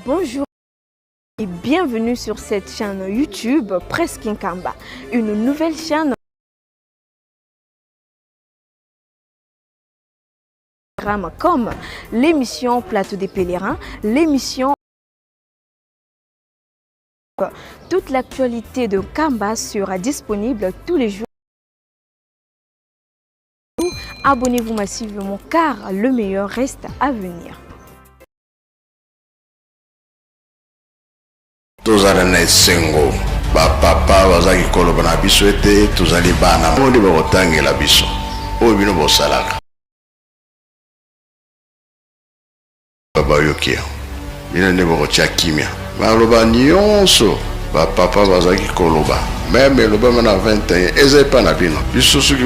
Bonjour et bienvenue sur cette chaîne YouTube Presse Kinkamba, une nouvelle chaîne comme l'émission Plateau des pèlerins, l'émission Toute l'actualité de Kamba sera disponible tous les jours. Abonnez-vous massivement car le meilleur reste à venir. Tozala na esengo bapapa bazalaki koloba na biso ete tozali bana oyo nde bakotangela biso oyo bino bosalaka. Bayoki yango bino nde bokotia kimia. Maloba nyonso bapapa bazalaki koloba meme elobama na 21 eza epa na bino. Biso soki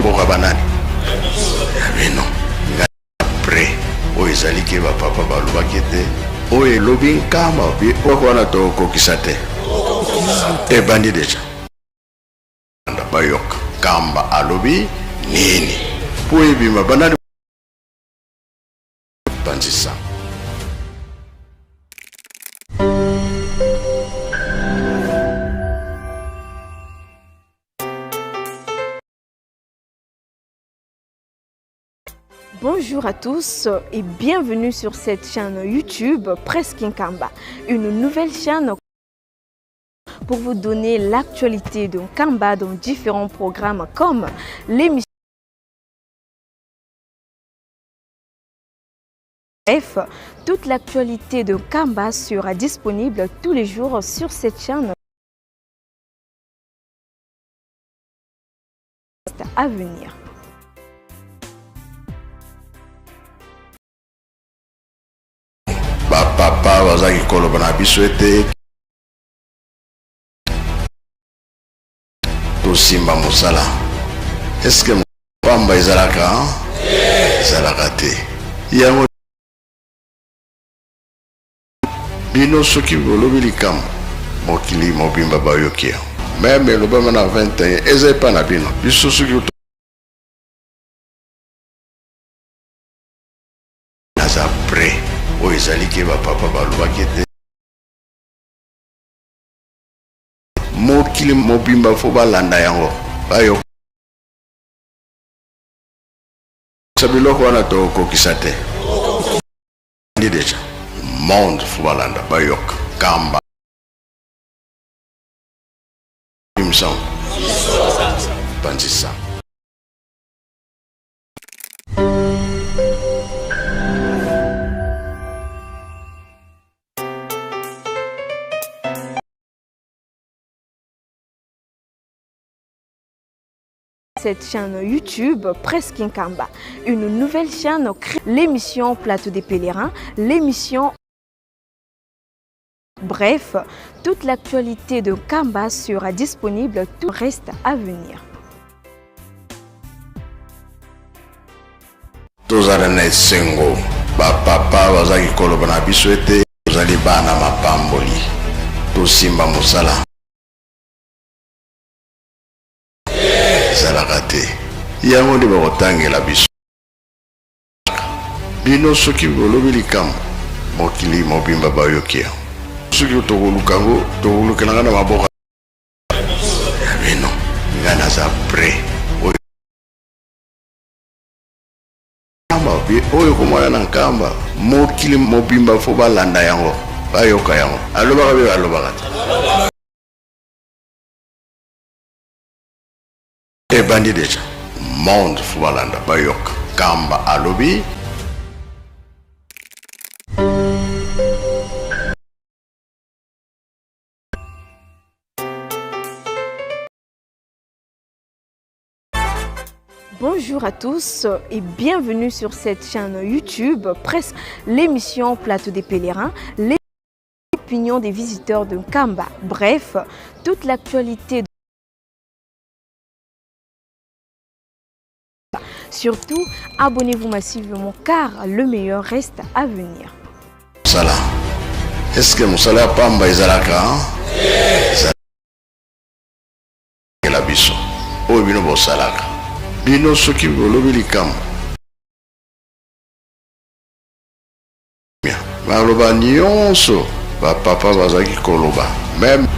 mboka banani ya bino ngai pre oyo ezali ke bapapa balobaki ete oyo elobi nkamba oyo wana tokokokisa te ebandi deja bayoka kamba alobi nini mpo ebima banani panzisa. Bonjour à tous et bienvenue sur cette chaîne YouTube Presse Kinkamba, une nouvelle chaîne pour vous donner l'actualité de Nkamba dans différents programmes comme l'émission Bref, toute l'actualité de Nkamba sera disponible tous les jours sur cette chaîne à venir. Bapapa bazalaki koloba na biso ete tosimba mosala. Eske pamba ezalaka? Ezalaka te. Yango bino soki bolobi likambo mokili mobimba bayoki yango meme elobama na 21 eza epa na bino. Biso soki naza pre oyo ezali ke bapapa balobaki ete mokili mobimba fo balanda yango bayoka biloko wana tokokisa te deja monde fo balanda bayoka kamba misango panzisa. Cette chaîne YouTube Presse Kinkamba, une nouvelle chaîne crée l'émission Plateau des pèlerins, l'émission Bref, toute l'actualité de Nkamba sera disponible, tout reste à venir. Tozala na esengo bapapa bazalaki koloba na biso ete tozali bana mapamboli tosimba mosala ezalaka te yango nde bakotangela biso bino soki bolobi likambo mokili mobimba bayoki yango soki tokoluka yango tokolukelanga na maboko ya bino ngai naza pre oyo komona na nkamba mokili mobimba fo balanda yango bayoka yango alobaka mpe balobaka te ebandi deja monde fo balanda bayoka kamba alobi. Bonjour à tous et bienvenue sur cette chaîne YouTube Presse, l'émission Plateau des pèlerins, l'opinion des visiteurs de Nkamba. Bref, toute l'actualité. Surtout, abonnez-vous massivement car le meilleur reste à venir. Mosala. Est-ce que mosala ya pamba ezalaka? Ezalaka biso. Oyo bino bosalaka. Bino soki bolobi likambo. Maloba nyonso ba papa bazalaki koloba meme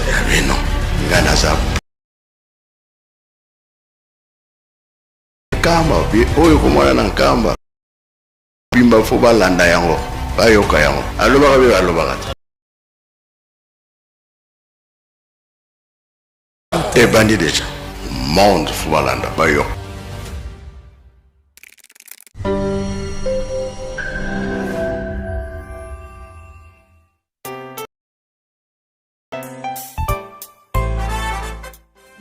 ya bino nga naza Nkamba oyo komona na Nkamba bimba fo balanda yango bayoka yango alobaka mpe balobaka te ebandi deja monde fo balanda bayoka.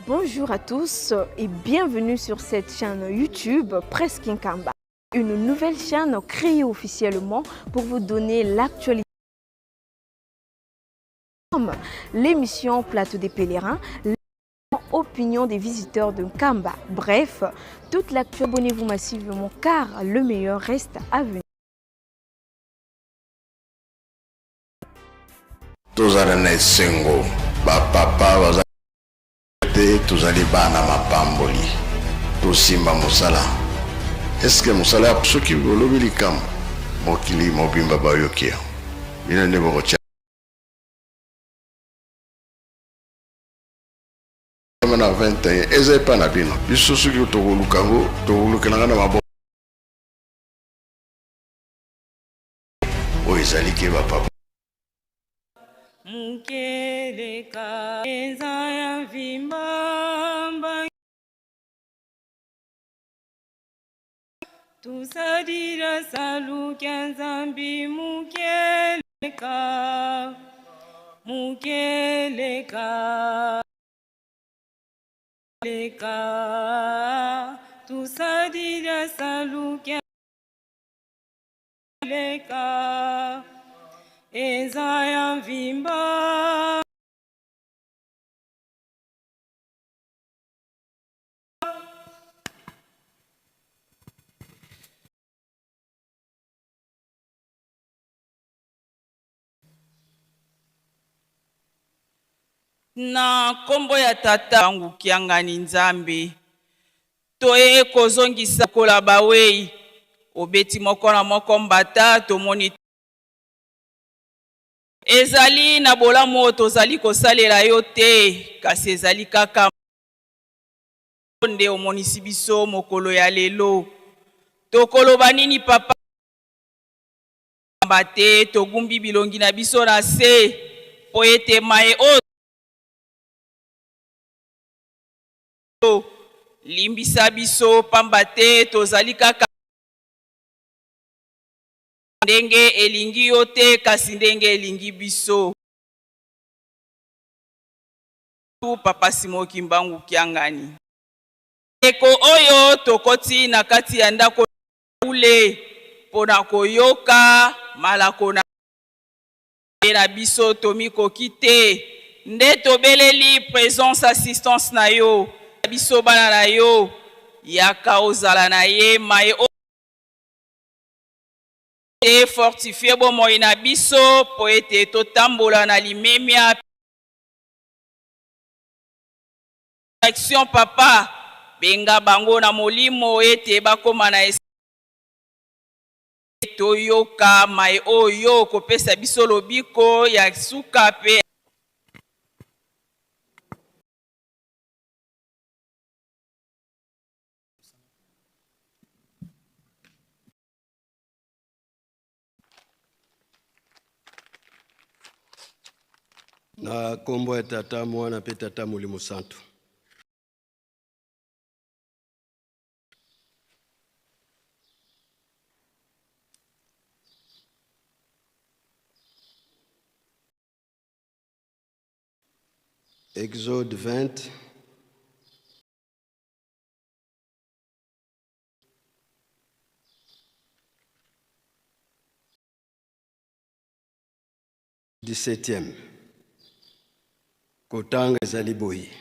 Bonjour à tous et bienvenue sur cette chaîne YouTube Presse Kinkamba. Une nouvelle chaîne créée officiellement pour vous donner l'actualité. L'émission Plateau des pèlerins, l'opinion des visiteurs de Nkamba. Bref, toute l'actualité. Abonnez-vous massivement car le meilleur reste à venir. Tozala na esengo ba papa baza te tozali bana mapamboli tosimba mosala eske mosala ya soki olobi likambo mokili mobimba bayoki yango bino nde bokotia na 21 eza epa na bino biso soki tokoluka yango tokolukelanga na maboko oyo ezali ke ba papa. Mukeleka eza ya vimbamba tusadira saluka Nzambi mukeleka mukeleka leka tusadira saluka leka eza ya mvimba. Na nkombo ya Tata Ngukiangani Nzambe, toye kozongisa kola bawei, obeti moko na moko mbata, tomoni ezali na bolamu oyo tozali kosalela yo te, kasi ezali kaka nde omonisi biso mokolo ya lelo. Tokoloba nini papa? Pamba te togumbi bilongi na biso na se, mpo ete maye oyo limbisa biso, pamba te tozali kaka ndenge elingi yo te, kasi ndenge elingi biso. Papa Simon Kimbangu Kiangani. Ndeko oyo tokoti na kati ya ndako bule mpo na koyoka malako na na biso tomikoki te nde tobeleli presence assistance na yo biso bana na yo yaka ozala na ye maye te fortifie bomoi na biso mpo ete totambola na limemia Action papa benga bango na molimo ete bakoma na toyoka maye oyo okopesa biso lobiko ya suka pe. Na kombo ya Tata, Mwana pe Tata Molimo Santu. Exode 20. Dix-septième. Kotanga ezali boye.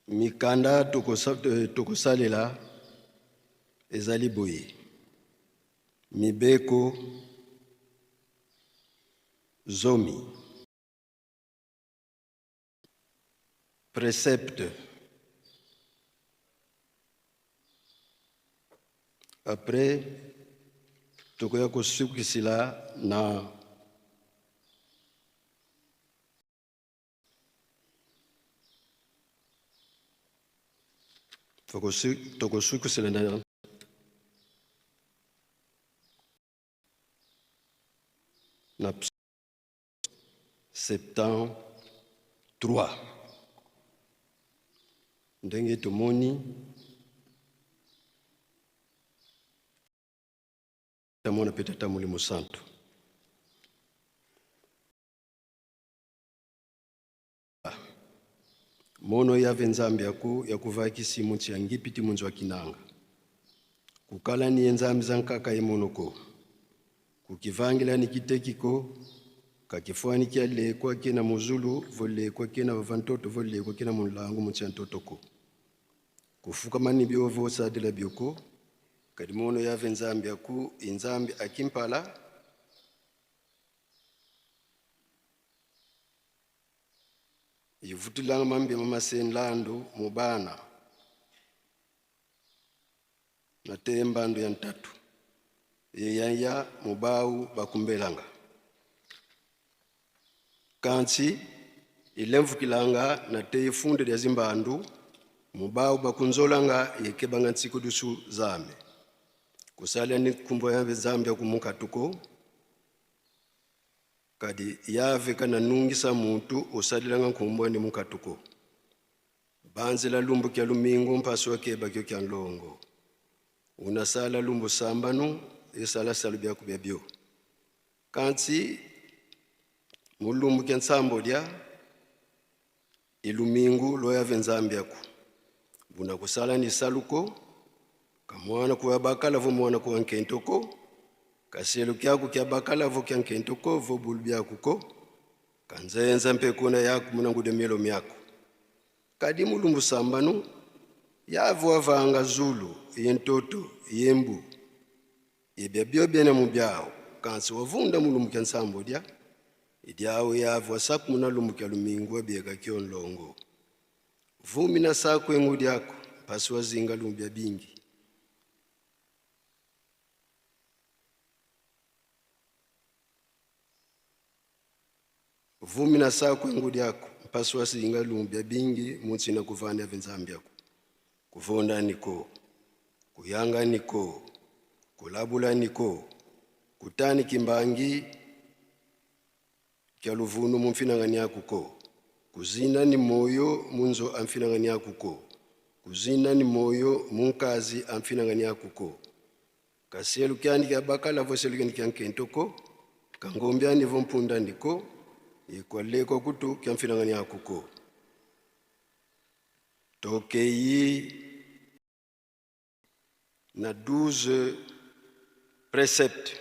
Mikanda tokosalela ezali boye. Mibeko zomi. Précepte. Après tokoya kosukisila na tokosukisila na na 73 ndenge tomoni tamona mpe Tata Molimo Santu. Mono yave Nzambi yaku yakuvakisi munsi ya ngipiti munzi wa kinanga kukala ni nzambi za nkaka yemonoko kukivangila ni kitekiko kakifwani kia lekwa ke na muzulu volekwa ke na vavantoto volekwa ke na mulangu munsi ya ntotoko kufukama ni byovo sadila byoko kadi mono yave Nzambi yaku inzambi akimpala ivutilanga mambi mamasenlandu mubana na tembandu ya ntatu yeyaya mubau bakumbelanga kansi ilemvukilanga na teifunde lya zimbandu mubau bakunzolanga yekebanga ntsiku dusu zame kusalia ni kumbo ya Zambia kumukatuko kadi yave kana nungisa muntu usalilanga nkumbo ni mukatuko banzila lumbu kya lumingu mpaso keba kyo kya nlongo unasala lumbu sambanu isala salu bya kubya byo kansi mulumbu kya nsambo lya ilumingu loya venzambia ku buna kusala ni saluko kamwana kuwa bakala vo mwana kuwa nkentoko kaselu kyaku kya bakala vo kya nkentoko vo bulu byakuko kanzenza mpekuna yaku munangude mielo myaku kadi mulumbu sambanu yavu avanga zulu yentoto yembu yebya byo byene mu byawo kansi wavunda mulumbu kya nsambo dya idyawo yavu wasaku munalumbu kya lumingu wabyeka kyo nlongo vumi na saku engu dyako pasi wazinga lumbu bya bingi vumi na saku engu dyako mpasi wazinga lumbu bya bingi munsi na kuvanda vinzambi yako kuvonda niko kuyanga niko kulabula niko kutani kimbangi kya luvunu mumfinangani yakuko kuzina ni moyo munzo amfinangani yakuko kuzina ni moyo munkazi amfinangani yakuko kaselu kyandi kya bakala voselu kyandi kya nkentoko kangombya nivo mpunda ndiko ikwaleko kutu kya mfinangani yakuko tokeyi na 12 préceptes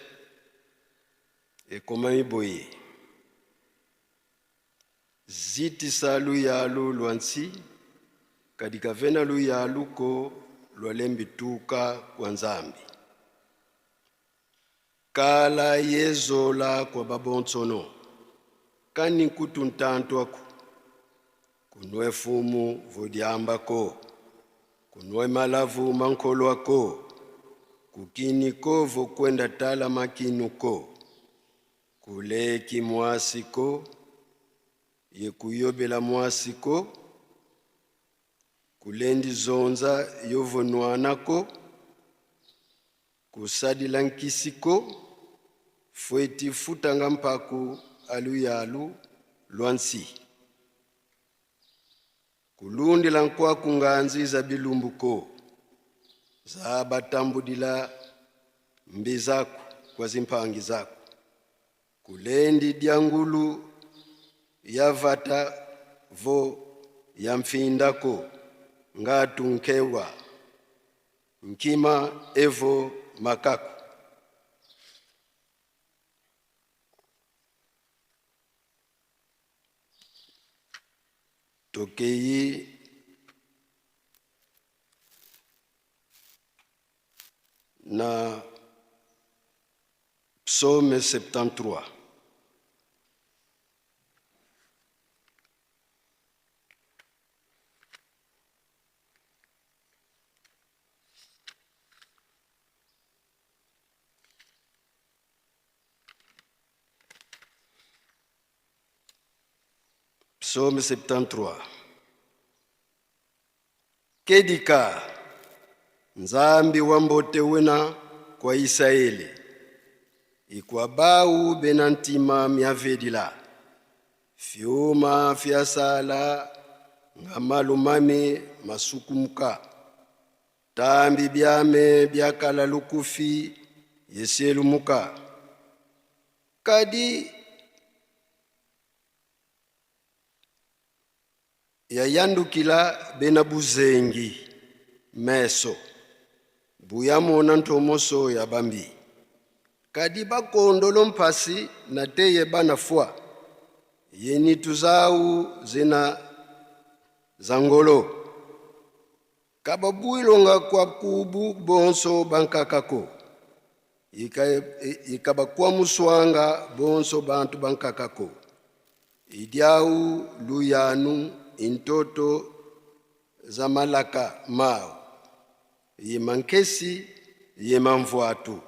ekomami boye zitisa luyalu lwa nsi kadi kavena luyalu ko lwalembituka kwa Nzambi kala yezola kwa babonsono kani nkutu ntantwaku kunwe fumu vodiambako kunwe malavu mankolwako kukiniko vokwenda tala makinuko kuleki mwasiko yekuyobela mwasiko kulendi zonza yovonwanako kusadila nkisiko fweti futanga mpaku aluyalu lwansi kulundila nkwaku nganzi za bilumbuko za batambudila mbi zaku kwa zimpangi zaku kulendi dyangulu yavata vo yamfindako ngatunkewa nkima evo makaku tokeyi na psaume 73. Psaume 73. Kedika Nzambi wa mbote wena kwa Isaele, ikwa bau bena ntima miavedila fyuma fyasala nga malumami masukumuka tambi byame byakala lukufi yeselumuka kadi yayandukila bena buzengi meso buyamona ntomoso ya bambi kadi bakondolo mpasi na teye bana fwa yeni tuzau zina zangolo kababwilonga kwa kubu bonso bankakako ikabakwa muswanga bonso bantu bankakako idyau luyanu intoto za malaka mao yemankesi yemamvwatu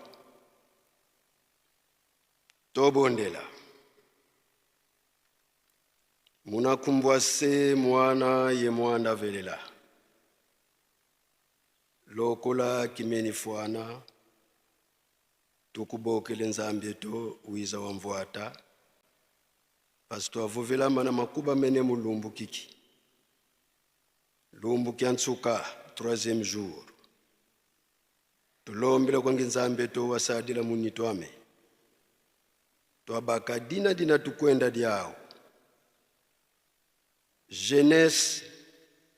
tobondela munakumbwa se mwana ye mwanda velela lokola kimeni fwana tukubokele nzambi to wiza wa mvwata pasi twavuvila na makuba mene mulumbu kiki lumbu kya ntsuka troisième jour tulombela kwange nzambe to wasadila muni twame twabaka dina dina tukwenda dyao jeunesse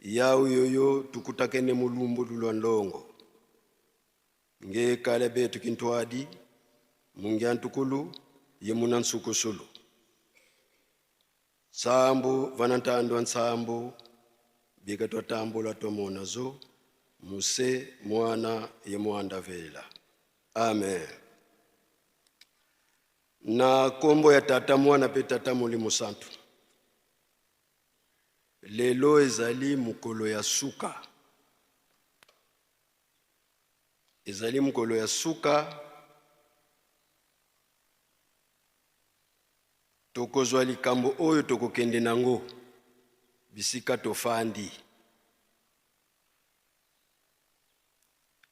yao yoyo tukutakene mulumbu lulwa ndongo nge kale betu kintwadi mungi antukulu ye muna nsukusulu nsambu vanantandwa nsambu bika twatambula twamona zo muse mwana ye mwanda vela amen na kombo ya tata mwana pe tata molimo santu lelo ezali mokolo ya suka ezali mokolo ya suka tokozwa likambo oyo tokokende nango bisika tofandi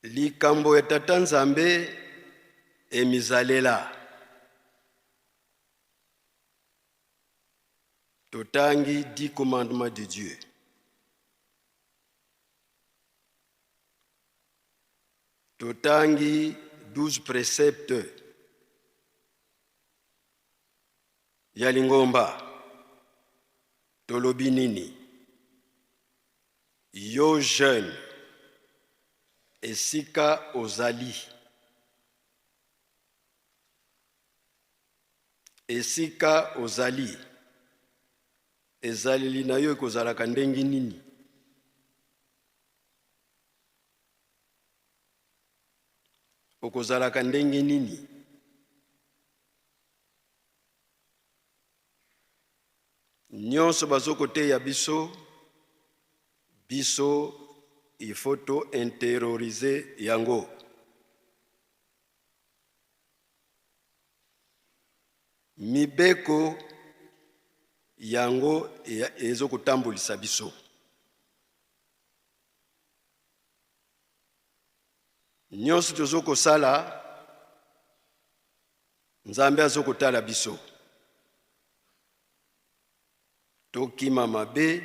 likambo ya tata nzambe emizalela totangi 10 commandements de Dieu totangi 12 préceptes ya lingomba tolobi nini yo jeune esika ozali esika ozali ezaleli na yo ekozalaka ndenge nini okozalaka ndenge nini nyonso bazokoteya biso biso il faut to intérioriser yango mibeko yango ezokotambulisa biso nyonso tozokosala nzambe azokotala biso tokima mabe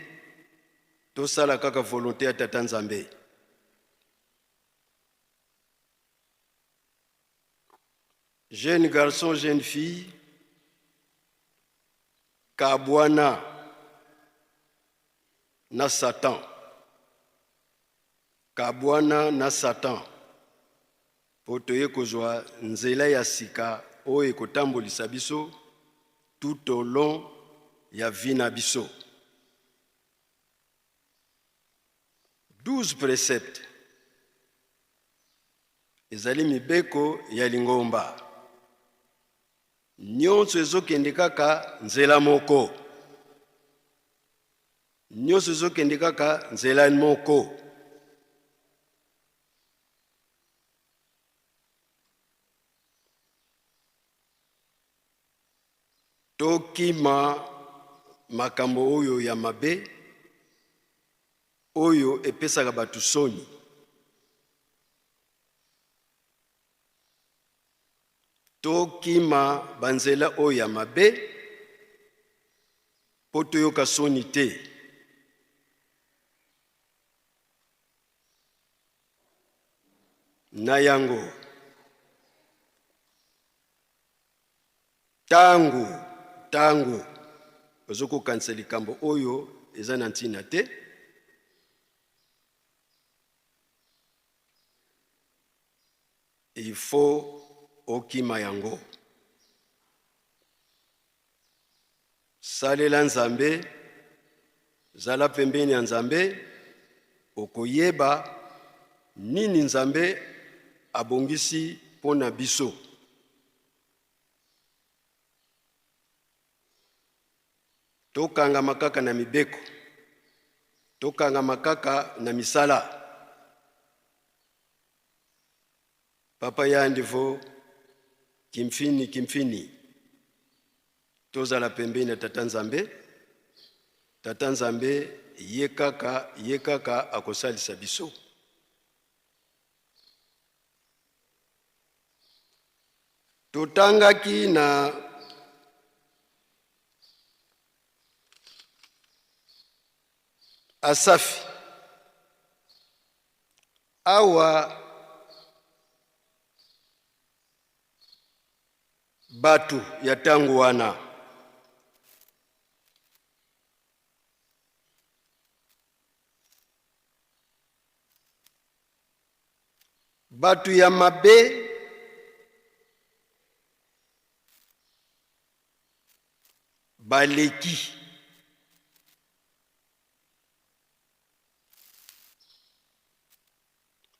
tosala kaka volonté ya tata nzambe jeune garçon jeune fille kabwana na satan kabwana na satan mpo toye kozwa nzela ya sika oyo ekotambolisa biso tout au long ya vie na biso 12 préceptes ezali mibeko ya lingomba nyonso ezokende kaka nzela moko nyonso ezokende kaka nzela moko tokima makambo oyo ya mabe oyo epesaka bato soni. Tokima banzela oyo ya mabe mpo toyoka soni te. Na yango, ntango ntango ozokokanisa likambo oyo eza na ntina te, il faut okima yango. Salela Nzambe, zala pembeni ya Nzambe, okoyeba nini Nzambe abongisi mpo na biso. Tokangama kaka na mibeko, tokangama kaka na misala. Papa Yandivo, kimfini kimfini, tozala pembeni ya Tata Nzambe. Tata Nzambe ye kaka, ye kaka akosalisa biso. Totangaki na Asafi awa bato ya ntango wana bato ya mabe baleki.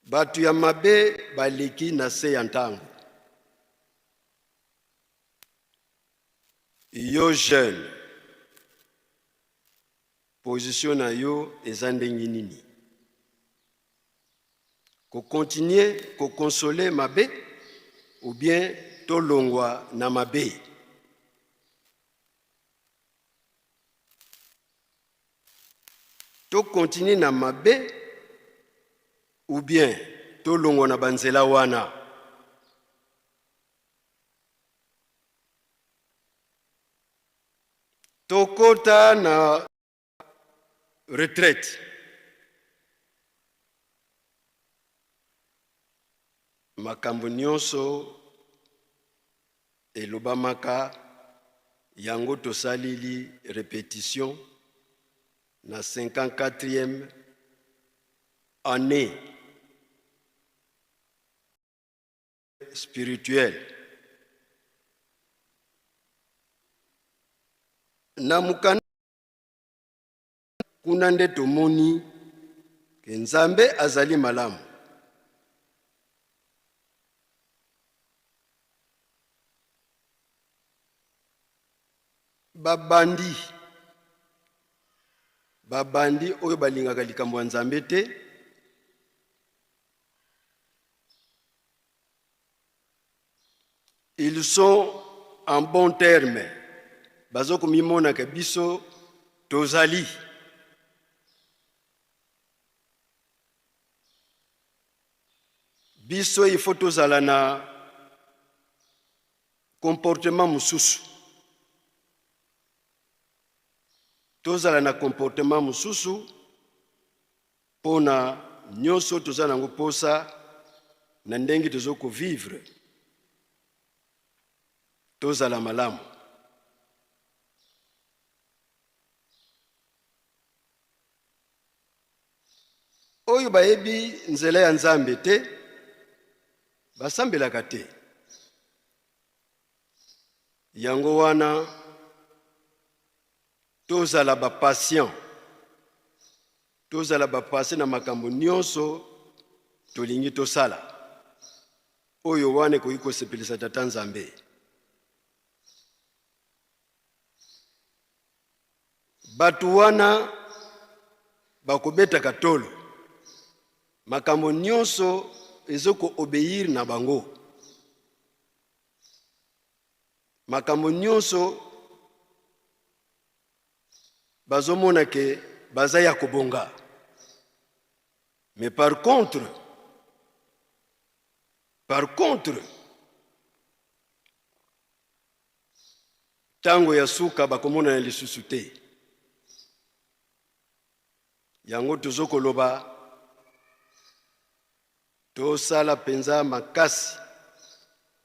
Bato ya mabe baleki na se ya ntango. Yo jeune, position na yo eza ndenge nini? Ko continuer ko consoler mabe ou bien tolongwa na mabe? To continuer na mabe ou bien tolongwa na banzela wana? Tokota na retraite. Makambo nyonso elobamaka yango tosalili repetition na 54e annee spirituelle. Na mokanda kuna nde tomoni ke Nzambe azali malamu. Babandi, babandi oyo balingaka likambo ya Nzambe te, ils sont en bon terme, bazo komimonaka biso tozali. Biso il faut tozala na comportement mosusu, tozala na comportement mosusu pona nyoso toza nango posa na ndenge tozo ko vivre, tozala malamu. Oyo bayebi nzela ya Nzambe te basambelaka te. Yango wana tozala ba patient, tozala ba patient na makambo nyonso tolingi tosala. Oyo wana ekoki kosepelisa Tata Nzambe. Bato wana bakobetaka tolo, makambo nyonso ezo ko obeir na bango, makambo nyonso Bazomona ke baza ya kobonga. Mais par contre, par contre, tango ya suka bakomonana lisusu te. Yango tozo koloba tosala penza makasi,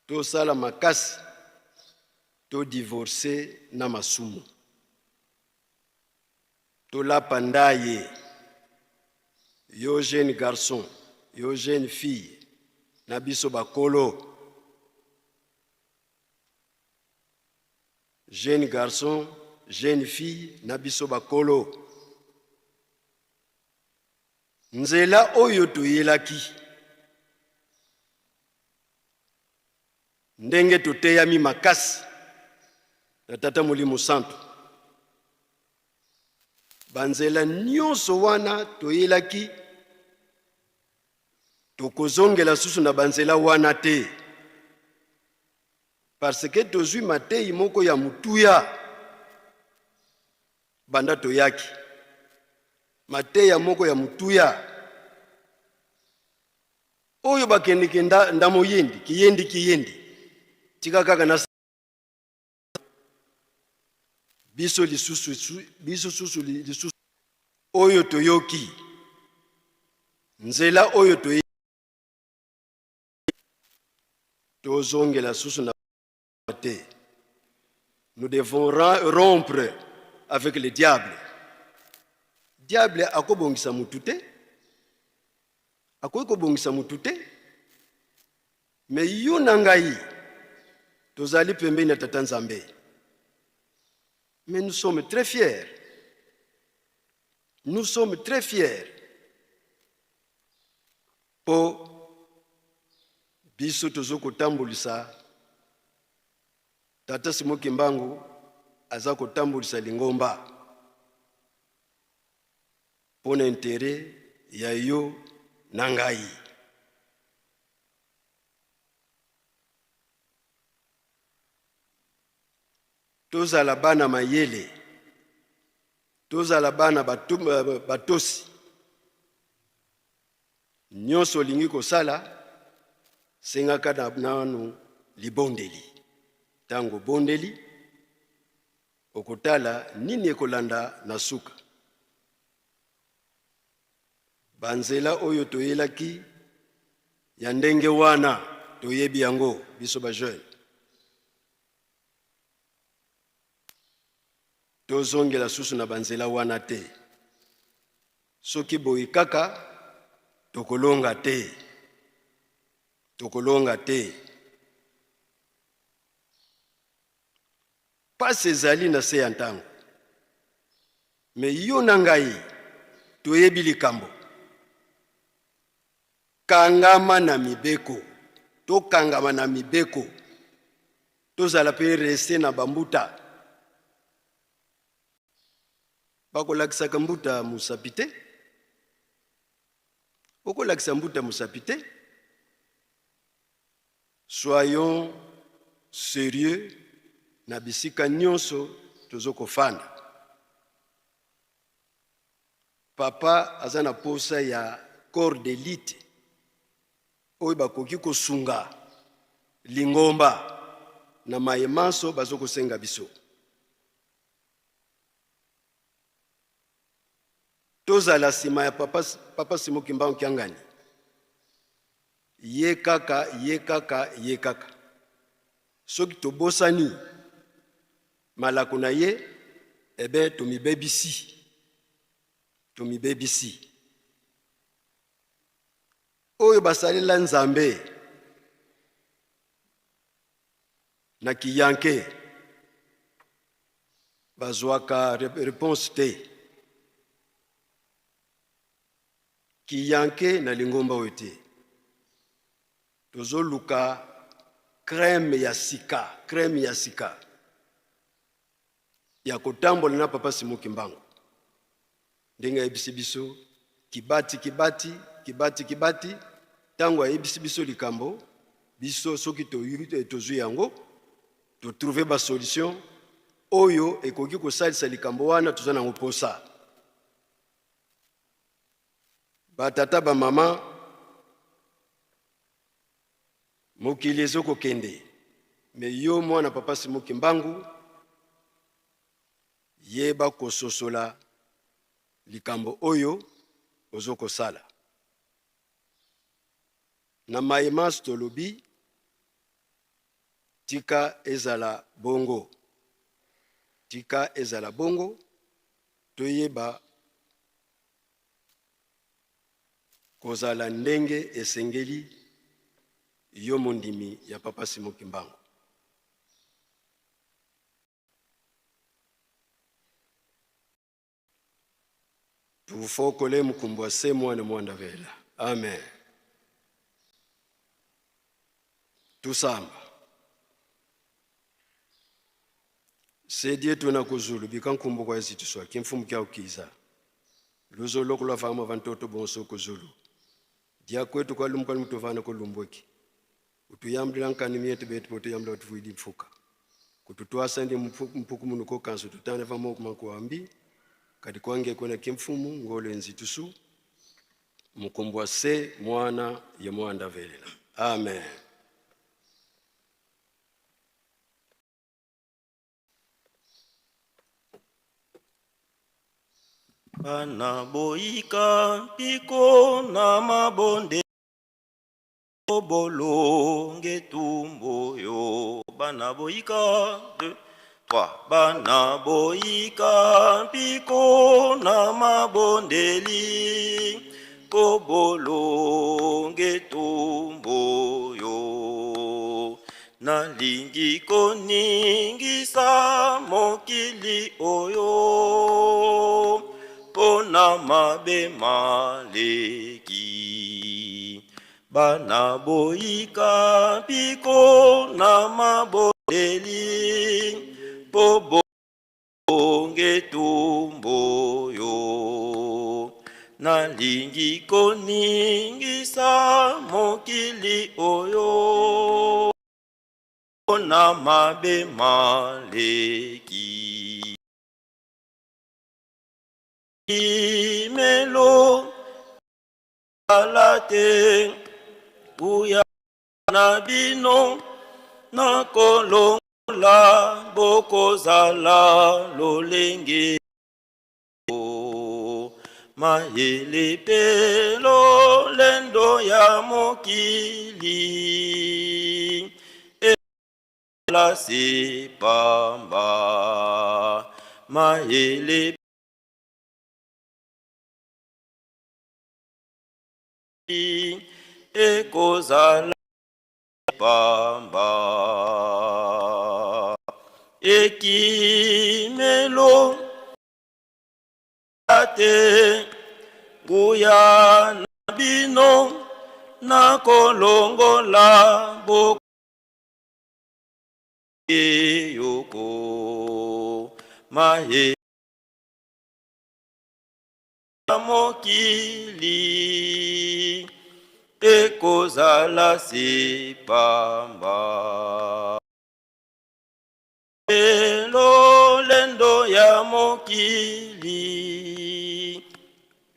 tosala makasi to divorcer na masumu. Tolapa ndaye. Yo jeune garçon, yo jeune fille, na biso bakolo. Jeune garçon, jeune fille, na biso bakolo. Nzela oyo toyelaki, ndenge toteyami makasi na Tata Molimo Santu, banzela nyonso wana toyelaki, tokozongela susu na banzela wana te, parce que tozwi mateyi moko ya motuya banda toyaki, mateya moko ya motuya oyo bakendeke ndamoyendi kiyendi kiyendi, tika kaka na biso lisusu, biso susu lisusu oyo toyoki nzela oyo toye, tozongela susu na te. Nous devons rompre avec le diable. Diable akobongisa mutu te, akoki kobongisa mutu te, mais yo na ngai tozali pembeni ya Tata Nzambe. Mais nous sommes très fiers, nous sommes très fiers po biso tozo kotambolisa Tata Simon Kimbangu aza kotambolisa lingomba mpo na interet ya yo na ngai. Tozala bana mayele, tozala bana batosi. Nyonso olingi kosala, sengaka nanu libondeli. Tango obondeli, okotala nini ekolanda na suka. Banzela oyo toyelaki ya ndenge wana toyebi yango biso ba jeune. Tozongela susu na banzela wana te. Soki boye kaka tokolonga te, tokolonga te. Pasi ezali na se ya ntango, me yo na ngai toyebi likambo. Kangama na mibeko, tokangama na mibeko, tozala pe reste na bambuta. Bakolakisaka mbuta mosapi te, okolakisa mbuta mosapi te. Soyons sérieux na bisika nyonso tozo kofanda. Papa aza na posa ya corps d'élite oyo bakoki kosunga lingomba na maye manso bazo kosenga biso. Tozala sima ya papa, papa Simon Kimbangu Kiangani. Ye kaka, ye kaka, ye kaka. Soki tobosani malako na ye, ebe tomibebisi, tomibebisi. Oyo basalela Nzambe na kiyanke bazwaka réponse te. Kiyanke na lingomba oyo te. Tozoluka crème ya sika, crème ya sika ya kotambola na papa Simon Kimbangu. Ndenge ayebisi biso kibati kibati kibati kibati, tango ayebisi biso likambo, biso soki tozwi yango, to trouver ba solution. oyo ekoki kosalisa likambo wana toza nango mposa. Batata, bamama, mokili ezokokende, me yo mwana Papa Simon Kimbangu, yeba kososola likambo oyo ozokosala. Na maye manso tolobi, tika ezala bongo, tika ezala bongo, toyeba kozala ndenge esengeli yo mondimi ya Papa Simon Kimbangu. Tufokole mukumbwa se mwana mwanda vela. Amen. Tusamba. Sedie tuna kuzulu bikankumbu kwa ezitiswa kimfumu kya ukiza. Luzo loko lwa fama vantoto bonso kuzulu. Dia kwetu kwa lumka lumtovana kolumbweki. Utuyambula nkani mietu betu potuyambula utuvuidi mfuka. Kututwasa ndi mpuku munuko kansu tutane vamo kumankuambi. Kadi kwange kwena kimfumu ngolo nzitusu. Mukumbwa se mwana ye mwanda velela. Amen. Bana boyika mpiko na mabonde bolonge tumbo yo. Bana boyika, 2, 3. Bana boyika mpiko na mabondeli po bolonge tumbo yo. Nalingi koningisa mokili oyo mpo na mabe maleki. Bana boyika mpiko na mabondeli mpo bonge tumbo yo. Nalingi koningisa mokili oyo mpo na mabe maleki. Imelo ala te kuya na bino nakolongola bokozala lolenge mayele mpe lolendo ya mokili ezala se pamba mayele ekozala pamba. Ekimelo te nguya na bino nakolongola boyoko maye mokili ekozala se pamba. Lolendo ya mokili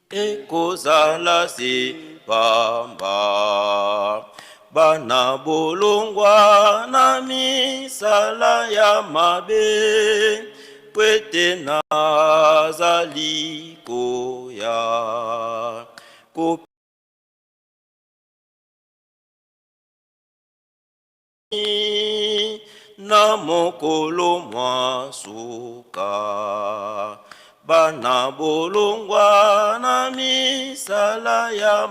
ekozala se pamba. Bana bolongwa na misala ya mabe pwete nazali koya na mokolo mwa suka. Bana bolongwa na misala ya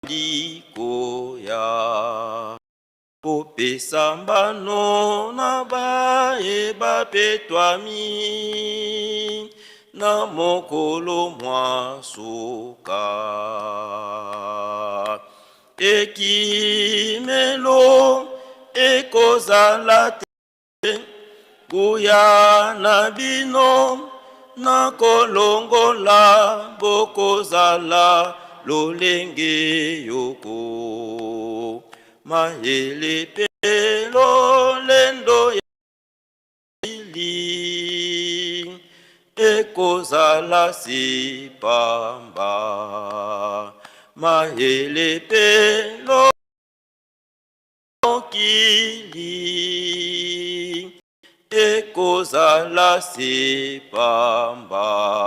likoya kopesa mbano na baye bapetwami na mokolo mwa suka. Ekimelo ekozala te nguya na bino nakolongola bokozala lolenge yoko mayele mpe. Ekozala se pamba, mayele pe mokili. Ekozala se pamba.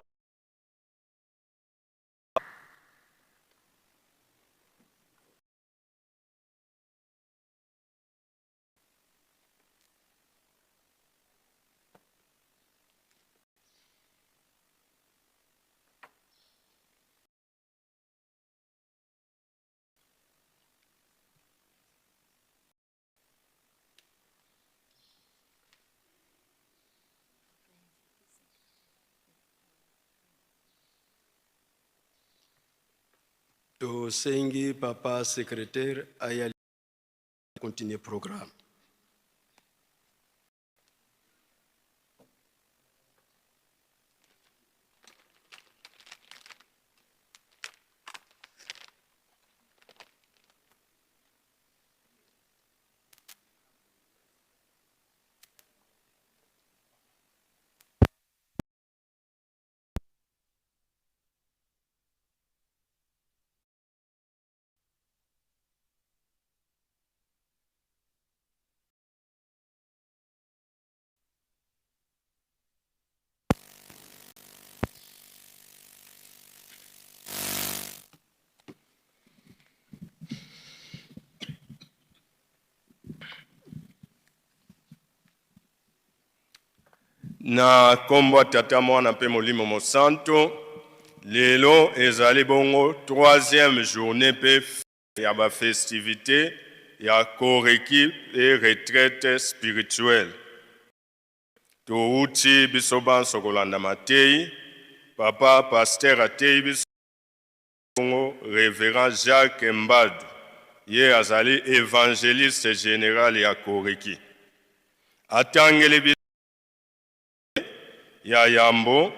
Tosengi papa secrétaire aya continuer programme. Na nkombo ya Tata, Mwana mpe Molimo Mosanto, lelo ezali bongo troisième journée mpe ya ba festivités ya Koreki mpe retraite spirituelle. Towuti biso banso kolanda mateyi, papa pasteur ateyi biso bongo Reverend Jacques Mbadu, ye azali evangeliste general ya Koreki. Atangeli biso ya yambo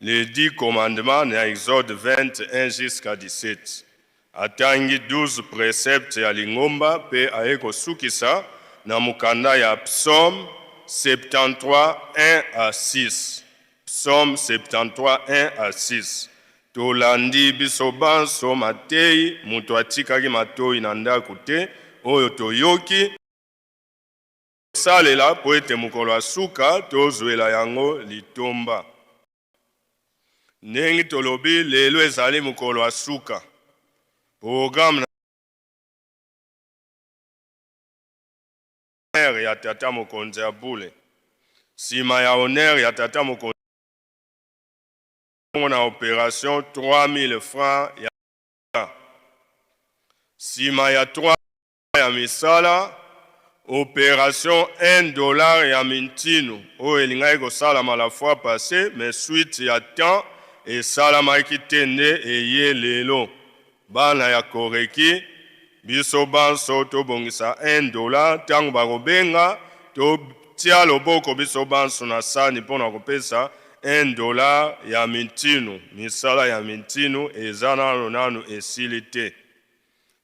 les 10 commandements na Exode 21 jusqu'à 17. Atangi 12 preceptes ya lingomba pe aye kosukisa na mokanda ya Psaume 73 1 à 6. Psaume 73 1 à 6. Tolandi biso banso mateyi, moto atikaki matoyi na ndako te, oyo toyoki salela mpo ete mokolo ya suka tozwela yango litomba. Ndenge tolobi lelo ezali mokolo ya suka, programme na ya tata mokonzi ya bule, nsima ya honneur ya tata mokonzi na opération 3000 francs ya nsima ya 3 ya misala opération 1 dollar ya mintinu oyo elingaki kosalama la fois passée, mais suite ya temps esalamaki te, nde eye lelo. Bana ya Koreki, biso banso tobongisa 1 dollar. Ntango bakobenga, totia loboko biso banso na sani mpona kopesa 1 dollar ya mintinu. Misala ya mintinu eza nano nanu esili te.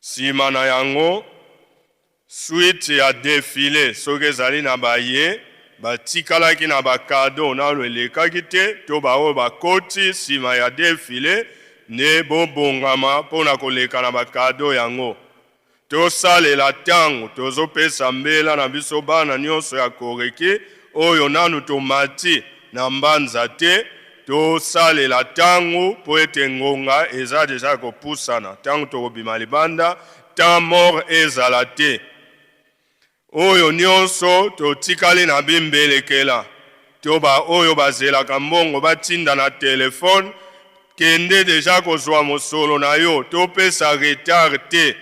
Nsima na yango, suite ya défilé, soki ezali na baye batikalaki na ba cadeaux nano elekaki te, to baoyo bakoti nsima ya défilé, nde bobongama mpona koleka na ba cadeaux yango. Tosalela ntango tozopesa mbela na biso bana nyonso ya Koreki oyo nanu tomati na mbanza te. Tosalela ntango mpo ete ngonga eza deja kopusana. Ntango tokobima libanda, temps mort ezala te. Oyo nyonso totikali na bimbelekela to baoyo bazelaka mbongo batinda na telefone, kende deja kozwa mosolo na yo. Topesa retard te.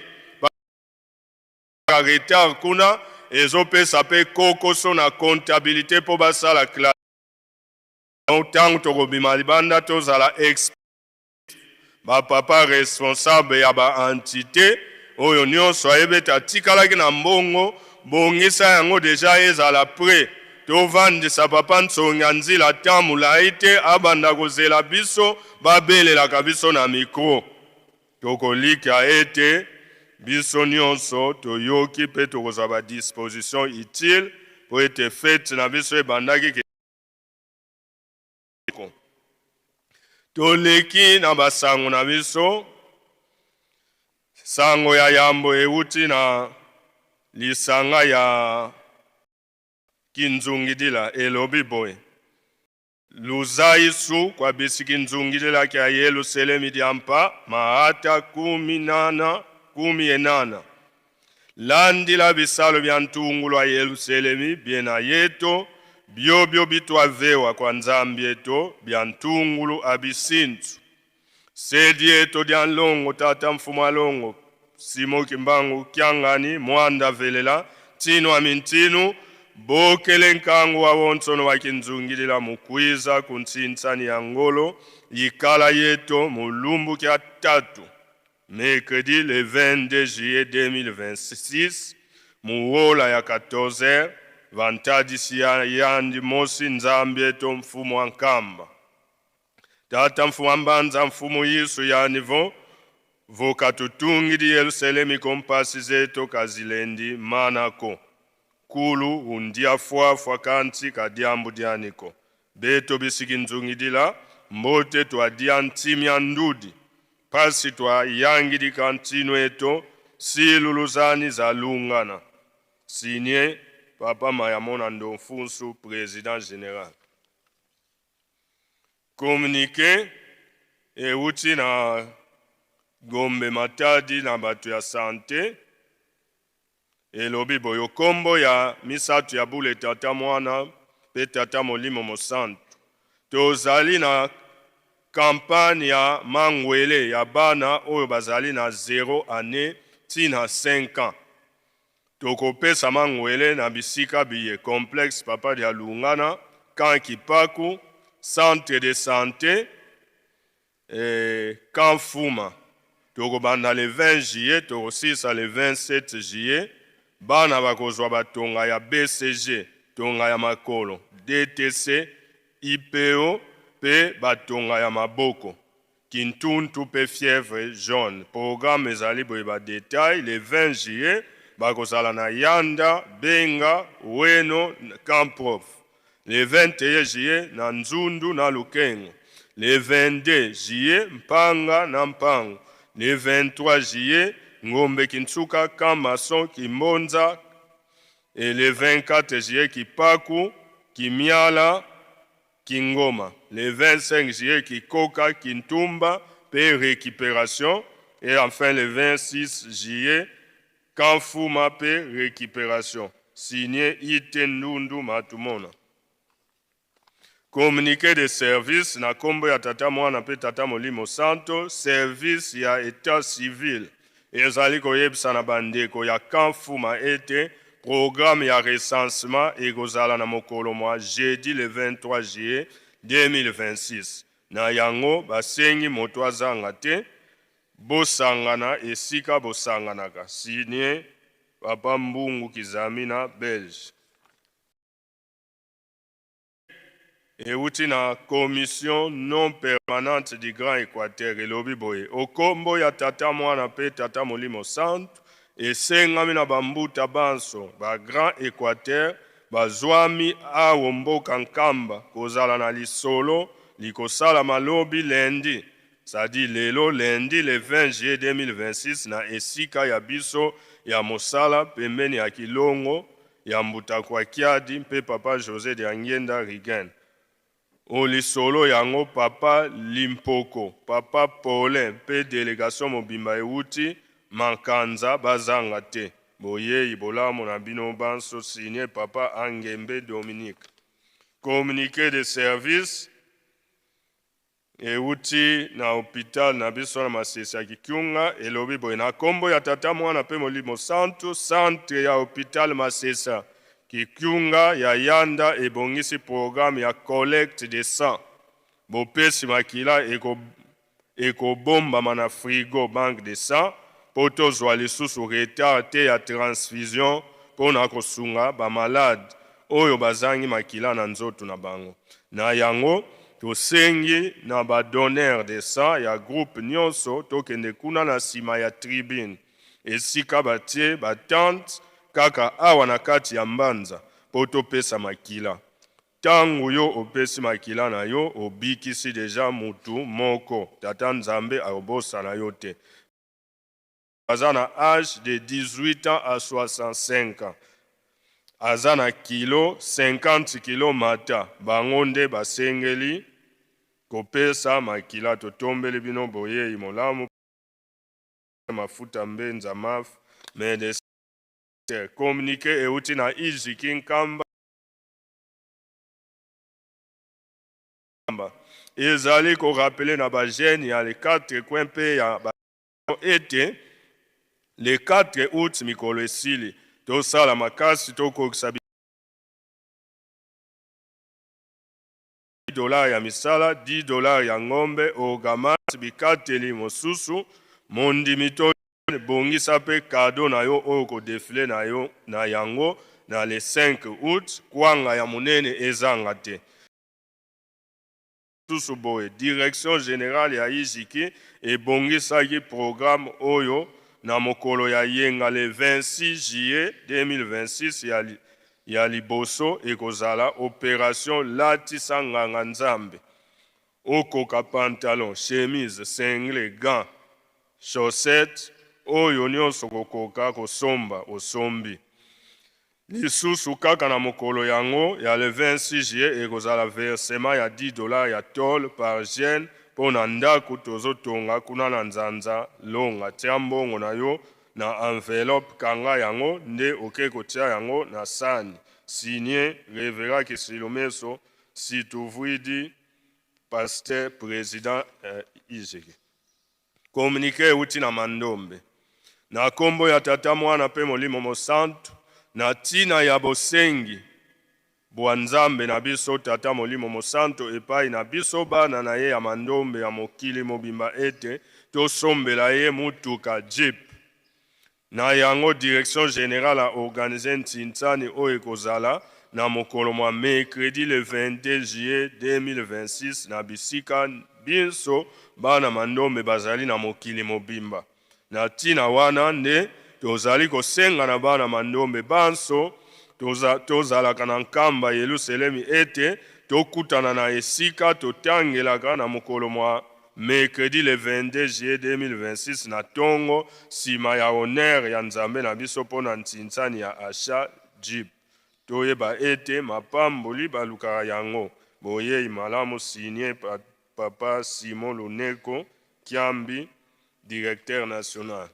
Retard kuna ezopesa mpe kokoso na comptabilité mpo basala classe. Ntango tokobima libanda, tozala ex bapapa responsable ya ba entité oyo nyonso ayebi ete atikalaki na mbongo, bongisa yango deja ezala prêt. Tovandisa papa Nsongi ya nzila temps molai te, abanda kozela biso, babelelaka biso na micro. Tokolika ete biso nyonso toyoki mpe tokozwa ba disposition utile mpo ete fête na biso ebandaki kitoko. Toleki na basango na biso. Sango ya yambo euti na lisanga ya Kinzungidila, elobi boye: Luzaisu kwa bisiki nzungidila kya Yelusalemi diampa maata 18 18 landila bisalo bya ntungu lwa Yelusalemi biena yeto byobyo bitwavewa kwa Nzambi eto bya ntungulu abisintu sedi eto dia nlongo tata mfumu alongo Simo Kimbangu Kiangani Mwanda Velela Ntinu wa mintinu bokele nkangu wa wonsono wa kinzungilila mukwiza ku ntsinsani ya ngolo yikala yeto mulumbu kia tatu mercredi le 22 juillet 2026 muwola ya 14h vantadisi ya yandi mosi Nzambi eto mfumu wa Nkamba Tata mfumu wa Mbanza mfumu Yesu ya nivo vokatutungidi Yerusalemi kompasi zeto kazilendi manako kulu undia fwafwa kanti kadiambu dianiko beto bisiki nzungidila mbote twadia ntimya ndudi pasi twa yangidika ntino eto siluluzani za lungana. Signé Papa Mayamona Ndomfunsu, président général. Communiqué euti na Gombe Matadi na bato ya sante, elobi boyo: kombo ya misato ya bule Tata, Mwana mpe Tata Molimo Mosantu, tozali na campagne ya mangwele ya bana oyo bazali na 0 année tina 5 ans. Tokopesa mangwele na bisika biye: complexe Papa dia Lungana, camp Kipaku, centre de santé eh, camp Fuma. Tokobanda le 20 juillet, tokosilisa le 27 juillet. Bana bakozwa batonga ya BCG, tonga ya makolo, DTC, IPO mpe batonga ya maboko, kintuntu mpe fièvre jaune. Programme ezali boye, badétail: le 20 juillet bakozala na Yanda, Benga, Weno, camp prof; le 21 juillet na Nzundu na Lukengo; le 22 juillet Mpanga na Mpango; le 23 juillet Ngombe Kintsuka, camp Mason, Kimbonza, et le 24 juillet Kipaku, Kimiala, Kingoma; le 25 juillet Kikoka, Kintumba mpe récupération, et enfin le 26 juillet Kamfuma mpe récupération. Signé Ite Ndundu Matumona. Communiqué de service na nkombo ya Tata, Mwana mpe Tata Molimo Santo, service ya état civil ezali koyebisa na bandeko ya Kamfuma ete programme ya recensement ekozala na mokolo mwa jeudi le 23 juillet 2026. Na yango basengi moto azanga te, bosangana esika bosanganaka. Signé Papa Mbungu Kizamina Belge. Euti na commission non permanente du Grand Équateur, elobi boye: okombo ya Tata, Mwana mpe Tata Molimo Santu, esengami na bambuta banso ba Grand Équateur bazwami awo mboka Nkamba kozala na lisolo likosalama lobi lundi, c'est-à-dire lelo lundi le 20 juillet 2026, na esika ya biso ya mosala pembeni ya Kilongo ya Mbuta Kwakiadi mpe Papa José de Angienda Rigen. O lisolo yango, Papa Limpoko, Papa Paulin mpe délégation mobimba euti Makanza bazanga te. Boyei bolamu na bino banso. Signé Papa Angembe Dominique. Communiqué de service euti na hôpital na biso na Masese ya Kikunga, elobi boye: na nkombo ya Tata, Mwana mpe Molimo Santu, centre ya hôpital Masesa Kikunga ya Yanda ebongisi programme ya collecte de sang. Bopesi makila ekobombama na frigo banque de sang mpo tozwa lisusu retard te ya transfusion mpo na kosunga bamalade oyo bazangi makila na nzoto na bango. Na yango tosengi na badonneur de sang ya groupe nyonso tokende kuna na nsima ya tribune, esika batie batente kaka awa na kati ya Mbanza, mpo topesa makila. Tango yo opesi makila na yo, obikisi dejà mutu moko. Tata Nzambe akobosana yo te. Aza na age de 18 ans à 65 ans. Aza na kilo 50 kilo mata. Bango nde basengeli kopesa makila. Totombeli bino boyeyi molamu. Mafuta Mbenza Maf medecin communique euti na Ijiki Nkamba ezali ko rappeler na ba jeunes ya les quatre coins mpe ya ba ete le 4 août mikolo esili tosala makasi tokokisa dollars ya misala, 10 dollars ya ngombe, orgamat, bikateli mosusu, mondimi to bongisa pe cadeau na yo oyo ko defiler na yo na yango na le 5 aout, kwanga ya monene ezanga te. Susu boye, Direction generale ya IJK ebongisaki programme oyo na mokolo ya yenga le 26 juillet 2026 ya Ya liboso ekozala operation latisa nganga nzambe okoka pantalon, chemise, singlet, gants, chaussettes oyo nionso okokoka kosomba osombi. Lisusu kaka na mokolo yango ya le 26 juillet ekozala versement ya 10 dollars ya tole par jeune mpo na ndaku tozotonga kuna na Nzanza Longa. Tia mbongo na yo na enveloppe kanga yango nde oke kotia yango na sani signe Reverend Kisilumeso Situvuidi Pasteur President Izeke. Communique euti na Mandombe. Na kombo ya Tata Mwana pe Molimo Mosantu na tina ya bosengi bwa Nzambe na biso Tata Molimo Mosanto epai na biso bana na ye ya Mandombe ya mokili mobimba ete tosombela ye mutuka Jeep. Na yango Direction generale a organiser ntinsani oyo ekozala na mokolo mwa mercredi le 22 juillet 2026 na bisika binso bana Mandombe bazali na mokili mobimba. Na ntina wana nde tozali kosenga na bana Mandombe banso tozalaka na Nkamba Yeluselemi ete tokutana na esika totangelaka na mokolo mwa mercredi le 22 juillet 2026 na tongo sima ya honneur ya Nzambe na biso mpo na ntinsani ya achat Jeep. Toyeba ete mapamboli balukaka yango. Boyei malamu signe Papa Simon Luneko Kiambi, directeur national.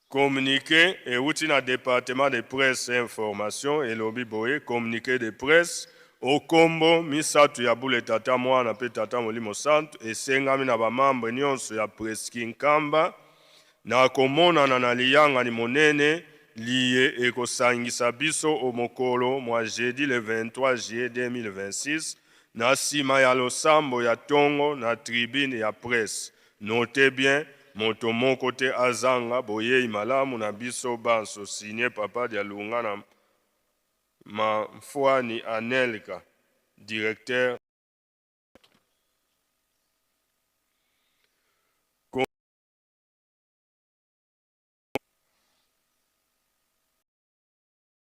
Communique ewuti na departement de presse et information elobi boye, communique de presse o kombo misatu ya bule Tata, Mwana pe Tata Molimo Santu esengami na ba membre nionso ya Presky Nkamba na komonana na liyangani monene liye ekosangisa biso o mokolo mwa jeudi le 23 juillet 2026 na sima ya losambo ya tongo na tribune ya presse. Notez bien, moto moko te azanga boyeyi malamu na biso banso signe Papa Dialungana Mamfuani Anelka, directeur.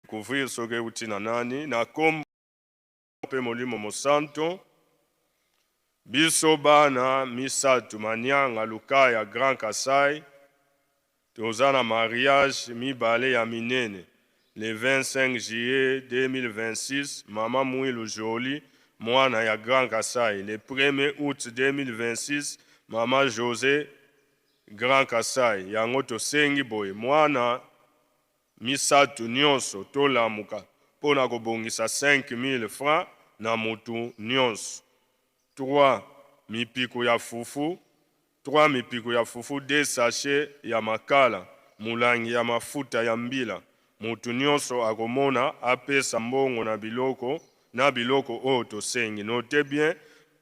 Couvrir soki euti na nani na kombo mpe Molimo Mosanto. Biso bana misatu Manianga, Lukaya, Grand Kasai toza na mariage mibale ya minene le 25 juillet 2026 mama Muilu Jolie mwana ya Grand Kasai, le 1er aout 2026 mama Jose Grand Kasai. Yango tosengi boye mwana misatu nionso tolamuka mpo na kobongisa 5000 francs na mutu nionso, 3 mipiku ya fufu, 3 mipiku ya fufu, 2 sachets ya makala, mulangi ya mafuta ya mbila. Mutu nionso akomona apesa mbongo na biloko na biloko oyo tosengi. Notez bien,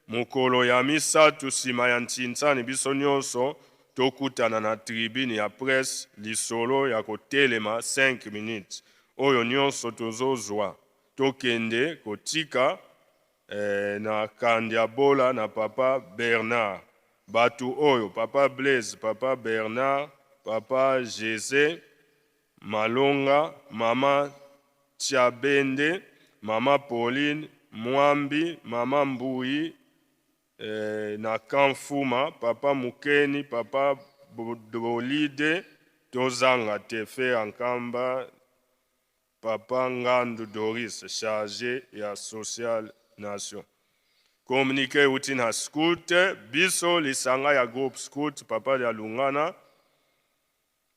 Mokolo ya misatu sima ya ntinsani biso nionso tokutana na tribune ya presse lisolo ya kotelema 5 minutes oyo nionso tozozua tokende kotika eh, na kandiabola na papa Bernard batu oyo papa Blaise papa Bernard papa Jese Malonga mama Tshiabende Mama Pauline Mwambi, Mama Mbuyi eh, na Kamfuma, Papa Mukeni, Papa Bolide, tozanga te Fe Nkamba, Papa Ngandu Doris, chargé ya Social Nation. Communiqué euti na scout, biso lisanga ya groupe scout Papa ya Lungana,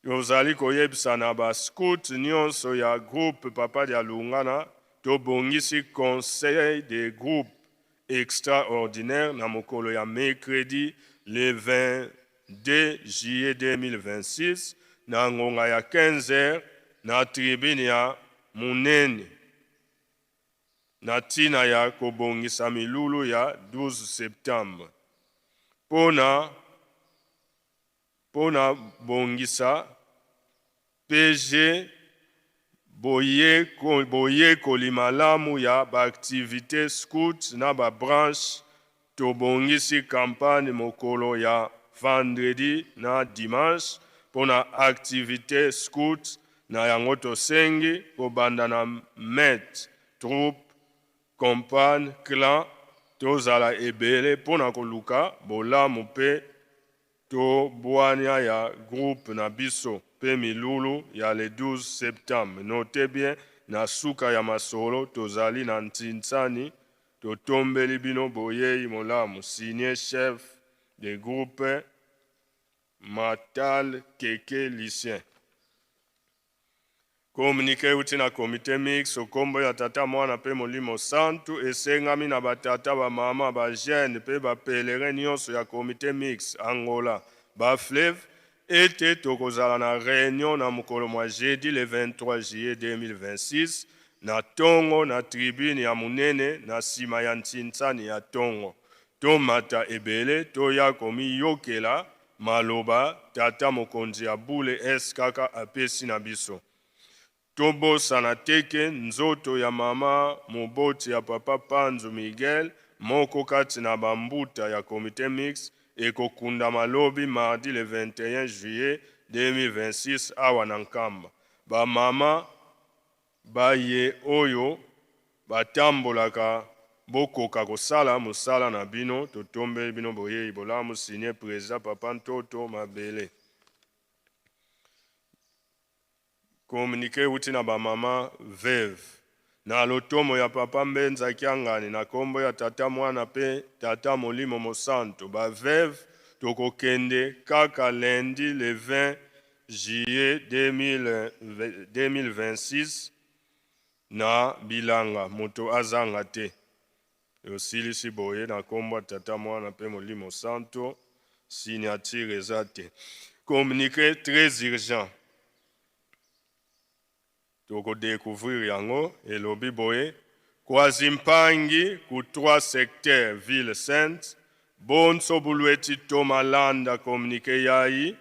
tozali koyebisa na ba scout nyonso ya groupe Papa ya Lungana, tobongisi conseil de groupe extraordinaire na mokolo ya mercredi le 22 juillet 2026 na ngonga ya 15h na tribune ya Munene na ntina ya kobongisa milulu ya 12 septembre mpona bongisa PG boyekoli malamu ya baactivité scout na babranche. Tobongisi campagne mokolo ya vendredi na dimanche mpona activité scout. Na yango tosengi kobanda na meute, troupe, campagne, clan, tozala ebele mpona koluka bolamu mpe tobwania ya groupe na biso mpe milulu ya le 12 septembre. Note bien, na suka ya masolo tozali na ntinsani, totombeli bino boyei molamu. Signé chef de groupe Matal Keke Lucien. Communiqué euti na comité mixte, nkombo ya Tata, Mwana mpe Molimo Santu. Esengami na batata, bamama, bajeune mpe bapèlerin nyonso ya comité mixte Angola Bas-Fleuve ete tokozala na réunion na mokolo mwa jeudi le 23 juillet 2026 na ntongo na tribune ya monene na nsima ya ntinsani ya ntongo. Tomata ebele, toya komiyokela maloba tata mokonzi ya bule SKK apesi na biso. Tobosana teke nzoto ya mama moboti ya Papa Panzu Miguel, moko kati na bambuta ya comité mixte, ekokundama lobi mardi le 21 juillet 2026 awa na Nkamba. Bamama baye oyo batambolaka, bokoka kosala mosala na bino. Totombeli bino boyei bolamu. Signé président Papa Ntoto Mabele. Communiqué euti na bamama veuve na lotomo ya Papa Mbenza Kiangani, na nkombo ya Tata, Mwana mpe Tata Molimo Mosanto. Baveuve tokokende kaka lundi le 20 juillet 2026 na bilanga, moto azanga te. Osilisi boye na nkombo ya Tata, Mwana mpe Molimo Santo. Signature eza te. Communiqué très urgent, tokodécouvrir yango. Elobi boye: Kwazimpangi ku trois secteurs ville sainte, bonso bulweti tomalanda communiqué yayi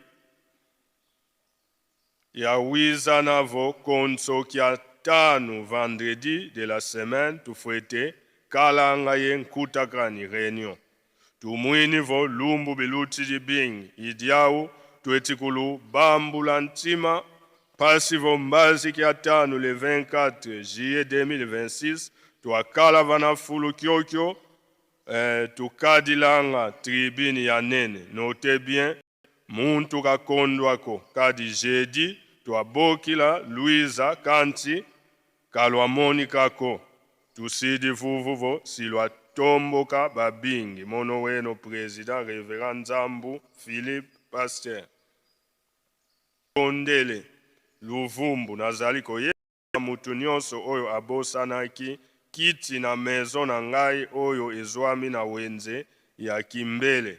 ya wiza navo konso kia tanu vendredi de la semaine tufwete kalanga ye nkutakani réunion tumwini vo lumbu bilutidi bingi idiau twetikulu bambula ntima pasi vo mbazi kia tanu le 24 juillet 2026 twakala vana fulu kyokyo tukadilanga tribune ya nene. Note bien, muntu kakondwako kadi jeudi twabokila Luiza kanti kalwamoni kako tusidi vuvuvo silwa tomboka babingi. Mono weno président révérend Nzambu Philippe, pasteur Kondele Luvumbu. Nazali koyeba mutu nyonso oyo abosanaki kiti na maison na ngai oyo ezwami na wenze ya Kimbele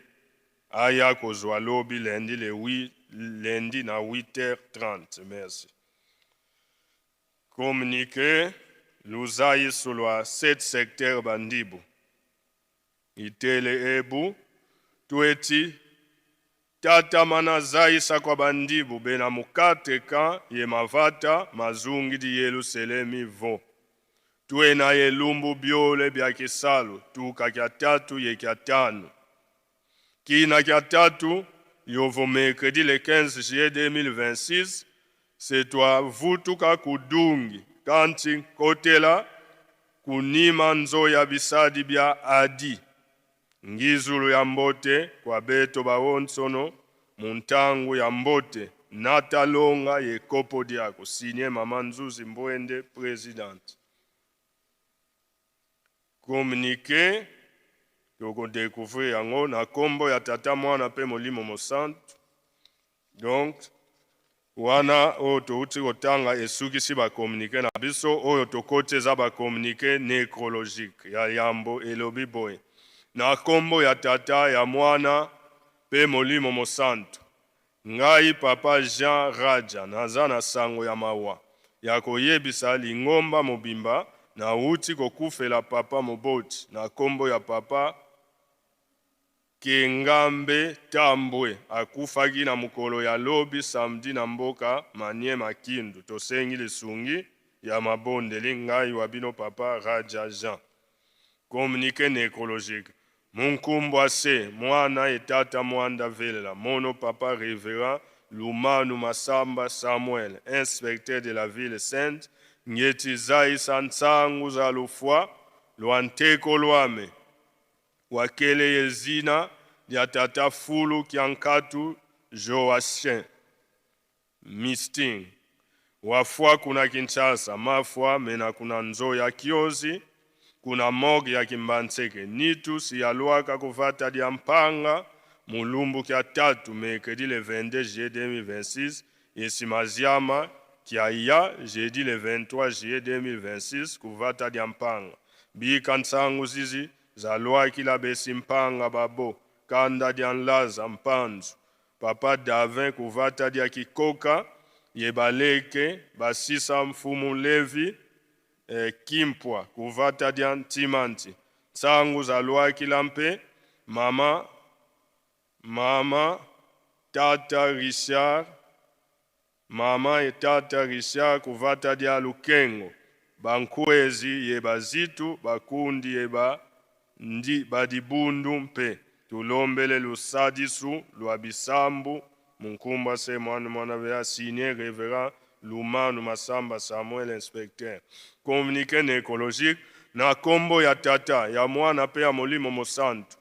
aya kozwa lobi lundi le 8, lundi na 8h30. Merci. Communiqué luzayisu lwa 7 secteur Bandibu itele ebu tweti tata mana zayisa kwa Bandibu bena mukate ka ye mavata mazungi di Yelusalemi vo twena ye lumbu byole bya kisalu tuka kya tatu ye kya tano kina kya tatu yovo mercredi le 15 juillet 2026 setwa vutuka kudungi kanti kotela. Kunima nzoya bisadi bia adi ngizulu ya mbote kwa beto baonsono muntangu ya mbote natalonga ye kopo diako. Signé Mama Nzuzi Mbwende, présidente. Communiqué tokodécouvrir yango na nkombo ya Tata, Mwana mpe Molimo Mosantu. Donc wana oyo touti kotanga esukisi bacommuniqué na biso. Oyo tokoti eza bacommuniqué nécrologique. Ya yambo elobi boye: na nkombo ya Tata, ya Mwana mpe Molimo Mosantu, ngai Papa Jean Raja naza na sango ya mawa ya koyebisa lingomba mobimba nauti kokufela papa moboti na nkombo ya Papa Kengambe Tambwe. Akufaki na mokolo ya lobi samedi na mboka Maniema, Kindu. Tosengi lisungi ya mabondeli. Ngai wa bino Papa Raja Jean. Communiqué nécrologique: Munkumbwa se mwana etata mwanda velela mono Papa Révérend Lumanu Masamba Samuel, inspecteur de la ville sainte, ngeti zaisa ntsangu za lufwa lwa nteko lwame wakele yezina lya tata Fulu Kyankatu Joachin Misting, wafwa kuna Kinshasa. Mafwa mena kuna nzo ya kiozi kuna morgue ya Kimbanseke. Nitu siyalwaka kuvata lya mpanga mulumbu kya tatu mercredi le 22 juillet 2026, esimaziama kya ya jeudi le 23 juillet 2026 kuvata lya mpanga. Bika ntsangu zizi zalwakila besi mpanga babo kanda lya nlaza mpanzu Papa Davin kuvata lya kikoka ye baleke basisa mfumu Levi Kimpwa kuvata lya ntimanti. Nsangu zalwakila mpe mama tata Richard, mama e tata Richard kuvata lya lukengo, bankwezi ye bazitu bakundi ye ba ndi badibundu mpe tulombele lusadisu lwa bisambu. Munkumba se mwana mwana vea. Signé Révérend Lumanu Masamba Samuel, inspecteur. Communiqué nécrologique: na nkombo ya Tata, ya Mwana mpe ya Molimo Mosantu,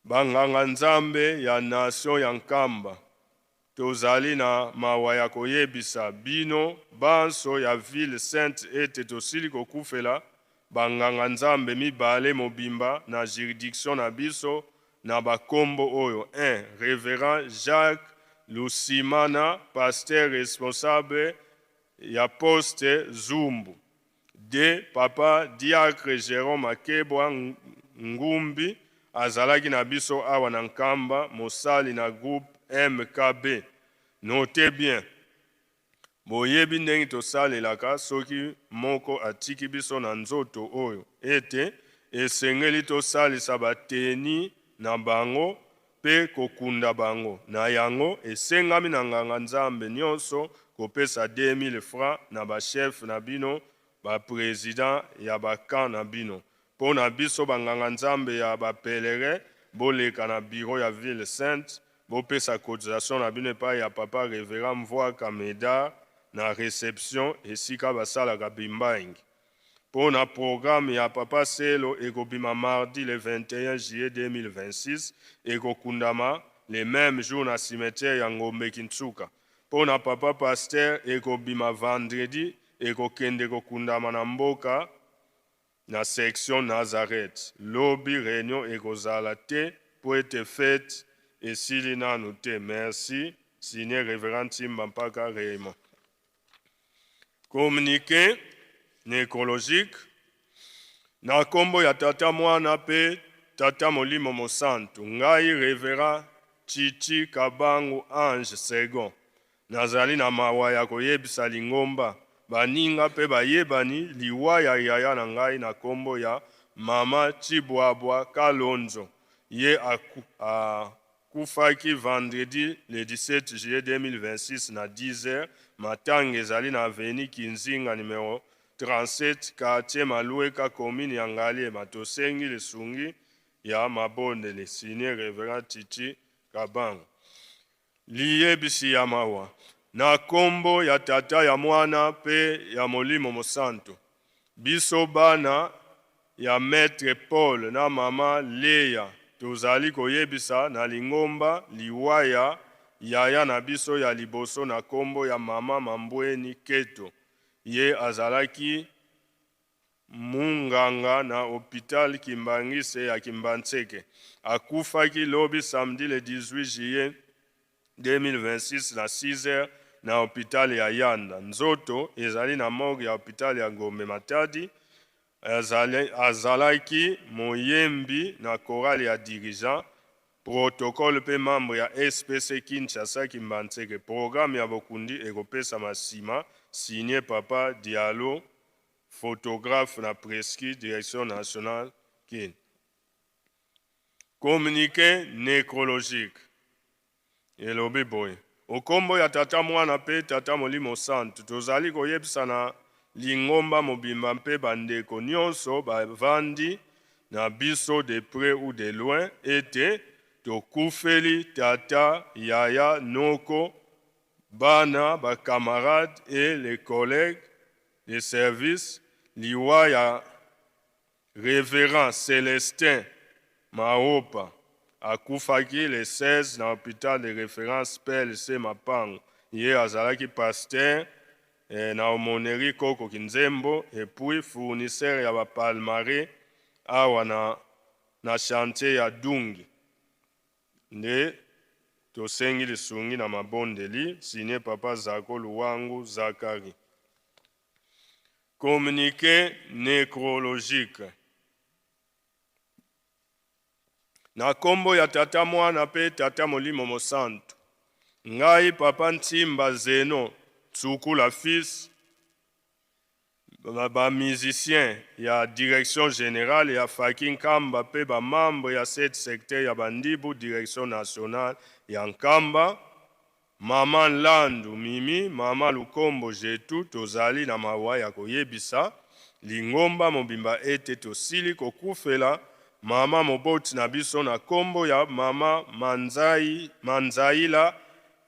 banganga Nzambe ya nation ya Nkamba, tozali na mawa ya koyebisa bino banso ya ville sainte ete tosili kokufela banganga Nzambe mibale mobimba na juridiction na biso na bakombo oyo: 1 Révérend Jacques Lusimana, pasteur responsable ya poste Zumbu; 2 Papa Diacre Jérôme Akebwa Ngumbi, azalaki na biso awa na Nkamba, mosali na groupe MKB. Note bien, boyebi ndenge tosalelaka soki moko atiki biso na nzoto oyo, ete esengeli tosalisa bateni na bango mpe kokunda bango. Na yango esengami na nganga Nzambe nyonso kopesa 2000 francs na bachef na bino, baprésident ya bacamp na bino. Mpo na biso banganga Nzambe ya bapèlerin, boleka na bureau ya ville sainte, bopesa cotisation na bino epai ya Papa Révérend Mvwaka Medar na réception esika basalaka bimbangi. Mpo na programme ya Papa Selo, ekobima mardi le 21 juillet 2026, ekokundama le même jour na cimetière ya Ngombe Kintsuka. Mpo na Papa Pasteur, ekobima vendredi, ekokende kokundama na mboka na section Nazareth. Lobi réunion ekozala te mpo ete fête esili nanu te. Merci. Signé Révérend Ntimba Mpaka Raymond. Communiqué nécrologique: na nkombo ya Tata, Mwana mpe Tata Molimo Mosantu, ngai Révérend Chichi Kabangu Ange Second nazali na mawa ya koyebisa lingomba, baninga mpe bayebani liwa ya yaya na ngai na nkombo ya Mama Chibwabwa Kalonzo. Ye akufaki vendredi le 17 juillet 2026 na 10 heures. Matanga ezali na avenue Kinzinga numero 37, quartier Malueka, commune ya Ngaliema. Tosengi lisungi ya mabondeli. Signé Révérend Titi Kabango. Liyebisi ya mawa: na nkombo ya Tata, ya Mwana mpe ya Molimo Mosantu. Biso bana ya Maitre Paul na mama Lea tozali koyebisa na lingomba liwa ya yaya na biso ya liboso na kombo ya mama Mambweni Keto. Ye azalaki munganga na hopital Kimbanguiste ya Kimbanseke. Akufaki lobi samedi le 18 juillet 2026 na 6 heures na hopital ya Yanda. Nzoto ezali na morgue ya hopital ya Gombe Matadi. Azalaki moyembi na chorale ya dirigeant, protocole mpe membre ya SPC Kinshasa Kimbanseke. Programme ya bokundi ekopesama sima. Signé Papa Diallo, photographe na Presqu'île, direction nationale Kin. Communiqué nécrologique elobi boye: Okombo ya Tata, Mwana mpe Tata Molimo Santu, tozali koyebisa na lingomba mobimba mpe bandeko nyonso bavandi na biso de près ou de loin ete tokufeli tata, yaya, noko, bana, bacamarade et les collègues de service, liwa ya Révérend Célestin Maopa. Akufaki le 16 na hôpital de référence PLC Mapango. Ye azalaki pasteur na aumônerie Koko Kinzembo et puis fournisseur ya bapalmarais awa na chantier ya Dungi. Nde tosengi lisungi na mabondeli. Signé Papa Zako Luwangu Zakari. Communiqué nécrologique. Na kombo ya Tata, Mwana mpe Tata Molimo Mosantu, ngai Papa Ntimba Zeno Tsukula fils, bamusicien ya direction générale ya Faki Nkamba mpe bamembre ya 7 secteur ya Bandibu, direction nationale ya Nkamba, Mama Nlandu Mimi, Mama Lukombo Jetu, tozali na mawa ya koyebisa lingomba mobimba ete tosili kokufela mama moboti na biso na nkombo ya Mama Manzai, Manzaila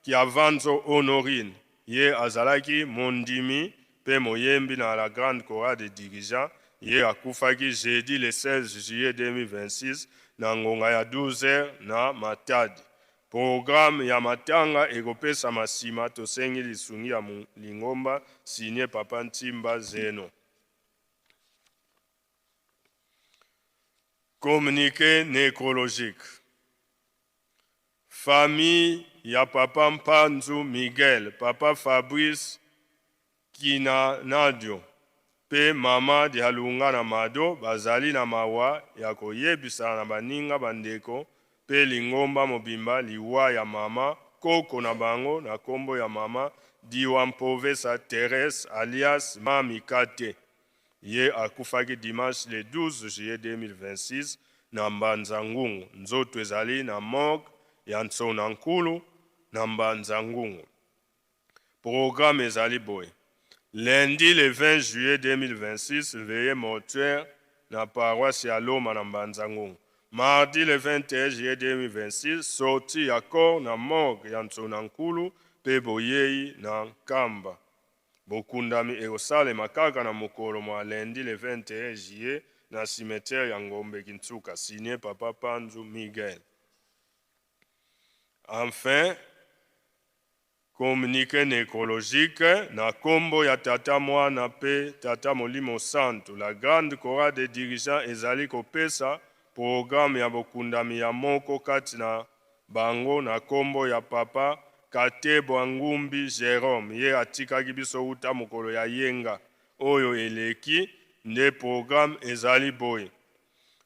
Kiavanzo Honorine. Ye azalaki mondimi mpe moyembi na la grande chorale de dirigeants. Ye akufaki jeudi le 16 juillet 2026 na ngonga ya 12 heures na Matadi. Programme ya matanga ekopesama nsima. Tosengi lisungi ya lingomba. Signé Papa Ntimba Zeno. Communiqué nécrologique. Famille ya Papa Mpanzu Miguel, Papa Fabrice Kinanadio mpe Mama Dialunga na Mado bazali na mawa ya koyebisa na baninga, bandeko mpe lingomba mobimba liwa ya mama koko na bango na nkombo ya Mama Diwa Mpovesa Therese alias Mami Kate. Ye akufaki dimanche le 12 juillet 2026 na Mbanza Ngungu. Nzoto ezali na morgue ya Nsona Nkulu na Mbanza Ngungu. Programme ezali boye: lundi le 20 juillet 2026, veillée mortuaire na paroisse ya Loma na Mbanza Ngungu. Mardi le 21 juillet 2026, sortie ya corps na morgue ya Nsona Nkulu mpe boyei na Nkamba. Bokundami ekosalema kaka na mokolo mwa lundi le 21 juillet na cimetière ya Ngombe Kintsuka. Signé Papa Panzu Miguel. Enfin, communiqué nécrologique. Na nkombo ya Tata, Mwana mpe Tata Molimo Santu, la grande chorale des dirigeants ezali kopesa programme ya bokundami ya moko kati na bango na nkombo ya Papa Katebwa Ngumbi Jérôme. Ye atikaki biso wuta mokolo ya yenga oyo eleki. Nde programme ezali boye: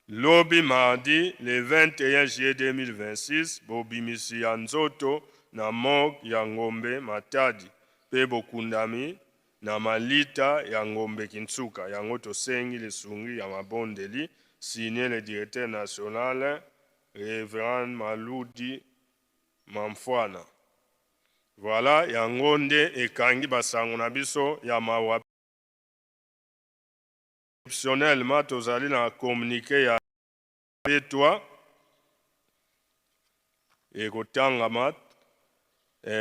lobi mardi le 21 juillet 2026, bobimisi ya nzoto na morgue ya Ngombe Matadi mpe bokundami na malita ya Ngombe Kintsuka. Yango tosengi lisungi ya mabondeli. Signé le directeur national, Révérend Maludi Mamfwana. Voilà, yango nde ekangi basango na biso ya mawa. Exceptionnellement, tozali na communiqué ya petwa ekotangama.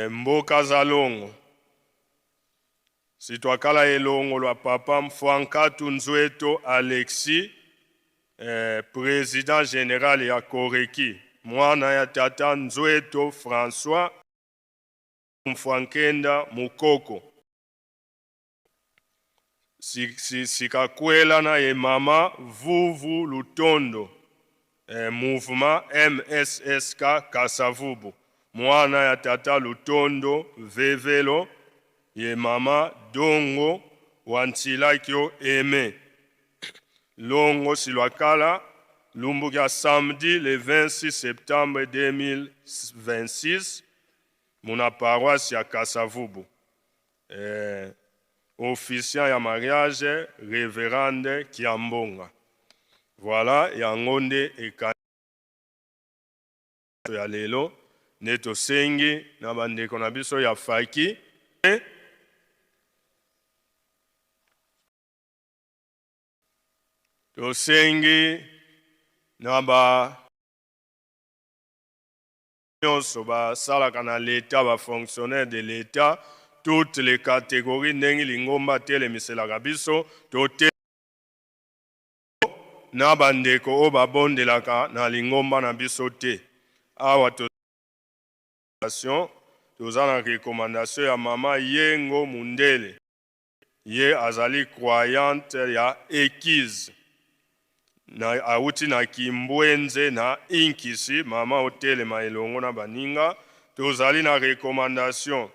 Mboka Zalongo. Sitwakala elongo lwa papa Mfuankatu Nzueto Alexis, eh, president general ya Koreki, mwana ya tata Nzueto François Mfuankenda Mukoko. Si, si, sikakwela na ye mama Vuvu Lutondo, eh, mouvement MSSK Kasavubu, mwana ya tata Lutondo Vevelo, ye mama Dongo wa Ntilakio Aime. Longo Silwakala lumbukia samedi le 26 septembre 2026 muna paroisse ya Kasavubu. Eh, officiant ya mariage reverende Kiambonga. Voilà, yango nde eka ya lelo nde tosengi na bandeko na biso ya faki tosengi na ba nyonso basalaka na l'etat, ba fonctionnaires de l'etat, toutes les categories, ndenge lingomba atelemiselaka biso tote na bandeko oyo babondelaka na lingomba na biso te. Awa toza na recommandation ya mama Yengo Mundele, ye azali croyante ya Ekize na awuti na Kimbwenze na Inkisi. Mama otelema elongo na baninga. Tozali na recommandation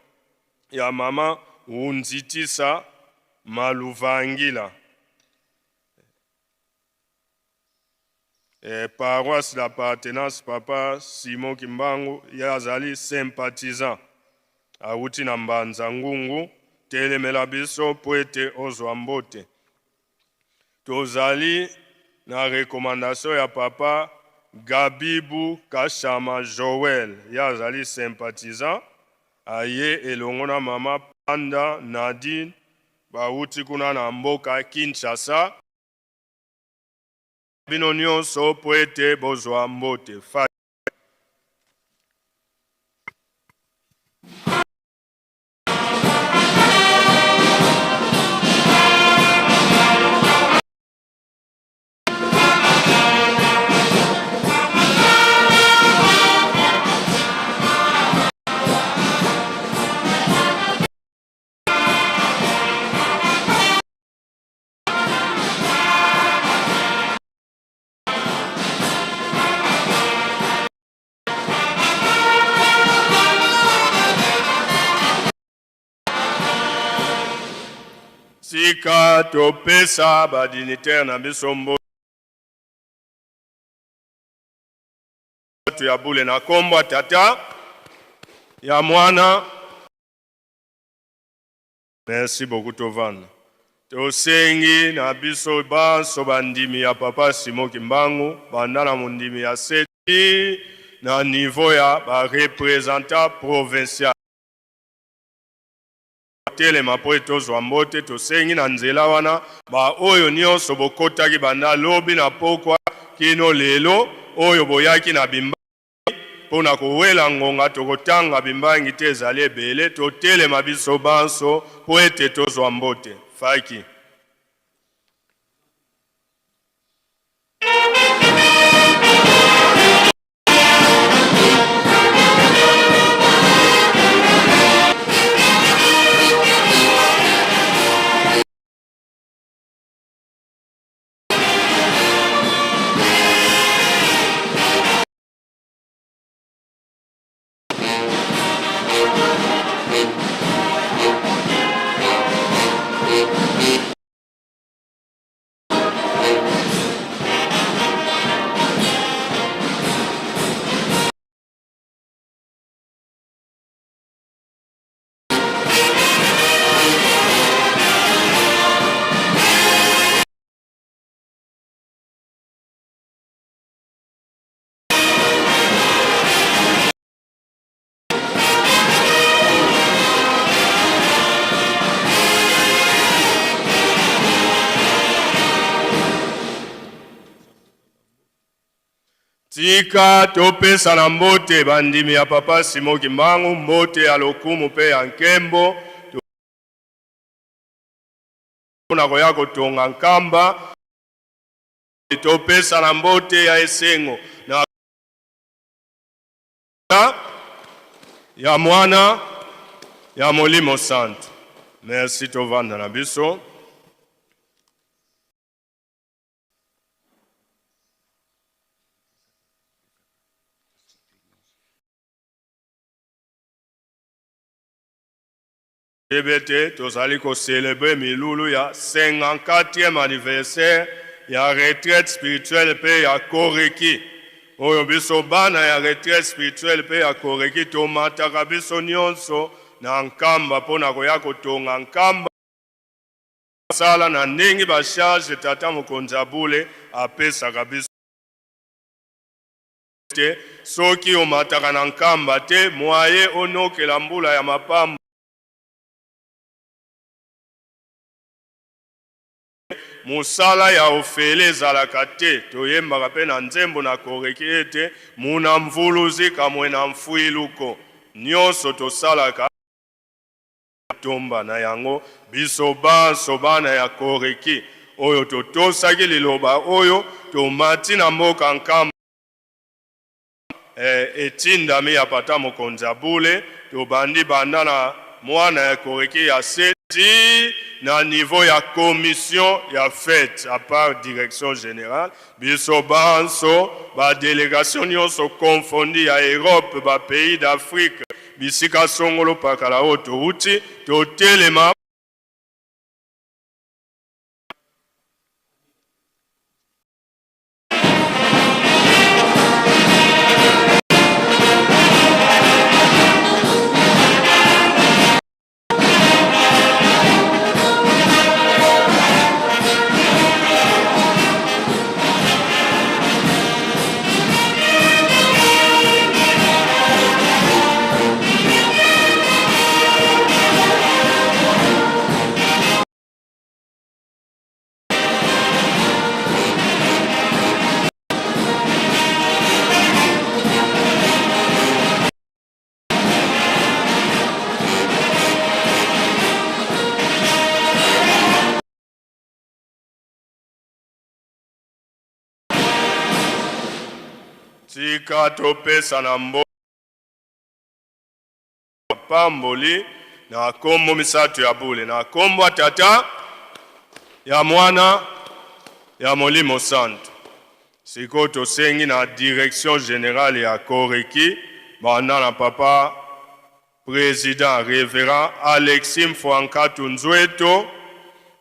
ya mama Unzitisa Maluvangila, eh, paroisse d'appartenance papa Simon Kimbangu, ye azali sympathisant, awuti na Mbanza Ngungu. Telemela biso po ete ozwa mbote. Tozali na recommandation ya papa Gabibu Kashama Joel, ye azali sympathisant, aye elongo na mama Panda Nadine, bawuti kuna na mboka Kinshasa. Bino nyonso po ete bozwa mbote. Sika topesa ba dignitaire na biso mbote ya bule na kombo ya Tata, ya Mwana. Merci beaucoup tovanda. Tosengi na biso banso bandimi ya Papa Simon Kimbangu, banda na mondimi ya seti na niveau ya ba representant provincial telema mpo ete tozwa mbote. Tosengi na nzela wana baoyo nyonso bokotaki banda lobi na pokwa kino lelo oyo boyaki na bimba mpo na kowela ngonga, tokotanga bimbangi te, ezali ebele. Totelema biso banso mpo ete tozwa mbote. Faki. Tika topesana mbote bandimi ya Papa Simon Kimbangu, mbote ya lokumu mpe ya nkembo. Na koya kotonga Nkamba, topesana mbote ya esengo na ya Mwana ya Molimo Santu. Merci, tovanda na biso. Yebe ete tozali kocelebre milulu ya 54e anniversaire ya retraite spirituelle mpe ya Koreki, oyo biso bana ya retraite spirituelle mpe ya Koreki tomataka biso nyonso na Nkamba mpo na koya kotonga Nkamba, sala na ndenge bacharge tata mokonzi ya bule apesaka biso te. Soki omataka na Nkamba te, mwaye onokela mbula ya mapambo. Mosala ya ofele ezalaka te. Toyembaka mpe na nzembo na Koreki ete muna mvuluzi kamwe na mfuiluko nyonso tosalaka tomba na yango. Biso banso bana ya Koreki oyo totosaki liloba oyo, tomati na mboka Nkamba etindami ya pata mokonzi ya bule, tobandi banda na mwana ya Koreki ya se ti na niveau ya commission ya fête, à part direction générale. Biso banso, badélégation nyonso confondu ya Europe, bapays d'Afrique, bisika songolo pakala oyo touti, totelema. Tika topesa na mbo pamboli na kombo misato ya bule, na kombo ya Tata, ya Mwana, ya Molimo Santu. Sikoyo tosengi na direction générale ya Koreki, banda na papa président révérend Alexis Mfwankatu Nzweto,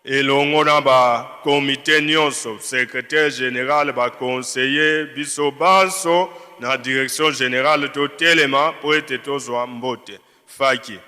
elongo na bakomite nyonso, secrétaire général, baconseiller, biso banso na direction générale totelema mpo ete tozwa mbote faki.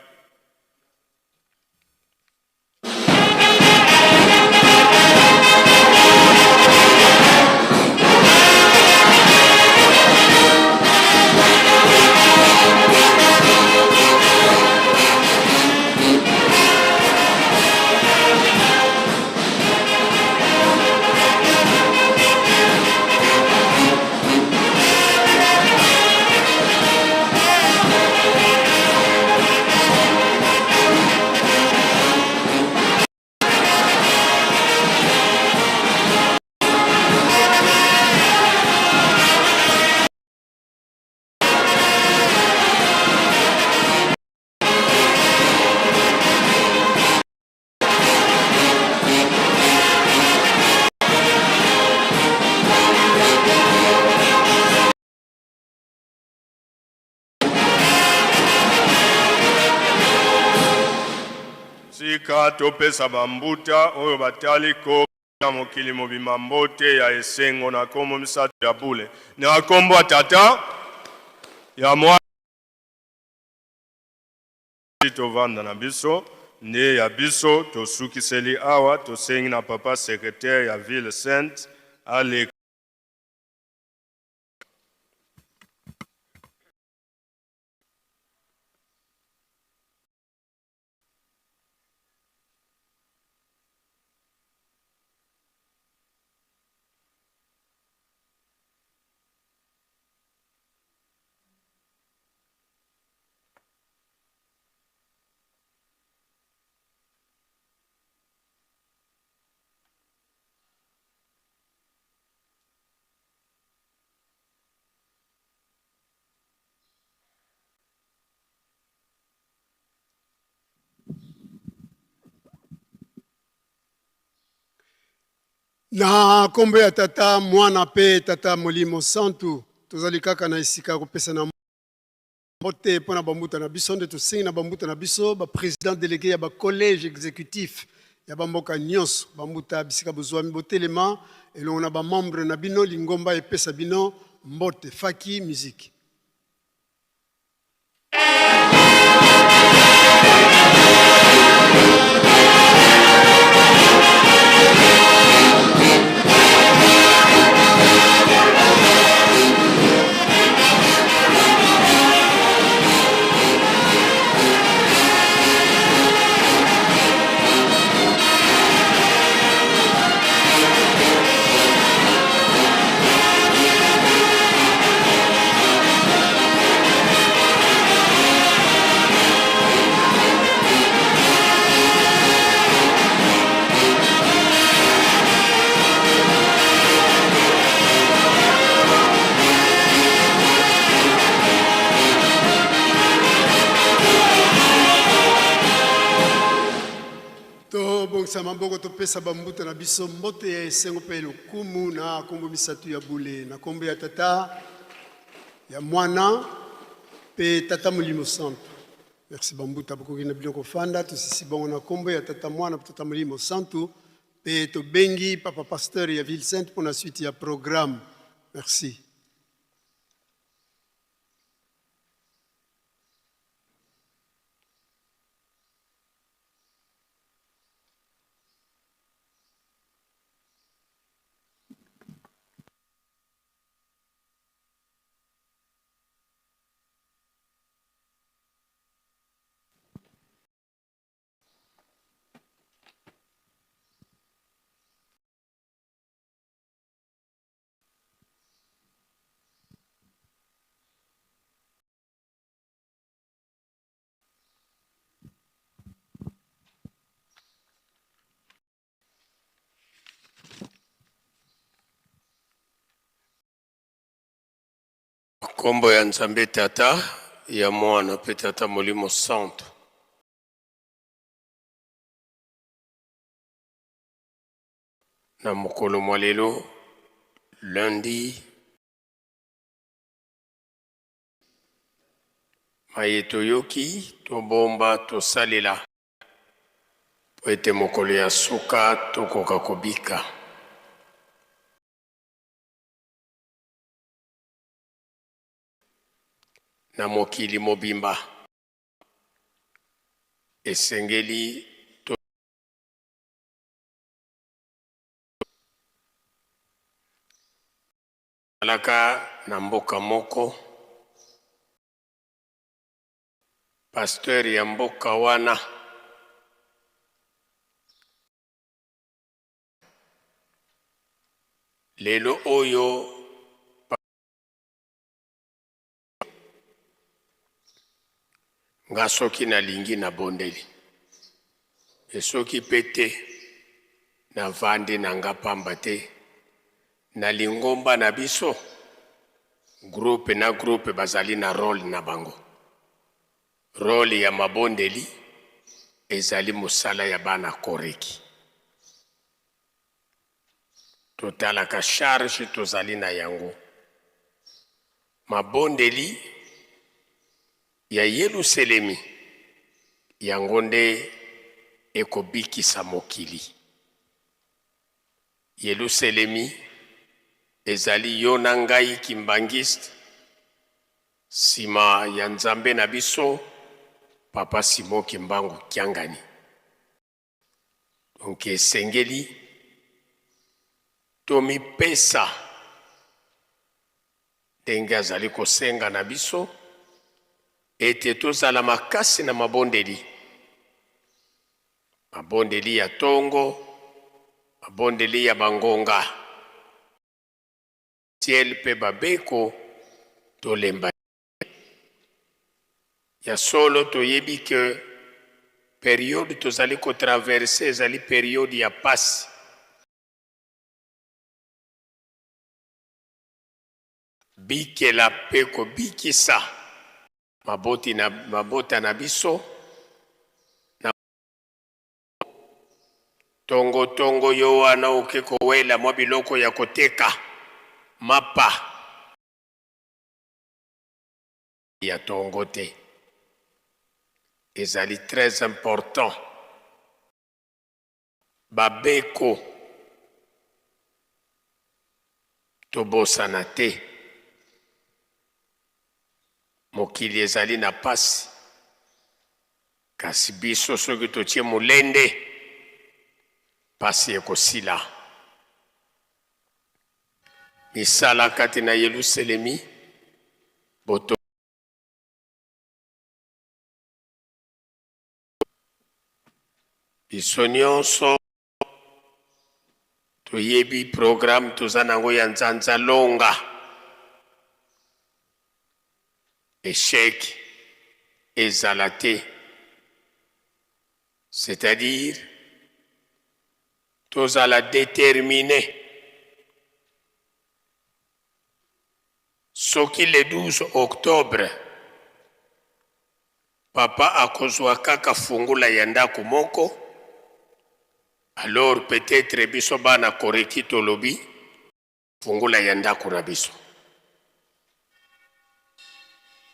Tika topesa bambuta oyo batali ko na mokili mobimba mbote ya esengo na kombo misato ya bule, na kombo ya Tata, ya Mwana. Tovanda na biso nde ya biso tosukiseli awa. Tosengi na papa secrétaire ya ville sainte aleka. Na kombo ya Tata, Mwana pe Tata Molimo Santu, tozali kaka na esika ya kopesana mbote mpo na bambuta na biso. Nde tosengi na bambuta na biso, ba president delege ya ba collège executif ya bamboka nyonso, bambuta bisika bozwami, botelema elongo na ba membre na bino, lingomba epesa bino mbote. Faki musique. Tobongisa maboko, topesa bambuta na biso mbote ya esengo mpe lokumu na kombo misatu ya bule, na kombo ya Tata, ya Mwana mpe Tata Molimo Santu. Merci bambuta, bokoki na bino kofanda. Tosisi bongo na kombo ya Tata, Mwana mpe Tata Molimo Santu, mpe tobengi Papa Pasteur ya Ville Sainte mpo na suite ya programme. Merci. Nkombo ya Nzambe Tata, ya Mwana mpe Tata Molimo Santu. Na mokolo mwa lelo lundi, maye toyoki tobomba tosalela mpo ete mokolo ya suka tokoka kobika. Na mokili mobimba esengeli to Alaka na mboka moko, pasteur ya mboka wana lelo oyo nga soki nalingi nabondeli, e soki pe te navandi na nga pamba te na lingomba na biso groupe na groupe bazali na role na bango. Role ya mabondeli ezali mosala ya bana koreki. Totalaka charge tozali na yango. Mabondeli ya Yeluselemi yango nde ekobikisa mokili. Yeluselemi ezali yo na ngai kimbanguiste sima ya Nzambe na biso Papa Simon Kimbangu Kiangani. Donc esengeli tomipesa ndenge azali kosenga na biso ete tozala makasi na mabondeli, mabondeli ya tongo, mabondeli ya bangonga ciel mpe babeko tolemba. Ya solo toyebi que periode tozali ko traverser ezali periode ya pasi. Bikela pe kobikisa maboti na mabota na biso na. Tongo tongo yo wana oke kowela mwa biloko ya koteka, mapa ya tongo te. Ezali très important. Babeko tobosana te. Mokili ezali na pasi. Kasi biso soki totie molende, pasi ekosila. Misala kati na Yelusalemi, boto biso nyonso toyebi programme toza nango ya nzanza longa. Echec ezala te. C'est-à-dire tozala determine. Soki le 12 octobre papa akozwa kaka fungula ya ndako moko, alors peut-être biso bana Koreki tolobi fungula ya ndako na biso.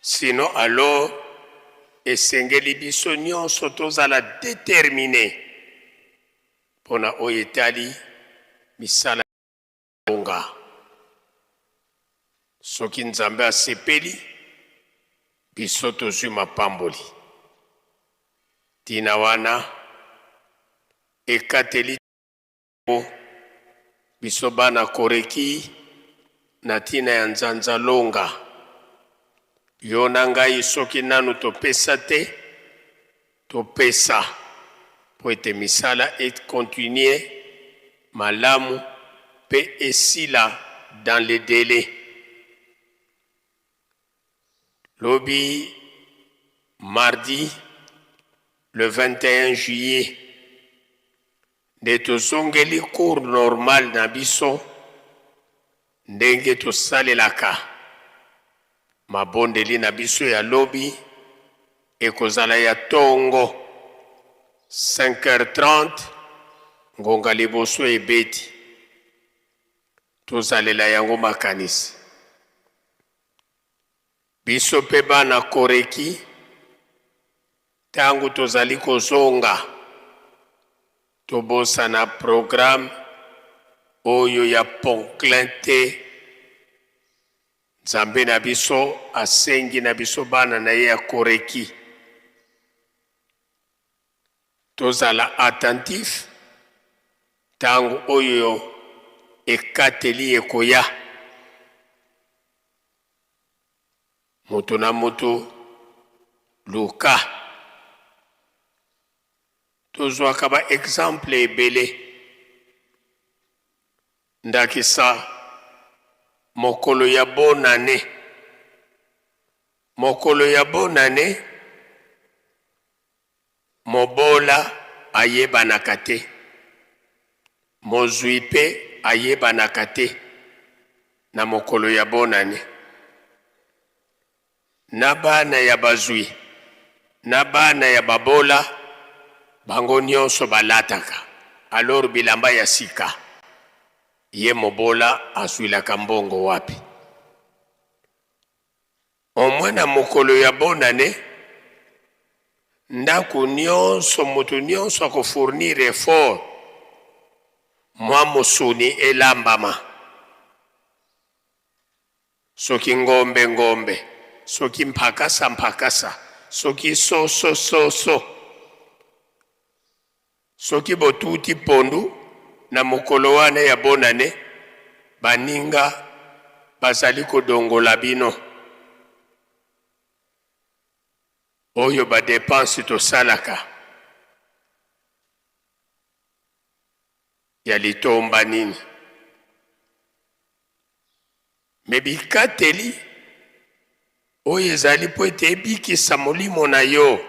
Sinon alors esengeli biso nyonso tozala determine mpona oyo etali misala bonga. Soki Nzambe asepeli, biso tozwi mapamboli. Ntina wana ekateli biso bana Koreki na ntina ya nzanza longa. Yo na ngai soki nanu topesa te, topesa mpo ete misala e continuer malamu mpe esila dans le delai. Lobi mardi le 21 juillet nde tozongeli cours normal na biso ndenge tosalelaka mabondeli na biso ya lobi ekozala ya tongo 5h30 ngonga liboso ebeti tozalela yango makanisi. Biso mpe bana Koreki tango tozali kozonga tobosana programme oyo ya Ponclin te. Nzambe na biso asengi na biso bana na ye ya Koreki tozala attentif tango oyo ekateli ekoya. Moto na moto luka. Tozwaka ba exemple ebele. Ndakisa mokolo ya bonane. Mokolo ya bonane mobola ayebanaka te, mozwi pe ayebanaka te na mokolo ya bonane. Na bana ya bazwi na bana ya babola bango nionso balataka alors bilamba ya sika. Ye mobola azwilaka mbongo wapi? Au moins na mokolo ya bonne annee ndaku nionso mutu nionso ako fournir effort mwa musuni elambama. Soki ngombe ngombe, soki mpakasa mpakasa, soki soso soso. Soki botuti pondu na mokolo wana ya bonane, baninga bazali kodongola bino. Oyo ba depenses tosalaka ya litomba nini? Mais bikateli oyo ezali mpo ete ebikisa molimo na yo,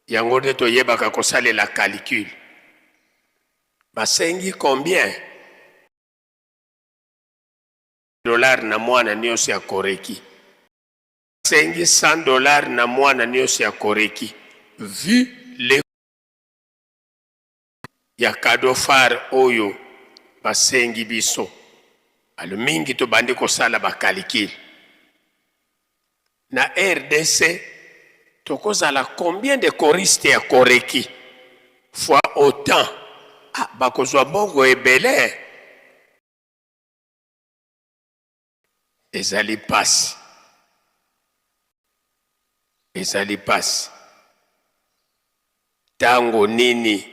yango nde toyebaka kosalela calcul. Basengi combien dollar na mwana nyonso ya Koreki? Basengi 100 dollars na mwana nyonso ya Koreki. Vu le ya cadeau phare oyo basengi biso. Alo mingi tobandi kosala ba calcul. Na rdc tokozala combien de choristes ya Koreki fois autant ah, bakozwa mbongo ebele. Ezali pasi, ezali pasi. Tango nini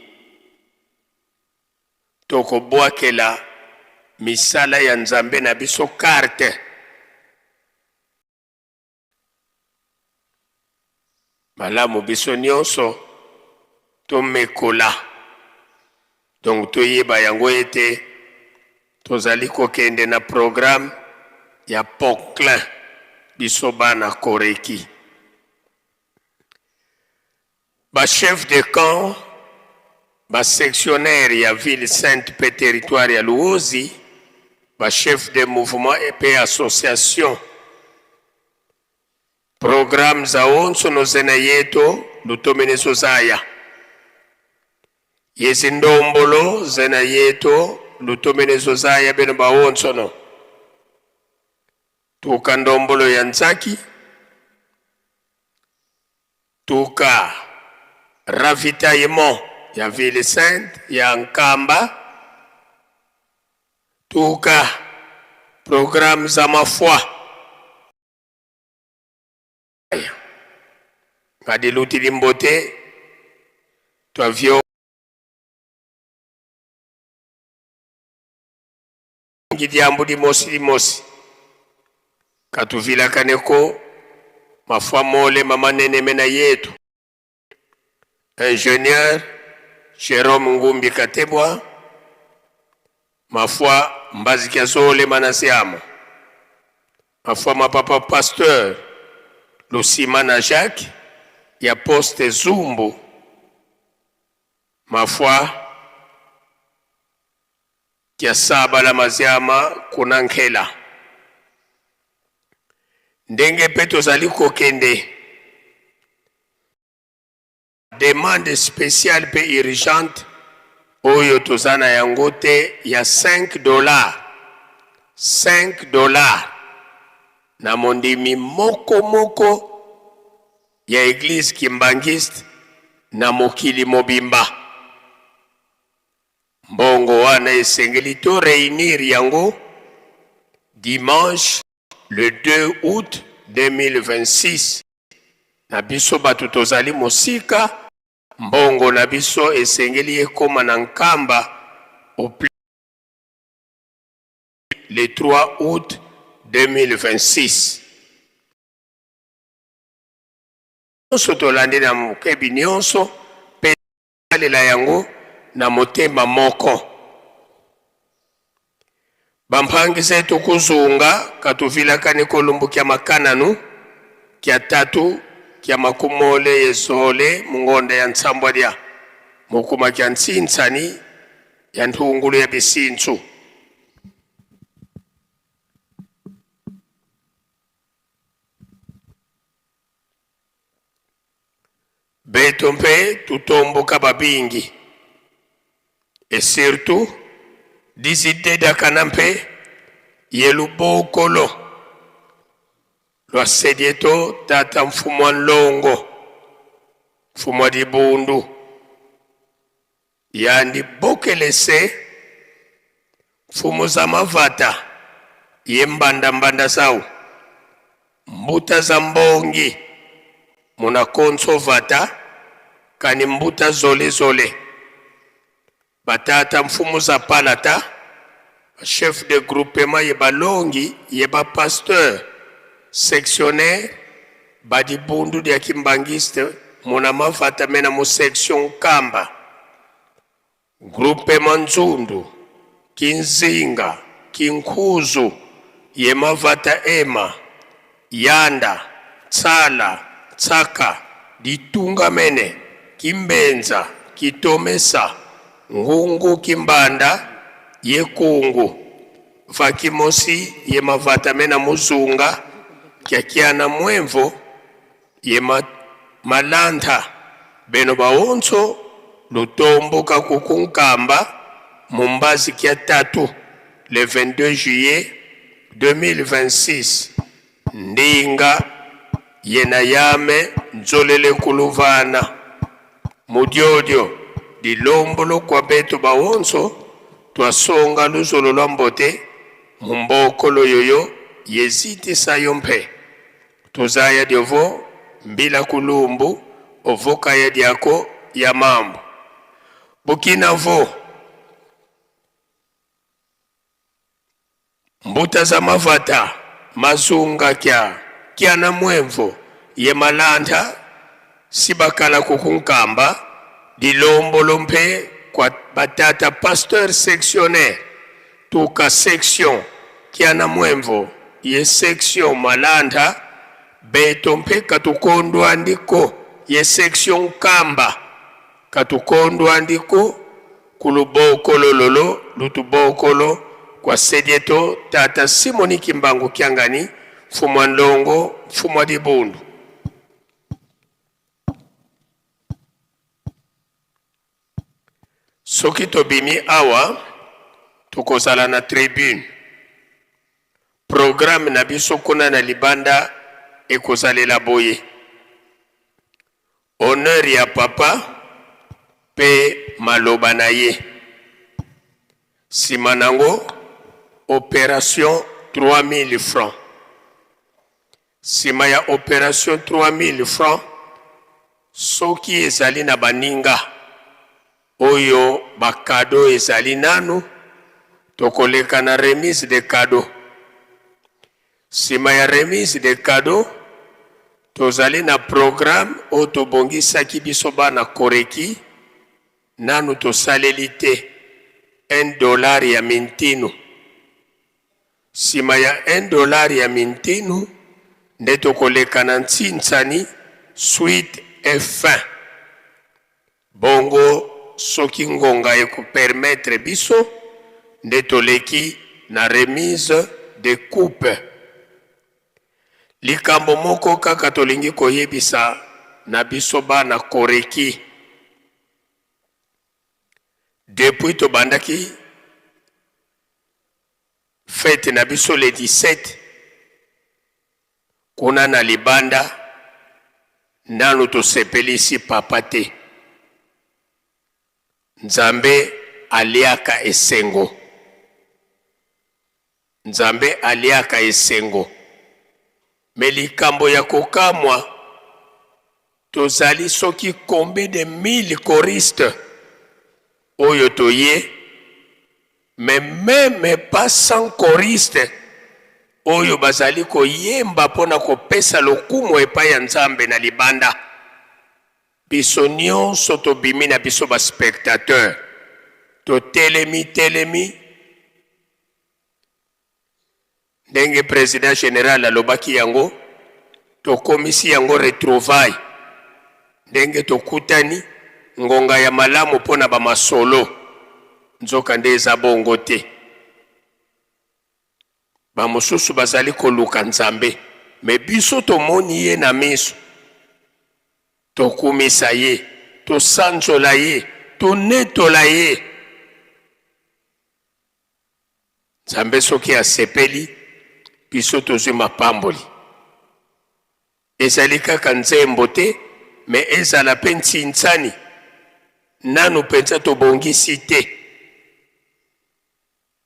tokobwakela misala ya Nzambe na biso carte? Malamu biso nionso tomekola, donc toyeba yango ete tozali kokende na programme ya Poclin, biso bana Koreki. Ba chefs de camp, ba sectionnaires ya ville sainte pe territoire ya Luozi, ba chefs de mouvement pe association, programme za onso no zena yeto lutomeneso zaya yezi ndombolo zena yeto lutomeneso zaya beno ba onsono tuka ndombolo ya nzaki Tuka ravitaillement ya ville sainte ya Nkamba, tuka programme za mafua ngadi lutili mbote twavyo diambu limosi limosi katuvilakaneko mafua mole mamanene mena yetu ingénieur Jerome Ngumbi Katebwa mafua mbazikia zole manasiamo mafua mapapa pasteur Lusima na Jacques ya poste Zumbu mafua Kia saba la maziama kuna nkela. Ndenge pe tozali kokende demande speciale pe urgente oyo toza na yango te ya 5 dollars, 5 dollars na mondimi moko moko ya eglise kimbangiste na mokili mobimba. Mbongo wana esengeli to reunir yango dimanche le 2 août 2026. Na biso bato tozali mosika, mbongo na biso esengeli ekoma na Nkamba au plus le 3 août 2026. Nyonso tolandi na mokebi nyonso mpe tosalela yango na motema moko. Bampangisa etu kuzunga katuvilakani kolumbu kya makananu kya tatu kya makumole yezole mungonda ya nsambwa lya mukuma kya ntsinsani ya nthungulu ya bisintsu. Beto mpe tutomboka babingi et surtout dizidedakana mpe ye lubokolo lwa sedieto tata mfumu wa nlongo mfumu wa dibundu yandi bokelese mfumu za mavata ye mbanda mbanda zau mbuta za mbongi muna konso vata kani mbuta zole zole batata mfumu za palata chef de groupement ye balongi ye ba pasteur sectionnaire badibundu dia kimbangiste muna mavata mena mu section Nkamba groupement Nzundu Kinzinga Kinkuzu ye mavata ema Yanda Tsala Tsaka Ditunga mene Kimbenza Kitomesa Ngungu Kimbanda ye Kungu Vakimosi ye mavata mena Muzunga Kiakiana Mwemvo ye Malantha beno baonso. lutomboka ku Kunkamba mu mbazi kia tatu le 22 juillet 2026 ndinga yena yame nzolele kuluvana mudiodio dilombolo kwa betu bawonso twasonga luzolo lwa mbote mumbokolo yoyo yezitisa yo mpe tozaya diovo mbila kulumbu ovokaya diako ya mambo bukina vo mbuta za mavata mazunga kya kyana mwemvo ye malantha sibakala kukunkamba dilombolo mpe kwa batata pasteur sectionnaire tuka section kiana mwemvo ye section malantha beto mpe katukondwa ndiko ye section nkamba katukondwa ndiko kulubokolo lolo lutubokolo kwa sedieto tata Simoni Kimbangu Kiangani mfumu wa ndongo mfumu wa dibundu. Soki tobimi awa tokozala na tribune. Programme na biso kuna na libanda ekozalela boye: honneur ya papa pe maloba na ye, sima nango operation 3000 francs. Sima ya operation 3000 francs, soki ezali na baninga oyo ba cadeaux ezali nanu, tokoleka na remise de cadeaux. Sima ya remise de cadeaux, tozali na programme oyo tobongisaki biso bana Koreki, nanu tosaleli te, un dollar ya mintinu. Sima ya un dollar ya mintinu nde tokoleka na ntsinsani suite et fin. Bongo soki ngonga eko permettre biso nde toleki na remise de coupe. Likambo moko kaka tolingi koyebisa na biso bana Koreki. Depuis tobandaki fete na biso le 17 kuna na libanda, nanu tosepelisi papa te. Nzambe aliaka esengo. Nzambe aliaka esengo. Me likambo ya kokamwa, tozali soki combien de mille choristes oyo toye, mais meme pas 100 choristes oyo bazali koyemba mpona kopesa lokumu epai ya Nzambe na libanda. Biso nyonso tobimi na biso ba spectateurs, totelemi telemi ndenge president general alobaki yango, tokomisi yango retrouvaille, ndenge tokutani ngonga ya malamu mpo na bamasolo, nzoka nde eza bongo te. Bamosusu bazali koluka Nzambe, me biso tomoni ye na miso, tokumisa ye, tosanzola ye, tonetola ye. Nzambe soki asepeli, biso tozwi mapamboli. Ezali kaka nzembo te, me ezala pe ntsinsani. Nanu mpenza tobongisi te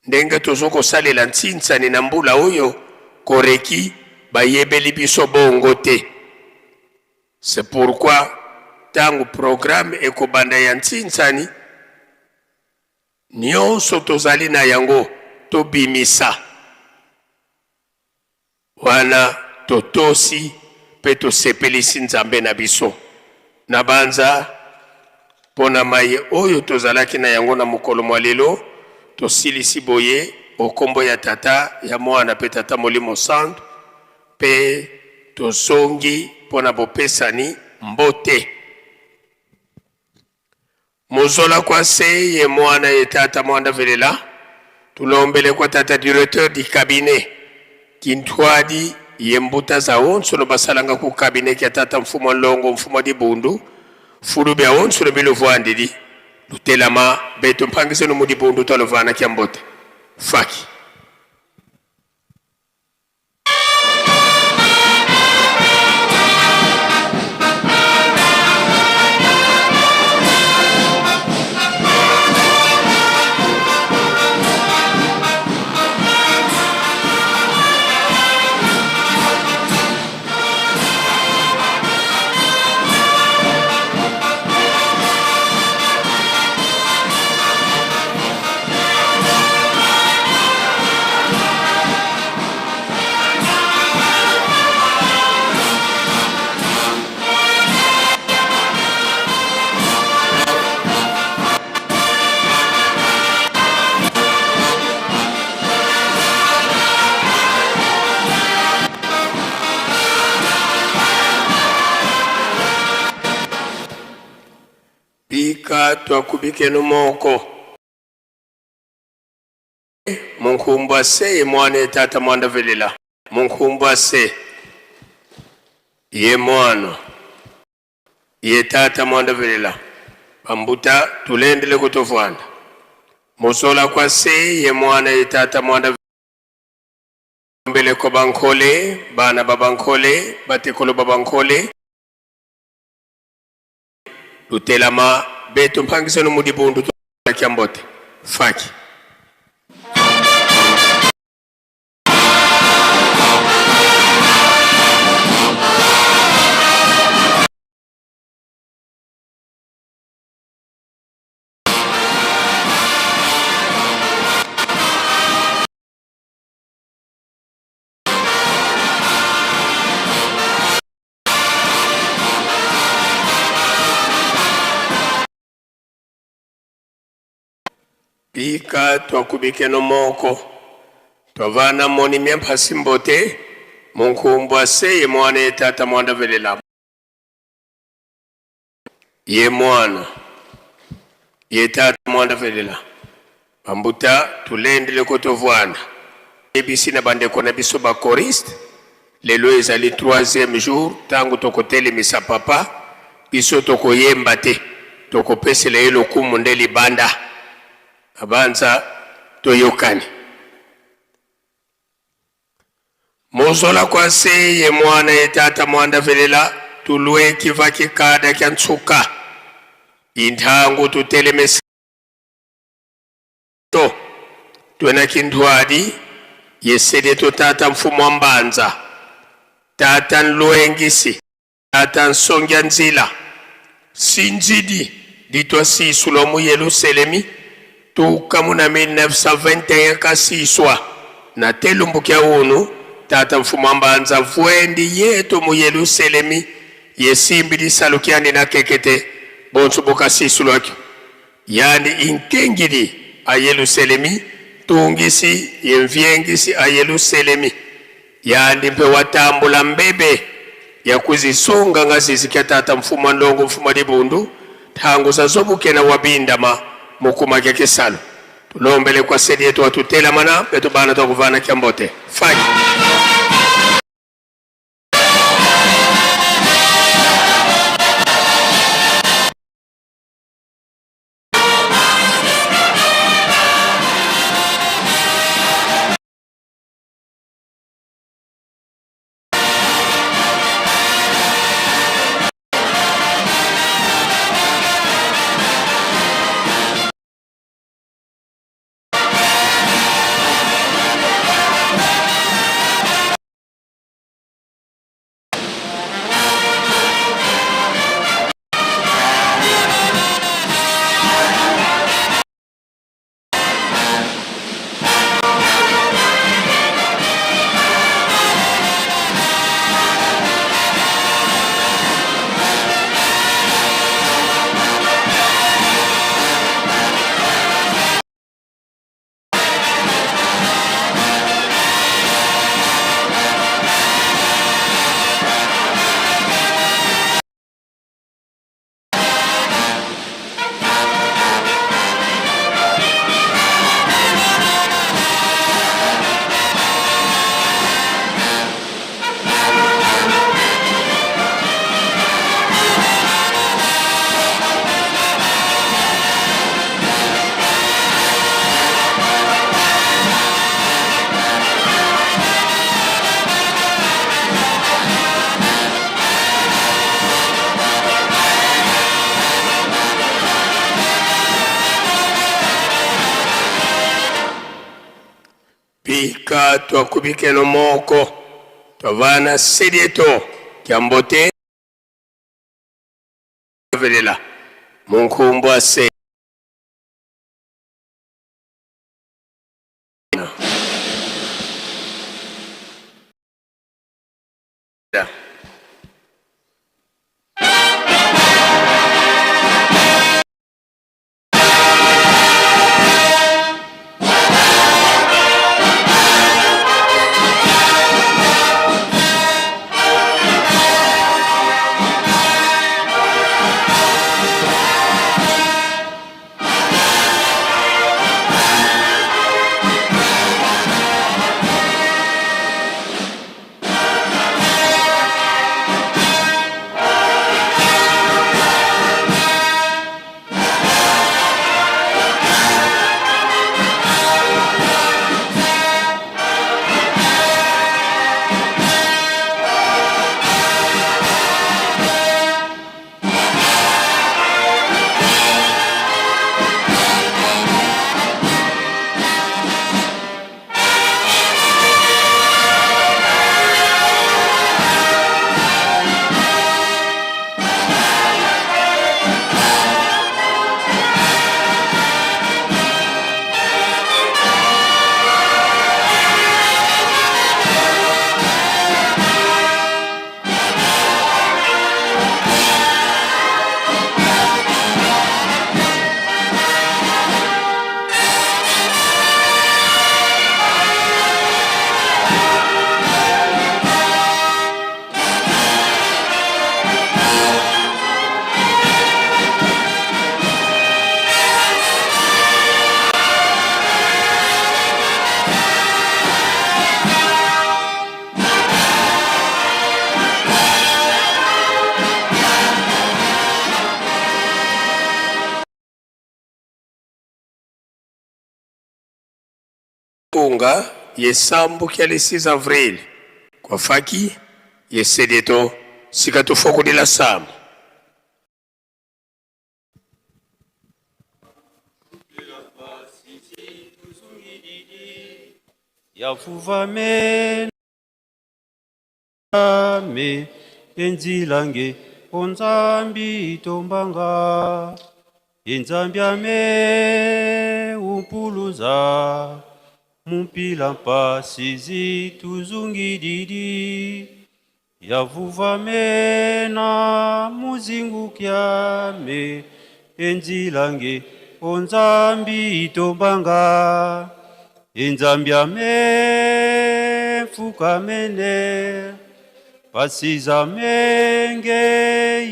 ndenge tozo kosalela ntsinsani na mbula oyo. Koreki bayebeli biso bongo te. C'est pourquoi tango programme ekobanda ya ntsinsani, Nionso tozali na yango tobimisa wana totosi mpe tosepelisi Nzambe na biso. Nabanza mpo na maye oyo tozalaki na yango na mokolo mwa lelo, tosilisi boye o nkombo ya Tata, ya Mwana mpe Tata Molimo Santu, mpe tozongi mpo na bopesani mbote. Muzola kwa se ye mwana ye tata mwanda velela tulombele kwa tata directeur du cabinet kintwadi ye mbuta za onso no basalanga ku cabinet kia tata mfumu wa nlongo mfumu wa dibundu fulu bia onso no biluvuandidi. Lutelama beto mpangiseno mu dibundu twalovana kya mbote. Faki. Bika twakubikeno moko munkumbwa se ye mwana ye tata mwanda velela munkumbwa se ye mwana ye tata mwanda velela bambuta tulendele kutofwanda musola kwa se ye mwana ye tata mwanda mbeleko bankole bana babankole batekolo babankole lutelama beto mpangisano mudibundu kya mbote faki. Bika twakubikeno moko twavana moni myamphasi mbote munkumbwa se ye mwana ye tata mwanda velela ye mwana ye tata mwanda velela bambuta tulendele kotovwana ebisi na bandeko na biso ba choriste lelo ezali troisième jour ntango tokotelemisa papa biso tokoyemba te tokopesela ye lokumu nde libanda abanza toyokani Mozola kwa se ye mwana ye tata mwanda velela tulwe kiva kikada kya ntsuka inthangu tutelemesa to twena kinthwadi yesede to tata mfumu wa mbanza tata nlwengisi tata nsongya nzila sinzidi ditwa sisulwa mu Yeluselemi tuka mu na 1921 kasiswa na telumbu kya unu tata mfumu wa mbanza vwendi yetu mu Yeluselemi yesimbi lisalu kyandi na kekete bonso bokasisulwakyo yandi inkengili a Yeluselemi tungisi yemvyengisi a Yeluselemi yandi mpe watambula mbebe ya kuzisunga nga zizi kya tata mfumu wa ndongo mfumu wa dibundu thangu za zobukena wabindama mukuma kya kisalo tulombele kwa sedi yetu watutelamana betu bana twakuvana kya mbote faki. Bika twakubikeno moko twavana sedieto kya mbote velela munkumbwa se. Kunga yesambu kia le 6 avril kwa faki yesedeto sika tufokudila samu. Yavuvame me enzilange onzambi tombanga enzambi ame umpuluza mumpila mpasi zituzungididi yavuvame na muzingukyame enzilange onzambi tombanga enzambi ame mfukamene pasiza menge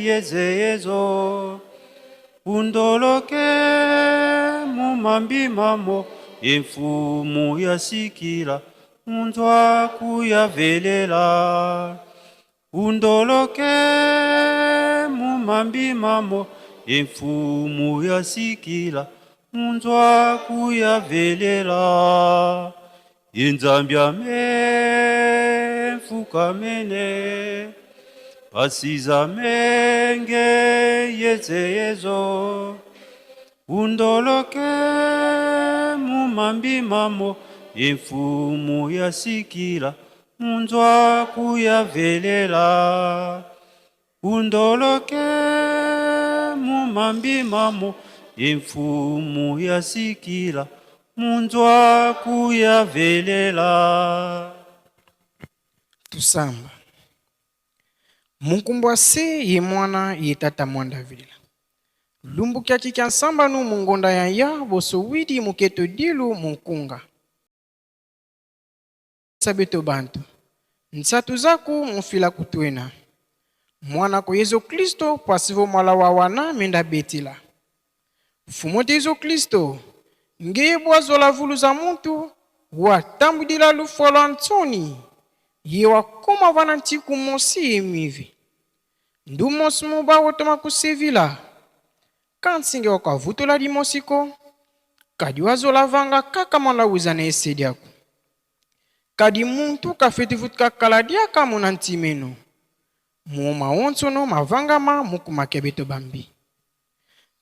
yezeyezo undoloke mumambi mamo emfumu yasikila munzwa kuyavelela undoloke mumambi mamo emfumu yasikila munzwa kuyavelela inzambi ame mfukamene pasiza menge yezeyezo undoloke mumambi mamo emfumu yasikila munzwa kuyavelela undoloke mumambi mamo emfumu yasikila munzwa kuyavelela. Tusamba munkumbwa se ye mwana ye tata mwanda vila lumbu kyaki kya nsambanu mungonda ya ya boso widi muketo dilu munkunga sabeto bantu nsatu zaku mufila kutwena mwana ko Yesu Kristo pasivo mwala wa wana menda betila fumo te Yesu Kristo ngeye bwazola vulu za muntu watambudila lufwa lwa ntsoni ye wakoma vana ntiku mosi ye mivi ndu mosi muba wotoma kusevila kansinge wakavutula limosiko kadi wazola vanga kaka mwala wiza na esediaku kadi muntu kafetivutuka kala diaka muna ntimeno muoma wonsono mavangama mukumake beto bambi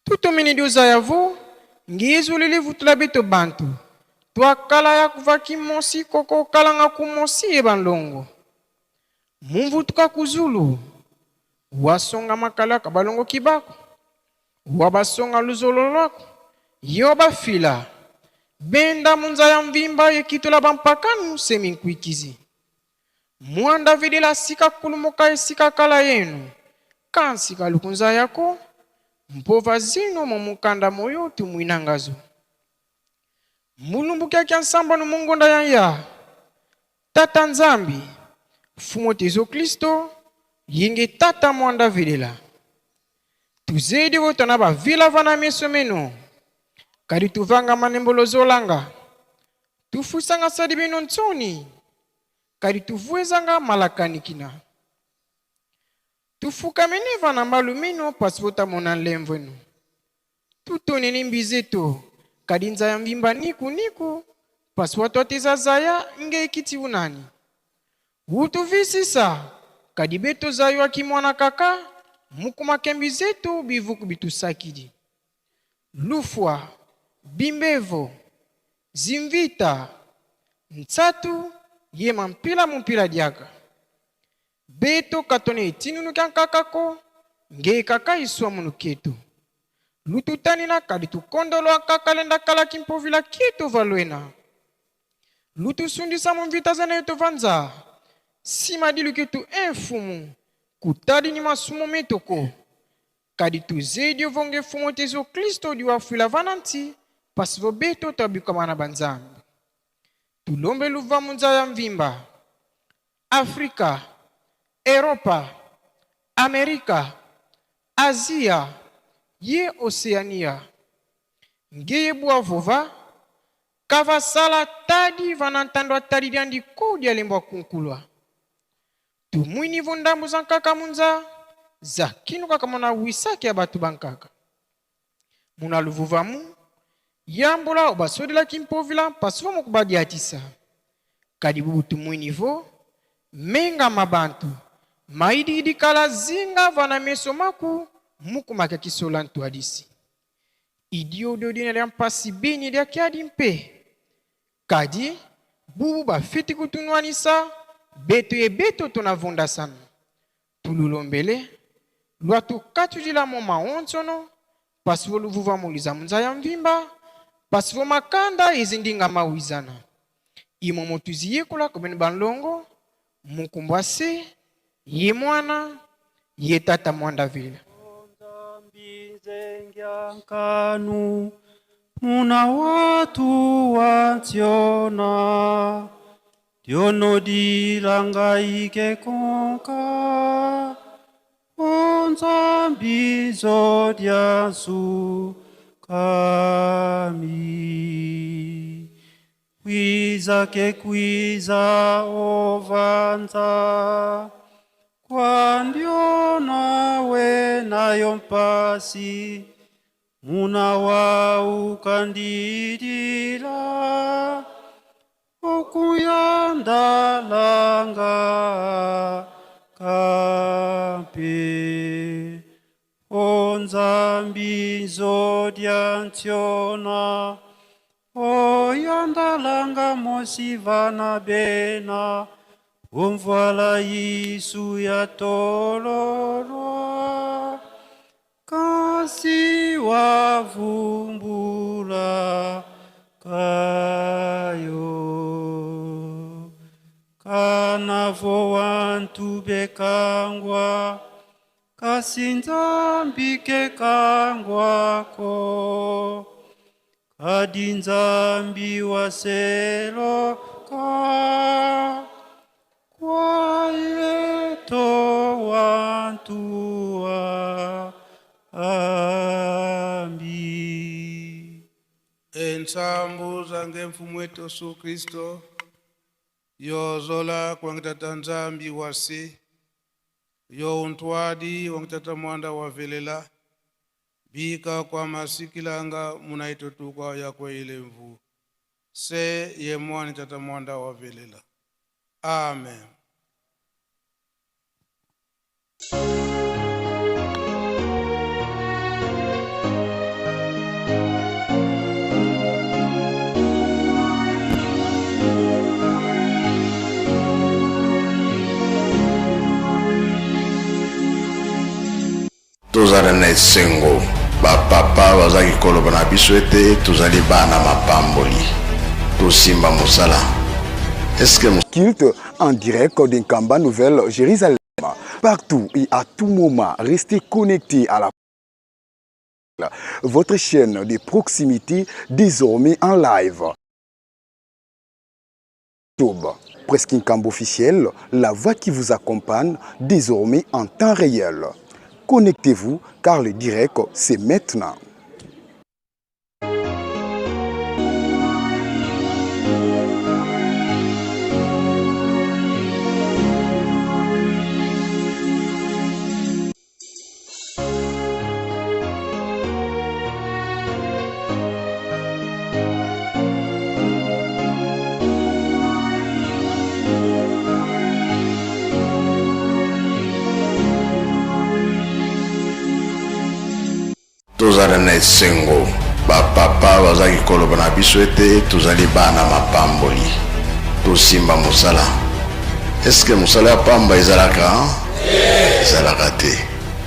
tutomini diuza yavu ngizulili vutula beto bantu Twakala ya kuvaki mosi koko kalanga ku mosi ye banlongo. Mumvutuka kuzulu. Wasonga makala kabalongo kibako. Wabasonga luzolo lwako. Yo bafila. Benda munza ya mvimba yekitola bampakanu seminkwikizi. Mwanda vidila sika kulumuka esika kala yenu. Kansi kalukunza yako. Mpova zino momukanda moyo tumwinangazo. Mulumbu kyakya nsamba no mungonda ya ya. Tata Nzambi, Fumo Yesu Kristo, yingi tata mwanda vidila. Tuzedi wotona bavila vana miso meno. Kadi tuvanga manembolo zolanga. Tufusanga sadi bino ntsoni. Kadi tuvuezanga malakanikina. Tufukamene vana mbalu mino pasi votamona nlemvwenu. Tutonene mbizeto. Kadi nzaya mvimba niku niku. Pasi watwateza zaya nge ekiti unani. Utuvisisa. Kadi beto zayo akimwana kaka. Mukumakembi zetu bivuku bitusakidi. Lufwa, bimbevo, zimvita, ntsatu, yema mpila mumpila diaka. Beto katone etinunu kya nkakako, nge kaka iswa munu ketu. Lututanina kadi tukondolo akakalenda kala kimpovila kitu valwena. Lutusundisa mumvita zana yetu vanza. Sima dilu ketu enfumu, kutadi ni masumo metoko. Kadi tuzedi ovonge fumu tezo Kristo di wafwila vananti, pasi vobeto tabikwa banzambi. Tulombe luva munza ya mvimba. Afrika, Europa, Amerika, Asia, ye Oceania. Ngeye bwa vova, kava sala tadi vanantandwa tadi dyandi kodi alembwa kunkulwa. Tumwini vondambu za nkaka munza, za kinu kaka mona wisaki ya batu bankaka. Muna luvuvamu, yambola obasodela kimpovila pasivo mokubadiatisa. Kadi bubu tumwini vo, menga mabantu, maidi kala zinga vana meso maku, mukumaka kisola ntuadisi. Idio dodina lya mpasi bini lya kiadi mpe. Kadi, bubu bafiti kutunwanisa, beto ye beto tonavunda sana. Tululombele, lwatu katudila moma onsono, pasivo luvuva muliza munza ya mvimba, pasivo makanda ezindinga mawizana. Imomo tuziyekola kobeni banlongo, mukumbwa se, ye mwana, ye tata mwanda vila. Nkanu, muna watu wantiona, diono dilanga ike konka, onzambi zodiasu kami. Kwiza ke kwiza ovanza, kwa ndiona we nayo mpasi, muna wa ukandidila, okuyandalanga kampe. Onzambi zodiantiona, oyandalanga mosivana bena, omvala Yesu ya tololwa, kasi wavumbula kayo. Kanavo wantu bekangwa, kasi Nzambi ke kangwako. Kadi Nzambi waseloka, kwa yeto wantu wa ambi. Ensambu zange mfumu wetu Yesu Kristo, yozola kwangitata Nzambi wasi, yo untwadi wangitata mwanda wa velela, bika kwa masikilanga munaitotukwa yakwe ile mvu. Se ye mwani tata mwanda wa velela. Amen. Tozala na esengo. Bapapa bazalaki koloba na biso ete tozali bana mapamboli. Tosimba mosala. Est-ce que Culte en direct de Nkamba Nouvelle Jérusalem. Partout et à tout moment, restez connectés à la votre chaîne de proximité désormais en live. YouTube, Presse Nkamba officiel, la voix qui vous accompagne désormais en temps réel. Connectez-vous car le direct, c'est maintenant. Tozala na esengo. Bapapa bazalaki koloba na biso ete tozali bana mapamboli. Tosimba mosala. Eske mosala ya pamba ezalaka? Ezalaka te.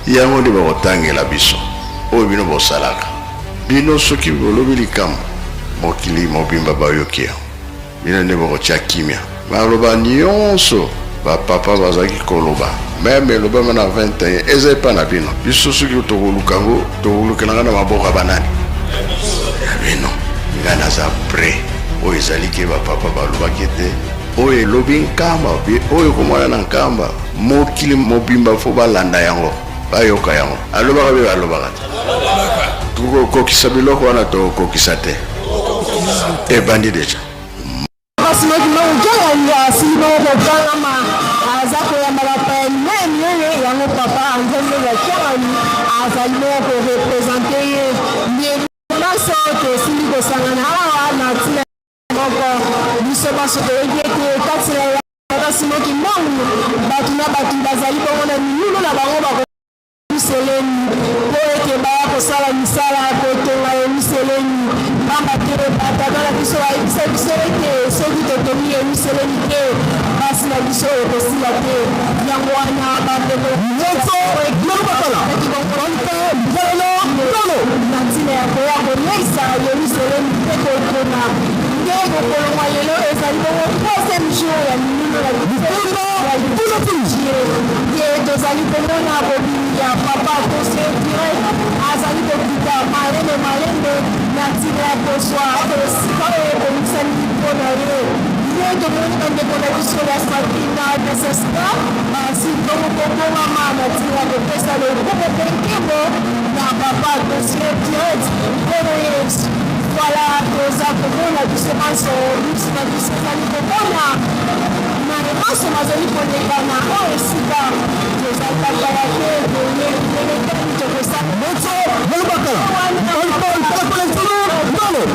Yango nde bakotangela biso oyo bino bosalaka. Bino soki bolobi likambo, mokili mobimba bayoki yango. Bino nde bokotia kimia. Maloba nyonso ba papa bazalaki koloba meme elobama na 21 eza epa na bino. Biso soki tokoluka yango, tokolukelanga na maboko ya banani? Ya bino. Ngai naza prêt. Oyo ezali ke ba papa balobaki ete oyo elobi Nkamba, oyo ekomona na Nkamba, mokili mobimba fo balanda yango, bayoka yango. Alobaka mpe balobaka te. Tokokokisa biloko wana, tokokokisa te. Ebandi deja. Pasi Maki Mbangu Kiangani asili bongo kokangama, aza koyamba bapaya minene minene, yango papa Andre Mbeza Kiangani azali bongo korepresente ye. Nde banso tosili kosangana awa na ntina moko, biso banso toyebi ete kati na Papa Simon Kimbangu bato na bato bazali bongo na milulu na bango bako Yelusalemi mpo ete baya kosala misala ya kotonga Yelusalemi, mpamba te batata na biso bayebisa biso ete soki totongi Yelusalemi te, mpasi na biso ekosila te. Yango wana bandeko na ntina ya koya koleisa Yelusalemi mpe kotonga nde mokolo mwa lelo ezali bongo troisième jour ya milulu na biso ya liturgie. Nde tozali komona bobimi ya Papa Conseiller Direct azali kokita malembe malembe na ntina ya kozwa esika oyo ebongisami mpo na ye. Nde tomoni bandeko na biso ya Safina SSK basili bongo kobongama na ntina ya kopesa lokumu mpe nkembo na Papa Conseiller Direct Nkolo Yesu. Voilà, toza komona biso banso, miso na biso ezali komona maye manso mazali koleka na oyo esika tozali bapaya te, toyebi ndenge kani tokosala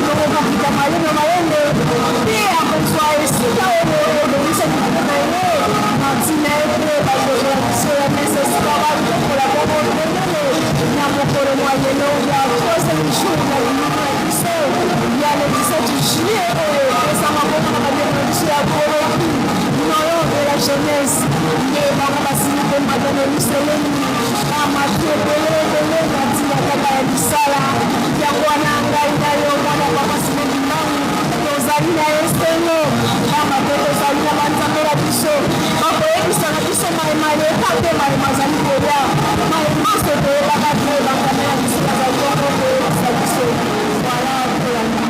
tokokokita malembe malembe mpe akozwa esika oyo ebongisami mpo na ye na ntina ete bandeko na biso ya MSSK batombola bongo bendele na mokolo mwa lelo ya troisième jour ya milulu na biso ya le 17 juillet oyo epesama bongo na bandeko na biso ya Koloki Noyon de la jeunesse nde bango basili komata na Yelusalemi bamati ebele ebele na ntina kaka ya misala. Yango wana ngai na yo mwana Papa Simon Kimbangu tozali na esengo pamba te tozali na banzambe na biso bakoyebisa na biso maye maleka mpe maye mazali koya, maye manso toyebaka te banzambe na biso bazali bongo koyebisa biso. Voilà, tolanda.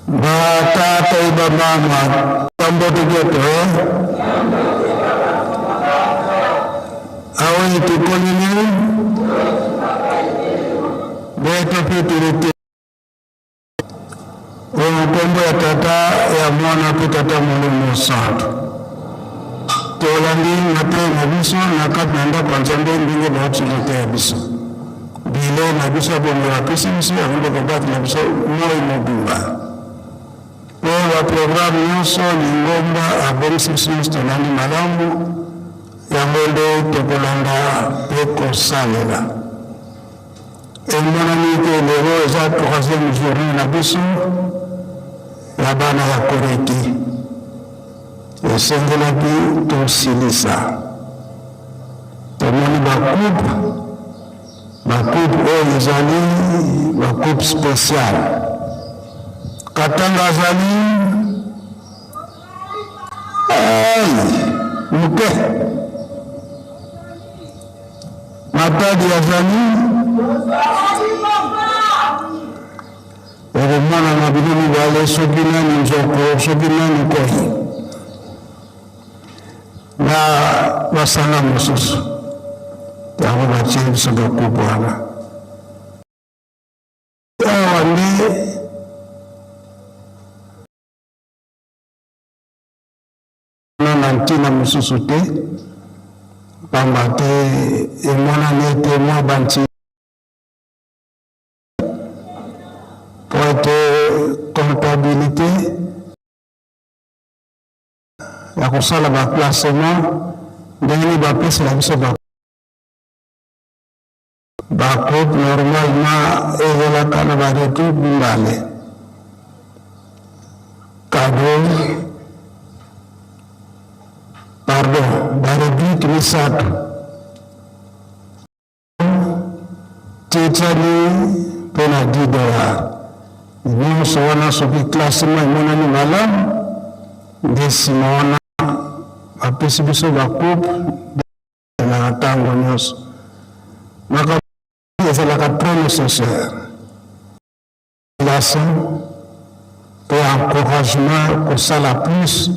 Batata bamama tambote kieto eh? Awe tukonini beto pitulite oyo nkombo ya Tata, ya Mwana mpe Tata Molimo Santu. Tolandi mateya na biso na kati na ndako ya Nzambe ndenge bauti koteya biso. Bilei na biso ya bomoi bapesi biso yango nde kobatela biso moi mobimba. Mpo baprograme nyonso lingomba abongisi biso nyonso tolandi malamu, yango nde tokolanda mpe kosalela. Emonani ete lelo eza troisième journée na biso ya bana ya Koreki. Esengelaki tosilisa. Tomoni ba coupe, ba coupe oyo ezali ba coupe spéciale. Katanga azali ai moke. Matadi azali okomonana bino mibale soki nani nzoko soki nani koi na masanga mosusu yango batie biso bakupe wana awa nde na ntina mosusu te pamba te emonani ete mwa banti po ete comptabilité ya kosala ba classement ndenge nini bapesela biso ba ba groupe normalement ezalaka na ba regroupe mibale cadeau pardon ba rubrique misato Titrani mpe na 10 dollars. Nyonso wana soki classement emonani malamu nde nsima wana bapesi biso ba coupe na ntango nyonso. Makambo ezalaka très nécessaire. Motivation mpe encouragement kosala plus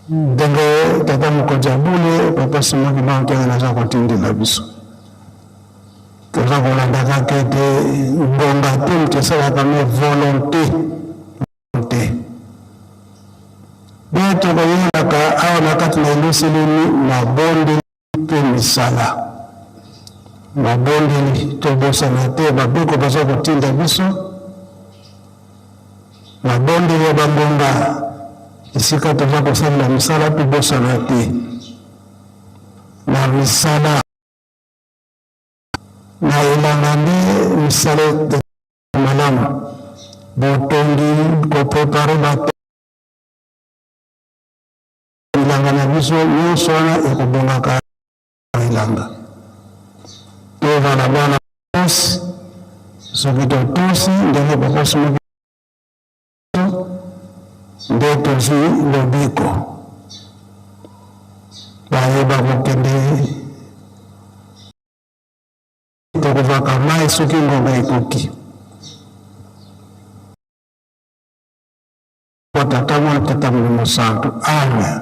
ndenge tata mokonzi ya bule papa Simon Kimbangu Kiangani aza kotindela biso. Toza kolanda kaka ete ngonga te moto esalaka me volonté volonté. Mpe tokoyelaka awa na kati na Yelusalemi mabondeli mpe misala. Mabondeli, tobosana te babeko baza kotinda biso mabondeli ya bangonga esika toza kosalela misala, tobosana te na misala na elanga nde misala malamu, botongi, koprepare bato Bilanga na biso nyonso wana ekobongaka elanga. Tozala bana tosi, soki totosi ndenge papa somoki nde tozwi lobiko. Baye bakokende tokovaka mai soki ngonga ekoki. Kwa Tata, Mwana, Tata Molimo Santu. Amen.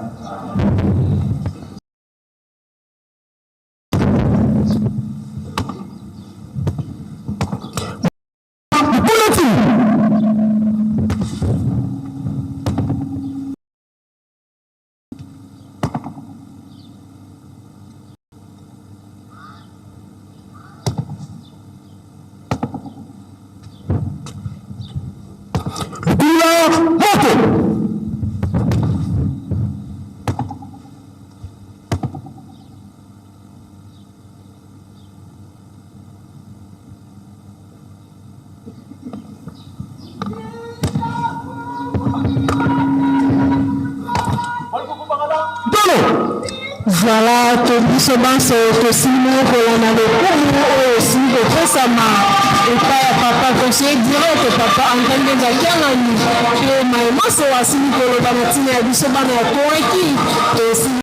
to biso banso tosili bongo kolanda lokumu oyo esili kopesama epai ya papa conseiller direct papa Andre Ngenza Kiangani mpe maye manso asili koloba na ntina ya biso bana ya Koeki tosili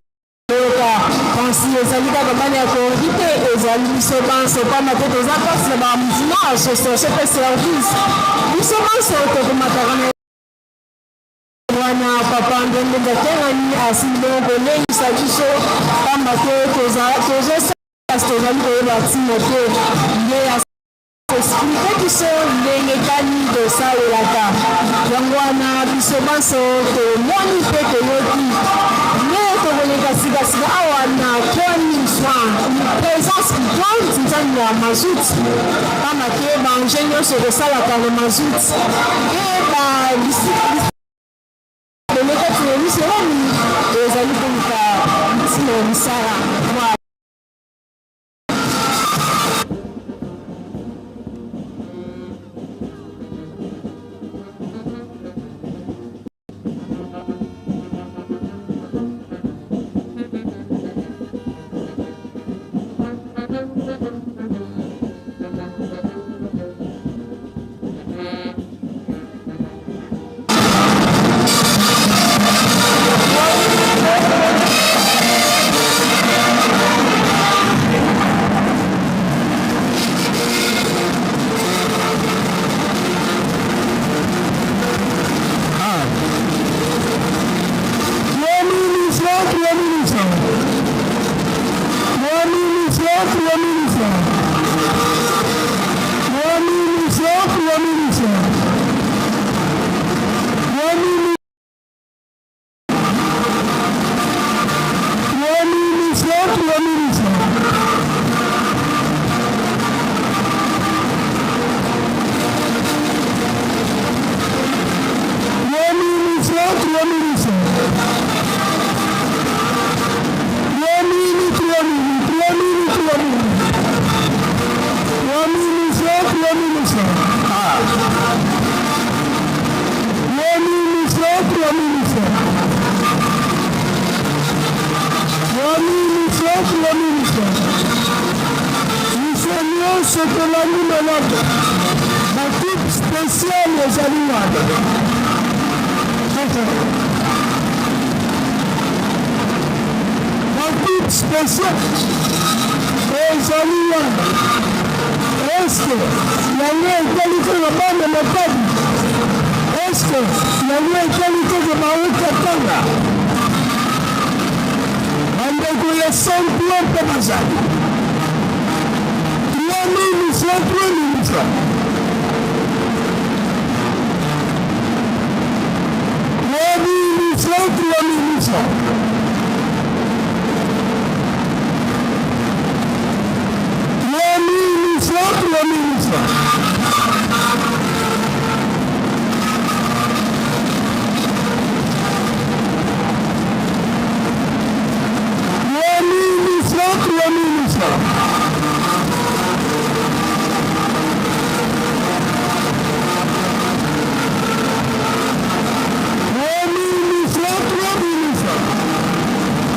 koyoka kasi ezali kaka bana ya Koeki te ezali biso banso pamba te toza kati na ba mouvement association mpe service biso banso tokomataka na Wana papa Andre Mbemba Kiangani asili bongo kolendisa biso pamba te tozosala kasi tozali koyeba ntina te nde explike biso ndenge kani tosalelaka yango. Wana biso banso tomoni mpe toyoki nde tokoleka sikasika awa na 3000 francs, une présence qui compte nzambe ya mazout, pamba te baengin nyonso ekosalaka na mazout e ba ebele kati na biso oyo ezali koluka ntina ya misala. Biso nyonso tolandi malamu, bacoupe spéciale ezali wana. Bacoupe spéciale ezali wana. Eske yango etali kaka bana Matadi? Eske yango etali kaka baokatanga? Bandeko ya Saint-Pierre mpe bazali 3000 francs, 3000 francs, 3000 francs, 3000 francs. 3000 francs, 3000 francs. 3000 francs, 3000 francs. 3000 francs,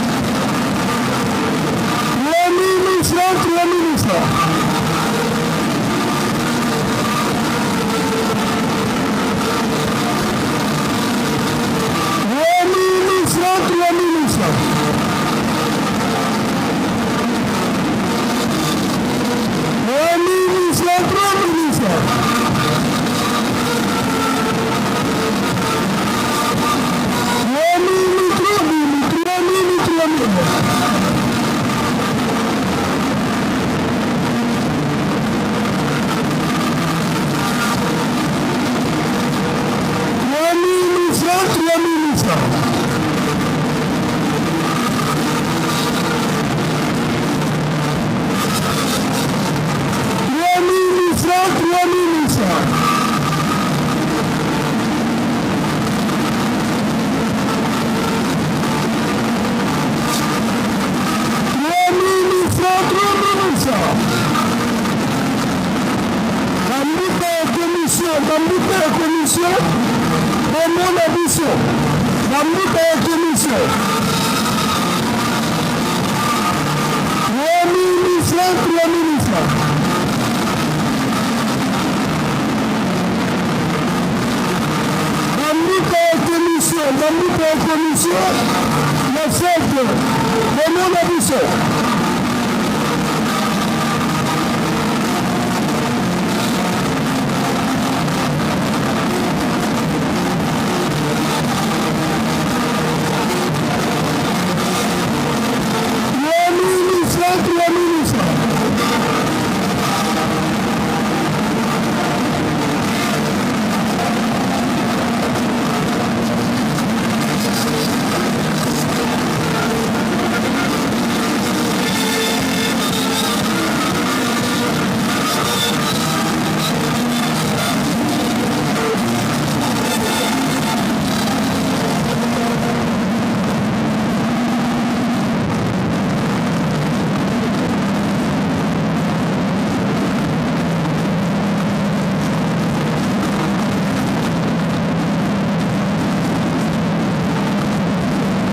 3000 francs. 3000 francs, 3000 francs. 3000 francs, 3000 francs. 3000 francs, 3000 francs. 3000, 3000, 3000, 3000. 3000 francs, 3000 francs. 3000 francs, 3000 francs. 3000 francs, 3000 francs. Bambuta ya commission, bambuta ya commission, bomona biso. Bambuta ya commission. 3000 francs, 3000 francs. Bambuta ya commission, bambuta ya commission ya fete. Bomona biso.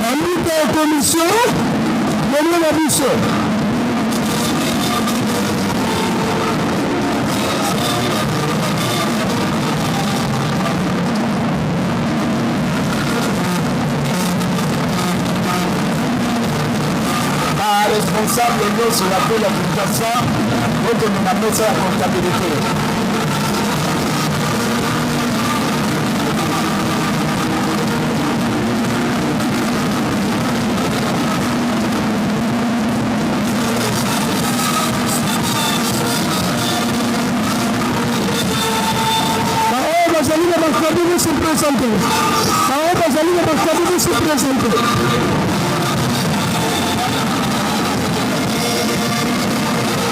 Bambuta ya commission bomona biso. Ba responsable nyonso ya ville ya Kinshasa bokende na mesa ya comptabilité. Baoyo bazali na bakado bose presente. Baoyo bazali na bakado bose presente.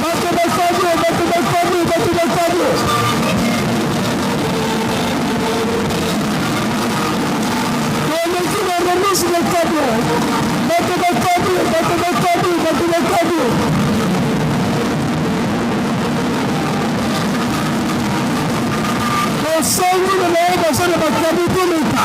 Bato bakado, bato bakado, bato bakado. Toleki na remise de kado. Bato bakado, bato bakado, bato bakado. Tosengi na baoyo baza na bakado toleka.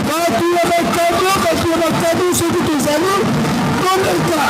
Bato ya bakado, bato ya bakado, soki tozali toleka.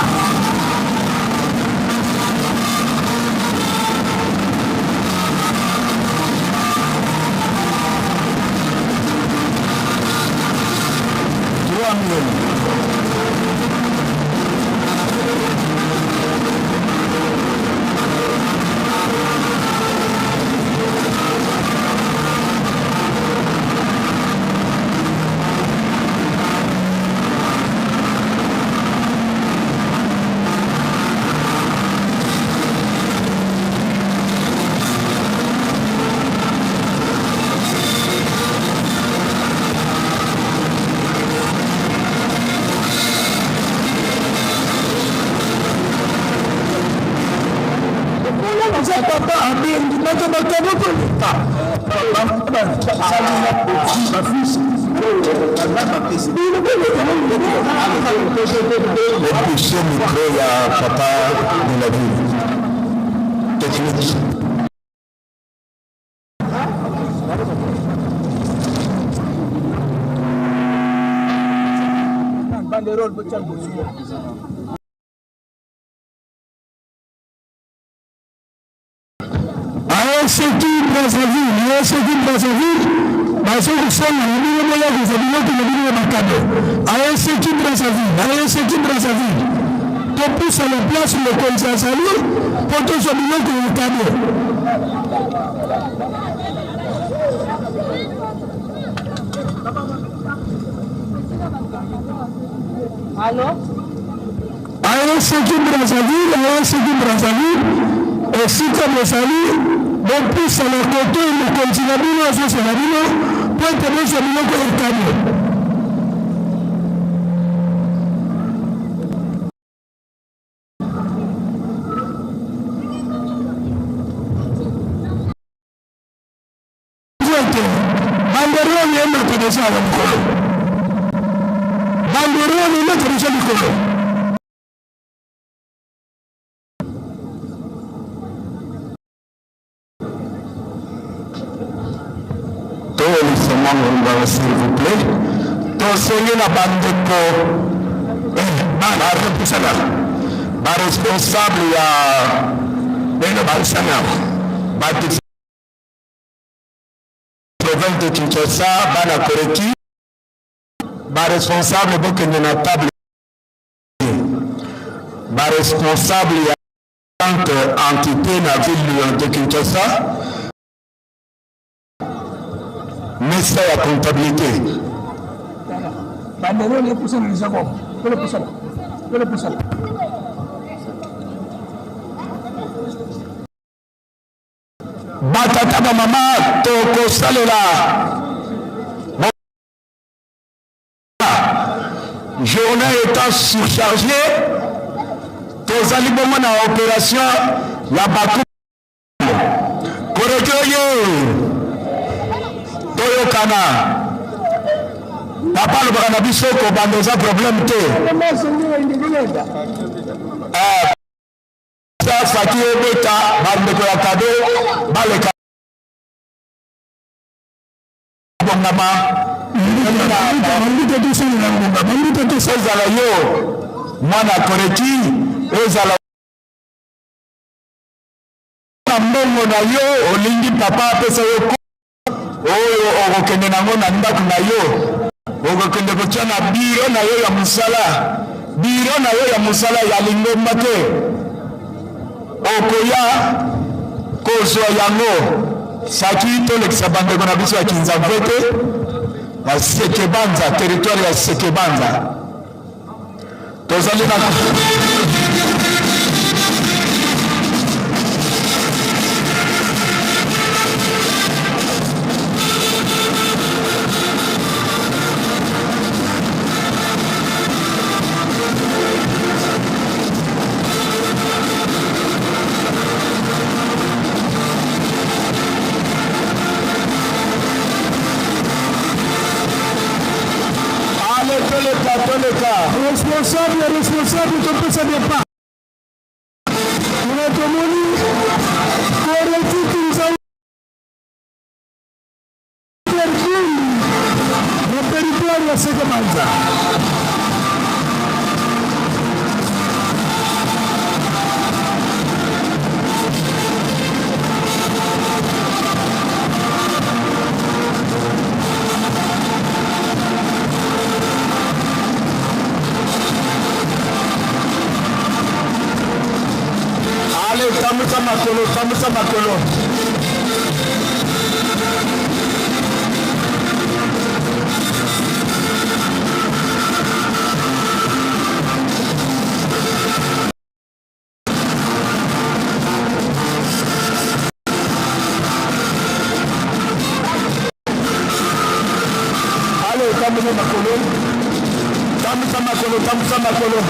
Eza papa abengi bato bakabo koleka Repousse micro ya papa de la ville. Technique. Aeseki Brazzaville, aeseki Brazzaville, bazo kosenga na bino boya kozwa biloko na bino ya bakado. Aeseki Brazzaville, aeseki Brazzaville, topusa na place mokonzi azali mpo tozwa biloko ya kado. Aeseki Brazzaville, aeseki Brazzaville, esika bozali bopusana kote mokonzi na bino azozela bino mpo ete bozwa biloko ya kado. Ete banderole emata deja awa likolo, banderole emata deja likolo. Topesa mwa ngonga s'il vous plaît. Tosengi na bandeko eh, bana repusana ba responsable ya beno bausana bato province de Kinshasa bana Koreki ba responsable bokende na table ba responsable ya entité na ville de Kinshasa mesa ya comptabilité batata bamama tokosalela journée étant surchargée tozali bongo na opération ya baku Koreki oye toyokana papa alobaka na biso kobanda eza problème te eh, faki ebeta bandeko ya kado baleka bongama ezala yo mwana koreki ezala Na mbongo na yo olingi papa apesa yo oyo okokende nango na ndako na yo, okokende kotya na biro na yo ya mosala, biro na yo ya mosala ya lingomba te, okoya kozwa yango. Saki tolekisa bandeko na biso ya Kinzamvete ya Sekebanza, territoire ya Sekebanza. Tozali na Ale toleka toleka. Responsable responsable topesa départ. Kuna tomoni Koreti Kinza na territoire ya Seke Banza. Ale tambusa makolo, tambusa makolo. Ale tambusa makolo, tambusa makolo, tambusa makolo.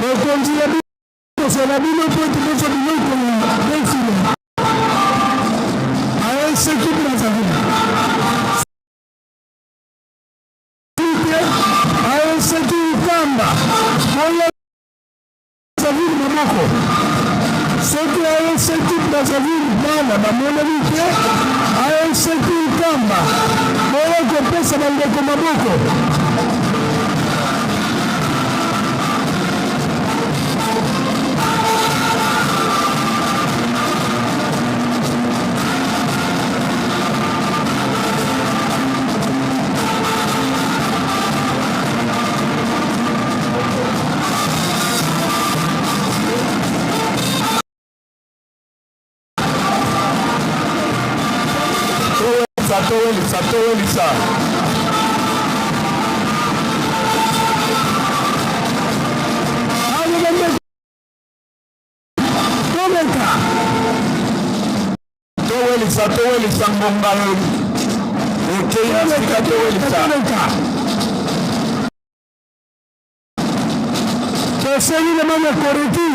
Mokonzi na biso na bino mpo ete bozwa biloko ya bofula aeseki Brazzaville te aeseki Nkamba boya Brazzaville maboko soki aeseki Brazzaville bana bamonani te aeseki Nkamba boya kopesa bandeko maboko. Towelisa, towelisa, towelisa. Towelisa, towelisa ngonga. Ekei mosika towelisa. Tosengi na mama Koreti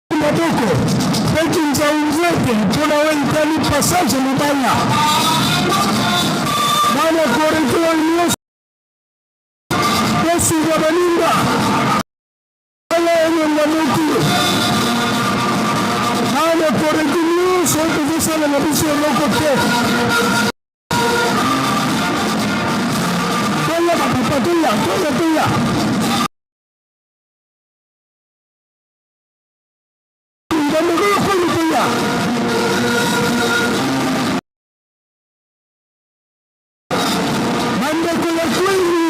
to maboko mpe kinzaunzete mpo na oyo etali passage mobanya. Mama Koreti oyo nyonso tosunga baninga oyo elonga noki. Mama Koreti nyonso oyo tozosala na biso eloko te. Toya ba papa toya toya toya. Ndambo ya kweli toya. Bandeko ya kweli.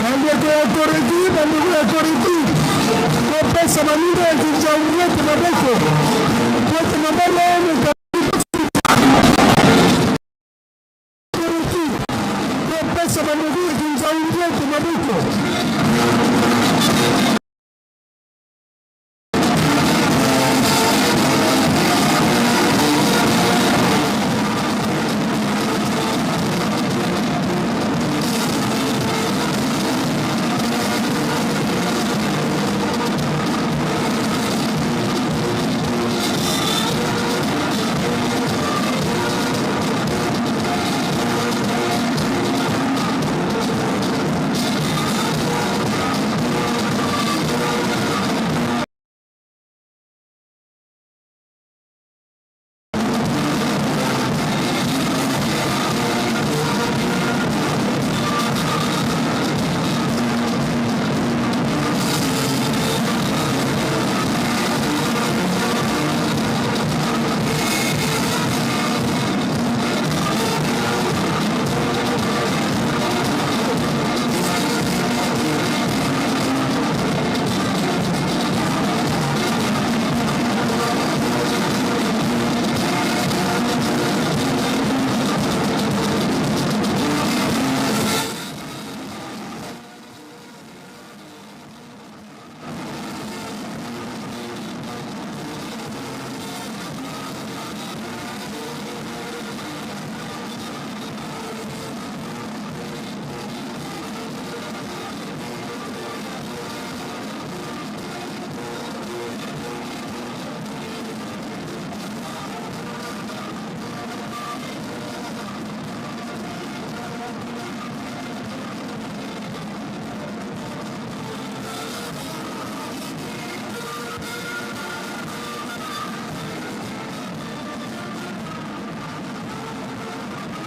Bandeko ya Koreti, bandeko ya Koreti, kopesa baninga ya Kinzau-Ngwete maboko po ete mabala oyo Koreti, kopesa bandeko ya Kinzau-Ngwete maboko.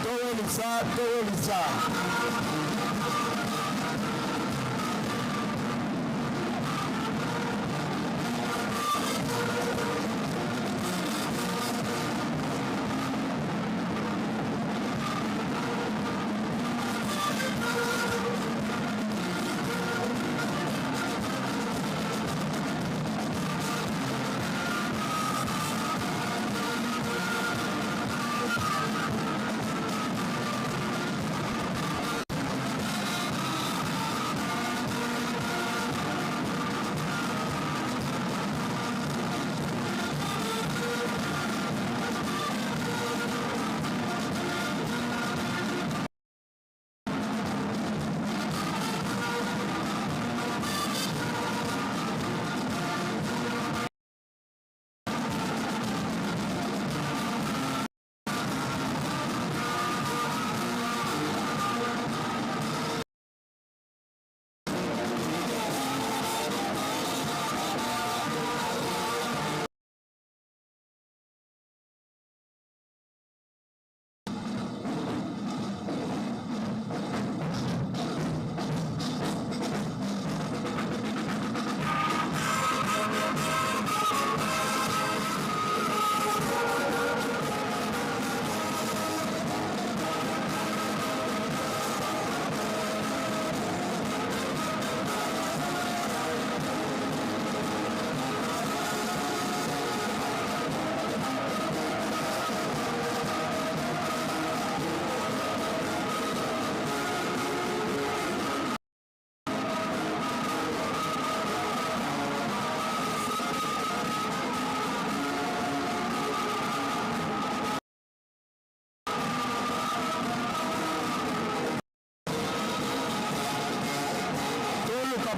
Towelisa, towelisa.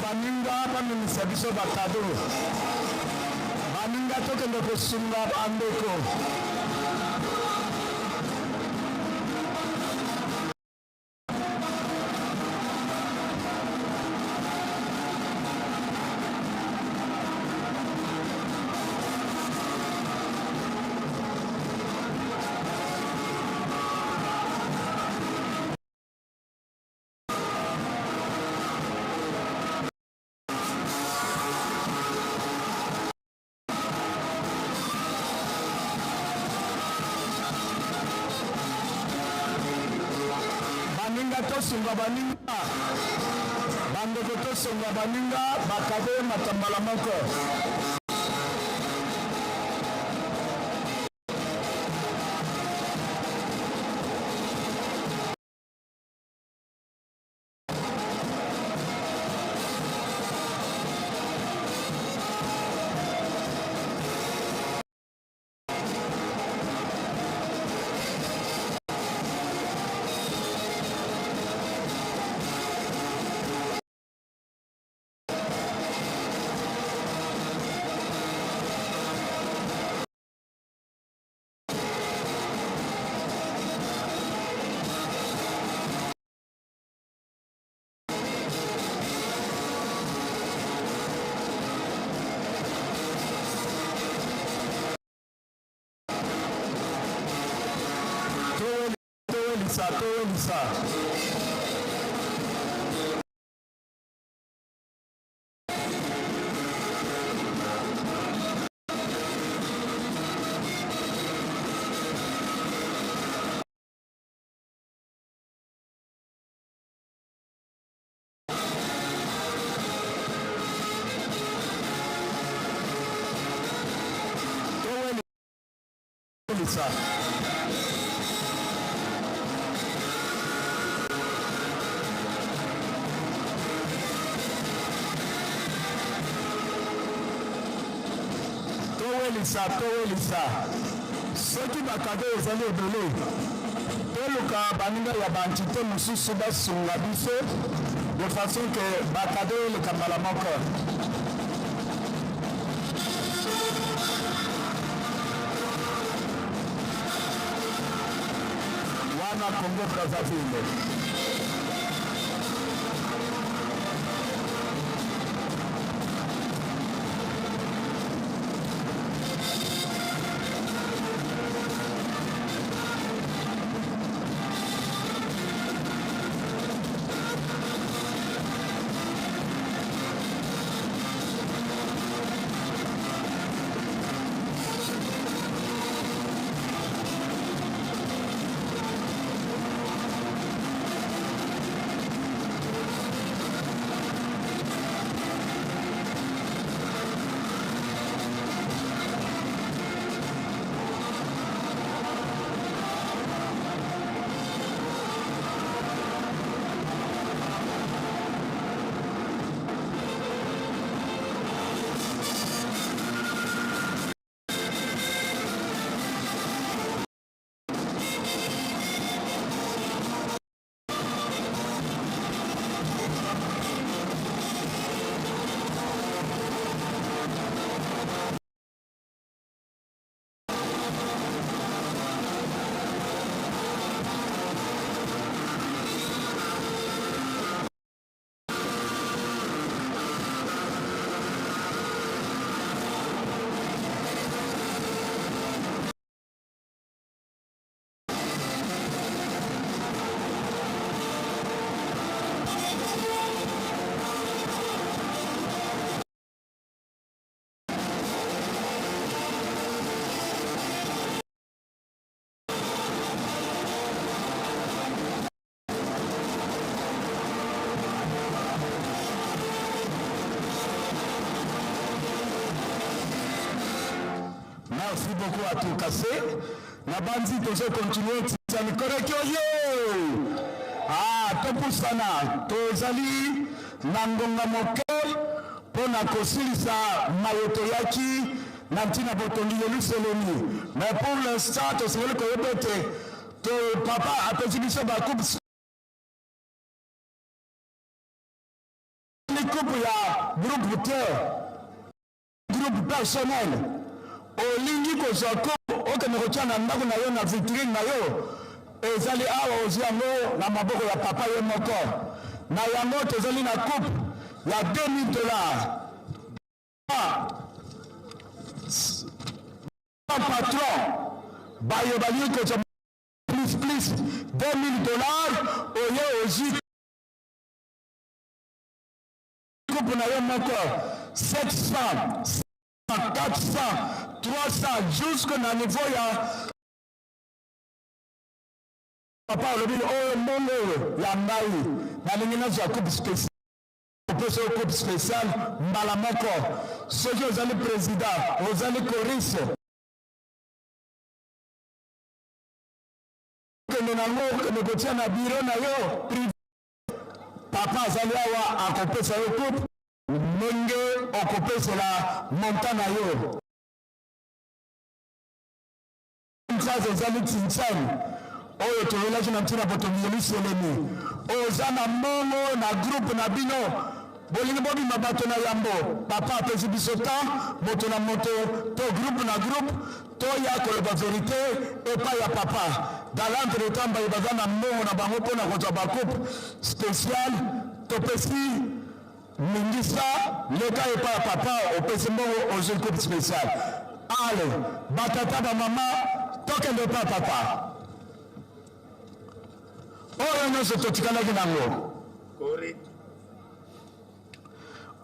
baninga bamemisa biso ba cadeau. Baninga tokende kosunga bandeko. Baninga tosunga baninga, bandeko tosunga baninga, bakado emata mbala moko. Towelisa, towelisa. Towelisa. Towelisa, towelisa. Soki ba cadeau ezali ebele, toluka baninga ya ba entite mosusu basunga biso de façon que ba cadeau eleka mbala moko. Wana Congo Brazzaville. Merci beaucoup à tout cassé. Nabanzi tozo continuer tizali koreki oye. Ah, topusana tozali na ngonga moke mpo na kosilisa maye toyaki na ntina botongi Yelusalemi. Mais pour l'instant tosengeli koyeba ete to papa apesi biso ba coupe. coupe ya groupe te, groupe personnel. Olingi kozwa coupe okende kotia na ndako na yo na vitrine na yo, ezali awa, ozwi yango na maboko ya papa ye moko. Na yango tozali na coupe ya 2000 dollars. Patron baye balingi kozwa plus plus 2000 dollars, oye ozwi coupe na yo moko 700, 400, 300 jusque na niveau ya papa. Olobi oyo mbongo oyo ya ngai, nalingi nazwa coupe spéciale, opesa yo coupe spéciale mbala moko. Soki ozali président, ozali choriste, okende nango, okende kotia na bureau na yo privé. Papa azali awa, akopesa yo coupe ndenge okopesela montant na yo. Mfaze ezali Tsintsani oyo toyelaki na ntina botongi Yelusalemi. Oza na mbongo na groupe na bino, bolingi bobima bato na yambo, papa apesi biso temps, moto na moto to groupe na groupe toya koloba verite epai ya papa. Dans l'entretemps, baye baza na mbongo na bango mpo na kozwa bacoupe spéciale, topesi ningisa, leka epai ya papa, opesi mbongo, ozwi coupe spéciale. Ale batata, bamama, tokende epai ya papa. Oyo nyonso totikalaki nango,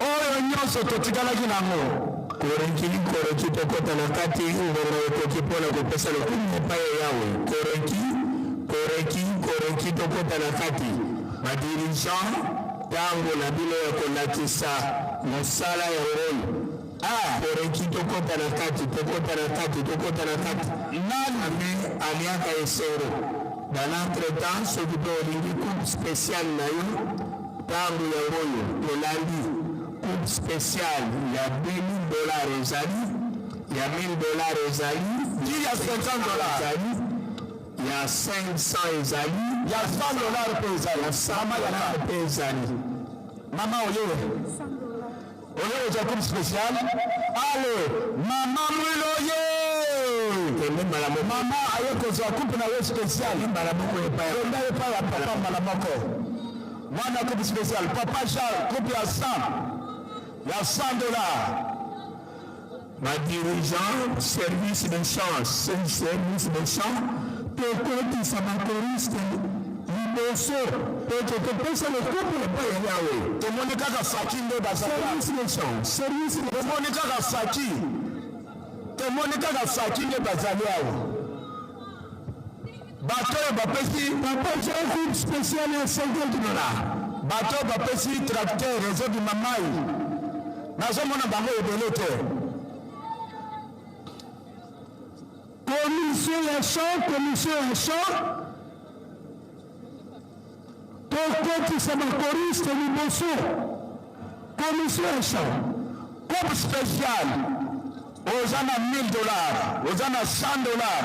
oyo nyonso totikalaki nango. Koreki, koreki, tokɔta na kati. Ngonga ekoki mpona kopesa lokumu epai ya Yawe. Koreki, koreki, koreki, tokɔta na kati. Badirigeant, ntango na bino ya kolakisa mosala ya ngolu. Koreki, tokɔta na kati, tokɔta na kati, tokɔta na kati. Nani aliaka esengo? Dans l'entretemps, soki mpe olingi coupe spéciale na yo, ntango yango oyo tolandi. Coupe spéciale ya 2000 dollars ezali, ya 1000 dollars ezali, ya 50 dollars ezali, ya 500 ezali, ya 100 dollars mpe ezali. Ya 100 dollars mpe ezali. Mama, oye, oye ozwa coupe spéciale. Ale mama Mwilo ye. Kende mbala moko. Mama aye kozwa coupe na ye spéciale. Mbala moko epai. Kenda epai ya papa mbala moko. Wana coupe spéciale, papa Charles, coupe ya 100, ya 100 dollars. Badirigeant, service de chant, service de chant, tokotisa bakoriste liboso ete topesa lokumu epai ya Yawe. Tomoni kaka faki nde baza. Service de chant, service de Tomoni kaka faki, tomoni kaka faki nde bazali awa, bato oyo bapesi. Papa Jean, coupe spéciale ya 50 dollars. Bato oyo bapesi tracteur ezobima mai, nazomona bango ebele te. Commission ya chant, commission ya chant, tokotisa bakoriste liboso. Commission ya chant. Coupe spéciale, oza na 1000 dollars, oza na 100 dollars,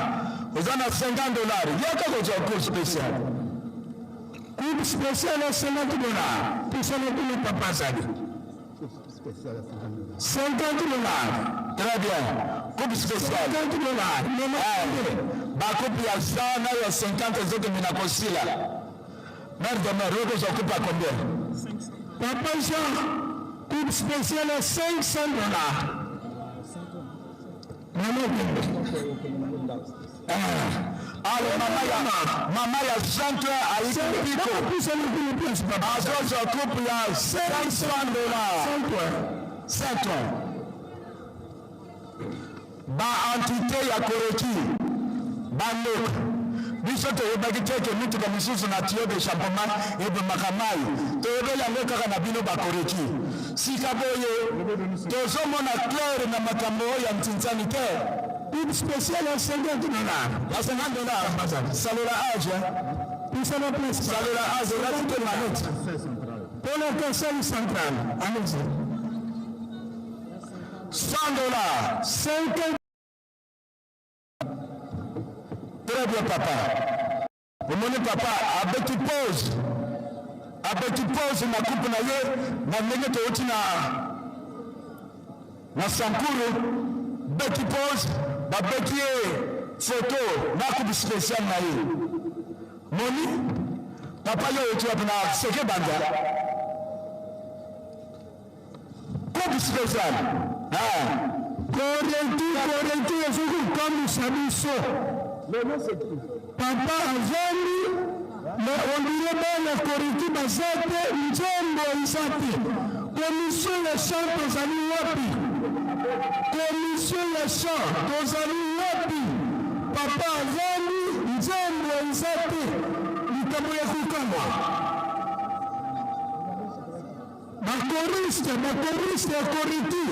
oza na 50 dollars, yaka kozwa coupe spéciale. Coupe spéciale ya 50 dollars, tosala kuna papa azali 50 dollars. Très bien, coupe spéciale. 50 dollars. Bacoupe ya 100 na ya 50 ezokende na kosila. Mare de mare, okozwa coupe ya combien? Papa Jean, coupe spéciale ya 500 dollars. Mama okende. Ale mama ya centre ayiki mpiko, azozwa coupe ya 500 dollars. 5 baentité ya koreki, bandeko, biso toyebaki te ke mituka mosusu na tuyau d'échappement ebomaka mai. Toyebeli yango kaka na bino bakoreki. Sika boye tozomona clair na makambo oyo ya ntintsani te. Coupe spéciale ya 50 dollars. Ya 50 dollars, salola age. Pusana place. Salola age, olati te manete. Mpona conseil central, allez-y. 100 dollars. 50. Très bien, papa. Omoni papa abeti pause. Abeti pose na coupe na ye na ndenge touti na na Sankuru, beti pose, babeti ye photo na coupe speciale na ye. Moni papa yo outi wapi na seke banza coupe speciale ah. Koreti, koreti ezoki kokamwisa biso. Papa azangi mais on dirait bana koreti baza te, nzembo eza te. Commission ya chant tozali wapi? Commission ya chant tozali wapi? Papa azangi, nzembo eza te. Likambo ya kokamwa. Ba choriste, ba choriste ya Koriti,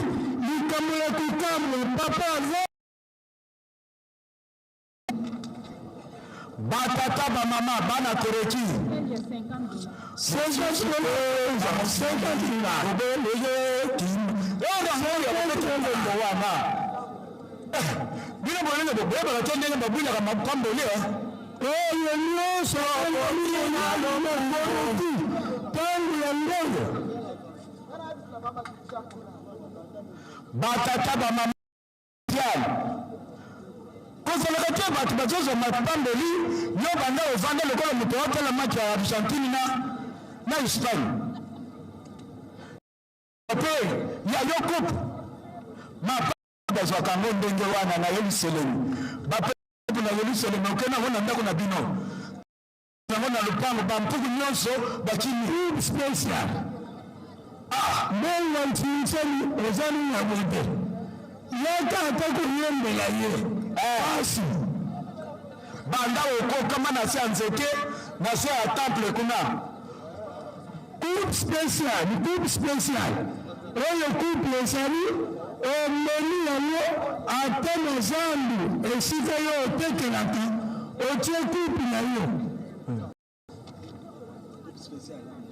likambo ya kokamwa, papa aza Batata ba mama bana Koreti. Bino bolingo boyebaka te ndenge babulaka mapamboli oyo nyonso Koreti ntango ya ndenge batata ba mama kozalaka te bato bazozwa mapamboli yo banda ovanda lokola moto otala match ya Argentine na na Espagne mpe ya yo coupe mapa bazwaka yango ndenge wana na Yelusalemi bape na Yelusalemi okenda yango na ndako na bino yango na lopango bampuku nyonso bakimi special ah mbongo ntinseli eza nini ya boye te yaka ata koyembela ye pasi banda okokama na se ya nzete na se ya temple kuna coupe special coupe special oyo coupe ezali omemi yango ata na zandu esika yo otekelaka otie coupe na yo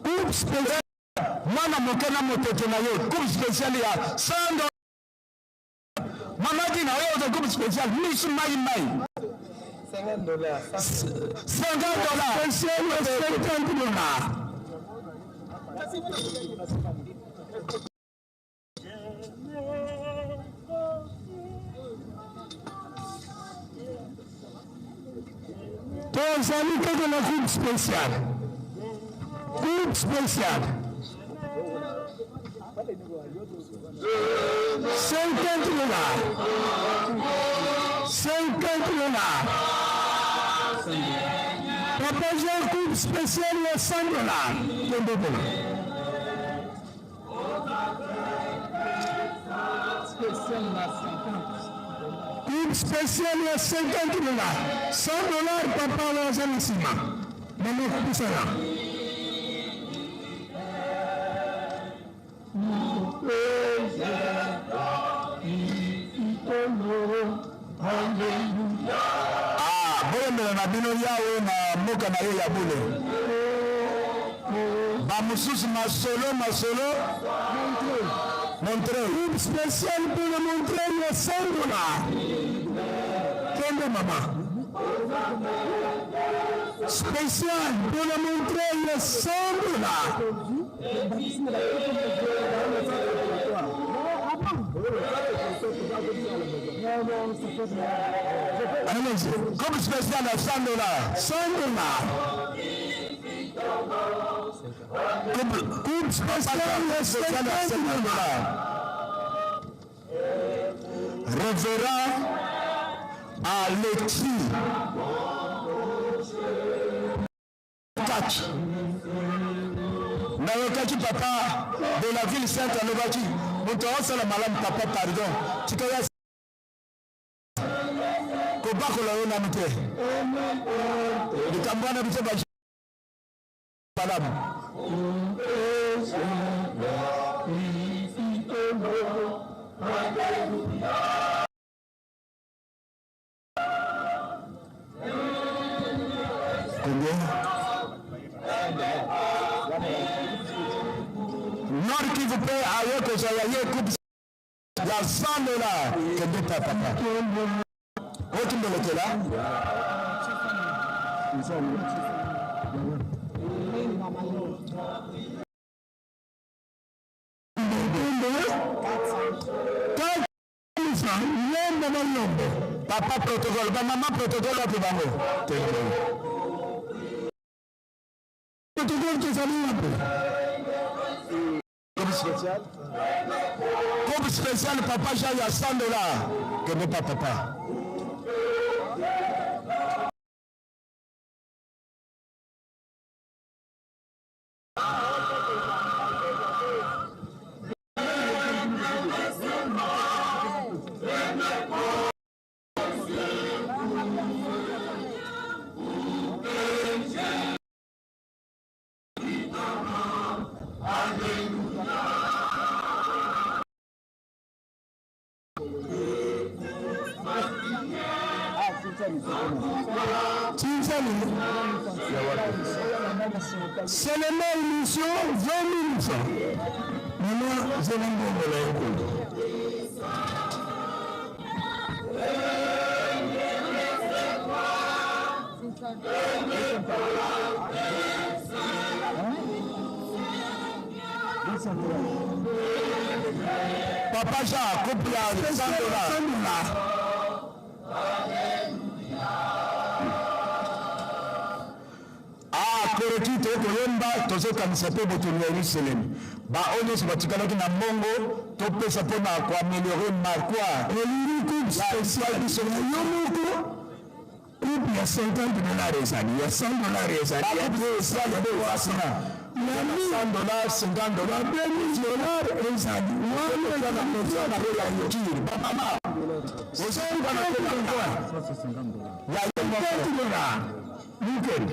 coupe special mwana moke na mototo na yo coupe special ya 100 mama dina oyo oza coupe special misu mai mai 50 dollars 50 dollars 50 dollars tozali kaka na coupe spéciale coupe spéciale 50 dollars 50 dollars papa jean coupe spéciale ya 100 dollars kende kuna Coupe spéciale ya 50 dollars 100 dollars papa wana aza na nsima mama kopusana Ah, boyembela na bino yawe na mboka na ye ya bule bamosusu masolo masolo montre coupe spéciale mpo na montre ya 100 dollars kende mama spécial mpo na montre ya 100 dollars Allez-y. Coupe spéciale à 100 dollars. 100 dollars. Coupe, coupe spéciale à 50 dollars. Révérend Alexis. Kati. Nayokaki papa de la ville sainte alobaki moto aosala malamu papa pardon tika ya kobakola yo nanu te likambo wana biso ba malamu Combien? Nord Kivu mpe aye kozwa ya ye coupe ya 100 dollars kende pa papa otimbelekela Yombo na yombo. Papa protocole, ba maman protocole wapi bango? Protocole tozali wapi? Coupe spéciale. Coupe spéciale papa Jean ya 100 dollars. Kende pa papa. Seulement émission 20 000 francs. Mama zela mbongo na yo kuna. Papa Jean, couple ya 100 dollars. Ah, koroki toye koyemba tozokanisa mpe botoli ya Yerusalemu. Baoyo nyonso batikalaki na mbongo topesa mpo na koameliore marquoir. Olingi coupe spéciale biso na yo moko coupe ya 50 dollars ezali ya 100 dollars ezali ya 200 100 dollars 50 dollars 2000 dollars ezali wana eza na yo bamama ozoyeba na ya 50 dollars weekend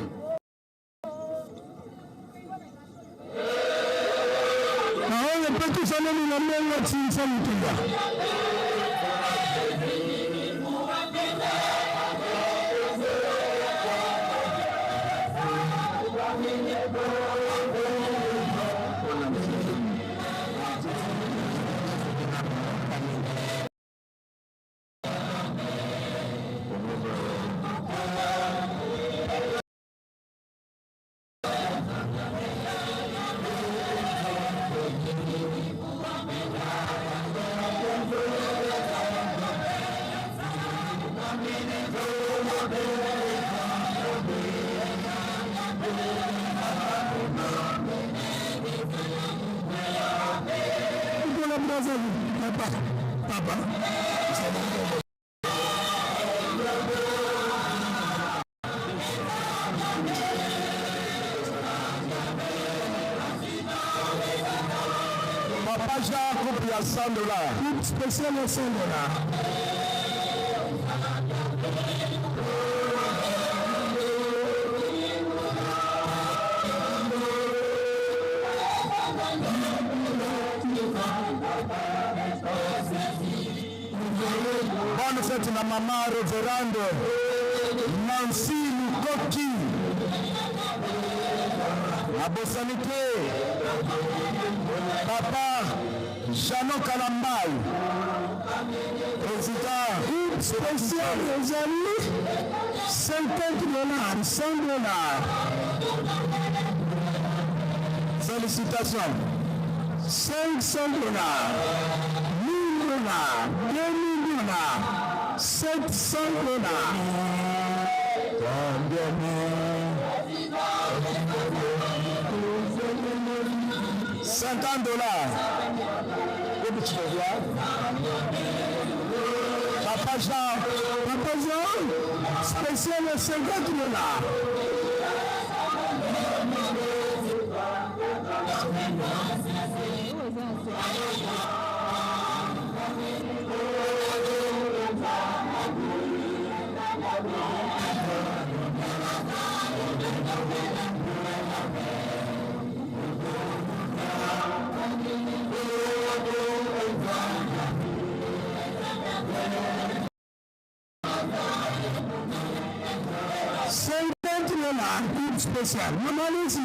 naoyo mpe tosaleli na mbongo atinisa motuya. Papa, papa. Papa Jean, coupe ya 100 dollars. Coupe spéciale ya 100 dollars. Bonne fête na maman révérende Nancy Lukoki. Nabosani te papa Jeannot Kalambay, président. Coupe spéciale ezali 50 dollars, 100 dollars. Félicitations. 500 dollars, 1000 dollars, 2000 dollars, 700 dollars. 50 dollars. Papa Jean, Papa Jean, spécial 50 dollars. 50 dollars, coupe spéciale. Maman, allez-y.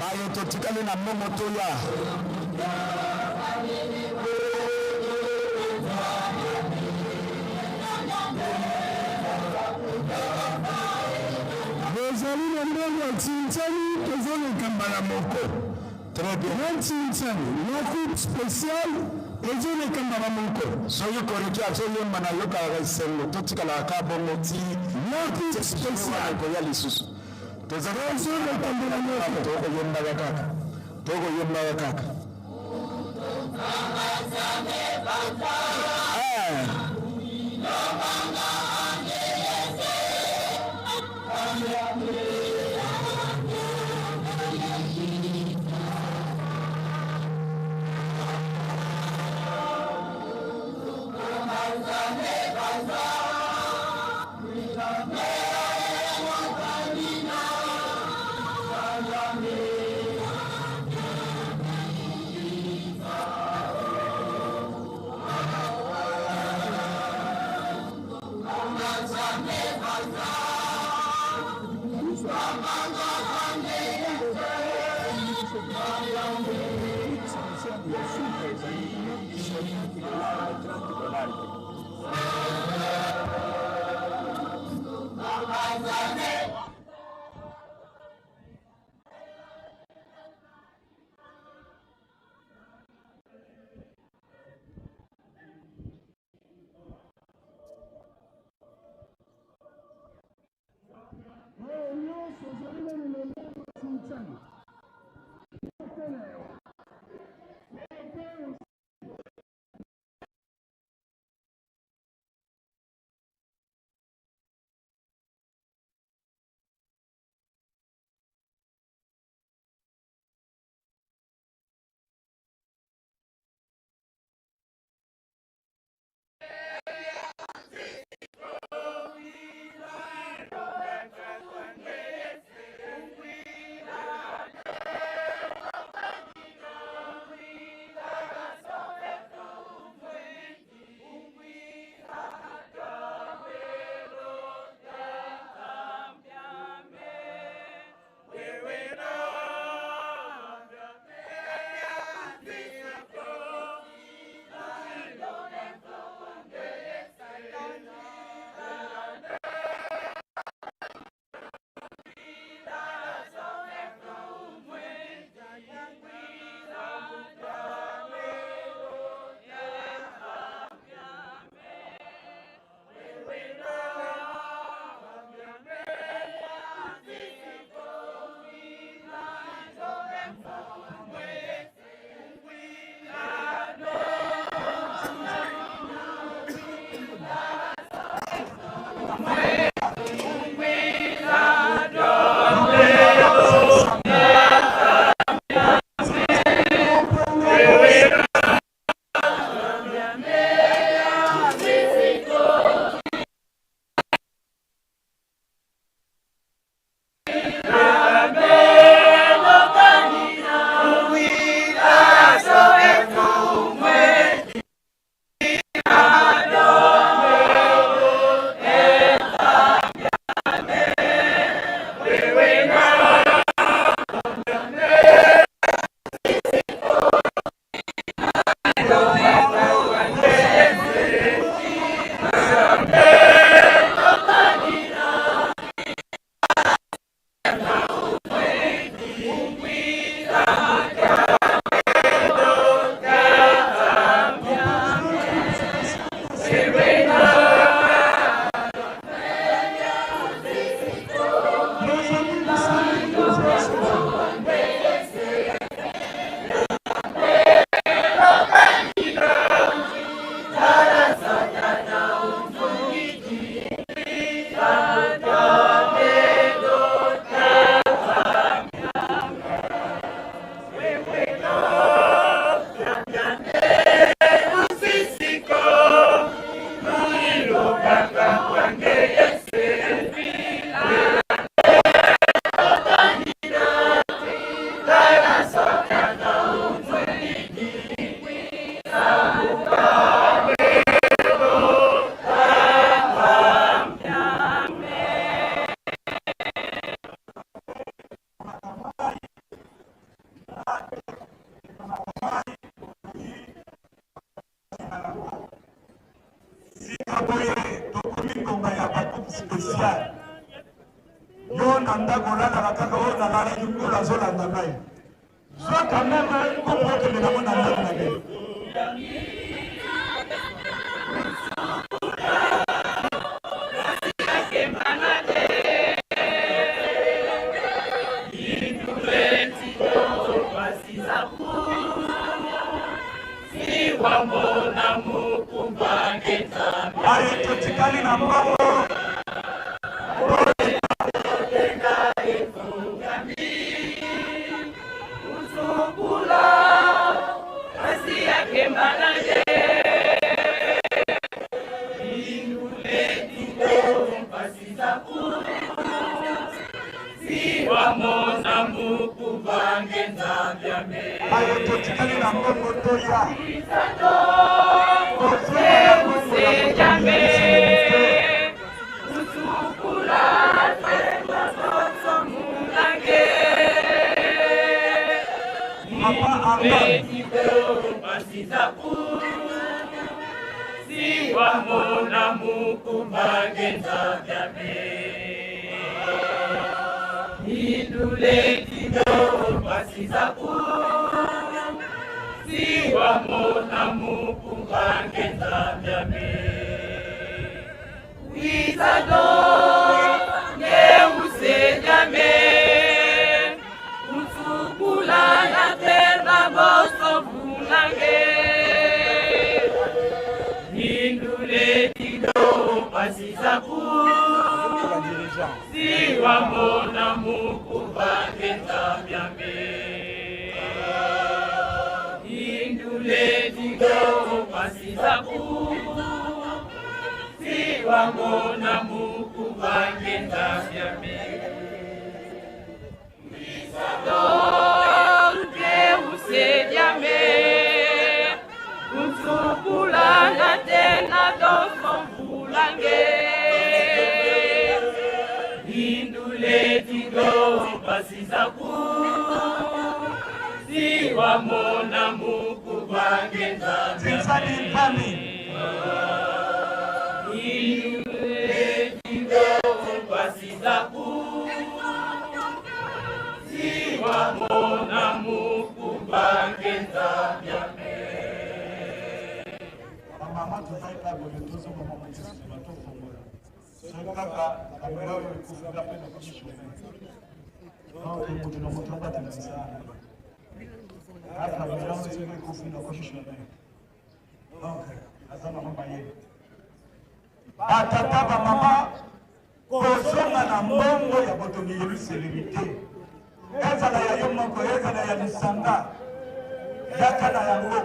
Bayo totikali na mbongo toya. Bozali na mbongo ya Tshintshani, tozoleka mbala moko. Très bien. Na Tshintshani, na coupe spéciale, ezoleka mbala moko. Soki Koriki azoyemba nayokaka esengo, totikalaka kaka bongo ti Na coupe spéciale. koya lisusu. Ezoleka mbala moko. Tokoyembaka kaka, tokoyembaka kaka. Eh. Awa boye tokomi ngonga ya ba coupe speciale. Yo na ndako olalaka kaka oyo nalalaki nkolo azolanda ngai. Zwa quand même coupe okende nango na ndako na bino. Aye totikali na mbongo. Aye totikali na mbongo toya. Papa Arnold. Bamama tozali kaka boye tozoboma mosusu batofongola soki kaka kamera oyo ekufi nga mpe nakomi chômeur donc moto na moto abatela mosala na ye nga kamera oyo soki ekufi nakomi chômeur donc aza mama mayele batata bamama kozonga na mbongo ya botongi Yelusalemi te, ezala ya yo moko, ezala ya lisanga, yaka na yango.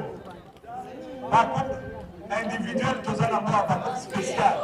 Ba coupe individuel toza na mwa ba coupe spéciale.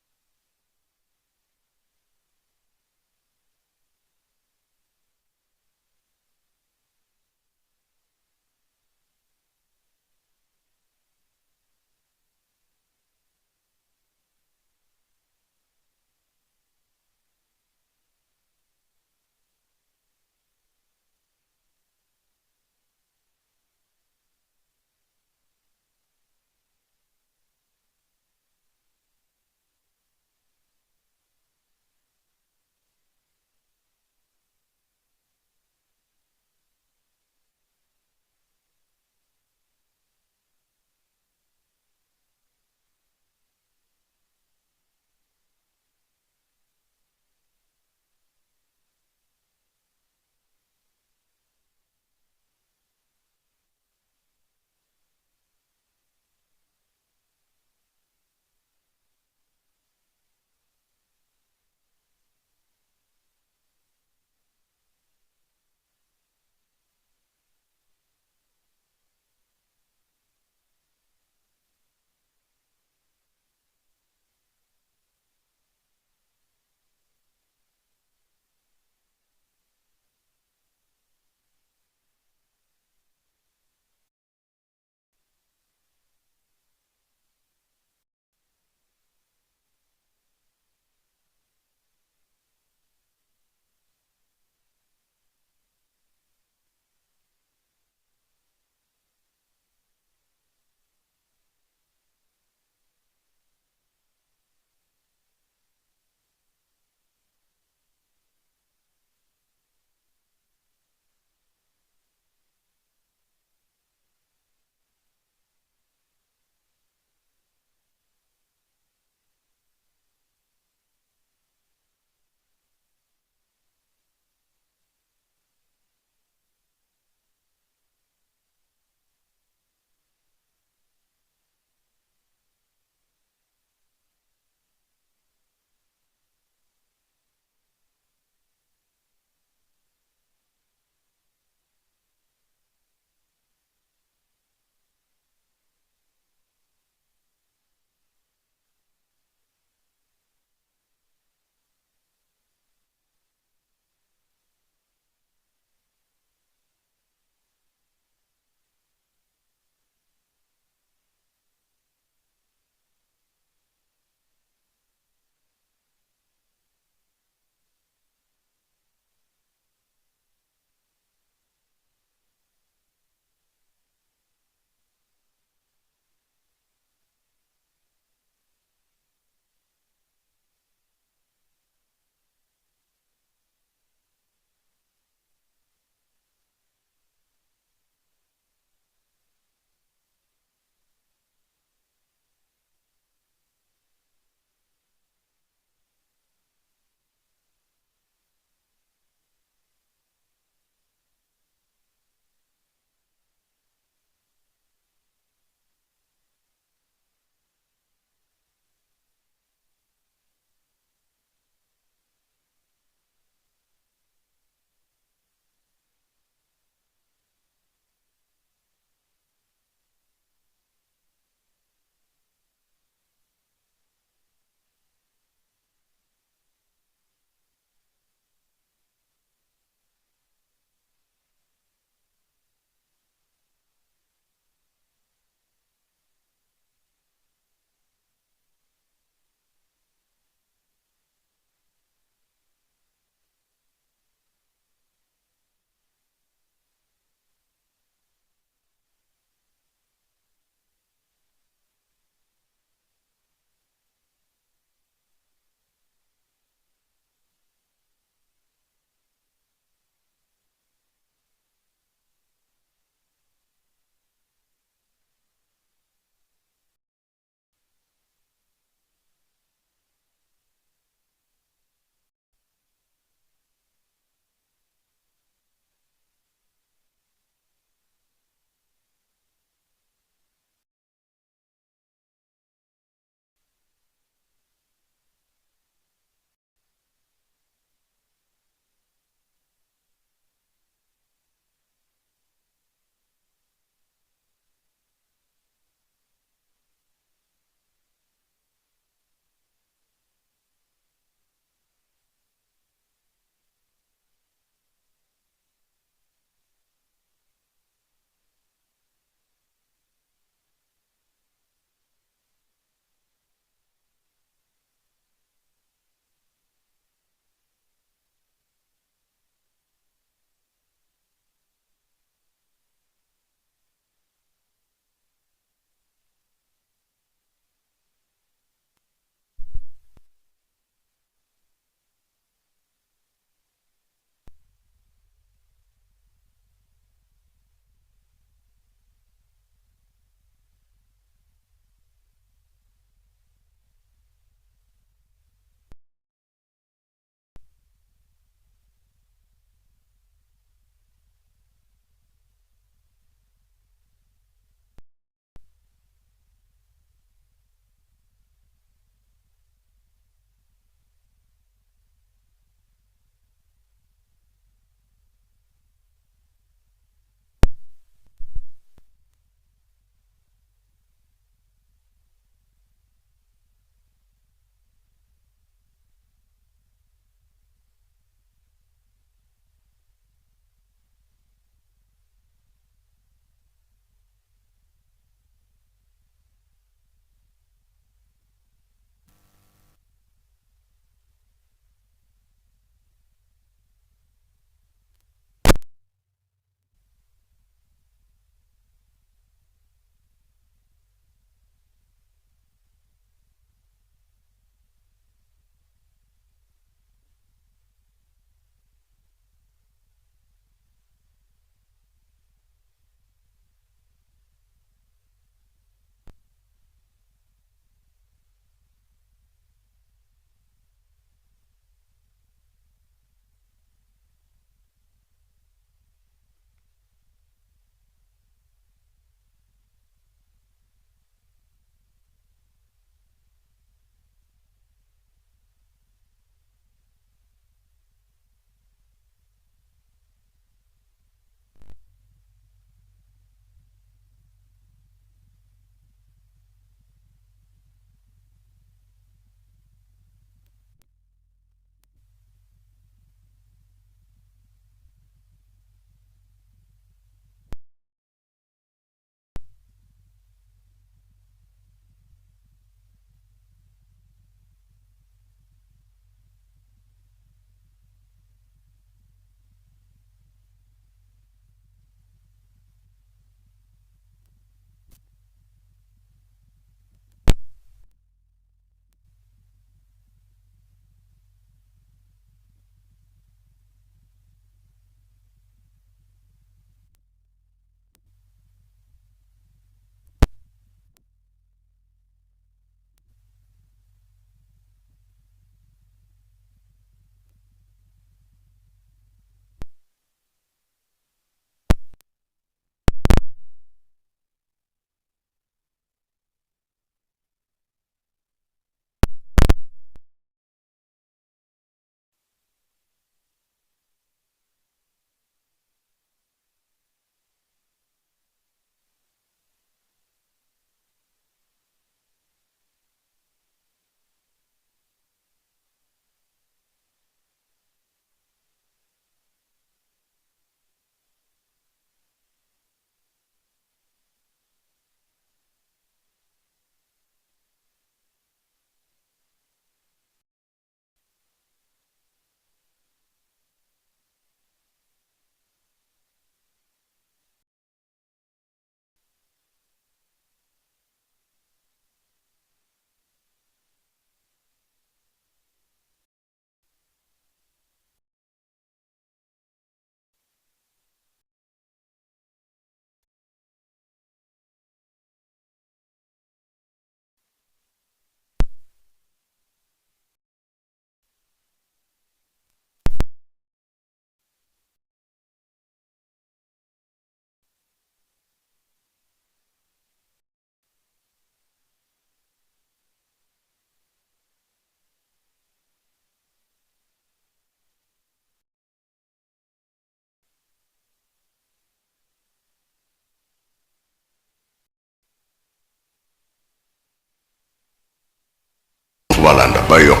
fo balanda bayoka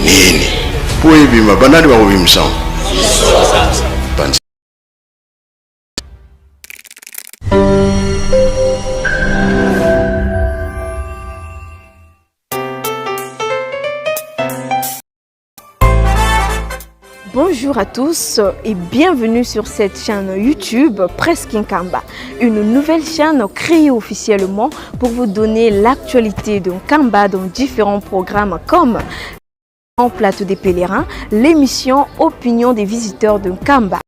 nini mpo ebima banani bakobimisa yango? Bonjour à tous et bienvenue sur cette chaîne YouTube Presse Kinkamba, une nouvelle chaîne créée officiellement pour vous donner l'actualité de Nkamba dans différents programmes comme en Plateau des Pèlerins, l'émission Opinion des visiteurs de Nkamba.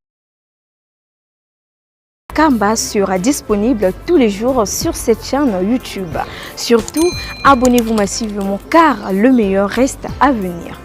Kamba sera disponible tous les jours sur cette chaîne YouTube. Surtout, abonnez-vous massivement car le meilleur reste à venir.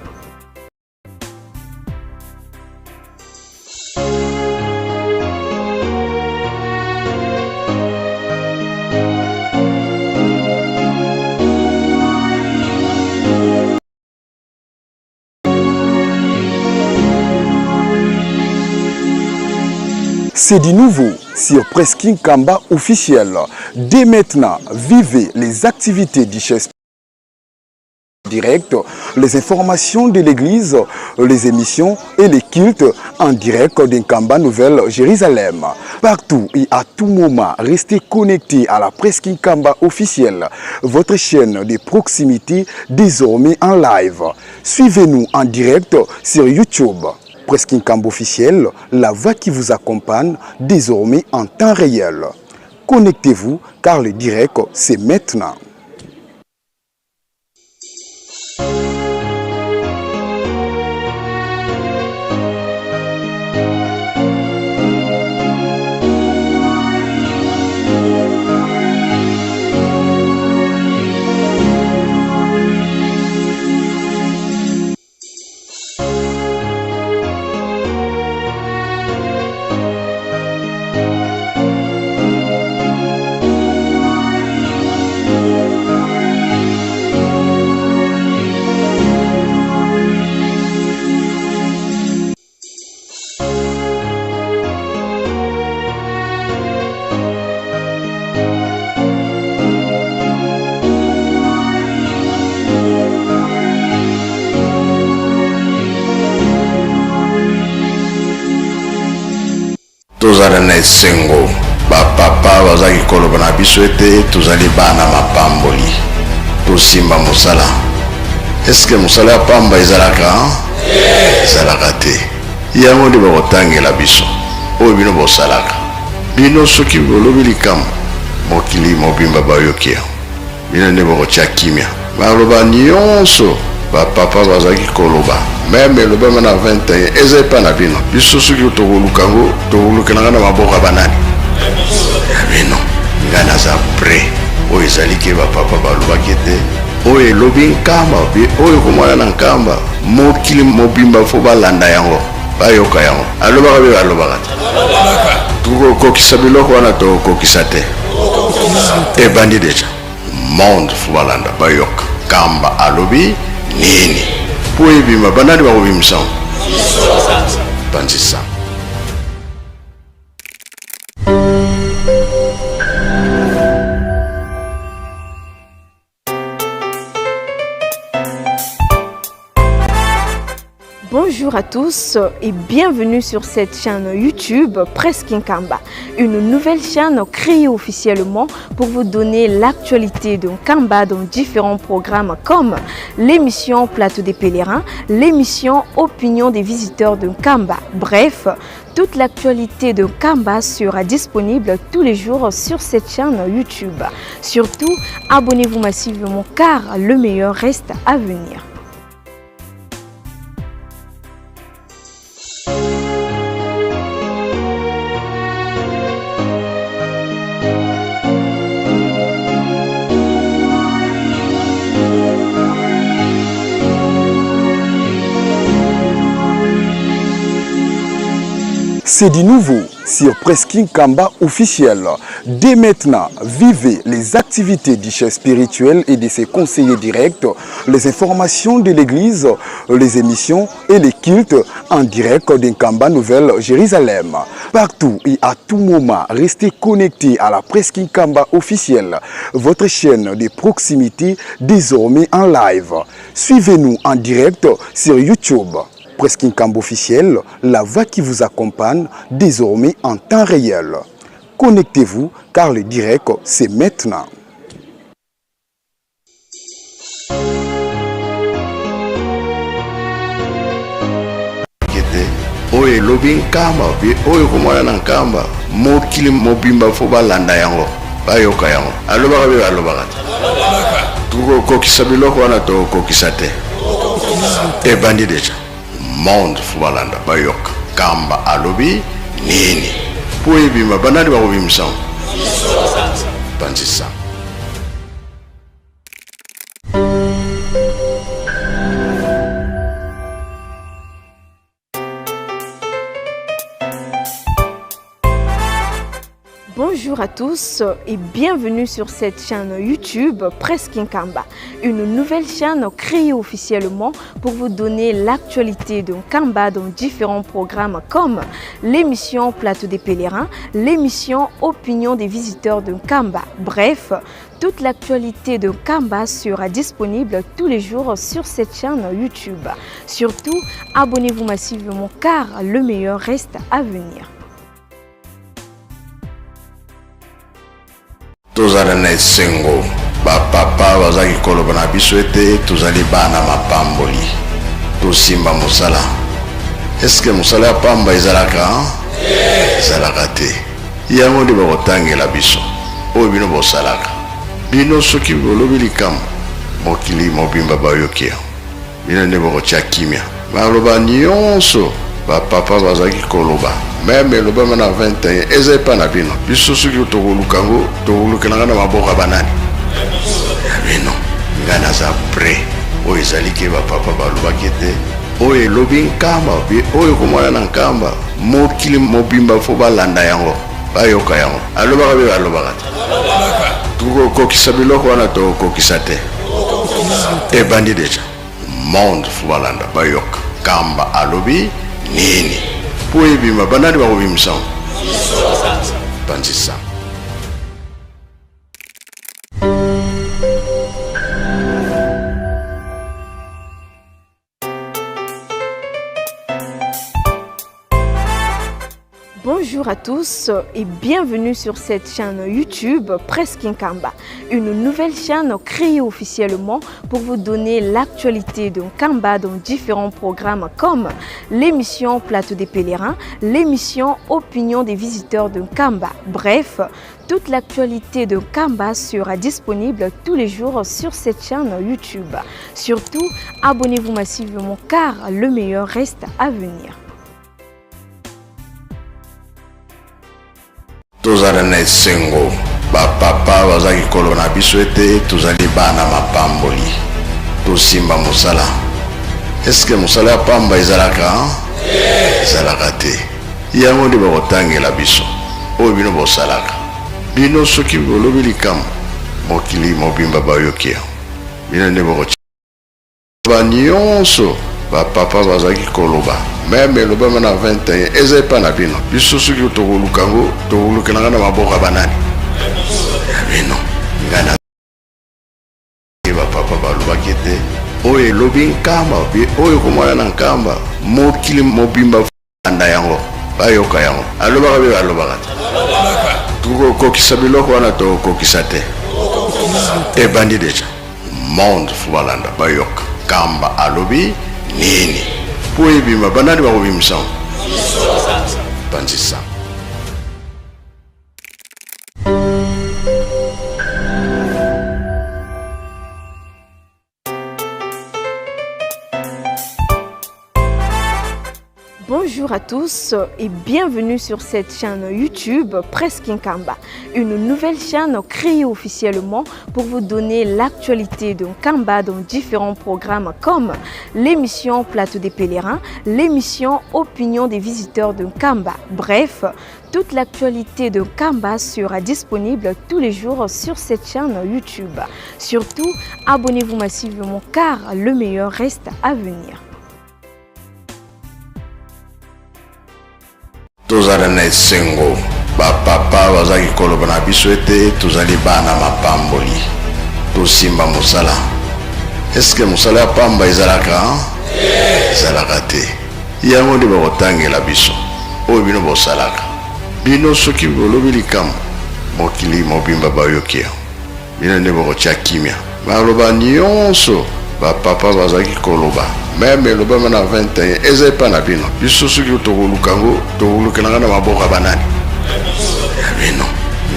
C'est du nouveau sur Presking Kamba officiel. Dès maintenant, vivez les activités du chef direct, les informations de l'église, les émissions et les cultes en direct d'Nkamba Nouvelle Jérusalem. Partout et à tout moment, restez connectés à la Presse Kinkamba officielle, votre chaîne de proximité désormais en live. Suivez-nous en direct sur YouTube. Presse Kinkamba officielle, la voix qui vous accompagne désormais en temps réel. Connectez-vous car le direct, c'est maintenant. Tozala na esengo, bapapa bazalaki koloba na biso ete tozali bana mapamboli, tosimba mosala. Eske mosala ya pamba ezalaka? Ezalaka te. Yango nde bakotangela biso oyo bino bosalaka. Bino soki bolobi likambo, mokili mobimba bayoki yango. Bino nde bokotia kimia. Maloba nionso ba papa bazalaki koloba meme elobama na 21 eza epa na bino. Biso soki tokoluka yango tokolukela yango na maboko ya banani? Ya bino. Ngai naza près. Oyo ezali ke ba papa balobaki ete oyo elobi Nkamba oyo ekomona na Nkamba mokili mobimba fo balanda yango bayoka yango. Alobaka be alobaka te. Tokokokisa biloko wana tokokokisa te. Ebandi deja. Monde fo balanda bayoka Kamba alobi nini po ebima banani bakobimisa yango? Panzisa. Bonjour à tous et bienvenue sur cette chaîne YouTube Presse Kinkamba, une nouvelle chaîne créée officiellement pour vous donner l'actualité de Nkamba dans différents programmes comme l'émission Plateau des Pèlerins, l'émission Opinion des visiteurs de Nkamba. Bref, toute l'actualité de Nkamba sera disponible tous les jours sur cette chaîne YouTube. Surtout, abonnez-vous massivement car le meilleur reste à venir. C'est du nouveau sur Presking Kamba officiel. Dès maintenant, vivez les activités du chef spirituel et de ses conseillers directs, les informations de l'église, les émissions et les cultes en direct d'Nkamba Nouvelle Jérusalem. Partout et à tout moment, restez connectés à la Presking Kamba officielle, votre chaîne de proximité désormais en live. Suivez-nous en direct sur YouTube. Presking Kamba officiel, la voix qui vous accompagne désormais en temps réel. Connectez-vous car le direct, c'est maintenant. Ete oyo elobi nkamba oyo komona na nkamba mokili mobimba fo balanda yango bayoka yango alobaka mpe balobaka te tokokokisa biloko wana tokokokisa te ebandi deja monde fo balanda bayoka kamba alobi nini mpo ebima banani bakobimisa yango panzisa. Bonjour à tous et bienvenue sur cette chaîne YouTube Presse Nkamba, une nouvelle chaîne créée officiellement pour vous donner l'actualité de Nkamba dans différents programmes comme l'émission Plateau des pèlerins, l'émission Opinion des visiteurs de Nkamba. Bref, toute l'actualité de Nkamba sera disponible tous les jours sur cette chaîne YouTube. Surtout, abonnez-vous massivement car le meilleur reste à venir. Tozala na esengo bapapa bazalaki koloba na biso ete tozali bana mapamboli tosimba mosala eske mosala ya pamba ezalaka ezalaka te yango nde bakotangela biso oyo bino bosalaka bino soki bolobi likambo mokili mobimba bayoki yango Bino nde bokotia kimia. Maloba nionso ba papa bazalaki koloba meme elobama na 21 eza epa na bino. Biso soki tokoluka yango tokolukela nga na maboko ya banani? Ya bino. Nga naza près. Oyo ezali ke ba papa balobaki ete oyo elobi nkamba oyo komona na nkamba mokili mobimba fo balanda yango bayoka yango alobaka mpe balobaka te tokokokisa biloko wana tokokokisa te ebandi deja monde fo balanda bayoka kamba alobi nini mpo ebima banani bakobimisa yango panzisa. Bonjour à tous et bienvenue sur cette chaîne YouTube Presse Nkamba, une nouvelle chaîne créée officiellement pour vous donner l'actualité de Nkamba dans différents programmes comme l'émission Plateau des pèlerins, l'émission Opinion des visiteurs de Nkamba. Bref, toute l'actualité de Nkamba sera disponible tous les jours sur cette chaîne YouTube. Surtout, abonnez-vous massivement car le meilleur reste à venir. Tozala na esengo bapapa bazalaki koloba na biso ete tozali bana mapamboli tosimba mosala eske mosala ya pamba ezalaka ezalaka te yango nde bakotangela biso oyo bino bosalaka bino soki bolobi likambo mokili mobimba bayoki yango bino nde boko Ba nionso ba papa bazalaki koloba meme elobama na 21 eza epa na bino biso soki tokoluka yango tokolukela nga na maboko ya banani ya bino nga na ba papa balobaki ete oyo elobi nkamba oyo komona na nkamba mokili mobimba landa yango bayoka yango alobaka mpe balobaka te tokokokisa biloko wana tokokokisa te ebandi deja monde fo balanda bayoka kamba alobi nini mpo ebima banani bakobimisa yango panzisa. Bonjour à tous et bienvenue sur cette chaîne YouTube Presse Kinkamba, une nouvelle chaîne créée officiellement pour vous donner l'actualité de Nkamba dans différents programmes comme l'émission Plateau des pèlerins, l'émission Opinion des visiteurs de Nkamba. Bref, toute l'actualité de Nkamba sera disponible tous les jours sur cette chaîne YouTube. Surtout, abonnez-vous massivement car le meilleur reste à venir. Tozala na esengo, ba papa bazaki koloba na biso ete tozali bana mapamboli. Tosimba mosala. Eske mosala ya pamba ezalaka? Ezalaka te. Yango nde bakotangela biso oyo bino bosalaka. Bino soki bolobi likambo, mokili mobimba bayoki yango. Bino nde bokotia kimia. Maloba nionso ba papa bazalaki koloba meme elobama na 21 eza epa na bino. Biso soki tokoluka yango tokolukelanga na maboko ya banani? Ya bino.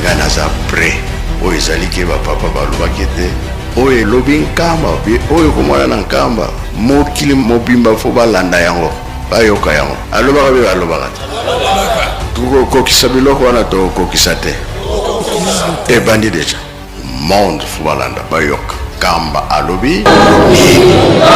Ngai naza près. Oyo ezali ke ba papa balobaki ete oyo elobi Nkamba oyo ekomona na Nkamba mokili mobimba fo balanda yango bayoka yango. Alobaka mpe balobaka te. Tokokokisa biloko wana tokokokisa te. Ebandi deja. Monde fo balanda bayoka. Kamba alobi nini?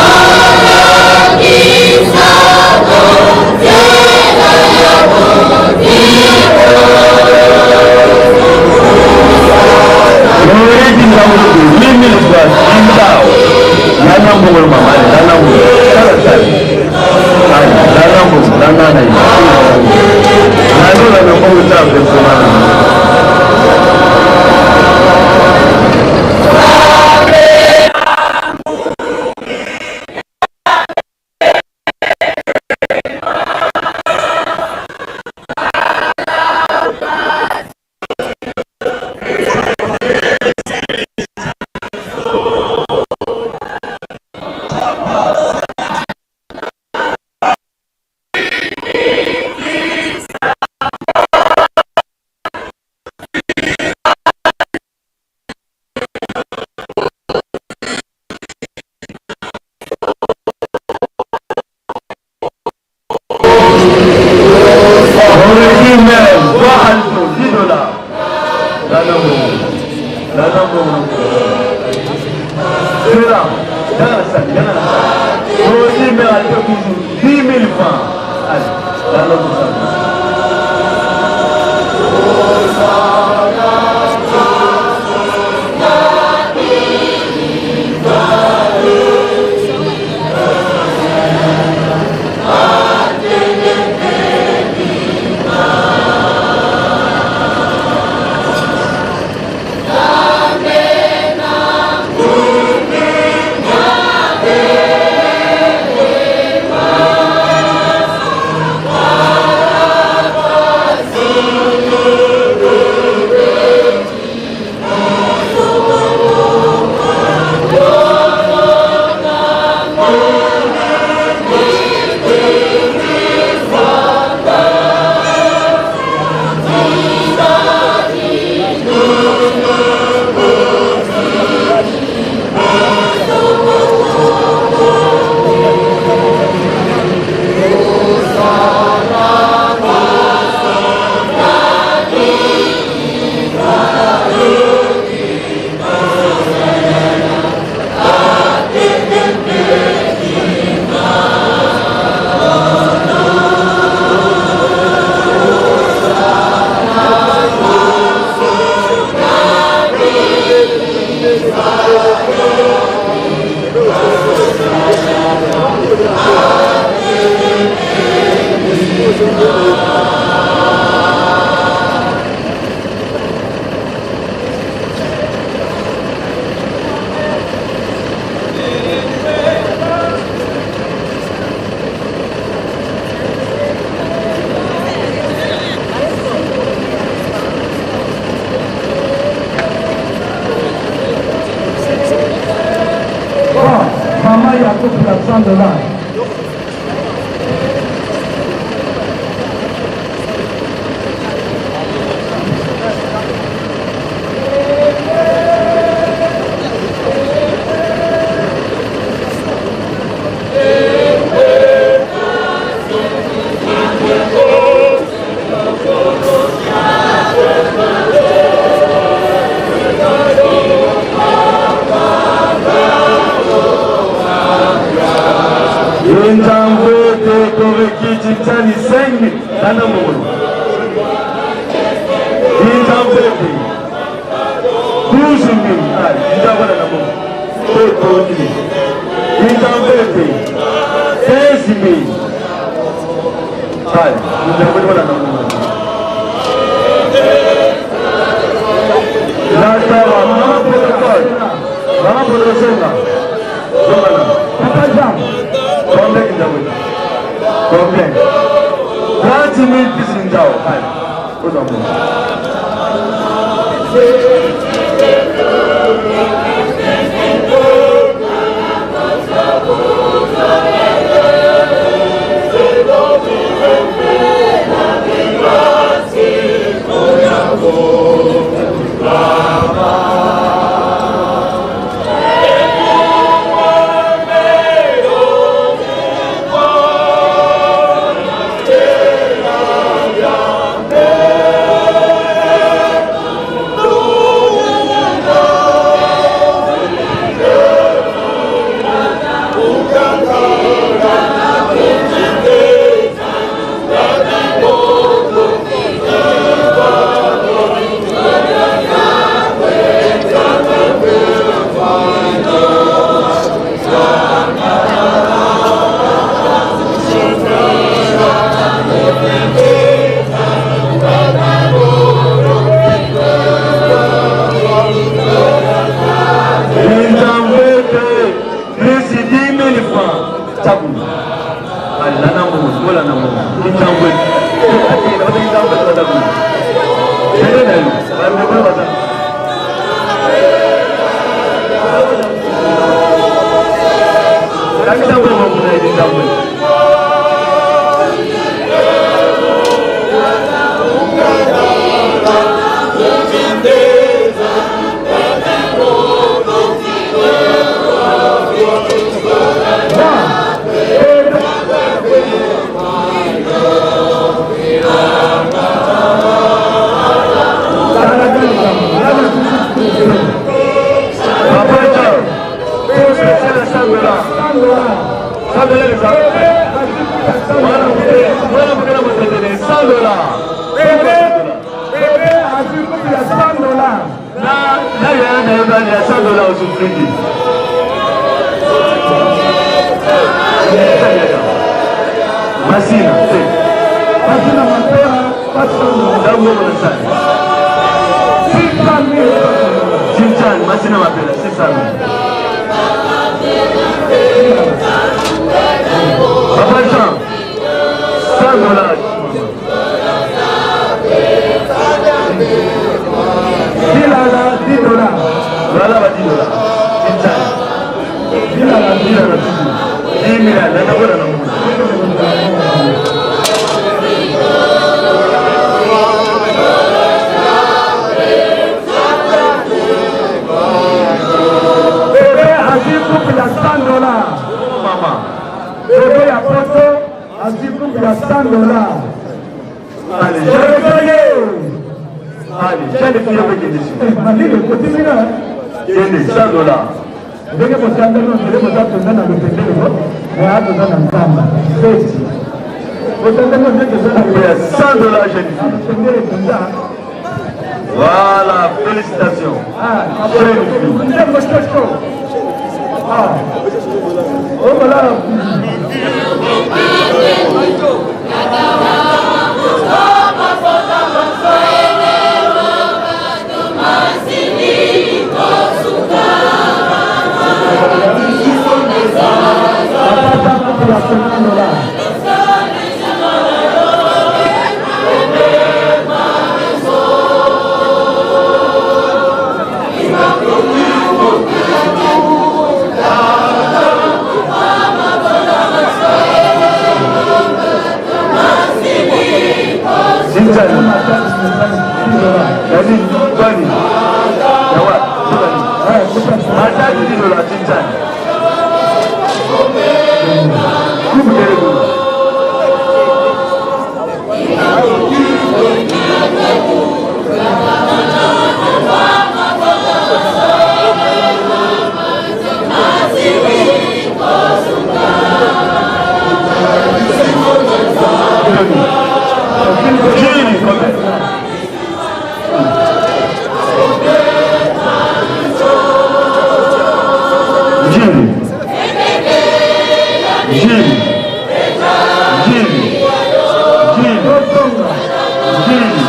Chinchani 5000 nana mongolo. Injambwete 12000 ali injabona na mongo. Totoni. Injambwete 15000 ali injabona na mongo. Lata wa mama protocole. Mama protocole. Zonga na. Papa Jean. Combien Kinjambwete? Combien? 30 000 plus Njao. Allez, ozwa mbongo. Injambwete plus 10 000 francs. Tchakou. Allez, la namou, voilà namou. Injambwete. Injambwete, tchakou. Masina, Masina Mapera, Chinchan, Masina Mapela, 600 Papa Jean, 100 dollars. Bilala, 10 dollars. Voilà, 10 dollars. Chinchan. Bilala, Bilala, 10 000. Nana, nana, Bébé azwi coupe ya 100 dollars. Mama. Bébé ya poto azwi coupe ya 100 dollars. Allez, je Allez, jeune fille avec des Malili ekotisi na. Kende 100 dollars. Ndenge botandaki ondele boza mpenza na lopendele boya toza na nkamba feti botandaki ondele toza na 100 dollars jeune fille. lopendele mpenza. Voilà, félicitations. Ah, Jeune fille. Nzembo shosho. Ah. Oh voilà. Papa Jean coupe ya 50 dollars. Jini, combien? Jini. Jini. Jini. Jini. Jini.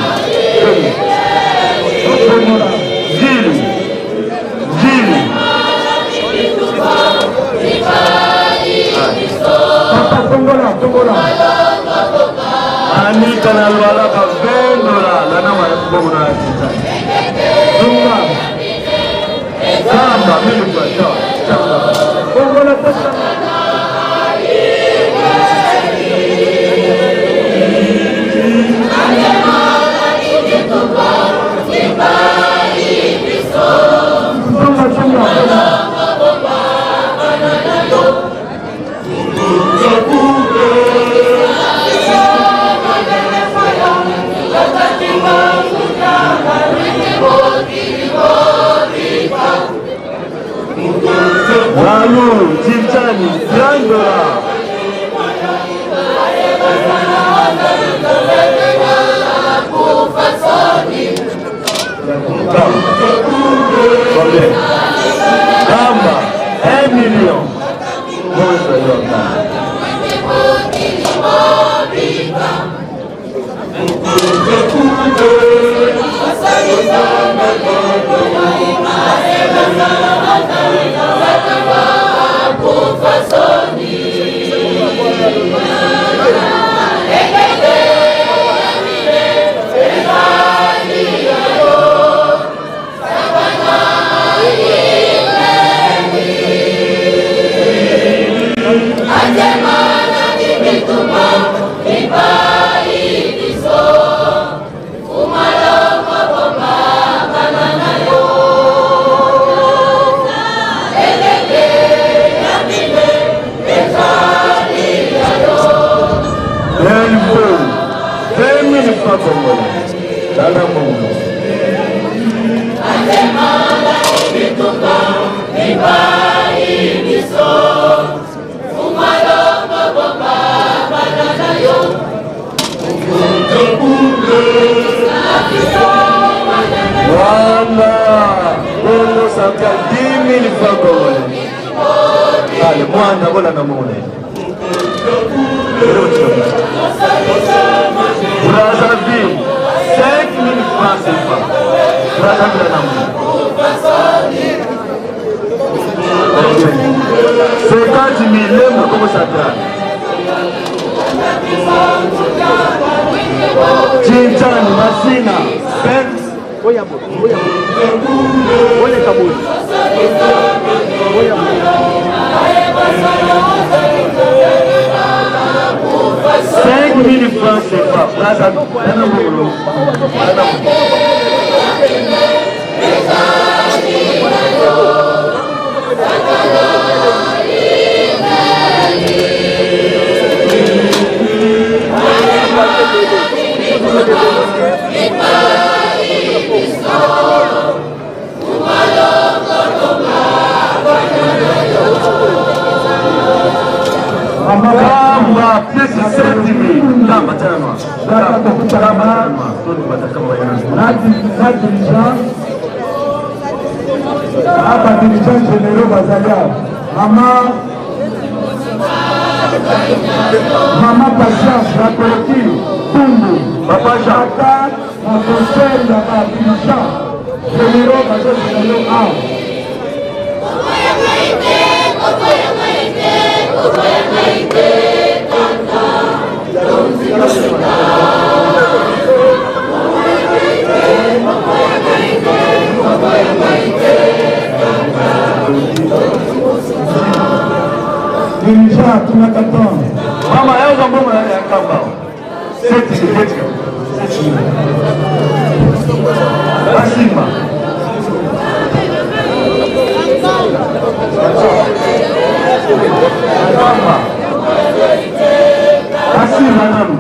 Jini. Jini. Papa Tongola, Tongola. Anita na Lualaba 20 dollars. Lana mbongo na Tita. Dunga. Kamba mimi kwa sawa. Sawa. Tongola pesa. Tonga, tonga, tonga. Walu, Tintani, 30 dollars. Combien? Kamba, 1 million. Bonjour, Yordan. Elbow, 20 000 francs congolais. Lala mbongo. Voilà, Bongo Central, 10 000 francs congolais. Allez, moi, bolanda mbongo na ye. Brazzaville, 5 000 francs CFA. Brazzaville na mbongo. 50 000 lemba Congo Central. Chinchani, Masina, 20. Oya boye, oya boye. Oleka boye. Oya boye. 5 000 francs CFA. Brazzaville, nana mbongo. Nana mbongo. Kamba plus 7 000. Kamba, tena noir. Kamba, Na dirigeant, na ba dirigeant généraux bazali awa. Mama Mama Patience na collectif Tumbu. Papa Jean. Ata na conseil ya ba dirigeant généraux bazozela yo awa. Dirigeant tunakaton. Mama, yauza mbongo na ya kamba. 7 000, 7 000. Basimba. Kamba. Basimba nanu.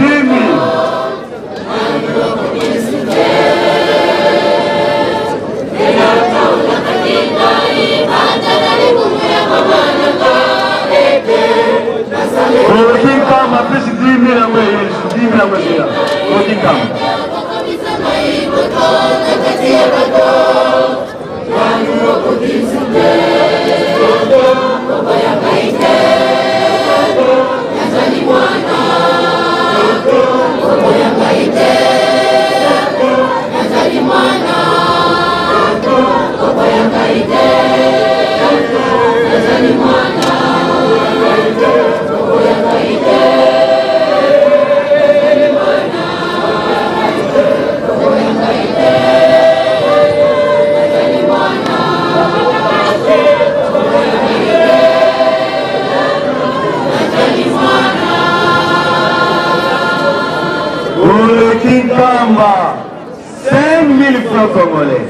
10 000. Okinkamba apesi 10 000 yango eyesu 10 000 yango ezoya okinkamba. Oleki Nkamba, 5000 francs congolais.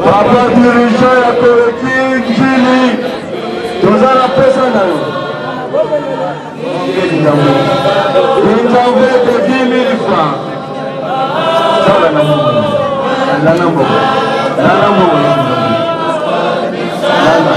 Papa dirigeant ya collectif Njili, toza na posa na yo. Injamvete 10 000 francs. Sala na mbongo. Lala mbongo. Lala mbongo. Lala.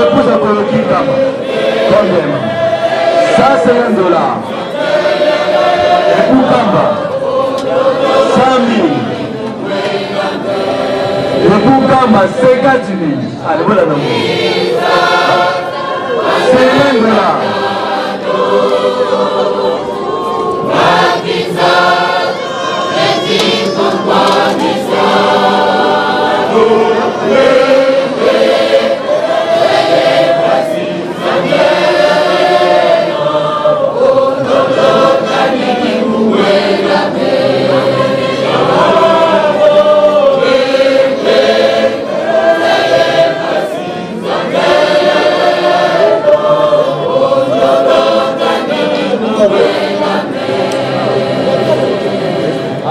Épouse Koloki Kama. Combien Ça c'est un dollar. Épouse Kamba. 100 000. Épouse Kamba, 50 000. Allez, voilà le C'est un dollar.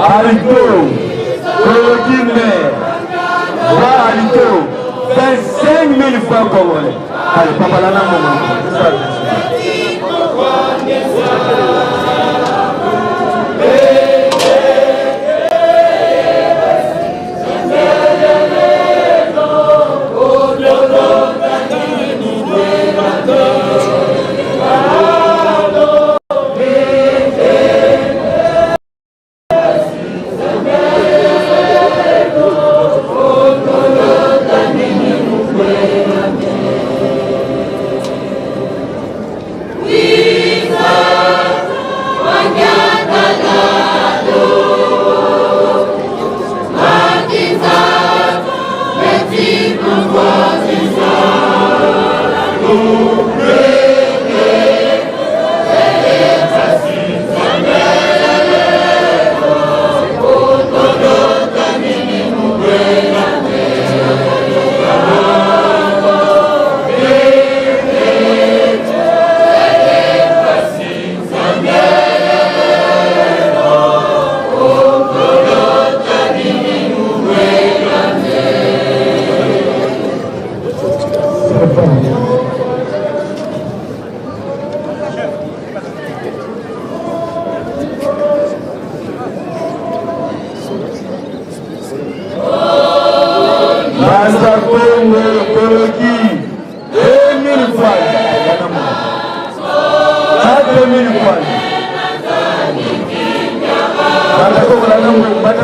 Alito, Koloki mère, va Alito, 25 000 francs congolais. Allez, papa, là, là, maman. Mbongo koloki 2000 francs. 2000 francs. Bata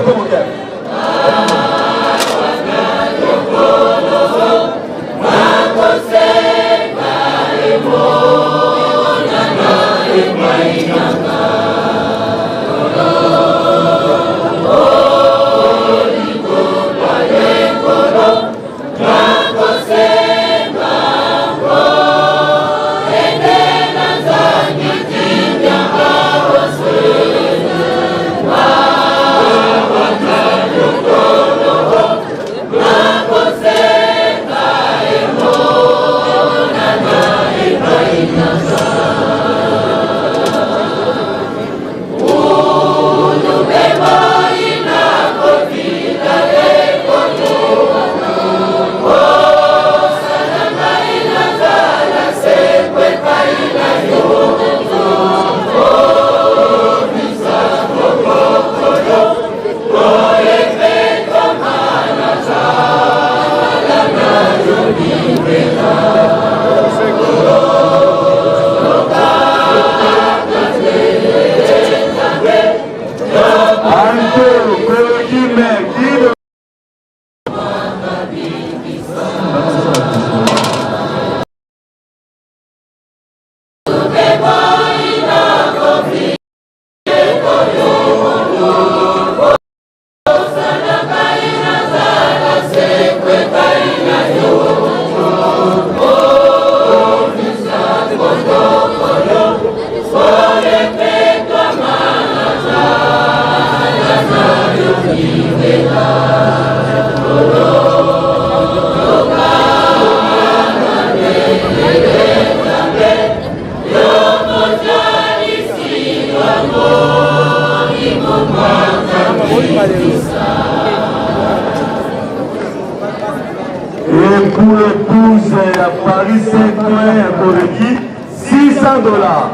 Et pour l'épouse à Paris Saint-Ouen à Corrigi, 600 dollars.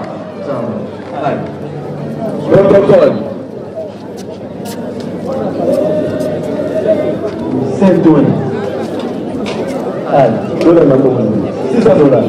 Protocole. Saint-Ouen. Allez, 600 dollars.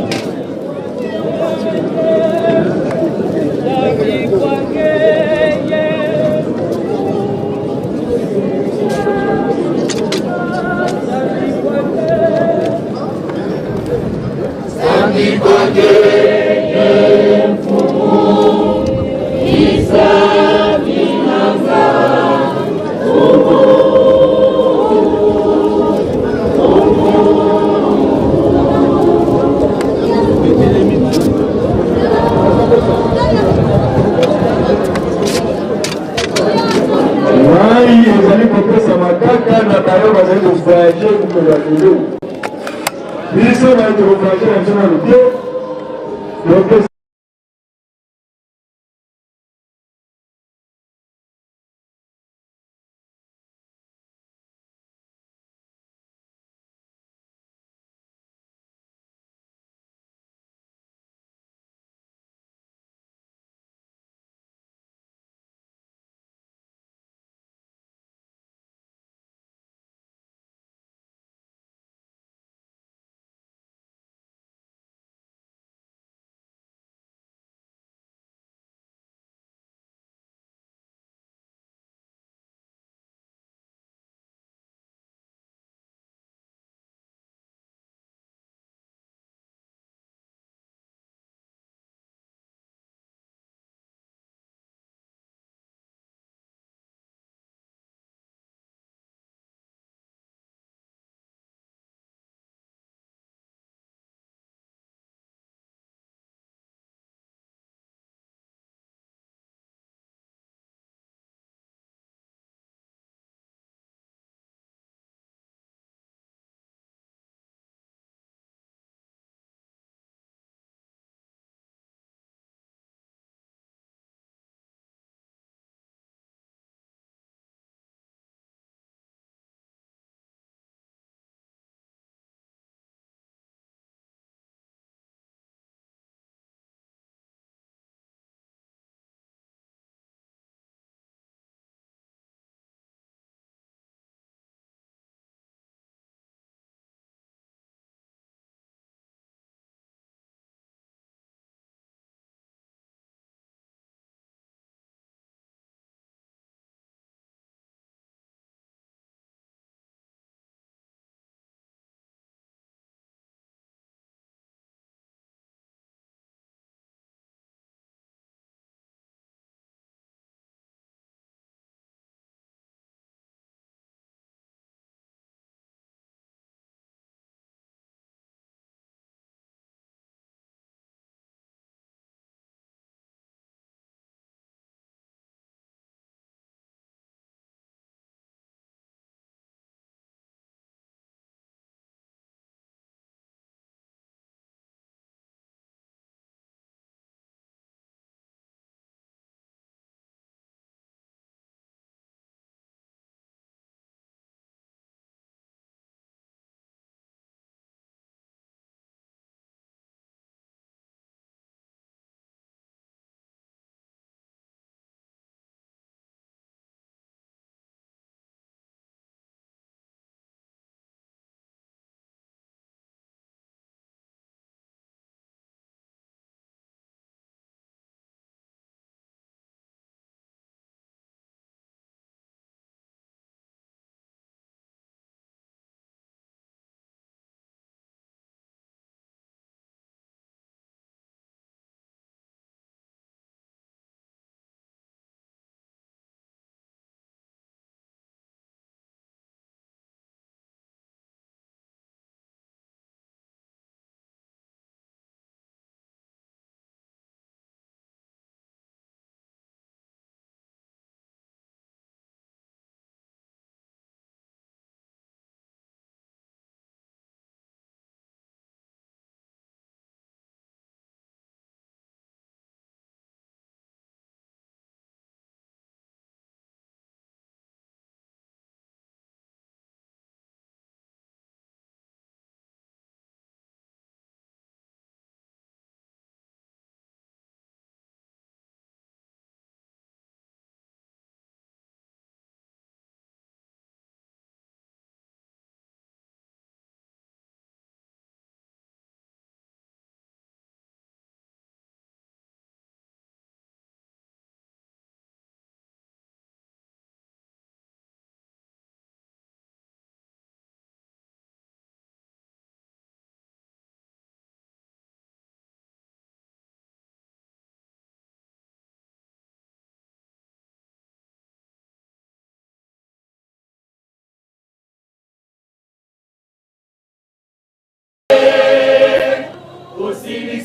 Mai ezali kopesama kaka na bayo bazali kovoyage mokolo ya lelo. Biso baye tokovoyage na biso nano te.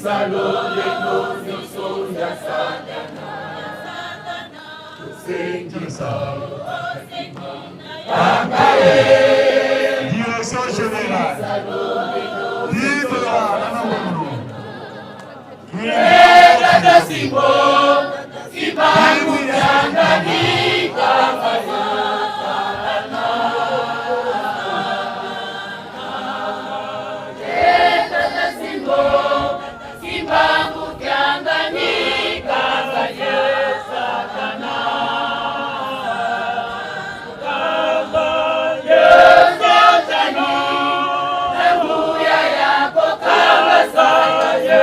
Osilisa lolendo nyonso ya Satana. Tosengisa yo. Kanga ye. Direction générale. Titre la Tata Simbo, Kimbangu Kiangani, Kanga ya Satana. Tata Simbo, Kimbangu Kiangani, Kanga ya Satana. Kanga ya Satana, na nguya yako kanga Satana.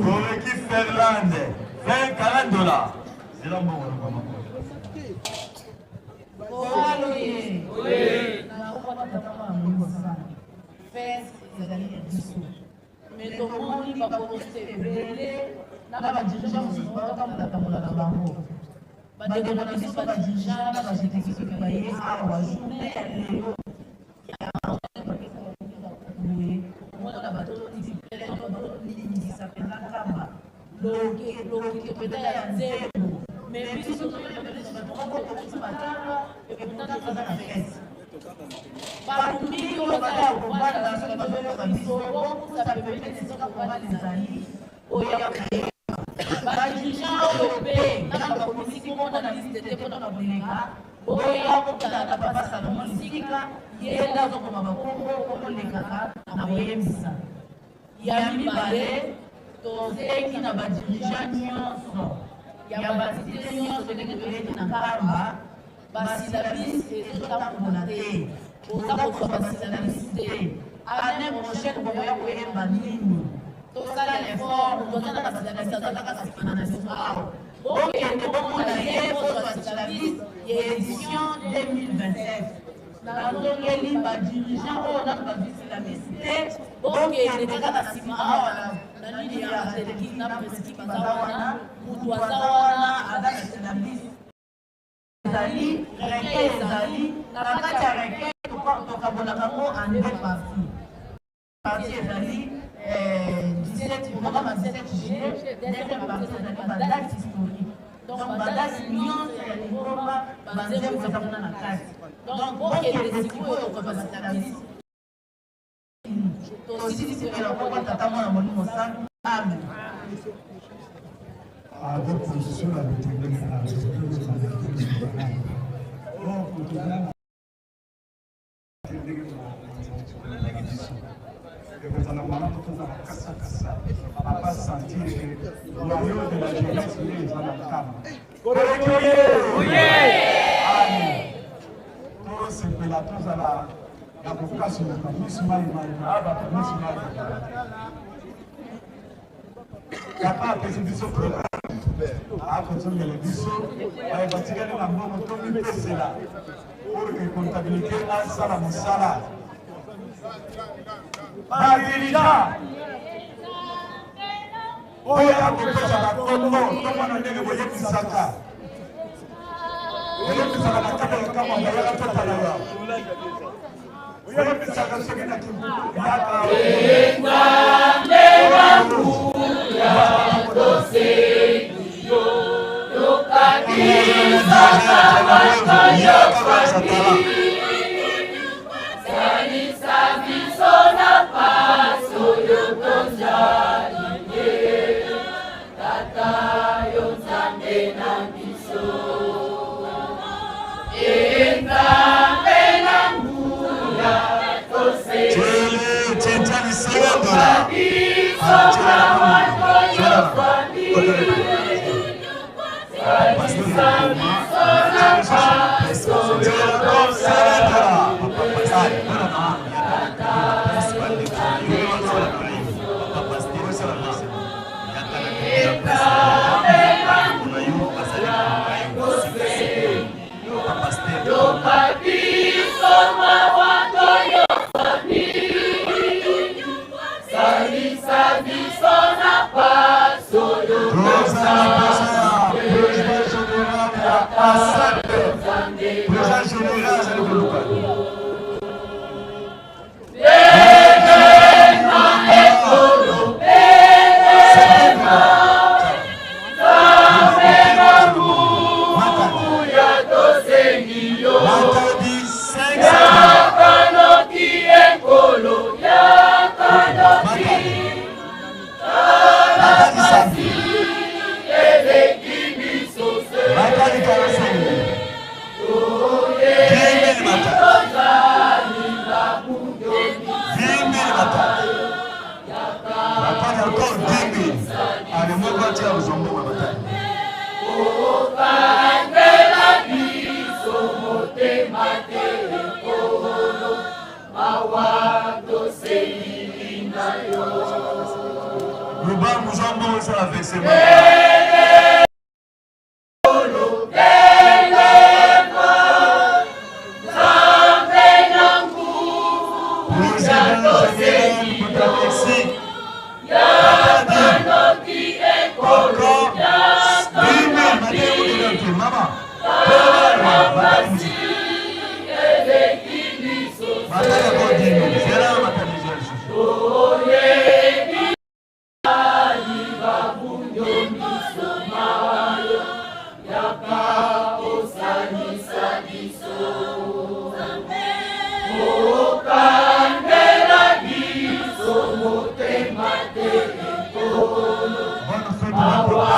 Goreki Ferlande, 20 40 dollars. C'est là me tomoni bakokoste ebele na badirigeant mosusu baotambola na bango bandeko na biso badirigeant na bajeteki soki baye awa journée ya lelo boye omona batolisi tolingisa mpenza nkamba lokito mpenza ya nzembo me biso tokokokokosi matanga epourtant toza na fete bato mingi oyo baza ya kovanda soki bazoyoka biso bokusa pembeni esika kovanda ezali oyo ya badirigeant oyo mpe na bakomisi komona na liste te mpona koleka boya kokutana na papa Salomon esika ye nde azokoma bakombo okolekaka na koyebisa ya mibale tosengi na badirigeant nyonso ya basite nyonso ndenge toyeki na nkamba basilabisi ezotambola te oza kozwa basilabisi te année prochaine bokoya koyemba nini tosala effort moto aza na basilabisi azalaka nsima na biso awa bokende bomona ye bozwa silabisi ya édition 2027 nazongeli badirigeant oyo nano bazwi silabisi te bokende kaka nsima awa na nini ya ateleki na preski baza wana moto aza wana aza na silabisi ezali reke ezali na kati ya reke en deux parties. Partie ezali 17, programme ya 17 juillet, deuxième partie ezali ba date historique. Donc ba date nyonso ya lingomba banzembo eza kuna na kati. Donc bokende sikoyo kozwa biso. Tosilisi mpe na kombo Tata Mwana Molimo Santu. Amen. Avec position na bitengeli ekozala malamu tozala kasakasa abasentir ke royaume de la jeunesse nde eza na nkamba. Tosepela, tozala na kokasuluka misu mai mai bato misu mai. Papa apesi biso programme, akozongela biso baye batikali na mbongo, tomipesela pour que comptabilité asala mosala. Badirigeant oyo akopesa bakombo, tomona ndenge boyebisaka boyebisaka na kati ya kama bayaka, totala ya boyebisaka soki na yaka. Nzambe wa tosengi yo, yokabisaka bato yofandi, salisa biso na pasi oyo tozali ye, Tata yo Nzambe na biso. E Nzambe na nguya, tosengi biso bato yofandi, salisa biso na pasi oyo tozali. Tata yo Nzambe na biso. Nzambe na nguya, tosengi yo, yoka biso mawa toyokani, salisa biso na pasi oyo tozali. Nzambe na Président général azali koluka. Telema ekolo, telema, Nzambe na nguya, tosengi yo, yaka noki ekolo, yaka noki, tala pasi eleki biso se, toyebi tozali babundomi. Batali encore 10 000. Ale moko atia kozwa mbongo ya batali. Okangela biso motema te ekolo, mawa tosengi na yo. Lubangu zwa mbongo, esala versement. Telema, Nzambe na nguya, tosengi yo, yaka noki ekolo, yaka noki, tala pasi eleki biso se, toyebi babundomiso mayo, yaka osalisa biso. Okangela biso motema te ekolo, mawa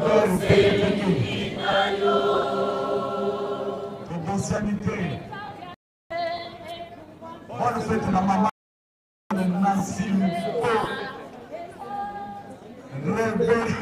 tosengi na yo. Tobosani te. Bonne fête na mama Nancy Lupo. Rebelle.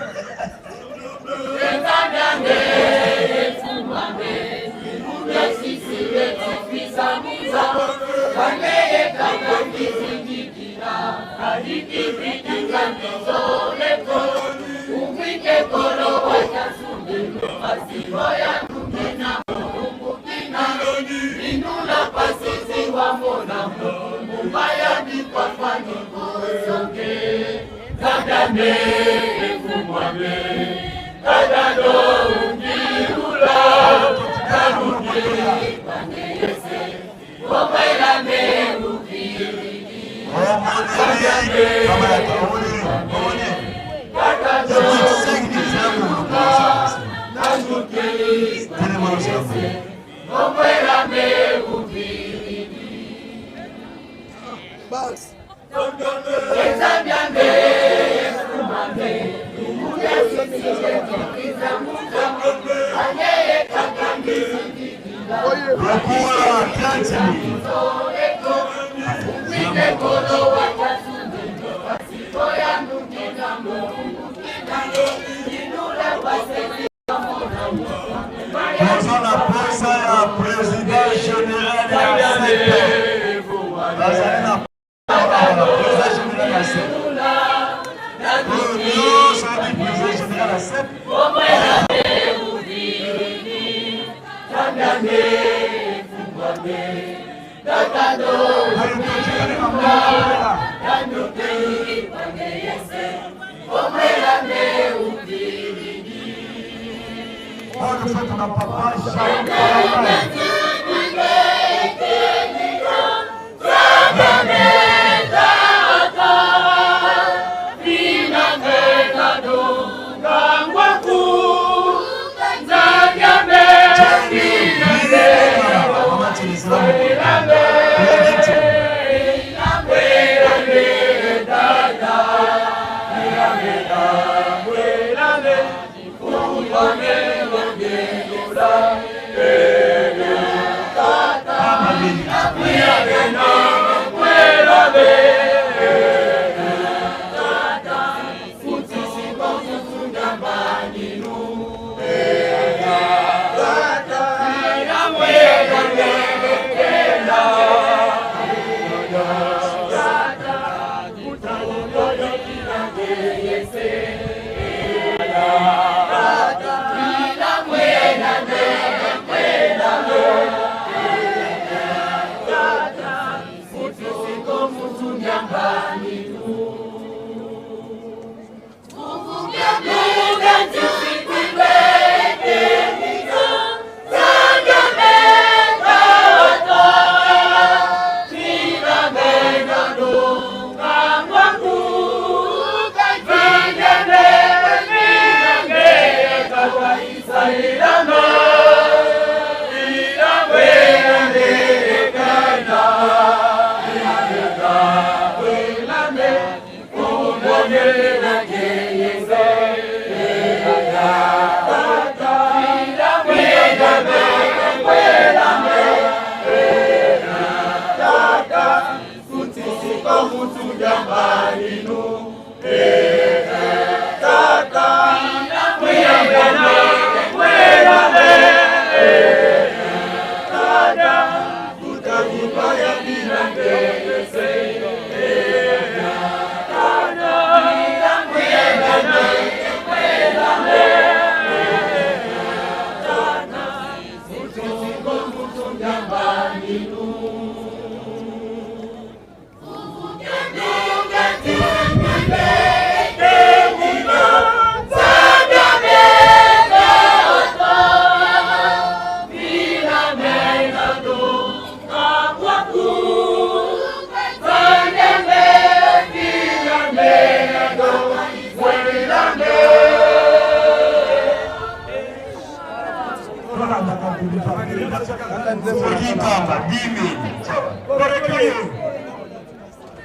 Toza na posa ya président général ya CP. Bazali na président général ya CP. Oyo nyonso ayebi président général ya CP. Bonne fête na papa Jean.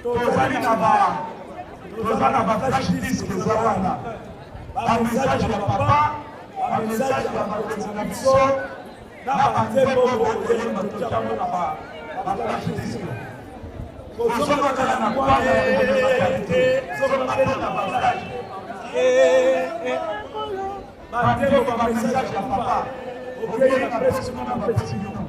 Tozali na ba toza na ba flash disk eza wana ba message ya papa ba message ya bakonzi na biso na banzembo bokoyemba totiango na ba flash disk kozonga kaka na kwanga te zonga mpe na ba flash banzembo ba message ya papa okei na presse mona bapesi bino.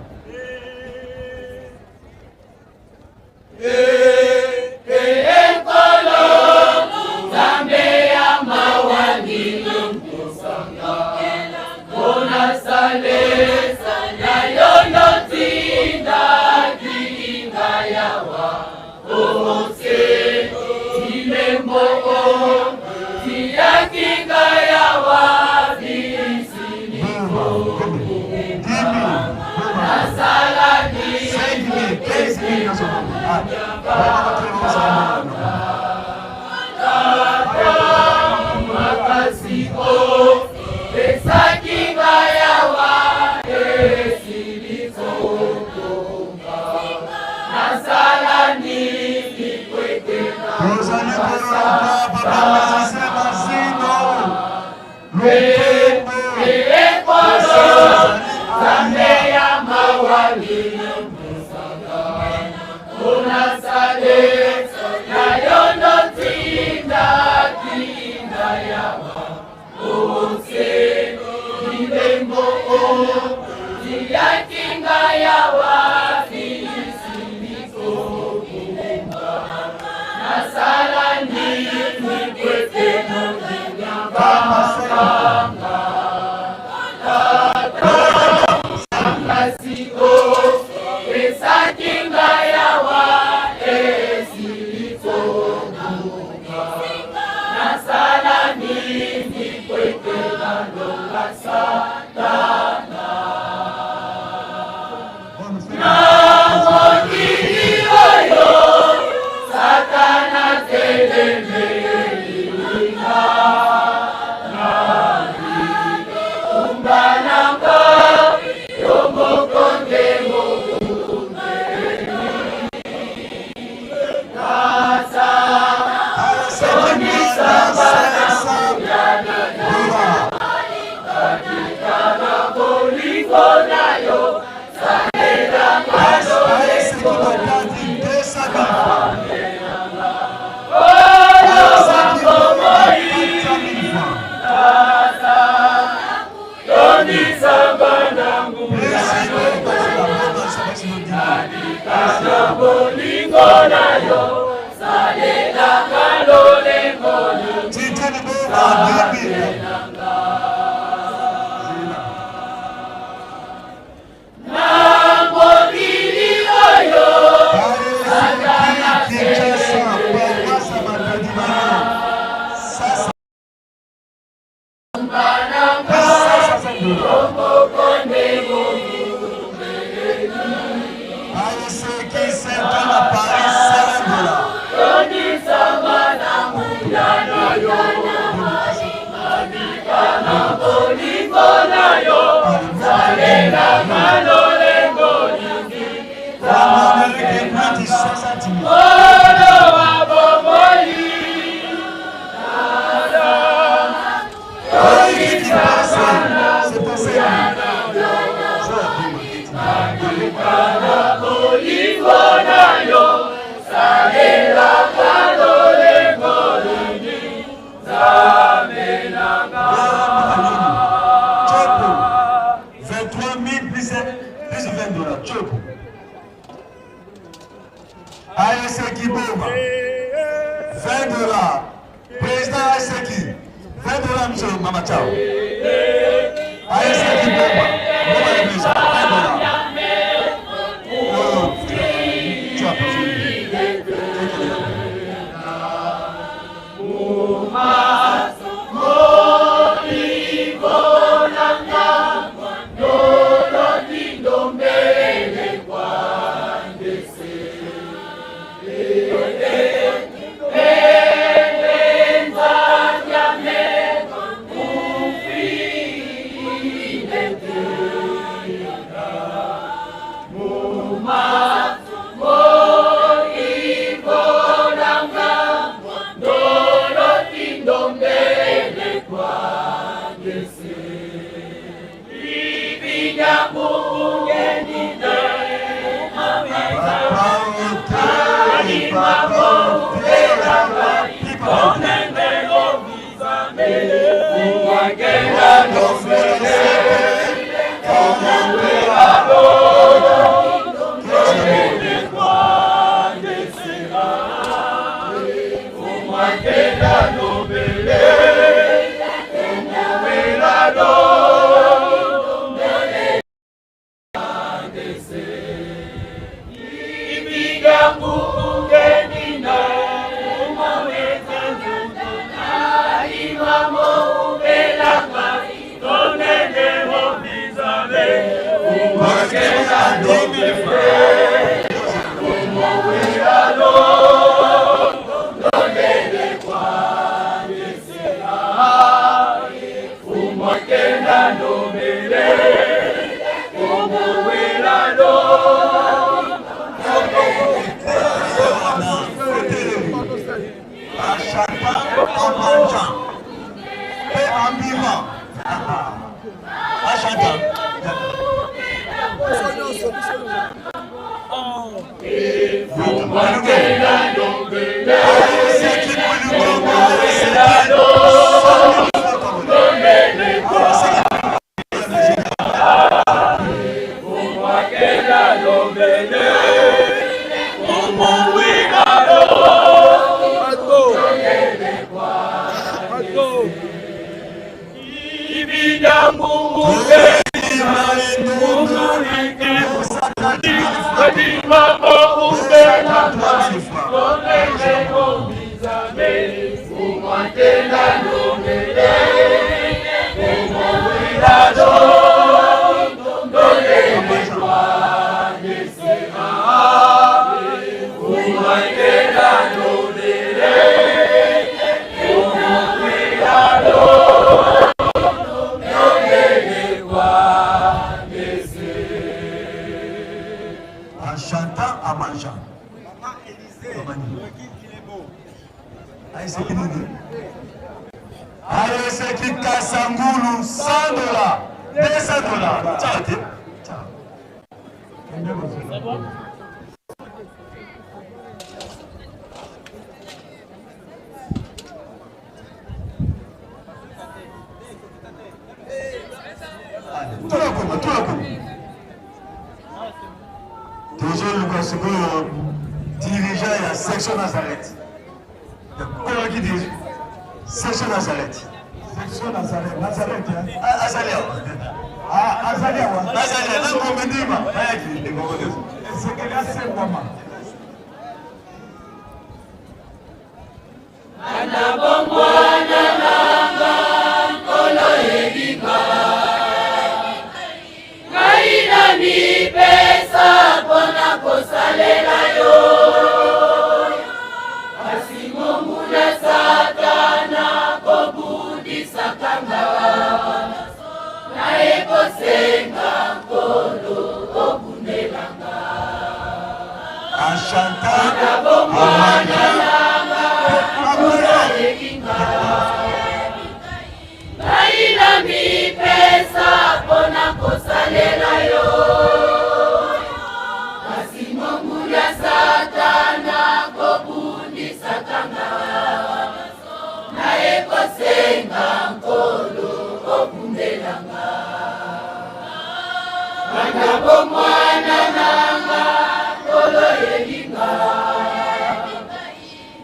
Bolingo na yo salelaka lolengo na mokili oyo Ayeseki Boma, 20 dollars. Président Ayeseki, 20 dollars, monsieur Mama Chao. Ayeseki Boma, Boma le président, 20 dollars. Oh, tu as En chantant, en mangeant. Ayeseki nini? Ayeseki Kasangulu 100 dollars, 200 dollars. Ciao te. Ciao. Tolakoma, tolakoma. Tozoluka sikoyo dirigeant ya section Nazareth. Kolaki dirige section Nazareth. Section Nazareth, Nazareth hein. Ah, azali awa. Ah, azali awa. Nazali na ngombe ndima. Bayaki ndeko nyonso. Esengeli asengwama. Bana bomwana nanga nkolo elinga ngai na mipesa mpona kosalela yo kasi monguna satana kobundisaka nga naye kosenga nkolo obundelanga Chantal bomwana nanga nkolo elinga ngai na mipesa mpona kosalela yo kasi monguna satana kobundisaka nga naye kosenga nkolo obundelanga bana bomwana nanga nkolo elinga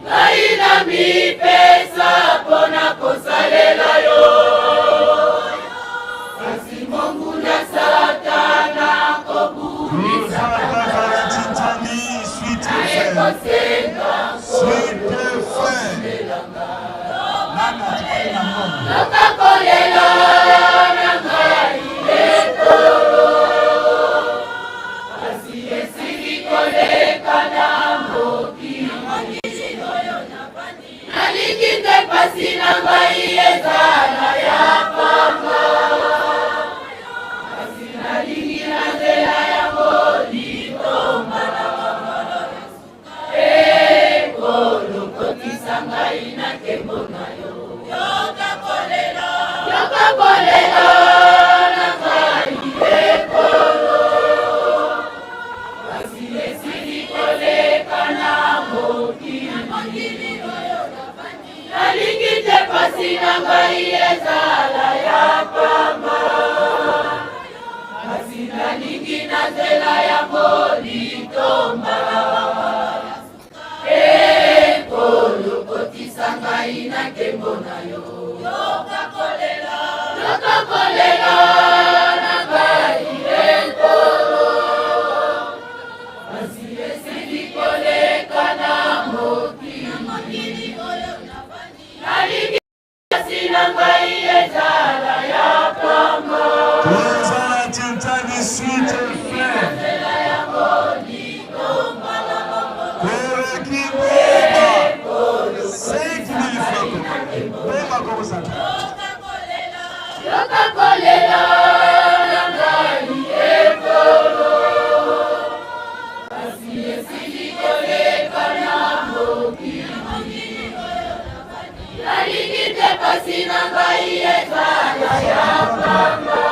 ngai na mipesa mpona kosalela yo kasi monguna satana kobundisaka naye kosenga Suite fin. Yoka kolela na ngai ekolo kasi esili koleka na mokili nalingi te pasi na ngai ezala ya pamba kasi nalingi na nzela yango litomba ekolo kotisa ngai na nkembo na yo yoka kolela yoka kolela na ngai ekolo kasi esili koleka na mokili nalingi te pasi na ngai ezala ya pamba kasi nalingi na nzela yango litomba ekolo kotisa ngai na nkembo na yo yoka kolela yoka kolela na ngai ekolo kasi esili koleka na mokili nalingi pasi na ngai ezala ya pamba Tozala Tintani suite fin. Koleki Boma. 5000 francs congolais. Boma Congo Central. yoka kolela na ngai ekolo kasi esili koleka na mokili nalingi te pasi na ngai ezala ya pamba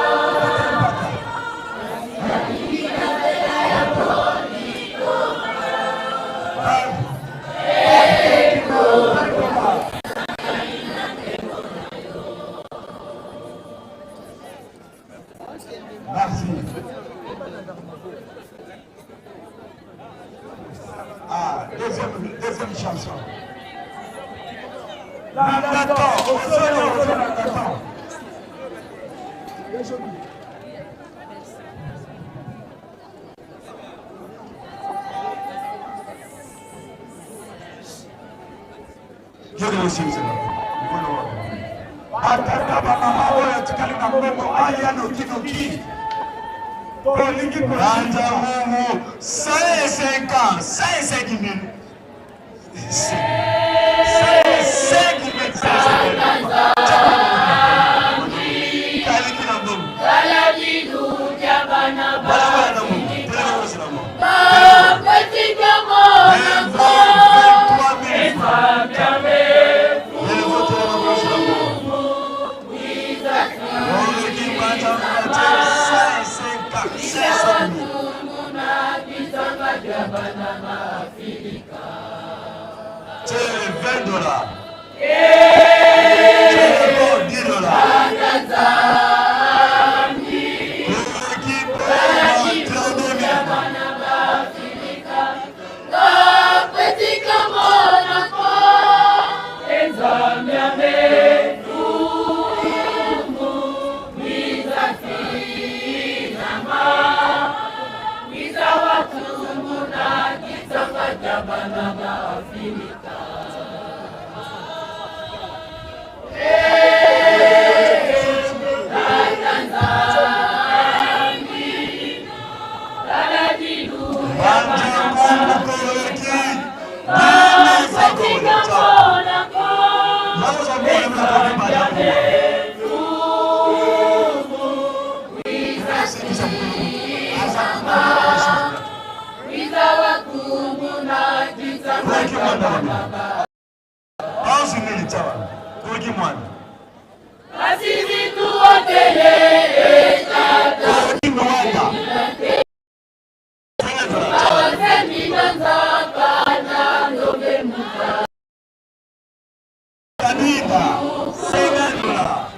Merci. Ah, deuxième, deuxième chanson. Nangato, Osolo, Osolo, Nangato. Yoki osimisa. Batata bamama oyo atikali na mbongo aya nokinoki tolingi Banza Mungu 150, 105 000. 105 000. Kaliki na mbongo. Kalabiluja bana Bala na mbongo. Teleka kosi na mbongo. Oleki Banza Mungu 150, 500 000. C'est 20 dollars. C'est 10 dollars. combien? 11 000 tchawa. Koki mwana. Koki mwanda. Kabinda. 50 dollars.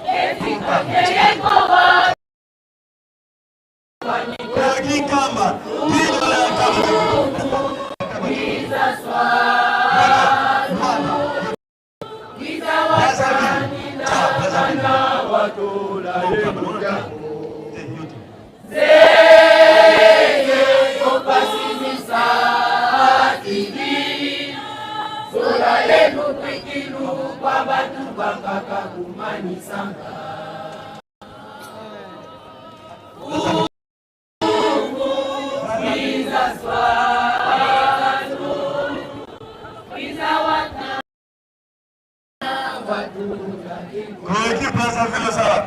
Koki kamba. 10 dollars kamba. Koki Brazzaville osala.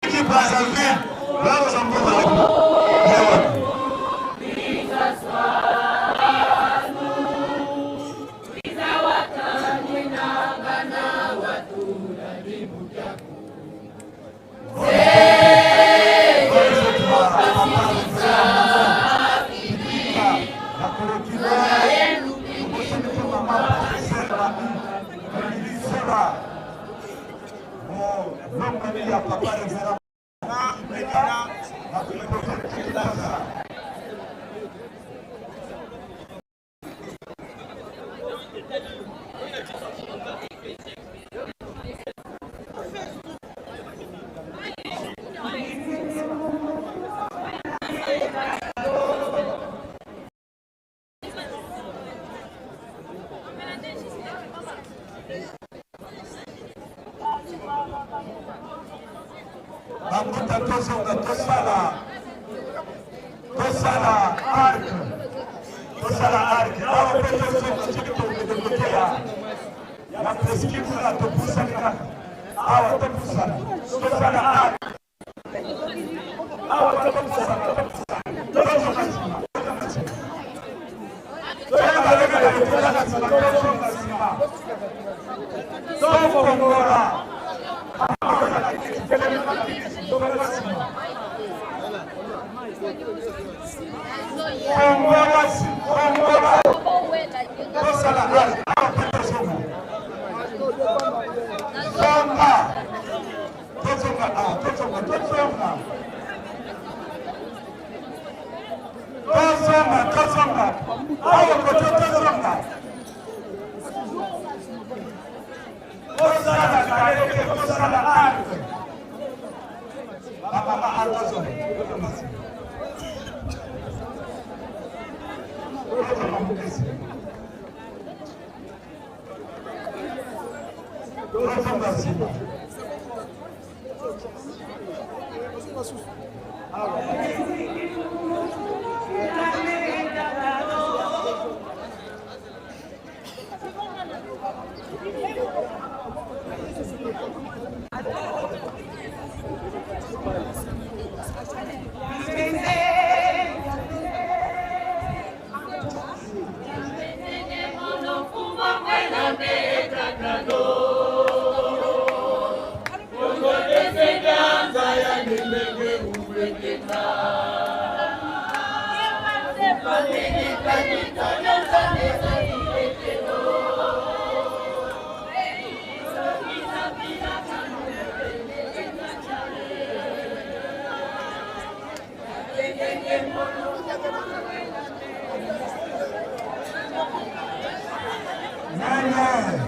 Koki Brazzaville. Bravo Zambo. Bakuta tozonga tosala tosala arc tosala arc awa mpe tozonga soki tokende kote ya ya preski kuna topusani kaka awa topusana tosala arc awa topusana tozonga nsima toyaka nsima tozonga nsima tokongola Kongola, Kongola, tosala awa mpe tozonga zonga tozonga awa tozonga tozonga tozonga tozonga awa kote tozonga tosala kaleke tosala arte bamama atozonga tozonga mokesi tozonga nsima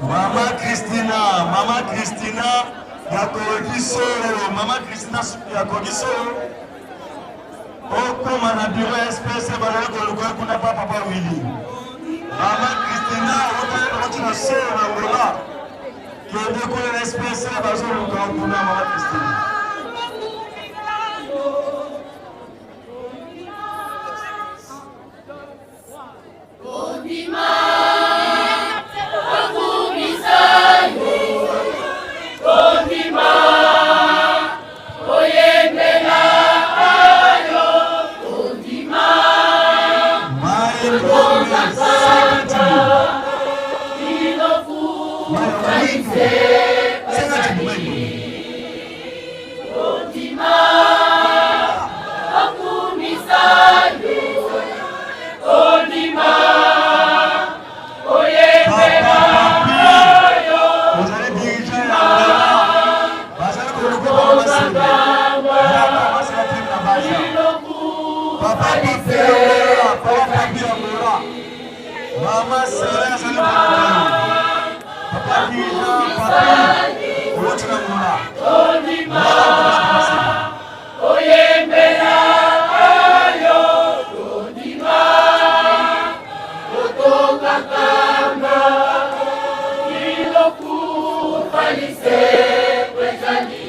Mama Christina, Mama Christina, yakoki solo, Mama Christina yakoki solo. Okoma na bureau ya SPC bazali koluka yo kuna pa papa Willy. Mama Christina okoti na solo na Angola. Kende kuna na SPC bazoluka yo kuna mama Christina. Kondima, okumisa yo. Kondima, oyembela yo. Kondima, okokaka bino kufa lisekwa. Kondima, okumisa yo. Kondima, oyembela yo. Ozali dirigeant ya Angola. Bazali koluka bango basela. Yaka basela te na baza. Papa Papi Angola, Papa Papi Angola. Mama Sera azali koluka yo. Papa dirigeant Papi owuti na Angola. Kondima, oyembela yo. Kondima, otokakanga ilokufa lisekwa ezali.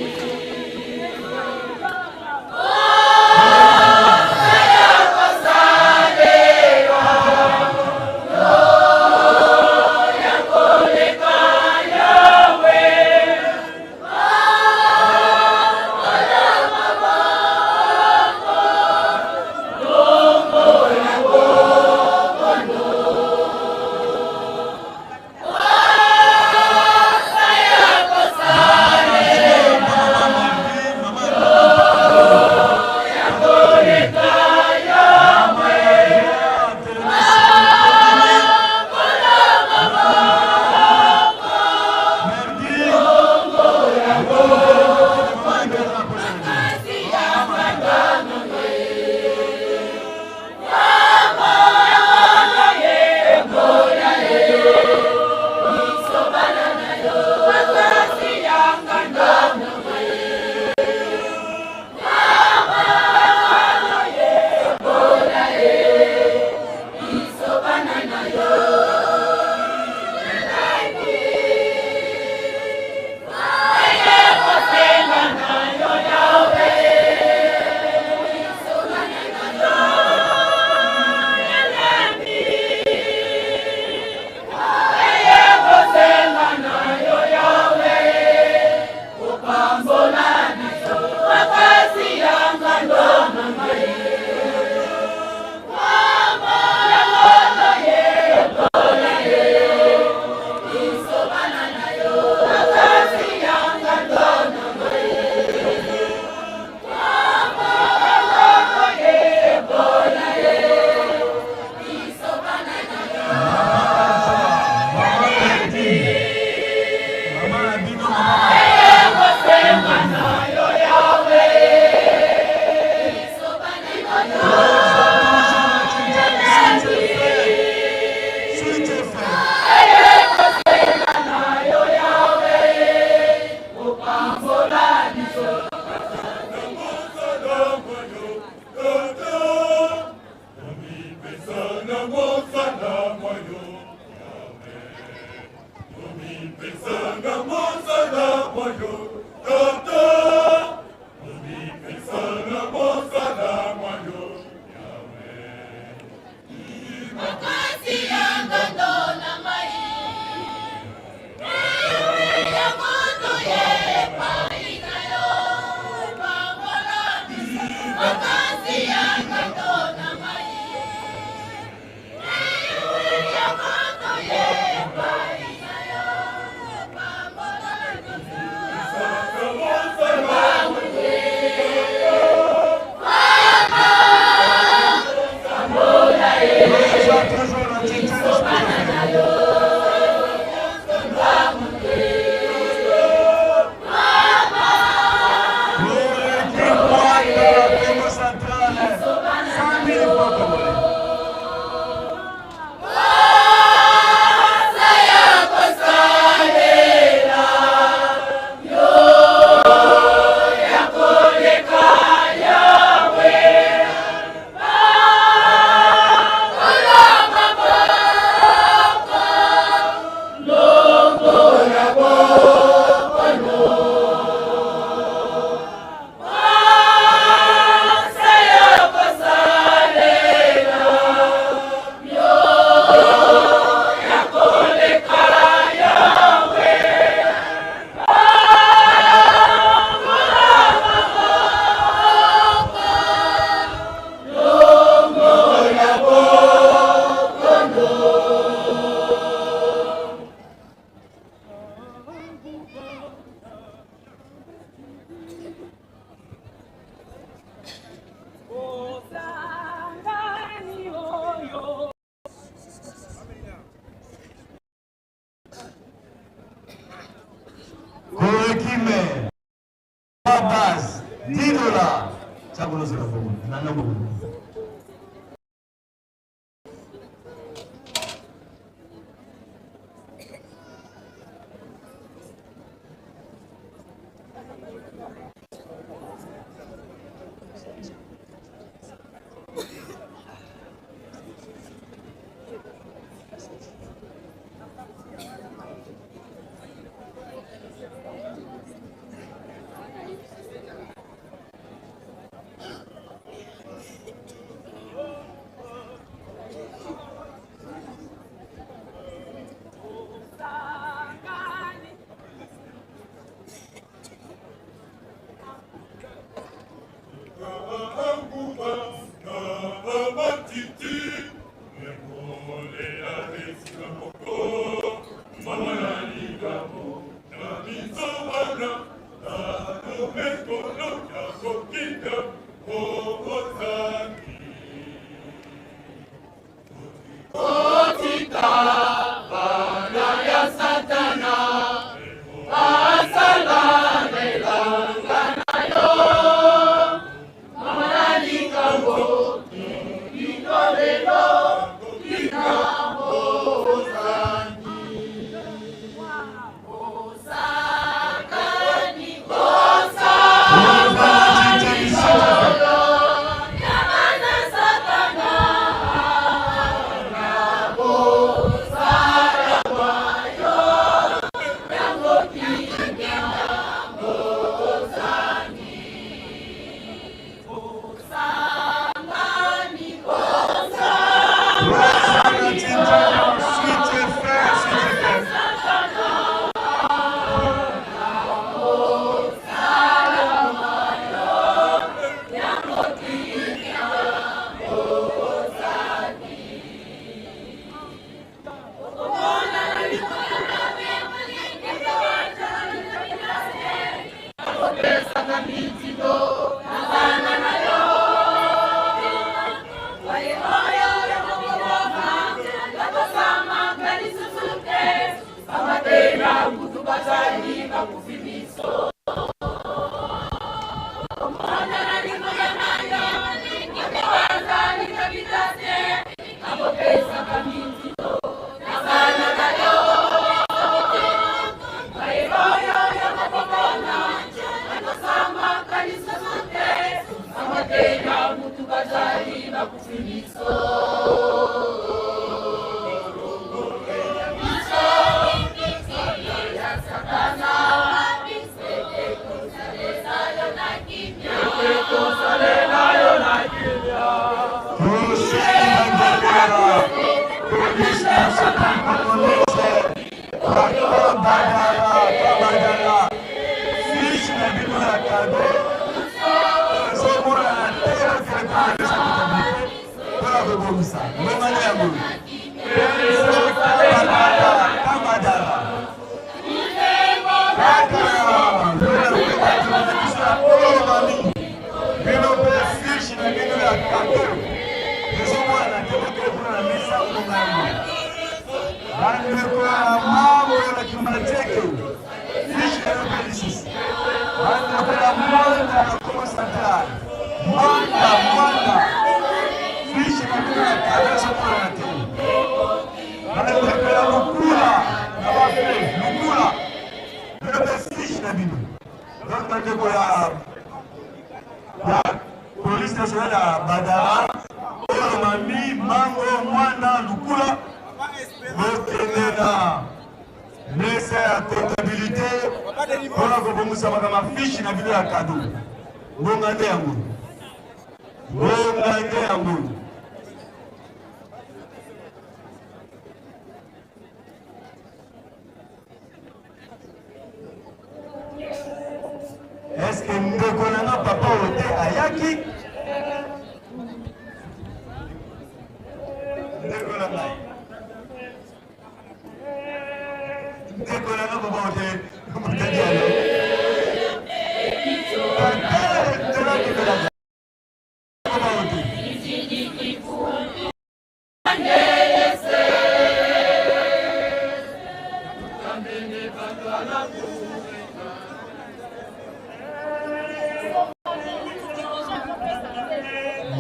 Base 10 dollars. Chakulozela bongo. Nanga bongo.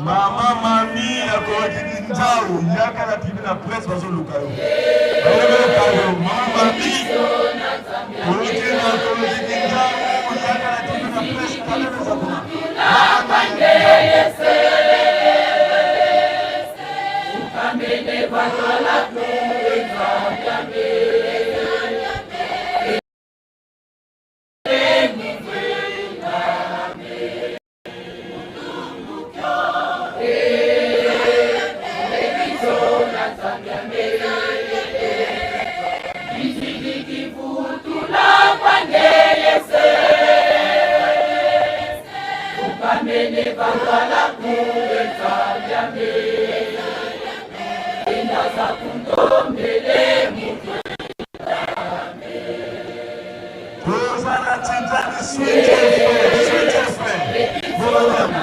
Mama mami akolaki nzau yaka na tribune ya presse bazoluka yo. Bayoka yo mama mami. Koloki na koloki nzau yaka na tribune ya presse kala eza kuna. Tozala Tijani Sweet FM, Sweet FM.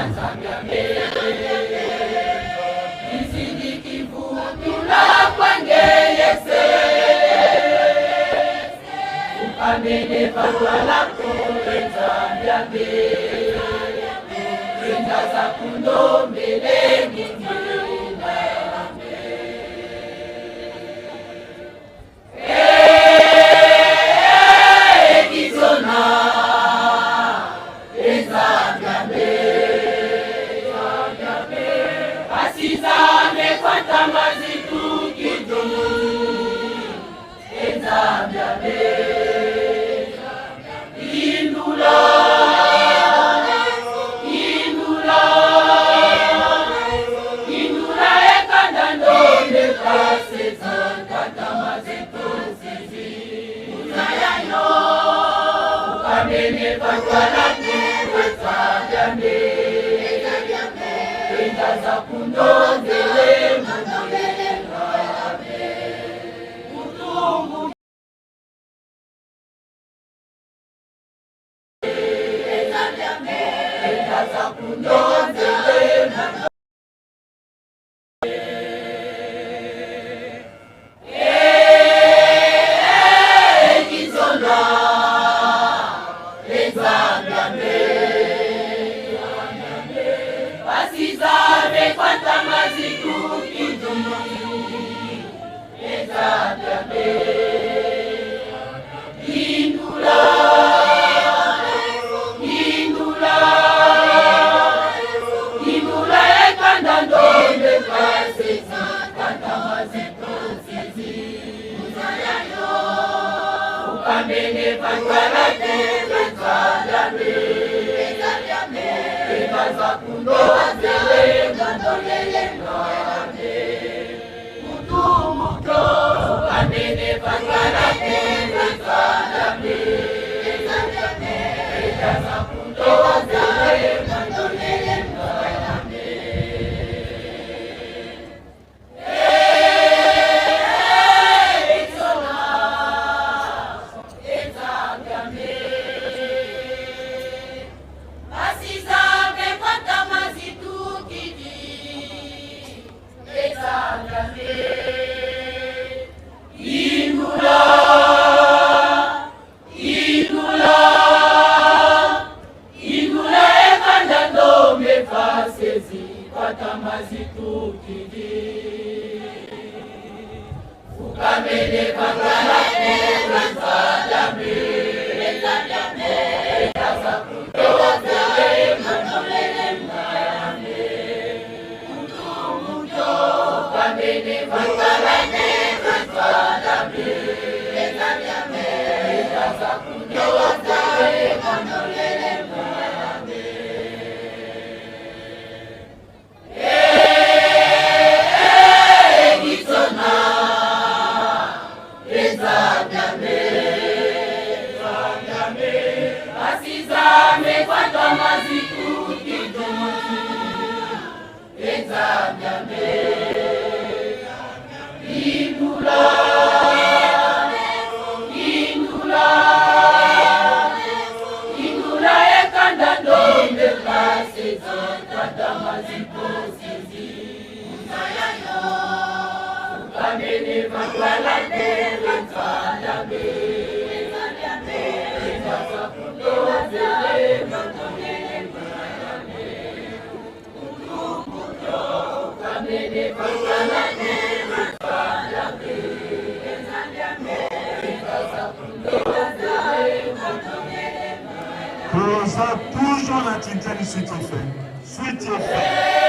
Toza toujours na Tintani Suite FM. Suite FM.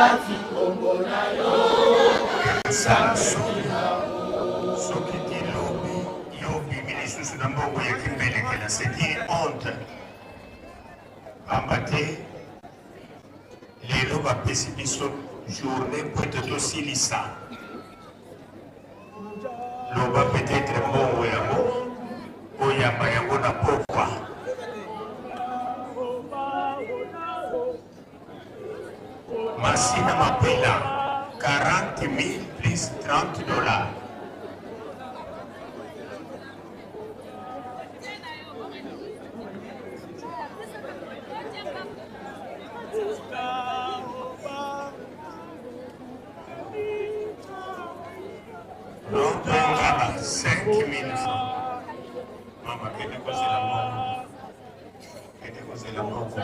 Balati kombo na yo. Sala soni soki ti lobi yo obimi lisusu na mbongo ya kimbelekela c'est une honte pamba te lelo bapesi biso journée mpo ete tosilisa loba peut-être mbongo yango oyamba yango na pokwa Masina Mapela 40 000 plus 30 dollars. Lopengaba 5 000 francs. Mama kende kozela mbongo. Kende kozela mbongo.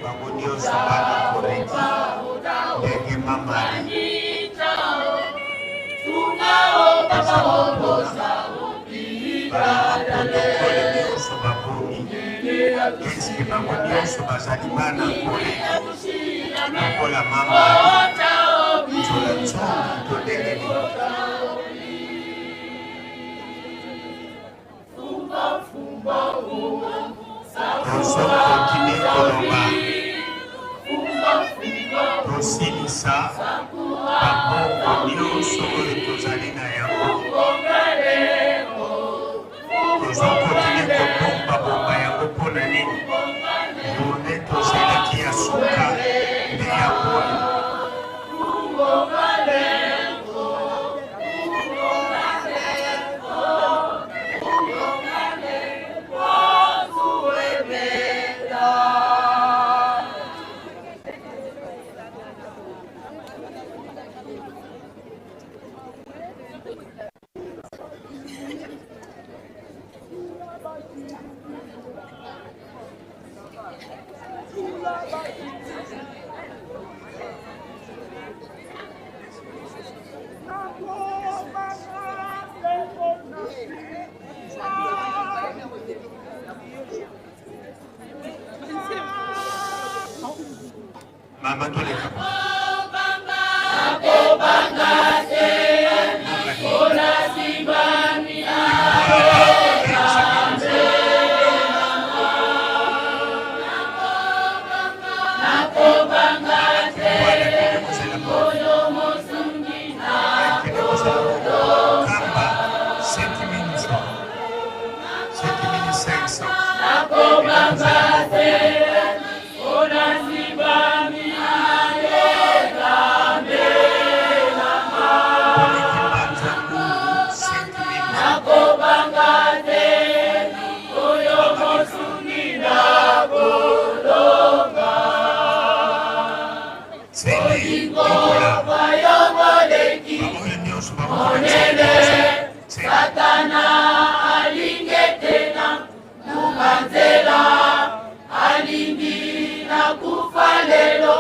Bango nyonso bana koreki ndenge mamari protokole nyonso bakomi eske bango nyonso bazali bana koreki lokola mama nzola nzongi to ndenge nini? Tozo continue koloba tosilisa bambongo nyonso oyo tozali na yango, tozo continue kobombabomba yango mpo na nini? Journée tozelaki ya suka nde yango oyo. Mama toleka. Kamba 7000 francs. 7500. Satana alingete na nzela alingi na kufa lelo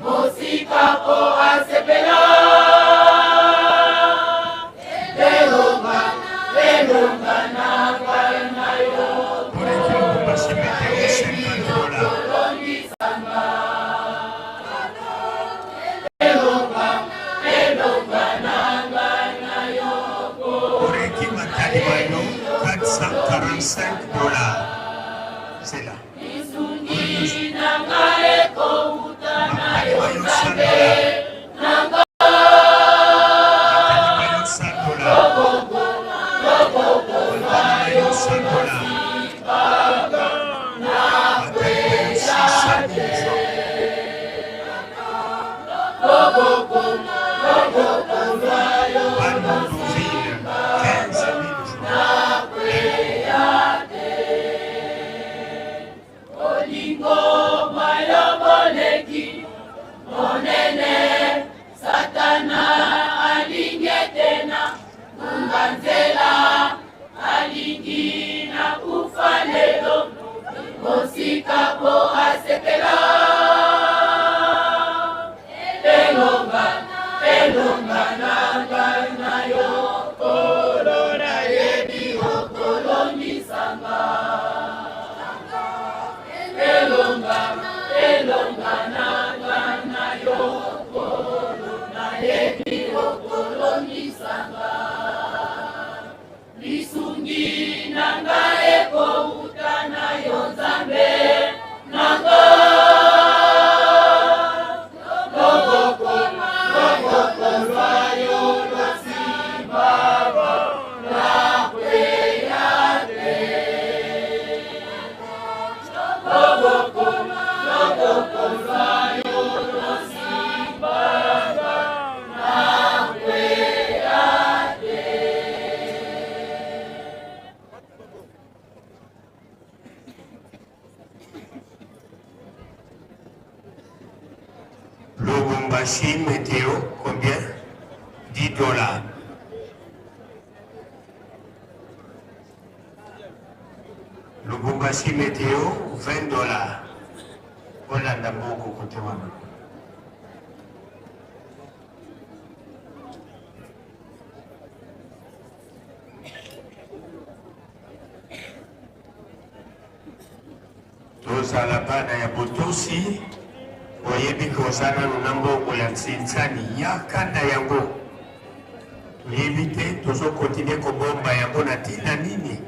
mosika po asepela elonga elonga na ngai na yo elonga elonga na ngai na yo Oreki Matadi Mayo 445 dollars. C'est là. lisungi na ngai ekouta na yo nzambe na ngai loboko loboko na yo mosika nakweya te loboko loboko na yo mosika nakweya te bolingo mwa yo boleki monene satana alingi ete na bunga nzela alingi na Likabo asepela elonga elonga na ngai na yo Nkolo nayebi okolongisanga elonga elonga na ngai na yo Nkolo nayebi okolongisanga lisungi na ngai ekowuta na yo Nzambe na nga loboko loboko lwa yo losimbaka nakweya te loboko loboko lwa yo losimbaka nakweya te. Lubumbashi météo combien? 10 dollars. Lubumbashi météo 20 dollars. Olanda mbongo kote wana. Tozala bana ya botosi, oyebi ke oza nanu na mbongo ya nsinsani, yaka na yango. Toyebi te tozo continuer kobomba yango na tina nini?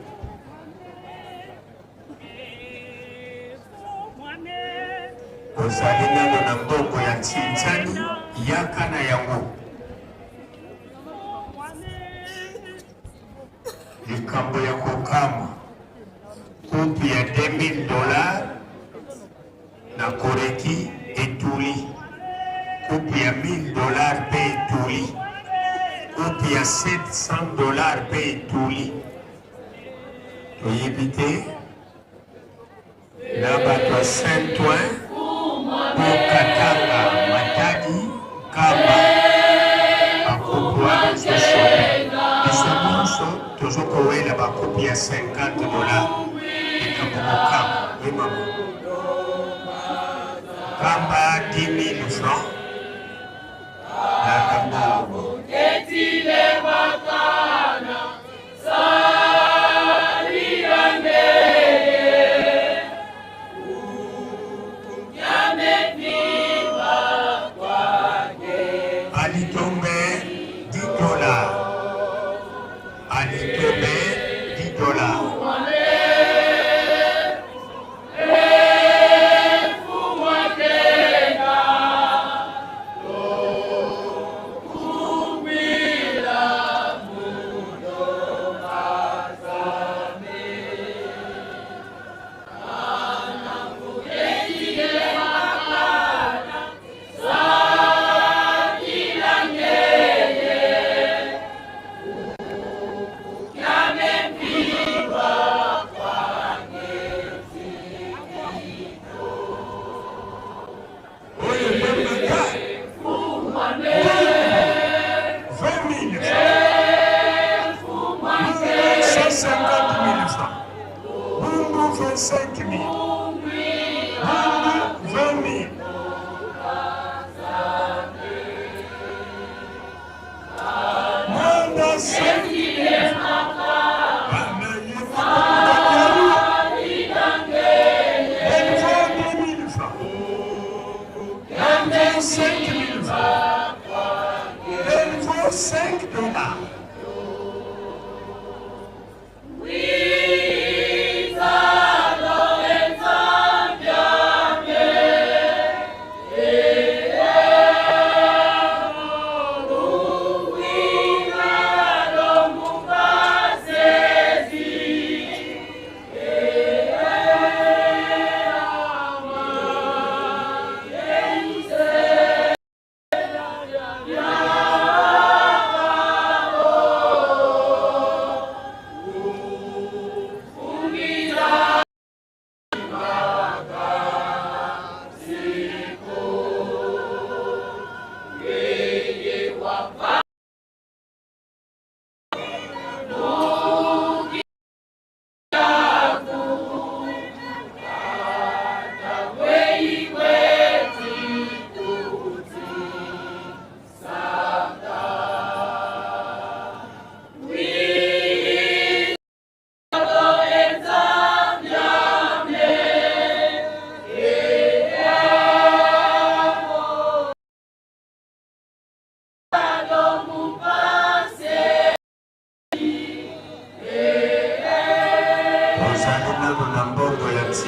Ozali nano na mbongo ya nsinsani, yaka na yango. Likambo ya kokamwa, coupe ya 2000 dollars na Koreki etuli, coupe ya 1000 dollars pe etuli, coupe ya 700 dollars pe etuli. Toyebi te na bato ya Saint-Ouen po Katanga, Matadi, Nkamba bakupu wana ezosomba. Biso nyonso tozokowela bakupu ya 50 dollars. Likambo kokamwa. Oui mama. Nkamba 10 000 francs. Landa mbongo. Alitombe 10 dollars. Alitombe 10 dollars.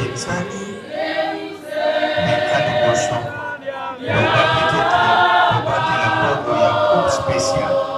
Nsani, Meka liboso, loba peut-etre kobatela mbongo ya coupe speciale.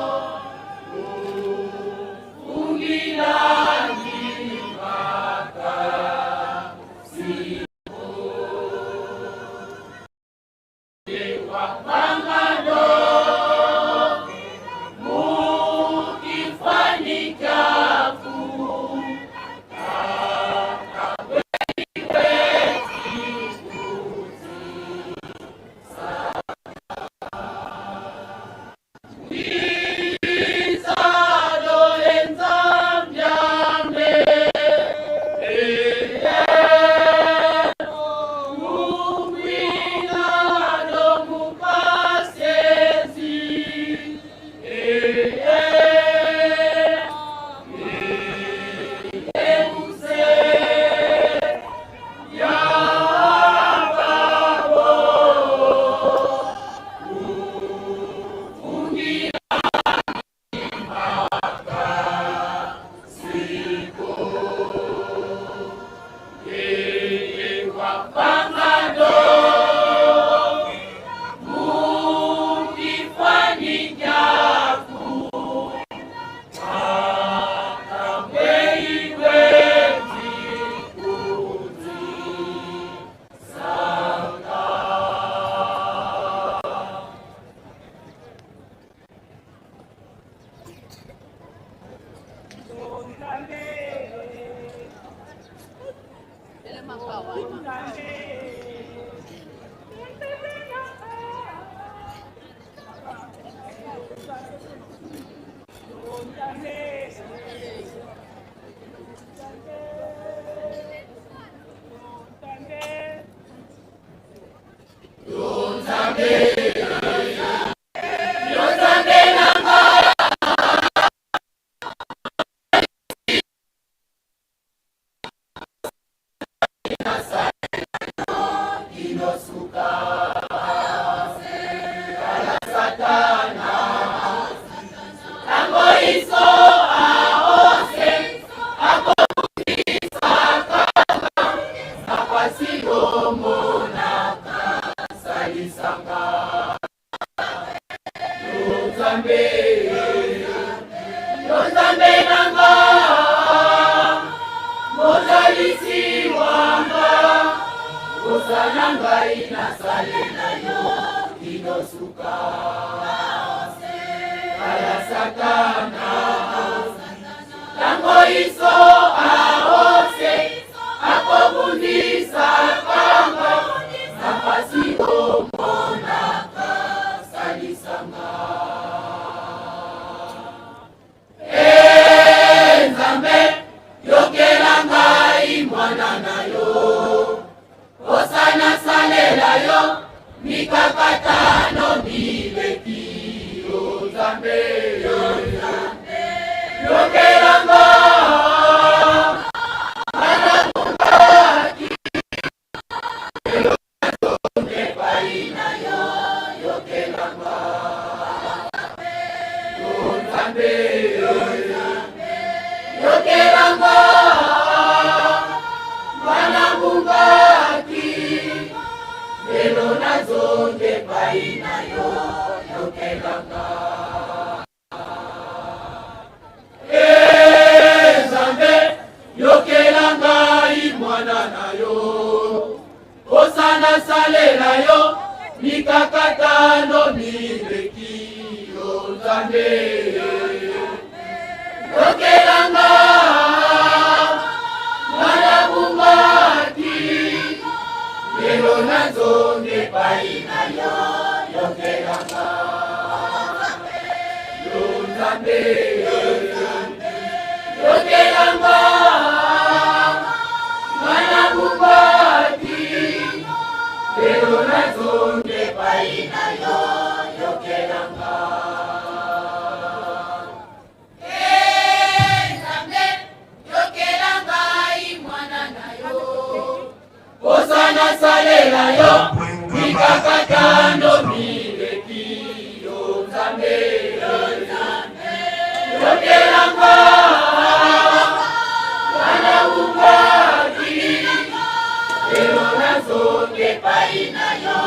Epai na yo,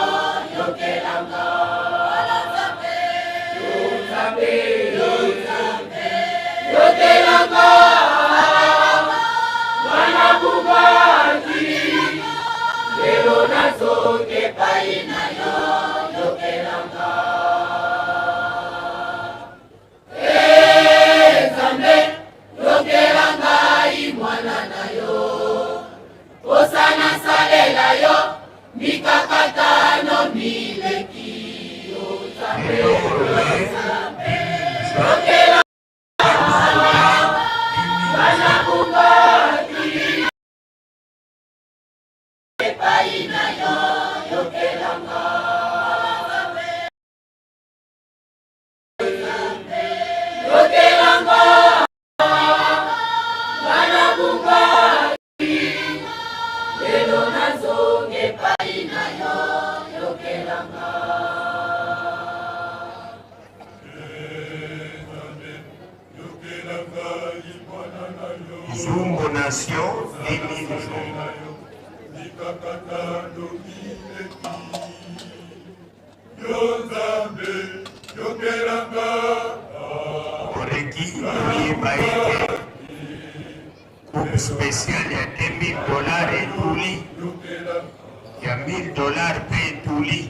yokela nga. Nzambe, Nzambe, Nzambe, yokela nga. Mwana bubaki, lelo nazongi epai na yo, yokela nga. Eh, Nzambe, yokela ngai mwana na yo. Posa nasalela yo, mikakatano mileki yo, Nzambe, Nzambe, yokela bana bungaki epai na yo, yokela nga. Yokela nga, bana bungaki, lelo nazongi epai na yo, yokela nga. Zumbo Nation 2000 jours. Oreki koyeba ete coupe spéciale ya 2000 dollars etuli ya 1000 dollars mpe etuli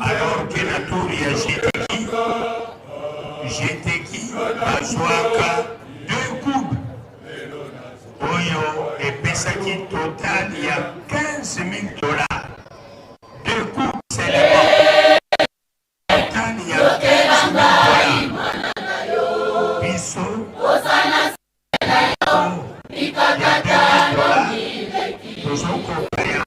alors que na tour ya GTK GTK bazwaka deux coupes oyo epesaki total ya 15 000 dollars. Deux coupes seulement. Total ya 15 000 dollars. Biso ya 2 000 dollars tozokoka ya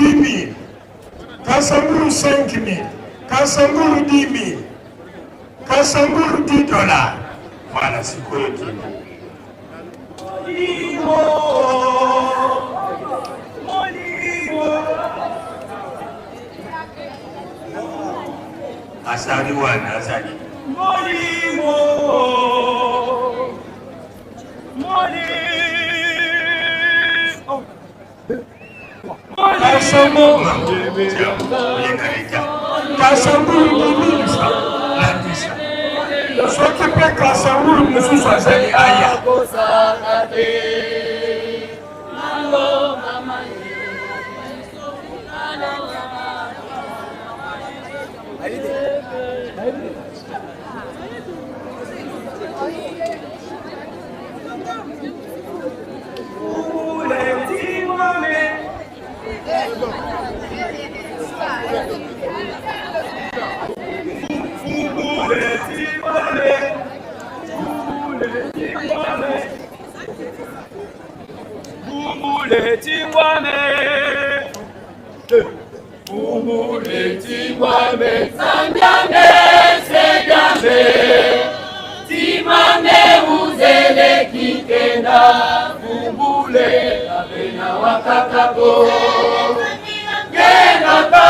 10 000, Kasangulu 5 000, Kasangulu 10 000, Kasangulu 10 dollars. Voilà, sikoyo kino. Azali wana, azali. Molimo, molimo. Kasangulu, Kasangulu 10 000 francs. Landisa. Soki mpe Kasangulu mosusu azali, aya. Zambiame, Sebiame, Timame uzele kikenda, Fumbule abena wakakako, Genaka,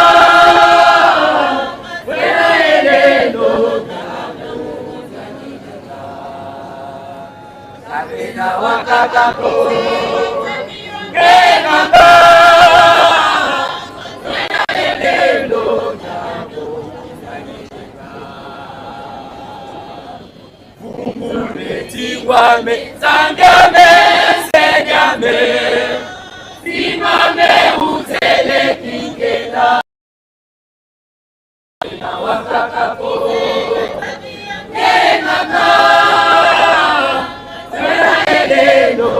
Wena elendo, Abena wakakako, Genaka, Wena elendo, Tiwame, Zambiame, Senyame, Timame uzele kikenda, Wakakapo, Kenaka, Wena elendo,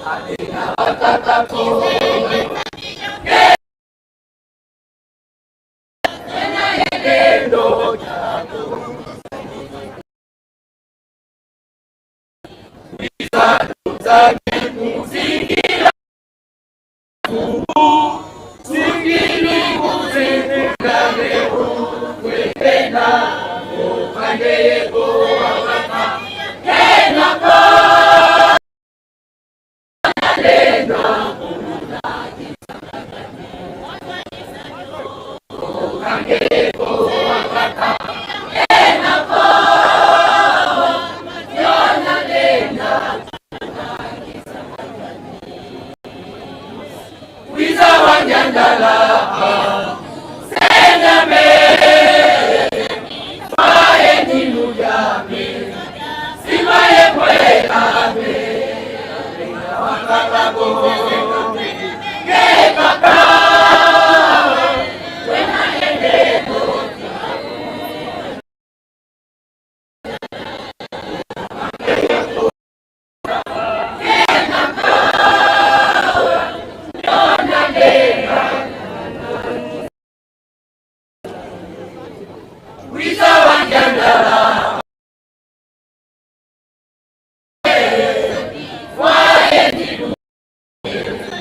Abena wakakapo, Elendo, Wiza wanyandala Senyame Faye niluyame Simaye kwe ame Wakakabo Kekaka Wena eleko Wiza wanyandala Faye niluyame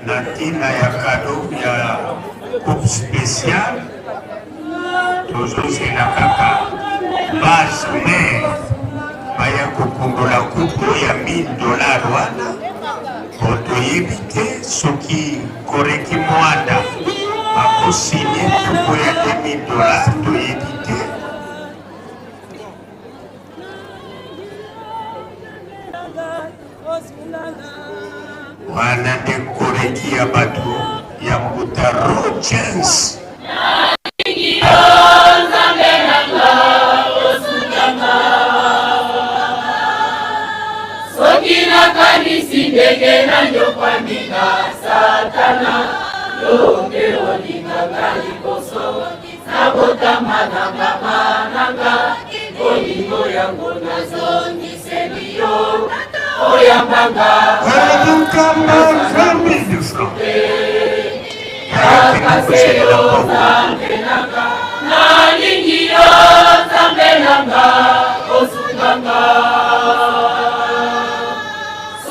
Na ntina ya kado ya coupe spéciale tozozela kaka base mare baya kokundola coupe ya 1000 dollar wana po toyebi te soki koreki mwanda bakosigne coupe ya 2000 dollar toyebi te. Wana nde koreki ya bato ya mbuta Rogers. Soki nakanisi ndenge nanyokwami na Satana, yo nde olingaka liboso nabotama na mama nanga, bolingo yango nazongiseli yo, oyambanga kaka yo Nzambe nanga, nalingi yo Nzambe nanga, osunganga.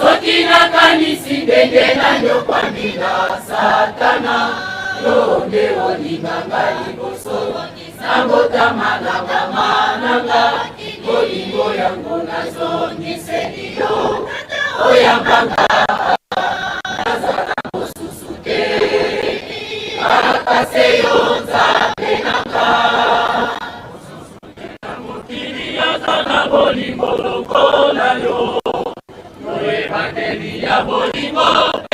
Soki nakanisi ndenge nanyokwami na Satana, yo nde olinganga liboso nabotama na mama nanga, bolingo yango nazongiseli yo, oyambanga nazala mosusu te, kaka se yo Nzambe nanga. Mokili aza na bolingo lokola yo, ebandeli ya bolingo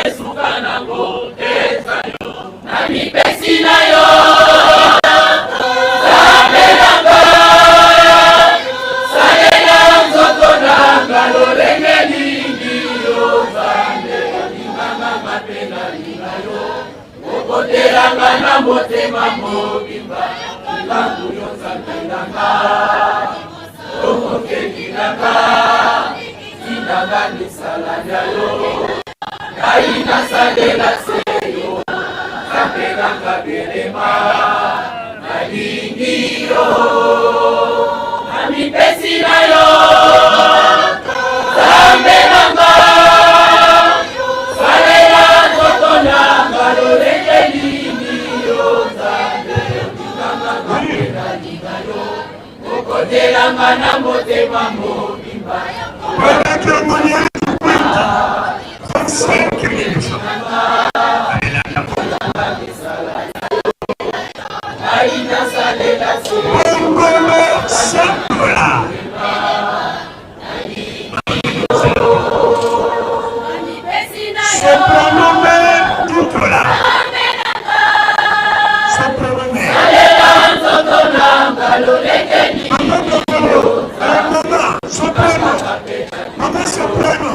esuka nango eza yo, namipesi na yo Nzambe nanga, salela nzoto nanga lolenge lingi yo Nzambe, olinganga nga mpe nalinga yo, okotelanga na motema mobimba, likambo yo Nzambe nanga, okokeli nanga, tindanga misala na yo, ngai nasalela se yo, Nzambe nanga belema, nalingi yo, namipesi na yo, Nzambe nanga, salela nzoto nanga lolenge nini yo Nzambe, olinganga nga mpe Okotelanga na motema mobimba. Bongolo sandola. Soprano mère tutola. Soprano mère. Mama soprano. Mama soprano.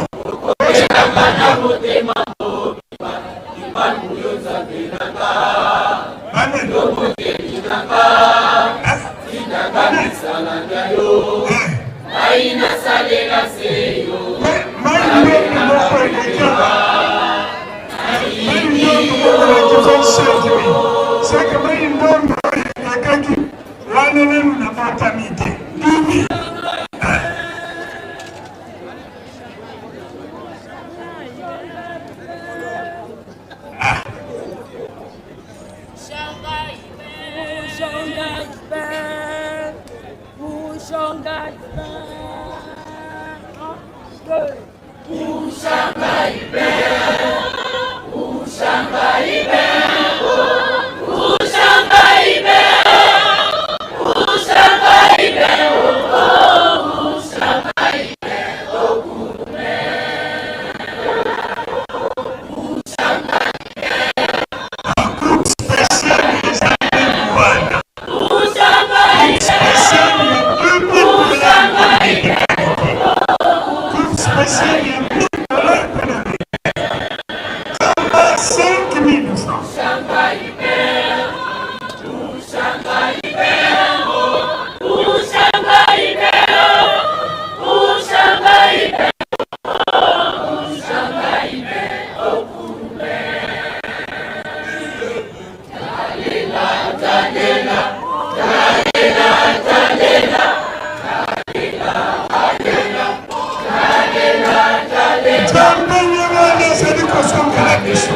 Nzambe ye wana azali kozongela biso.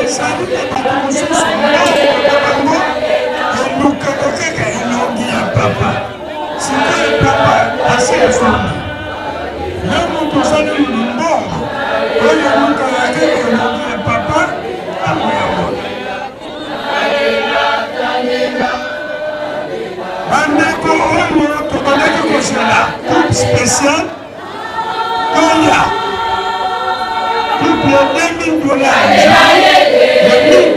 Ezali na bato mosusu na bango elukaka kaka elongi ya papa. Sikoyo papa asi afandi, yo moto osali mbongo oyo elukaka kaka elongi ya papa akoya mona. Bandeko oyo tobandaki kozela coupe spéciale toya coupe ya 2000 dollars, ya 1000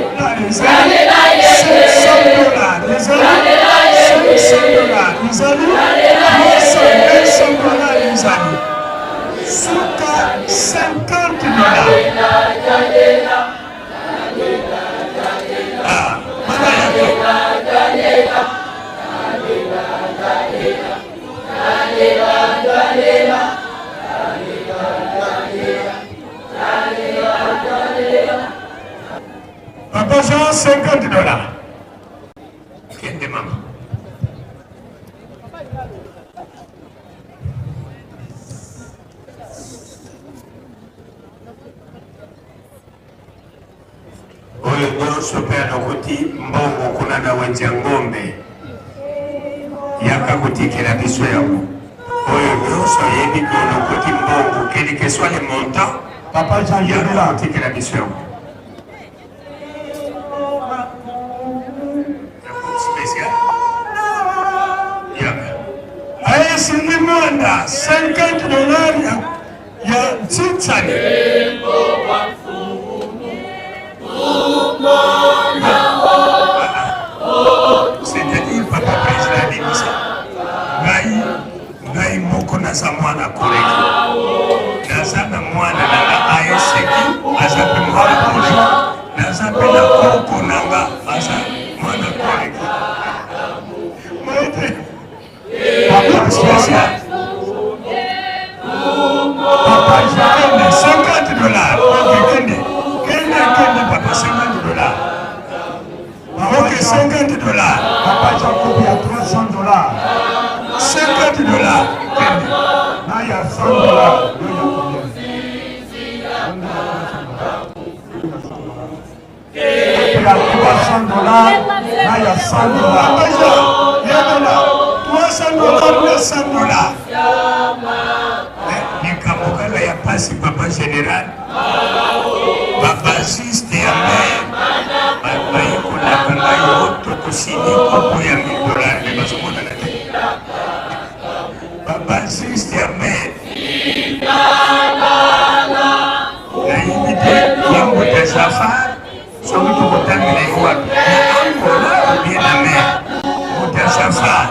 dollars ezali 500 dollars, ezali 500 dollars, ezali 300 200 dollars, ezali suka 50 dollars. Ah, mama yako. Papa Jean, 50 dollars. Kende mama. Oyo nyonso mpe alokoti mbongo kuna na wenze ya ngombe, yaka kotikela biso yango. Oyo nyonso ayebi ke olokoti mbongo, quel que soit le montant, Papa Jean yaka kotikela biso yango. Spécial. Yaka. Ayesingi mwanda 50 dollars ya, ya ntsitsani. C'est-à-dire papa président alebisa ngai, ngai moko naza mwana koleki, naza na mwana nanga aeseki aza mpe mwana koleki. 50 $. Papa Jean, coupe ya 300 $. 50 $. Na ya 100 $. Ya 300 $ na ya 100 $. Papa Jean, yebela 300 $ na 100 $. Likambo kaka ya pasi, papa général, babassiste ya mer bayekolaka ngai o tokosini kopo ya 1000 $ me bazomonana te. Babassiste ya mer, nayebi te yango te. Safar, soki tokotangela ye wapi, na Angola ou bien na mer? Moto ya Safar.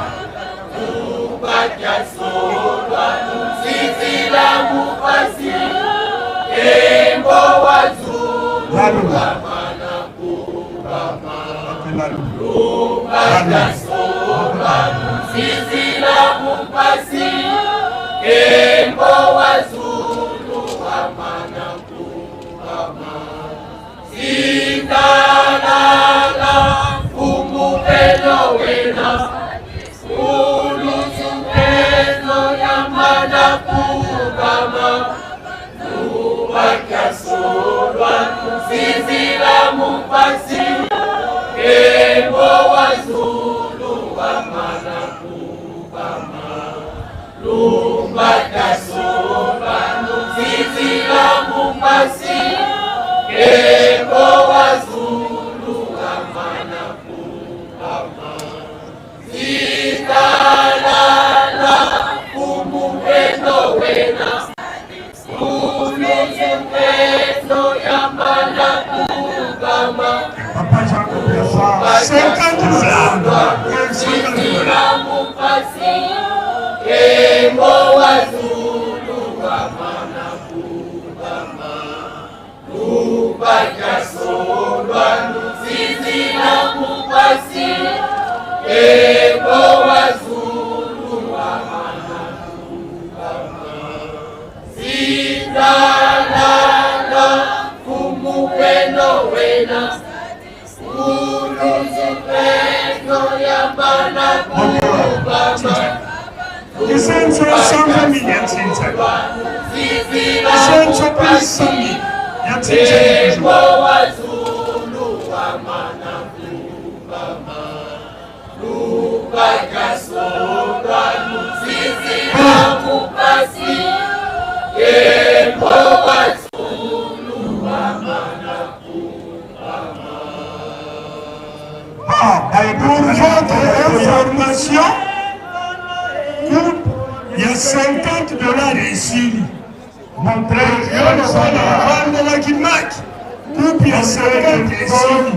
Papa Jean, coupe ya 100. 50 $, 50 $. Kisenso 120 000 ya Tsinsa. Kisenso plus 100 000 ya Tsinsa toujours. Pour votre information, coupe ya 50 $ esili. Vandelaki maki, coupe ya 50 esili,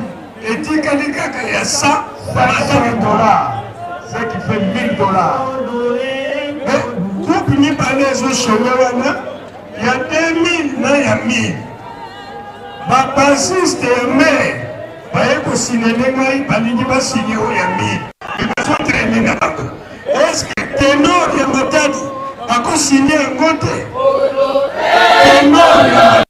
etikali kaka ya 100. 500 $, ce qui fait 1000 $. Coupe mibale ezosome wana, ya 2000 na ya 1000. Babassiste ya mer baye kosinele ngai, balingi basine oyo ya 1000, bazotraîner na bango. Est-ce ténor ya Matadi akosine yango te? Ténor ya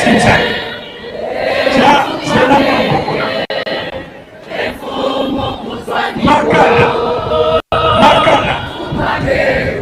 Chinchani. Tya zela moko kuna. Makala. Makala. Makala.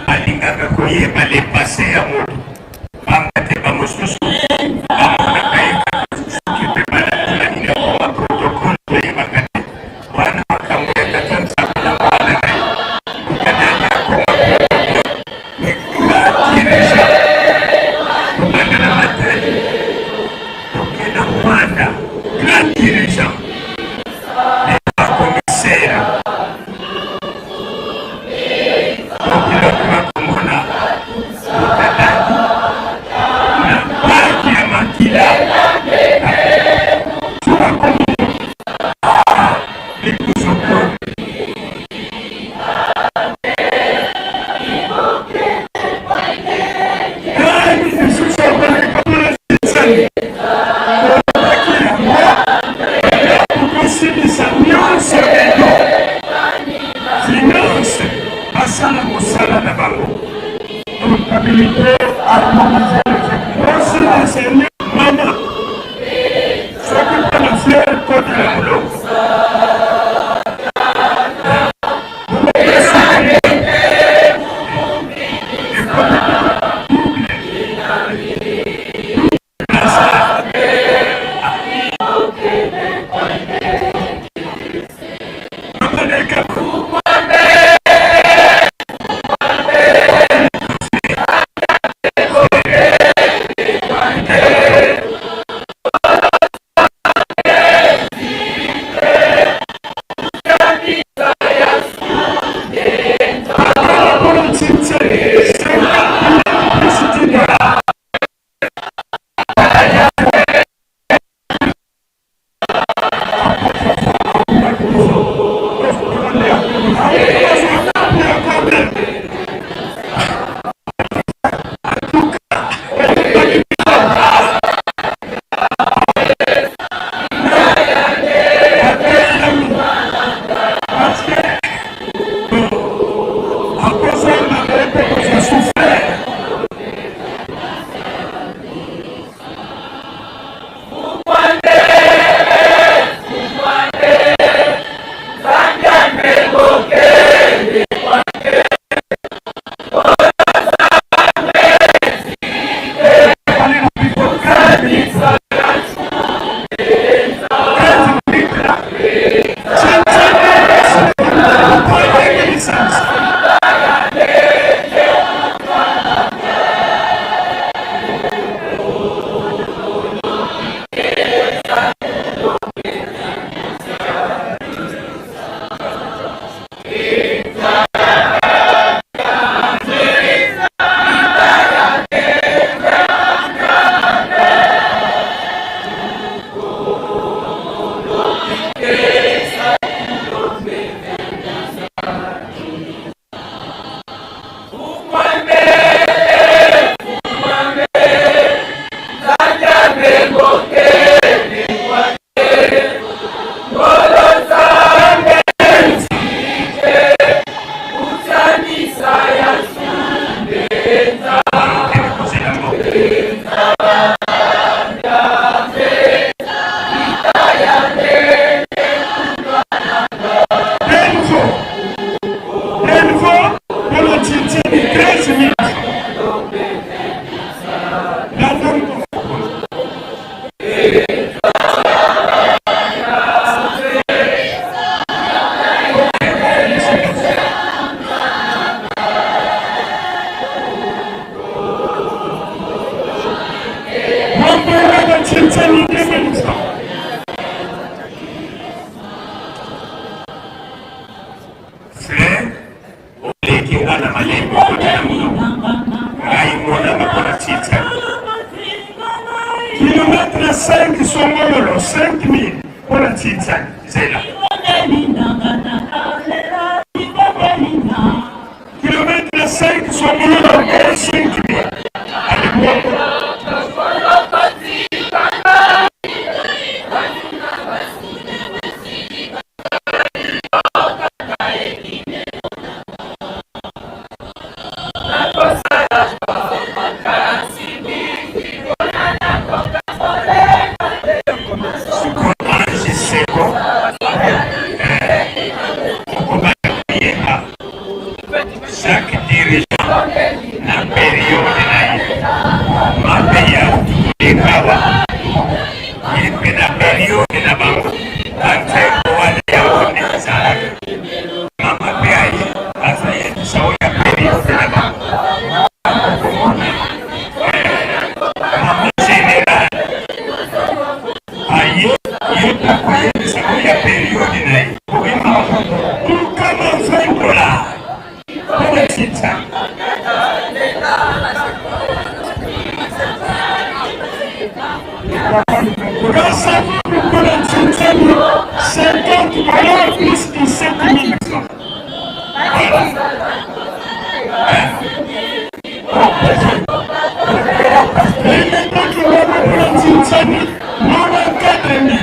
Alingaka koyeba le passé ya moto pamba te bamosusu bamonaka ye kaka soki mpe balatela nini akoma protocole toyebaka te wana makambo ya tata nzambe na mwana na ye kutanani akoma protocole mais grand dirigeant kobanda na matali tokenda mwanda grand dirigeant bakomisere komona motataki na parki ya makila sobakomi likusoko. Kosilisa nyonso edo finance basala mosala na bango, comptabilité harmonisée, kosilisa mama soki mpo na fiere kotela molongo. Akozonga na ye mpe kozwa souffle. Frère, oleki nga na malembe okota na monoko ngai monanga mpo na titre. Kilomètre 5 Songololo 5000 mpo na titre zela. Kilomètre 5 Songololo 5000 allez moko. Chaque dirigeant na periode na ye mabe ya kolekawa ye mpe na periode na bango banzembo wana yango nde ezalaka mama mpe aye azoyebisa oyo ya periode na bango okomona mama general aye ye mpe akoyebisa oyo ya periode na ye Kukama 20 dollars mpona titre. Kasavubu mpona Tshintshani 50 dollars plus 17 000 francs. Limetoki wana mpona Tshintshani 94 000.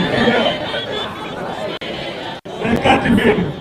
24 000.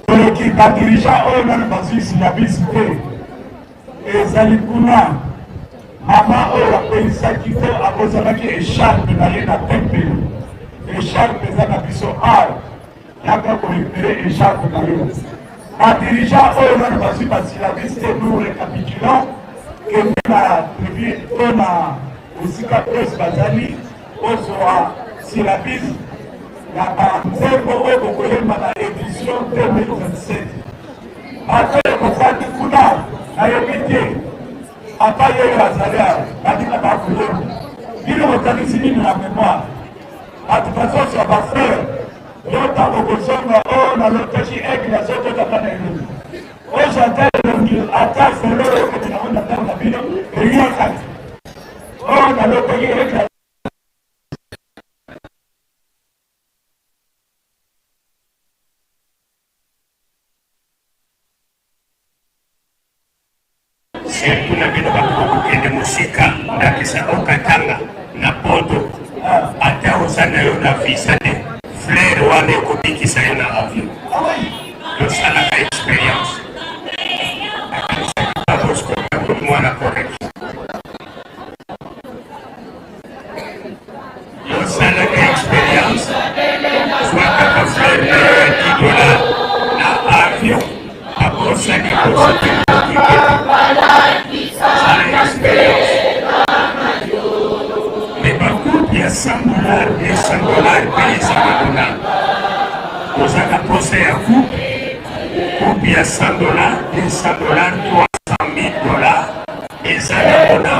Toloki badirigeant oyo nanu bazwi syllabus te ezali kuna mama oyo akweyisaki to abosanaki echarpe na ye na tempelo echarpe eza na biso awa yaka korekupere echarpe na yo badirigeant oyo nanu bazwi basyllabus te nous récapitulons kende na tribu to na esika presse bazali kozwa syllabus ya banzembo oyo bokoyemba na edition 2027. Bato oyo bofandi kuna nayebi te ata ye oyo azali awa baninga bakoyemba bino botangisi nini na memoire bato bazozwa bafleur yo ntango okozonga o oh, nalotaki aigle azokota mpa na elongi oyo ata elongi ata fololo okende nango na ntango na bino eyokaki oyo oh, nalotaki aigle. Surtout na bino bato bokokende mosika, ndakisa okatanga na poto, ata oza na yo na visa te, fleur wana ekobikisa yo na avion. Tosalaka experience. Nakanisaki Pabosco mwana correct. Yosalaka experience, zwa kaka fleur na yo ya 10 dollars na avion, abosani kozwa sala experience. Me bakupe ya 100 dollars, 200 dollars mpe ezala kuna. Oza na posa ya coupe, coupe ya 100 dollars, 200 dollars, 300 000 dollars eza na kuna.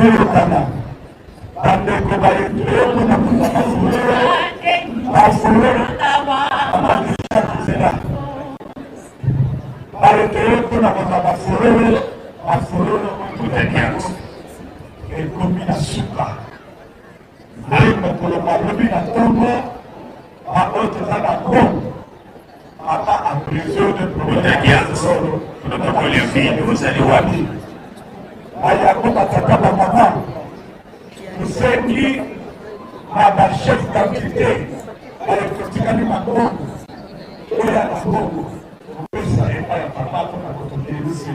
Toyokana bandeko bayekoyokona bafololo abakisa nzela bayekoyo mpona kozwa bafololo bafololo ekomi na suka nde mokolo balobi na ntongo baoyo toza na kongo ata apresio de protocole ya ville ozali wapi? Bayako batata bamama tosengi na bachef d'entité baye totikali mabongo oyo ya mabongo kopesa epai ya papa mpona kotokelisi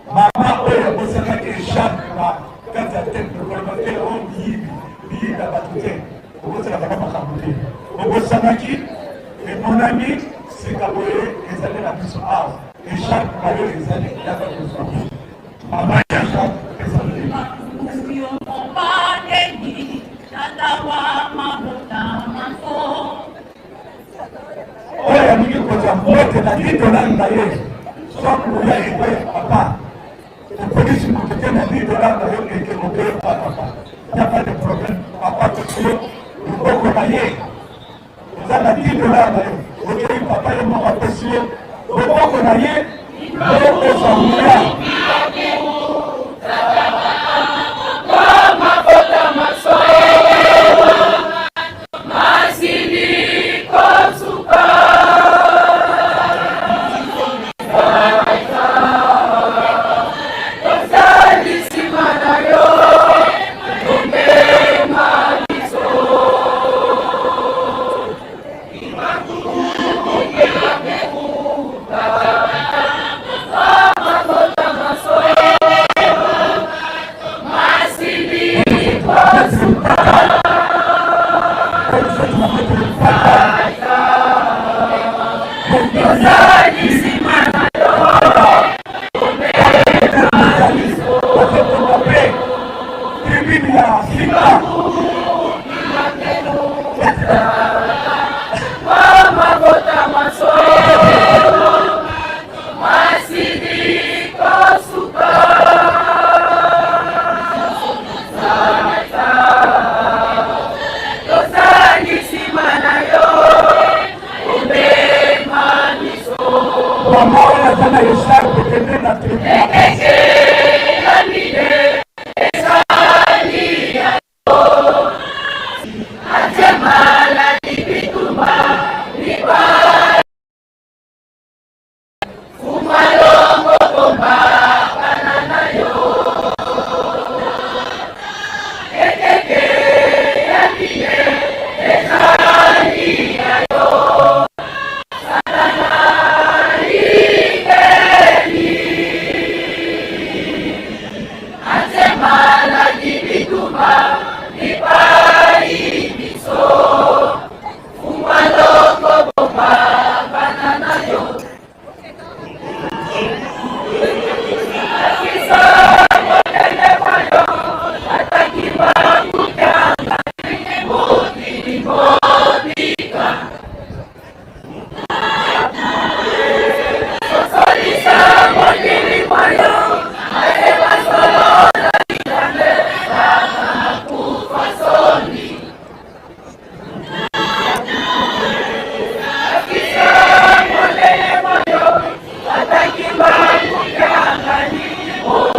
mama oyo abosanaki echarpe na kati ya temple koloba te o miyibi miyibi ya bato te okosalaka ba makambo te obosanaki emonani sika boye ezali na biso awa echarpe na yo ezali yaka kozwa mama echarpe ezali. Oyo alingi kozwa mbote na lidolare na ye soit koya epai ya papa okolisi moto te na lidolare na yo eke okeyi pa papa, ya pas de problème. Papa tosi yo loboko na ye oza na 10 dollar na yo okei papa ye moko apesi yo loboko na ye yo ozwa nguya. Mama oyo aza na echarpe kende na tribune.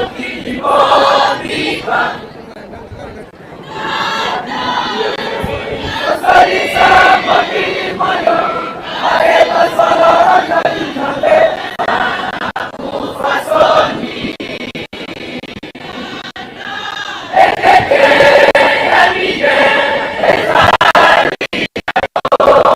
mokili mobimba. Tosalisa mokili moyo, ayeba solo ozali Nzambe, akufa soni. Ekeke ya mine ezali ya yo.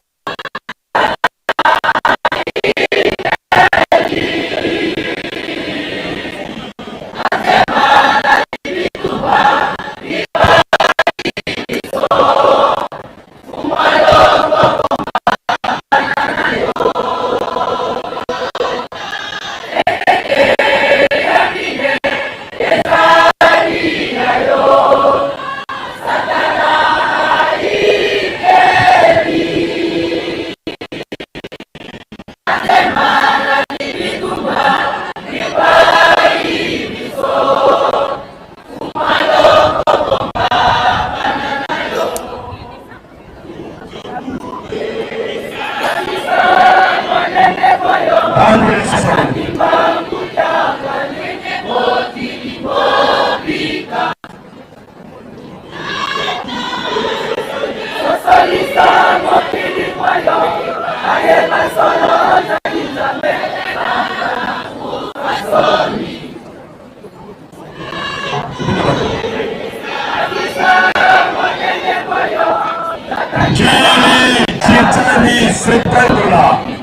Titani, 50 dollars.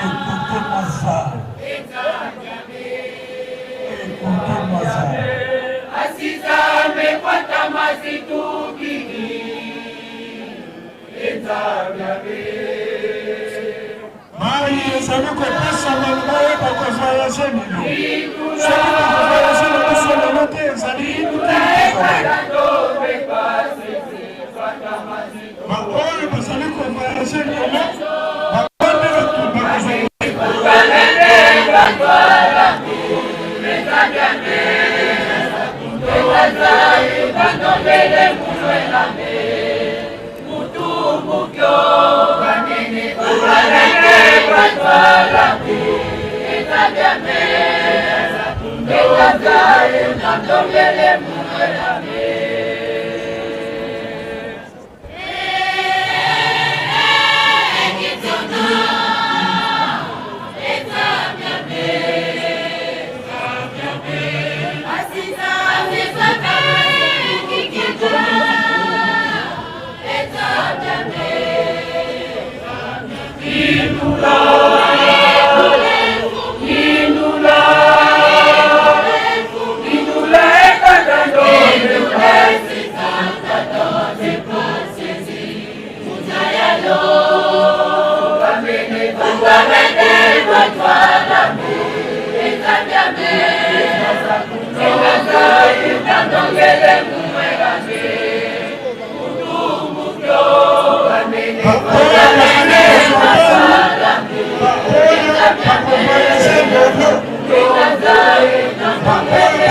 Écoutez-moi ça. Écoutez-moi ça. Mai ezali kopesama bayeba kovoyage lelo. Soki bakovoyage na biso lelo te, ezali baoyo bazali kovoyage lelo bango nde bato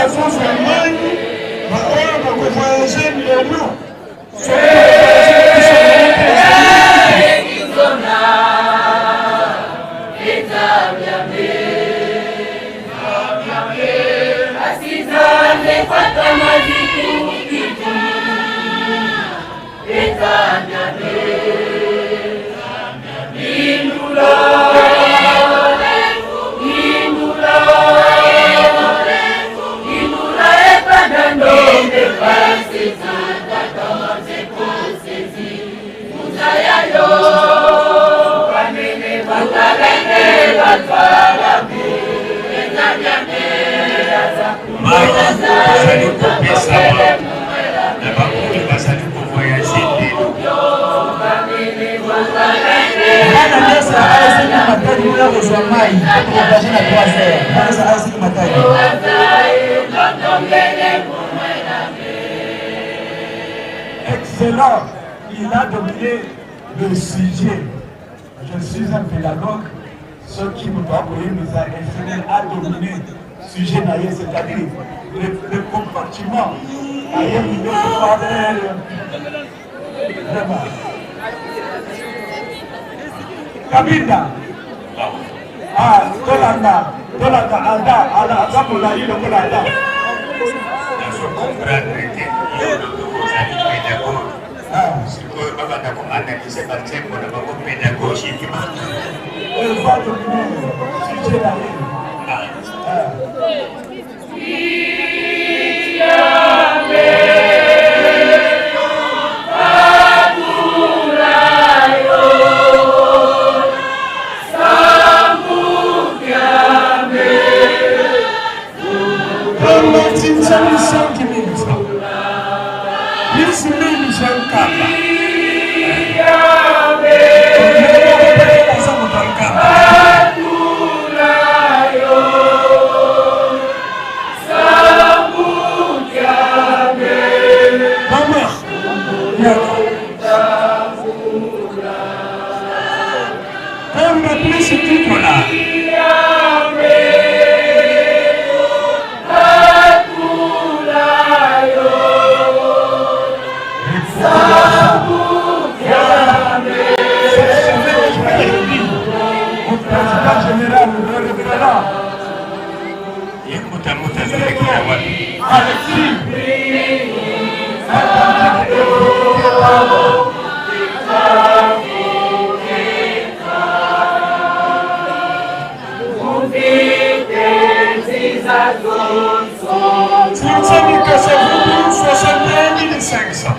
bakozwa mai, baoyo bakovoyage lelo. Mai ezali kopesama na baoyo bazali kovoyage lelo. Bana nyonso ya ASC Matadi boya kozwa mai tokovoyage na 3 heures. Bana nyonso ya ASC Matadi. Excellent. Il a dominé le sujet. Je suis un pédagogue. Ce qui me doit nous a enseigné à dominer le sujet, c'est-à-dire le compartiment. Vraiment. Kabinda. Ah, tolanda, tolanda, anda, ala, aza molai lokola anda. Nazo comprendre te, yo olobi ozali pédagogue, sikoyo babanda koanalyse banzembo na bango pédagogiquement. Eza domine sujet na ye. 75 000 francs. Plus 1000 francs Nkamba. Aza moto ya Nkamba. Mama, yaka. Komba plus 10 dollars. Président général, le révérend. Yekuta moto azolekela wapi? Alexis. Tintani Kasavubu, 61 500.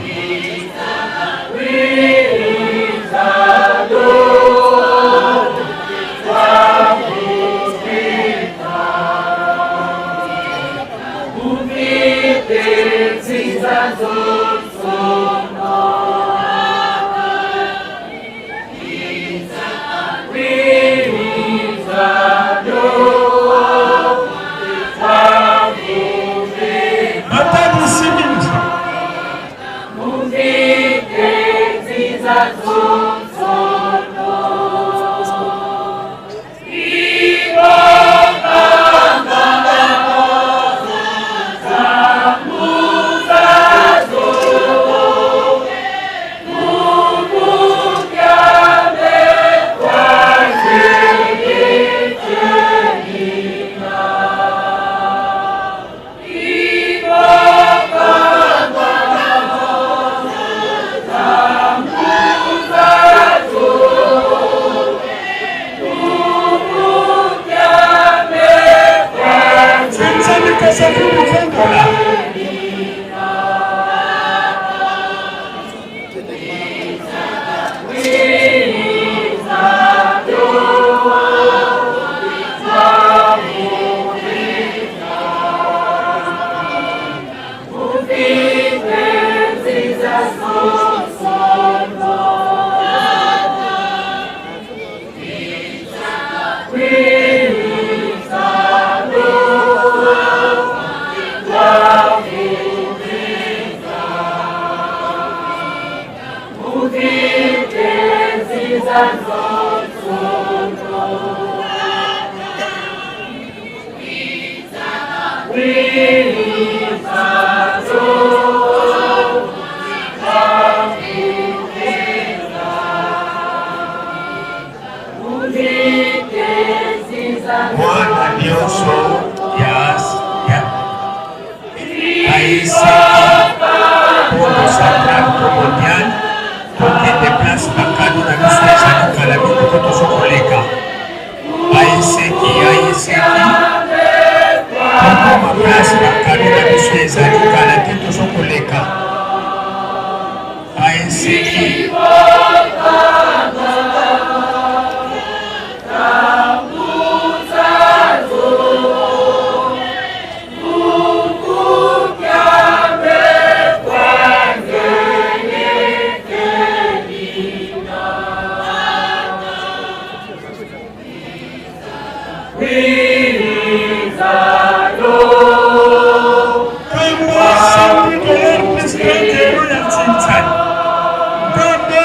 Matadi 6 000 francs. Tintani Kasavubu, 20 dollars. Mwana nyonso ya ya aeseki polo central to mondial, tokende place bakado na biso ezali kala mingi po tozo koleka. Aeseki, aeseki, tokoma place bakado na biso ezali kala te, tozo koleka. Aeseki. Nkamba 100 dollars plus 30 euros ya Tintani. Nkamba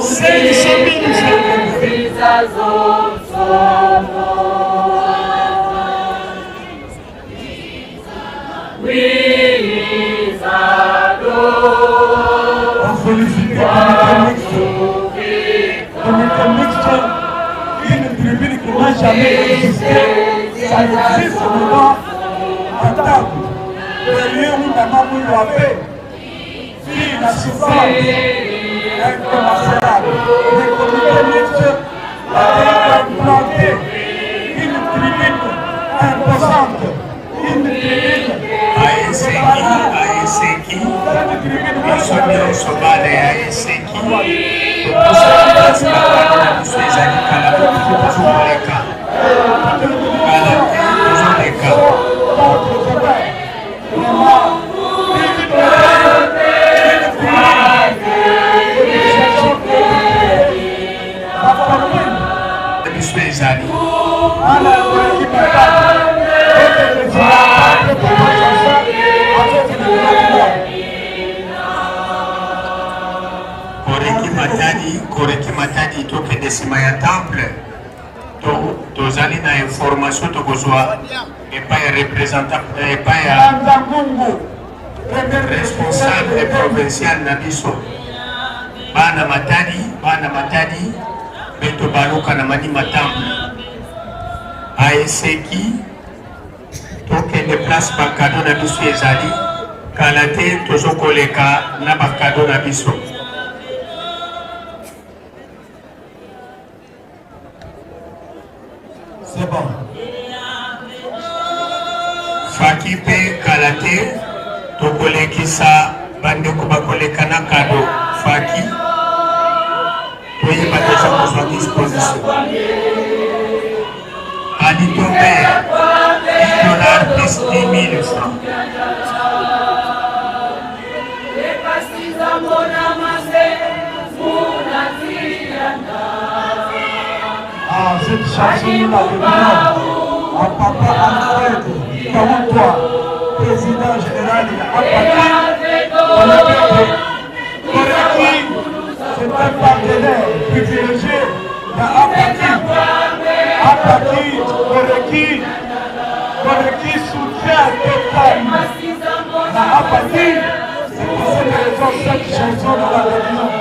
500 000 francs congolais. On félicite le comité mixte. Comité mixte, une tribune qui n'a jamais existé. Ça existe maintenant à table. Le lieu où Maman Mouillou avait vu la souffrance incommensurable. Le comité mixte a implanté une tribune imposante. Une tribune. Aeseki, aeseki, biso nyonso bana ya eseki, topusaki place bakano na biso ezali kala po biso tozokoleka kala te, tozoleka. nsima ya temple. To, tozali na information tokozwa epai ya représentant, epai ya responsable provincial na biso. Bana Matadi, bana Matadi beto baluka na Manima temple aeseki. Tokende place bakado na biso ezali kala te, tozokoleka na bakado na biso. C'est bon. Faki mpe kala te tokolekisa bandeko bakoleka na kado. Faki toyeba deja kozwa disposition. Anitope 10 dollars plus 10 000 francs. Ah, cette chanson, nous la dédions à papa Alfred Kaoutwa, président général de Apati. Koreki, c'est un partenaire privilégié de Apati. Apati, Koreki, Koreki soutient total la Apati. C'est pour cette raison cette chanson nous la dédions.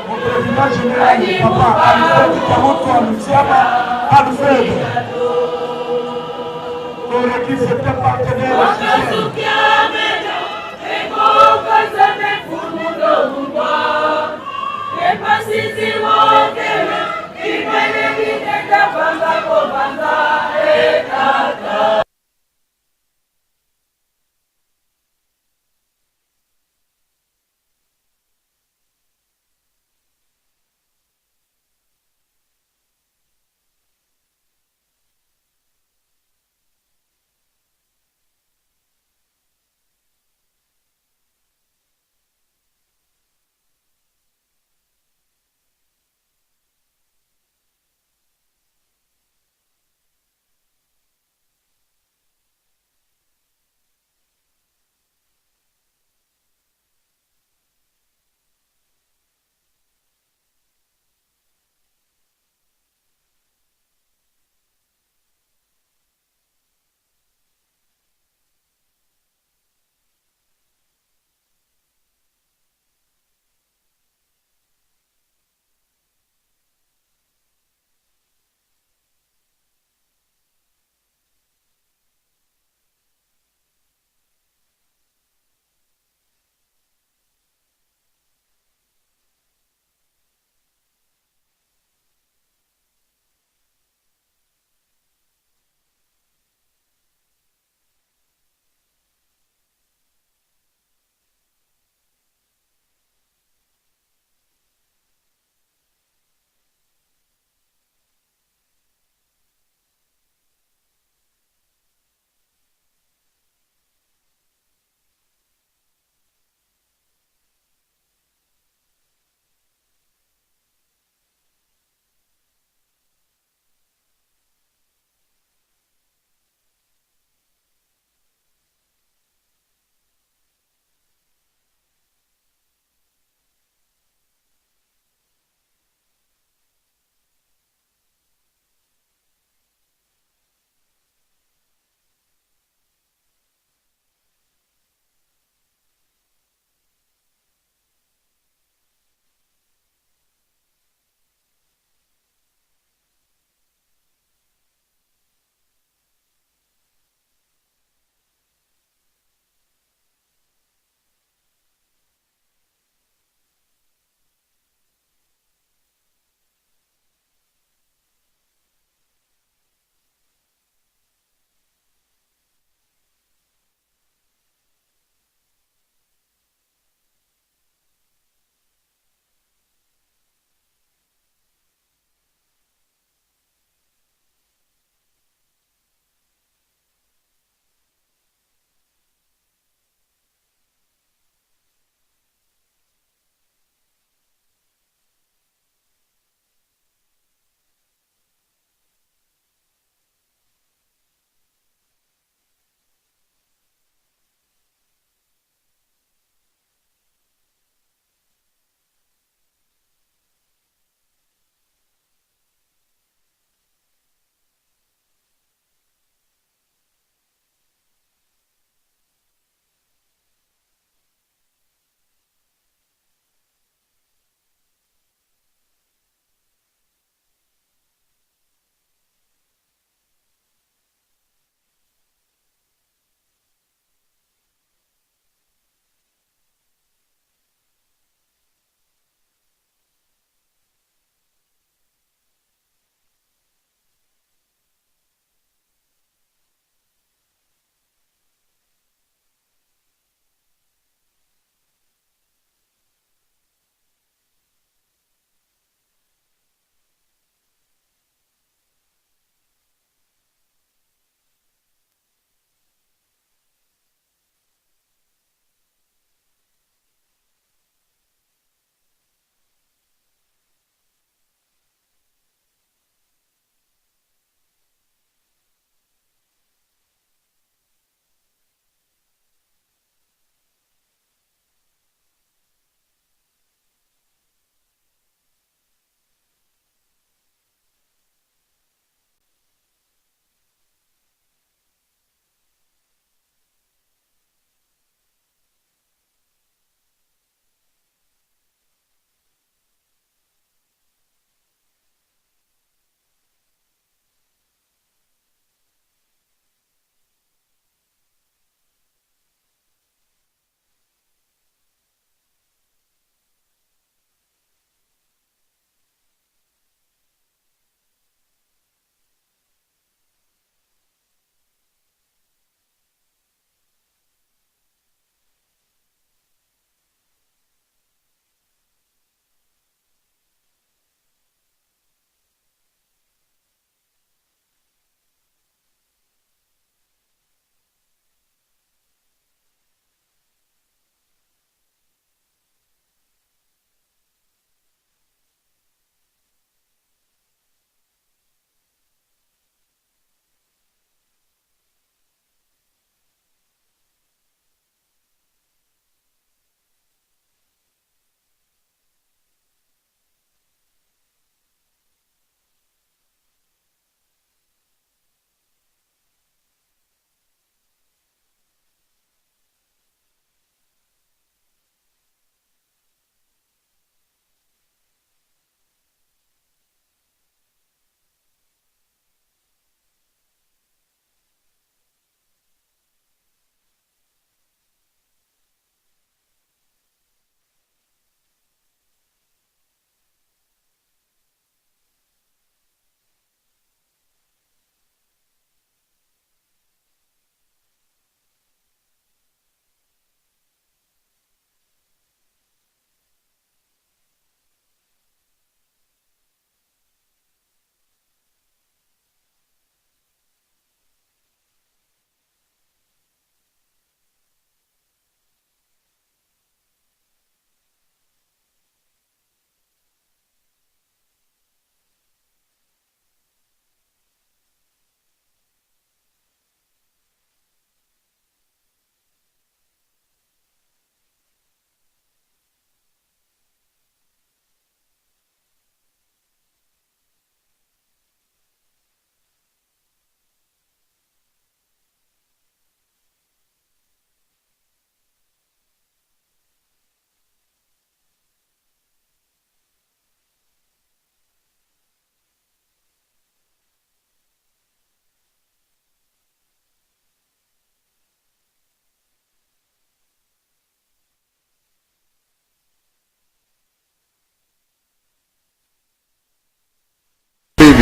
Mon président général, papa Alfred Kaoutwa Lutsiama, Alfred. Koreki, c'est un partenaire soutien.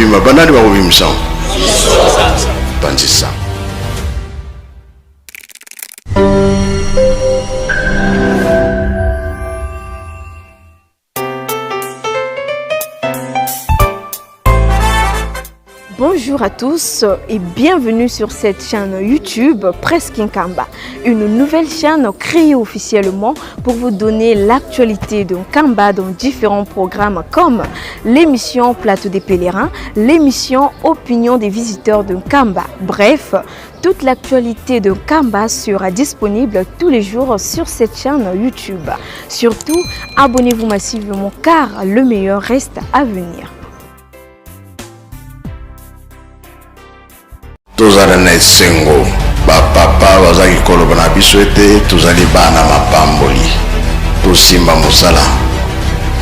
ebima, banani bakobimisa yango? Panzi sango. Bonjour à tous et bienvenue sur cette chaîne YouTube Presse Nkamba, une nouvelle chaîne créée officiellement pour vous donner l'actualité de Nkamba dans différents programmes comme l'émission Plateau des pèlerins, l'émission Opinion des visiteurs de Nkamba. Bref, toute l'actualité de Nkamba sera disponible tous les jours sur cette chaîne YouTube. Surtout, abonnez-vous massivement car le meilleur reste à venir. Tozala na esengo, ba papa bazaki koloba na biso ete tozali bana mapamboli. Tosimba mosala.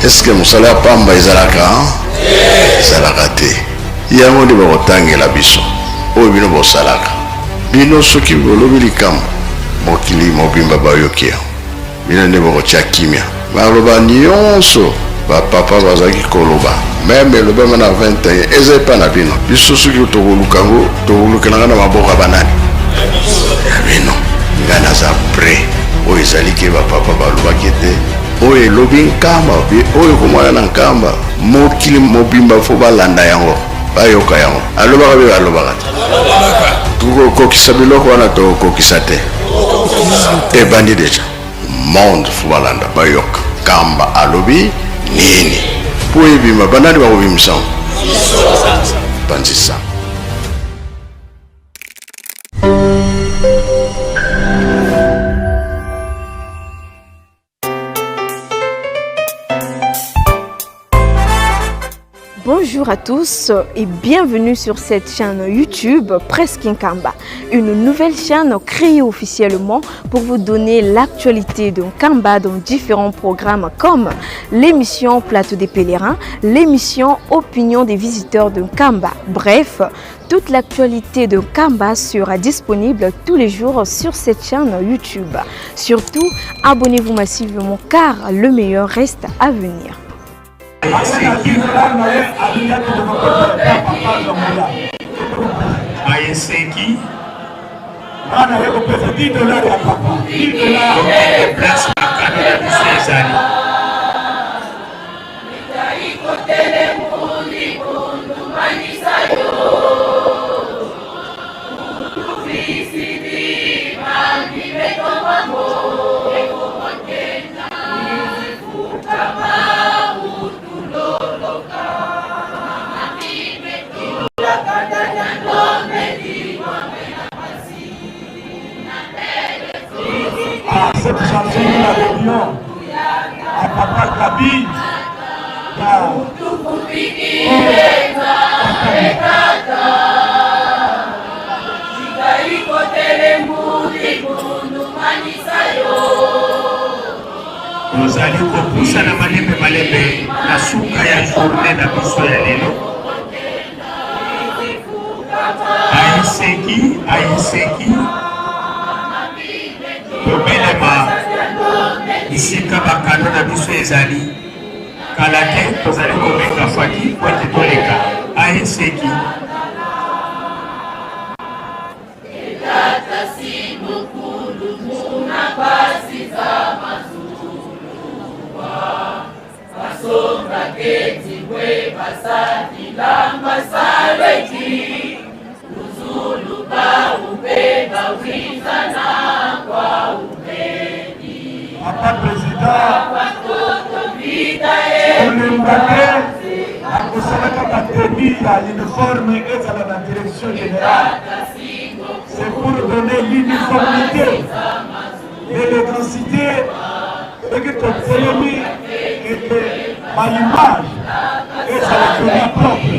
Eske mosala ya pamba ezalaka? Ezalaka te. Yango nde bakotangela biso oyo bino bosalaka. Bino soki bolobi likambo, mokili mobimba bayoki yango. Bino nde bokotia kimia. Maloba nionso ba papa bazalaki koloba meme elobama na 21 eza epa na bino. Biso soki tokoluka yango tokolukela yango na maboko ya banani? Ya bino. Ngai naza près. Oyo ezali ke ba papa balobaki ete oyo elobi Nkamba oyo ekomona na Nkamba mokili mobimba fo balanda yango bayoka yango. Alobaka be alobaka te. Tokokokisa biloko wana tokokokisa te. Ebandi deja. Monde fo balanda bayoka Nkamba alobi nini. Po ebima banani bakobimisa yango? Panzi sango. Bonjour à tous et bienvenue sur cette chaîne YouTube Presse Nkamba, une nouvelle chaîne créée officiellement pour vous donner l'actualité de Nkamba dans différents programmes comme l'émission Plateau des pèlerins, l'émission Opinion des visiteurs de Nkamba. Bref, toute l'actualité de Nkamba sera disponible tous les jours sur cette chaîne YouTube. Surtout, abonnez-vous massivement car le meilleur reste à venir. Bayeseki tokende place makano na biso ezali. Ah, cette chanson, nous la dédions à Papa Gabi. Ah. Tozali kopusana malembe malembe na suka ya journée na biso ya lelo. Aiseki, aiseki, tobelema bisika bakano na biso ezali. Kala te tozali kobenga Faki po ete toleka. Aiseki. Papa président, kolemba te akosalaka bateni ya uniforme ezala na direction générale. C'est pour donner l'uniformité, l'électricité, soki totelemi ete baimage ezala vraiment propre.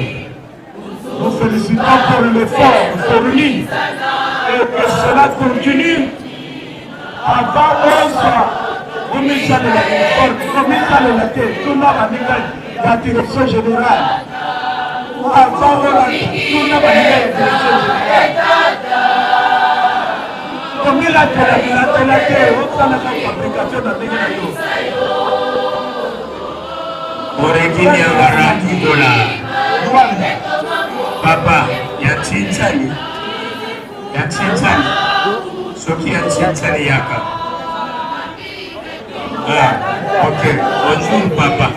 Nous félicitons pour l'effort fourni et que cela continue avant ozwa omisalela uniforme komisalela te tuna baninga ya direction générale avant olanda tuna baninga ya direction générale komilatela milatela te osalaka fabrication na ndenge na yo. Oreki Niangara 10 dollars. Rwanda. Papa ya Tsintsani, ya Tsintsani, soki ya Tsintsani yaka. Ah, ok. Bonjour papa.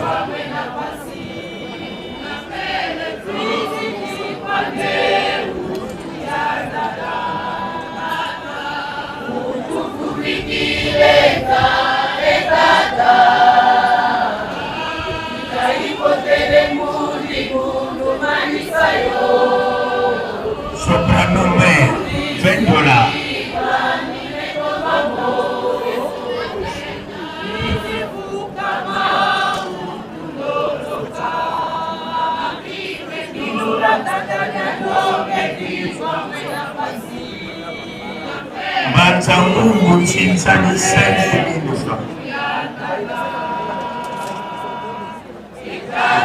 Soprano mère, 20 dollars. Mbanza Ngungu Ntshinzani 5 000 francs.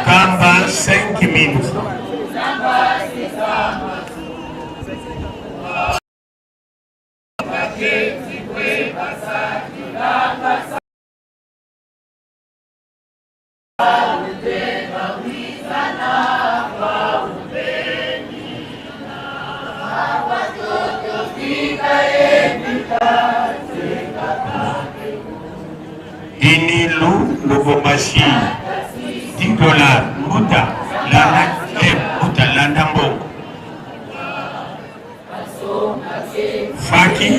Kamba 5 000 francs. Dinilu Lubumbashi 10 dollars Mbuta landa eh, Mbuta landa mbongo Faki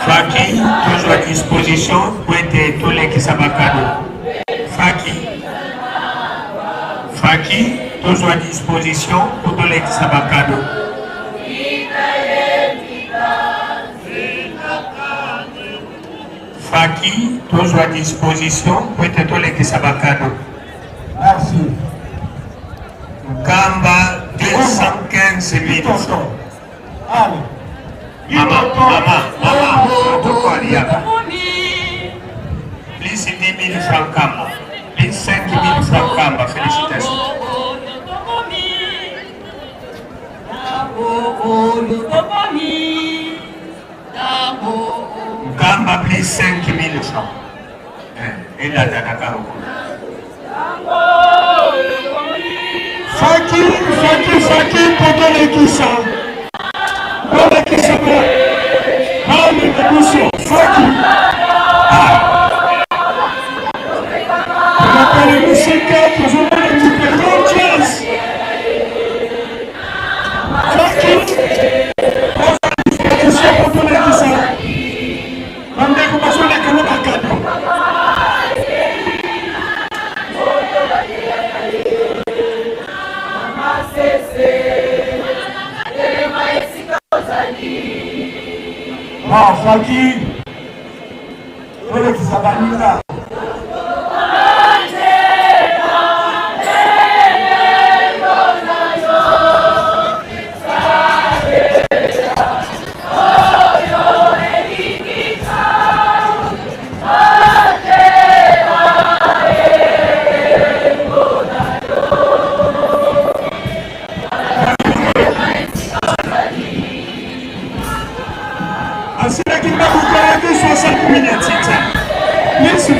Faki tozwa disposition po ete tolekisa bakado Faki Faki tozwa disposition po tolekisa bakado Faki tozwa disposition po ete tolekisa bakado. Merci. Nkamba 215 000 francs. Mama, mama, mama, toko aliaka. Plus 10 000 francs Kamba. Plus 5 000 francs Kamba. Félicitations. Nkamba plus 5 000 francs. Eh, elanda na karoko. Faki, faki, faki, tolekisa. Tolekisa pe. Bana na biso, faki. Tokokala mosika, tozomona moto jazz. Faki, tozalisa po tolekisa. Bandeko bazoleka na bakado. Bon, Faki, tolekisa baninga. Asilaki ndako kala te 60 minutes Yesu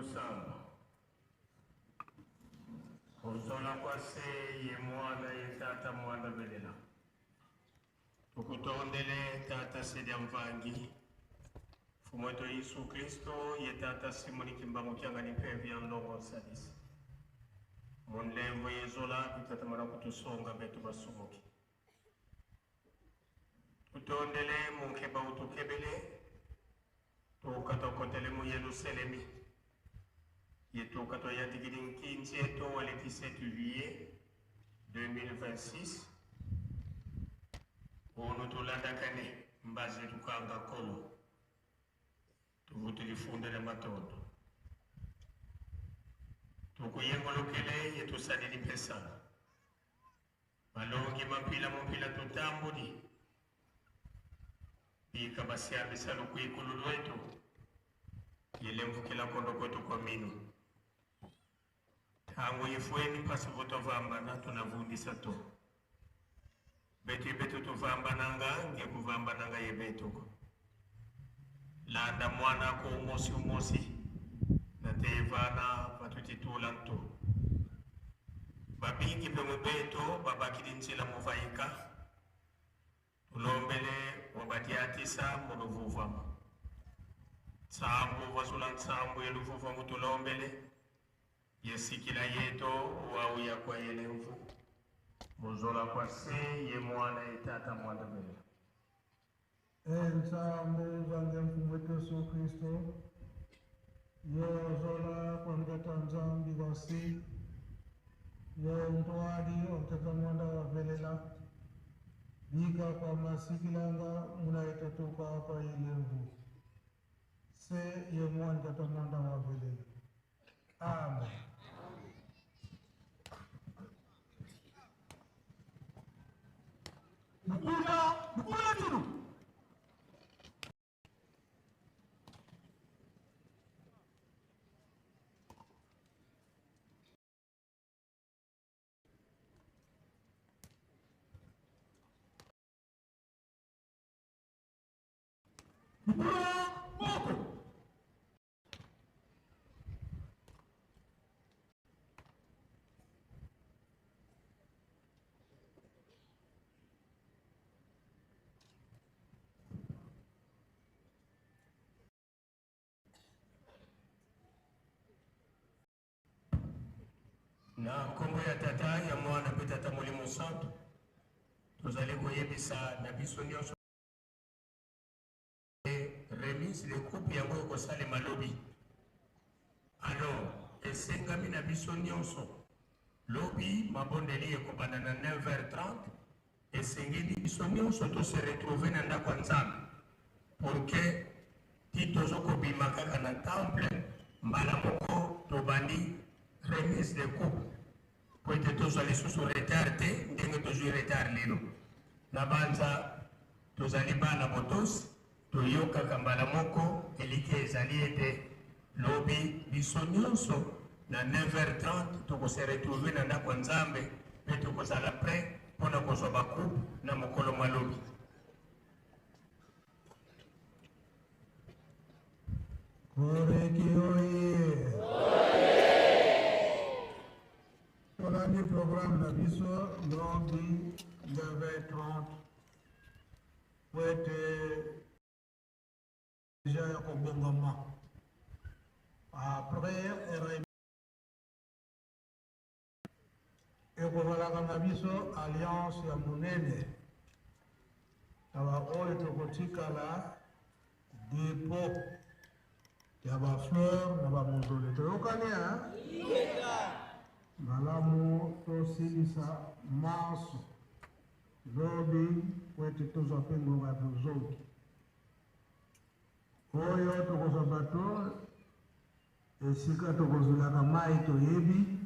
Tusamba. Kuzola kwa se ye mwana ye tata mwana belela. Tukutondele tata sedia mvangi. Mfumu wetu Yesu Kristo ye tata Simoni Kimbangu Kiangani mpe vya ndongo nsalisi. Munlemvo yezola tutata mwana kutusonga betu basumuki. Tutondele munkeba utukebele tukatokotele mu Yerusalemi. Yetuka toyatikili nkinzi eto wale 17 juillet 2026. Ono tulandakane mbaze tukanga kolo. Tuvutulifundele matondo. Tukuyengolokele yetusalili mpesana. Balongi mampila mumpila tutambuli. Bika basiambisa lukwikulu lwetu. Yelemvukila kondo kwetu kwa minu. Tangu ifweni pasipo tovambana tunavundisa to. Betu betu tovambananga ngekuvambananga yebetuko. Landa mwana ko umosi umosi. Na tevana patutitula nto. Babingi pe mubeto babakili nzila muvaika. Tulombele wabatiatisa muluvuvamo. Tsambu vasula ntsambu yeluvuvamo tulombele. Yesikila yeto wauya kwa yelemvu. Muzola kwa se ye mwana ye tata mwana belela. Ensambo zange mfumu wetu Yesu Kristo yozola kwamtata nzambi wasi yo ntwali omtata mwanda wa velela bika kwa masikilanga munaitotuka kwa ilemvu se ye mwana tata mwanda wa velela. Amen. Mukula, mukula tunu. Mukula moko. Na nkombo ya tata ya mwana mpe tata molimo santo tozali koyebisa na biso nyonso remise de coupe yango ekosalema lobi. Alors esengami na biso nyonso lobi mabondeli ekobanda na 9h30. Esengeli biso nyonso to se retrouver na ndako ya Nzambe pour que ti tozo kobima kaka na temple mbala moko tobandi remise de coupe po ete tozwa lisusu retard te ndenge tozwi retard lelo. Na banza tozali bana botosi, toyokaka mbala moko elikya ezali ete lobi biso nyonso na 9h30 toko se retrouver na ndako ya Nzambe mpe tokozala prêt mpo na kozwa ba coupe na mokolo mwa lobi. Koreki oye! Tolandi programme na biso lobi 9h30 po ete deja ya kobongama après RMI ekozalaka na biso alliance ya monene na baoyo tokotikala depot ya ba fleur na ba mozole. Toyokani hein? Malamu tosilisa manso lobi po ete tozwa mpe ngonga ya bozongi. Oyo tokozwa bato esika tokozwelaka mayi toyebi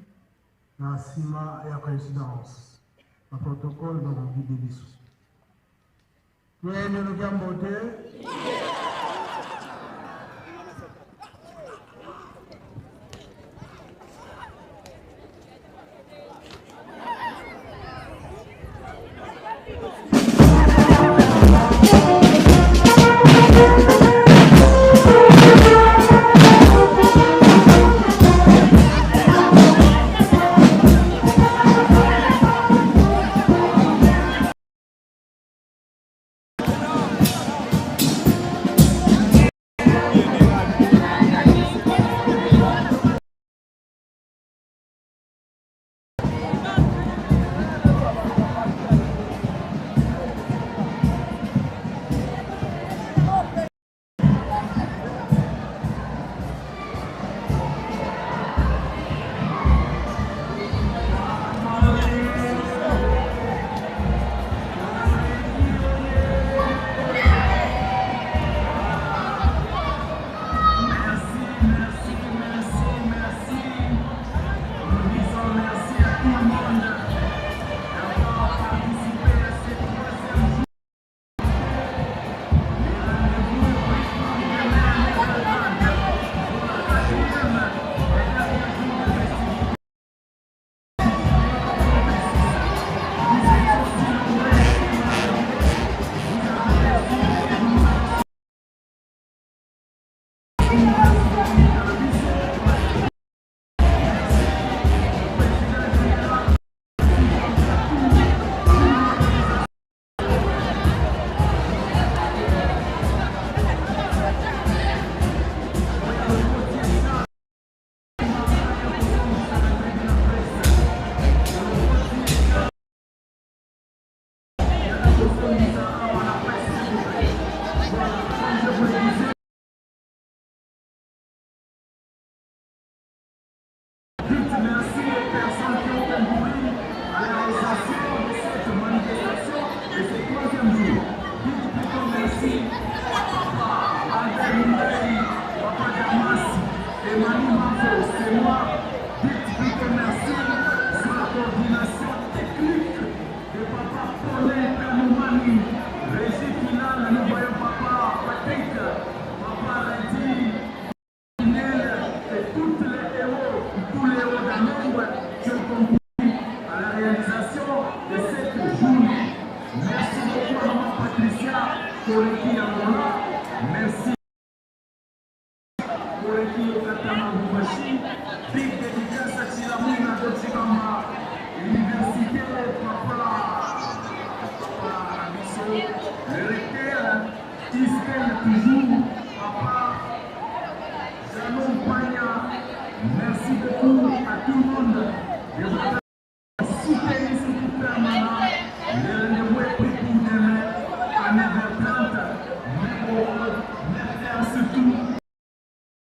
na nsima ya presidence ba protocole bakoguide biso. Twende nokia mbote. Koreki Angola. Merci. Koreki Okatama Lubumbashi. Big dédicace à Chilamwina Dochibamba. Université Papa. Papa Abiso. Le recteur Iskel toujours. Papa Janon Panya. Merci beaucoup à tout le monde de votre soutenu surtout permanent. Le rendez-vous est pris pour demain à 9h30. Même au même heure surtout.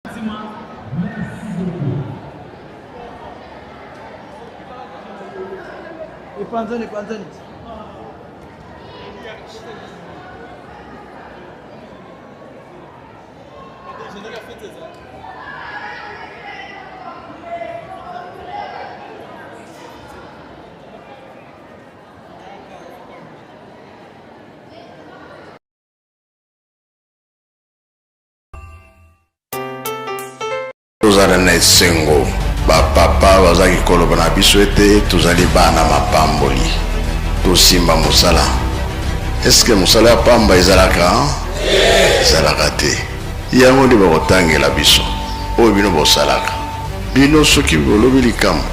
Merci beaucoup. Epanzani, epanzani. Tozala na esengo, bapapa bazalaki koloba na biso ete tozali bana mapamboli, tosimba mosala. Eske mosala ya pamba ezalaka? Ezalaka te. Yango nde bakotangela biso oyo bino bosalaka. Bino soki bolobi likambo,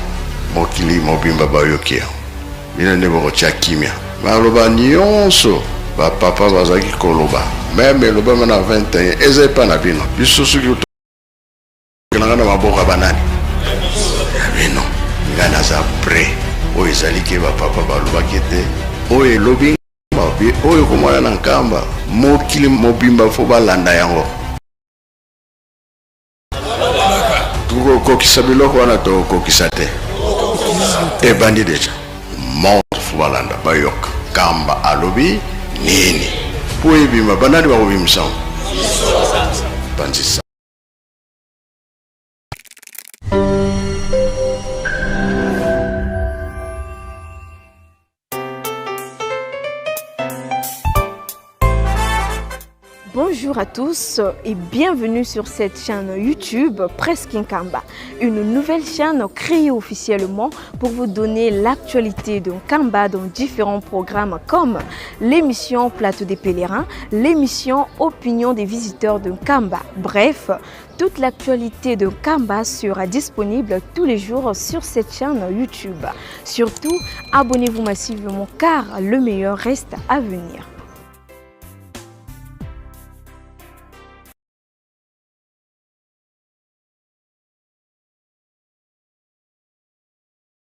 mokili mobimba bayoki yango. Bino nde bokotia kimia. Maloba nyonso ba papa bazalaki koloba, meme elobama na 21 eza epa na bino. Biso soki tokelanga na maboko ya banani? Ya bino. Ngai naza prêt. Oyo ezali ke ba papa balobaki ete oyo elobi mabe oyo komona na Nkamba, mokili mobimba fo balanda yango. Tokokokisa biloko wana, tokokokisa te. Ebandi deja monde fo balanda, bayoka Nkamba alobi nini mpo ebima. Banani bakobimisa yango? Panzisa. Bonjour à tous et bienvenue sur cette chaîne YouTube Presse Nkamba, une nouvelle chaîne créée officiellement pour vous donner l'actualité de Nkamba dans différents programmes comme l'émission Plateau des pèlerins, l'émission Opinion des visiteurs de Nkamba. Bref, toute l'actualité de Nkamba sera disponible tous les jours sur cette chaîne YouTube. Surtout, abonnez-vous massivement car le meilleur reste à venir.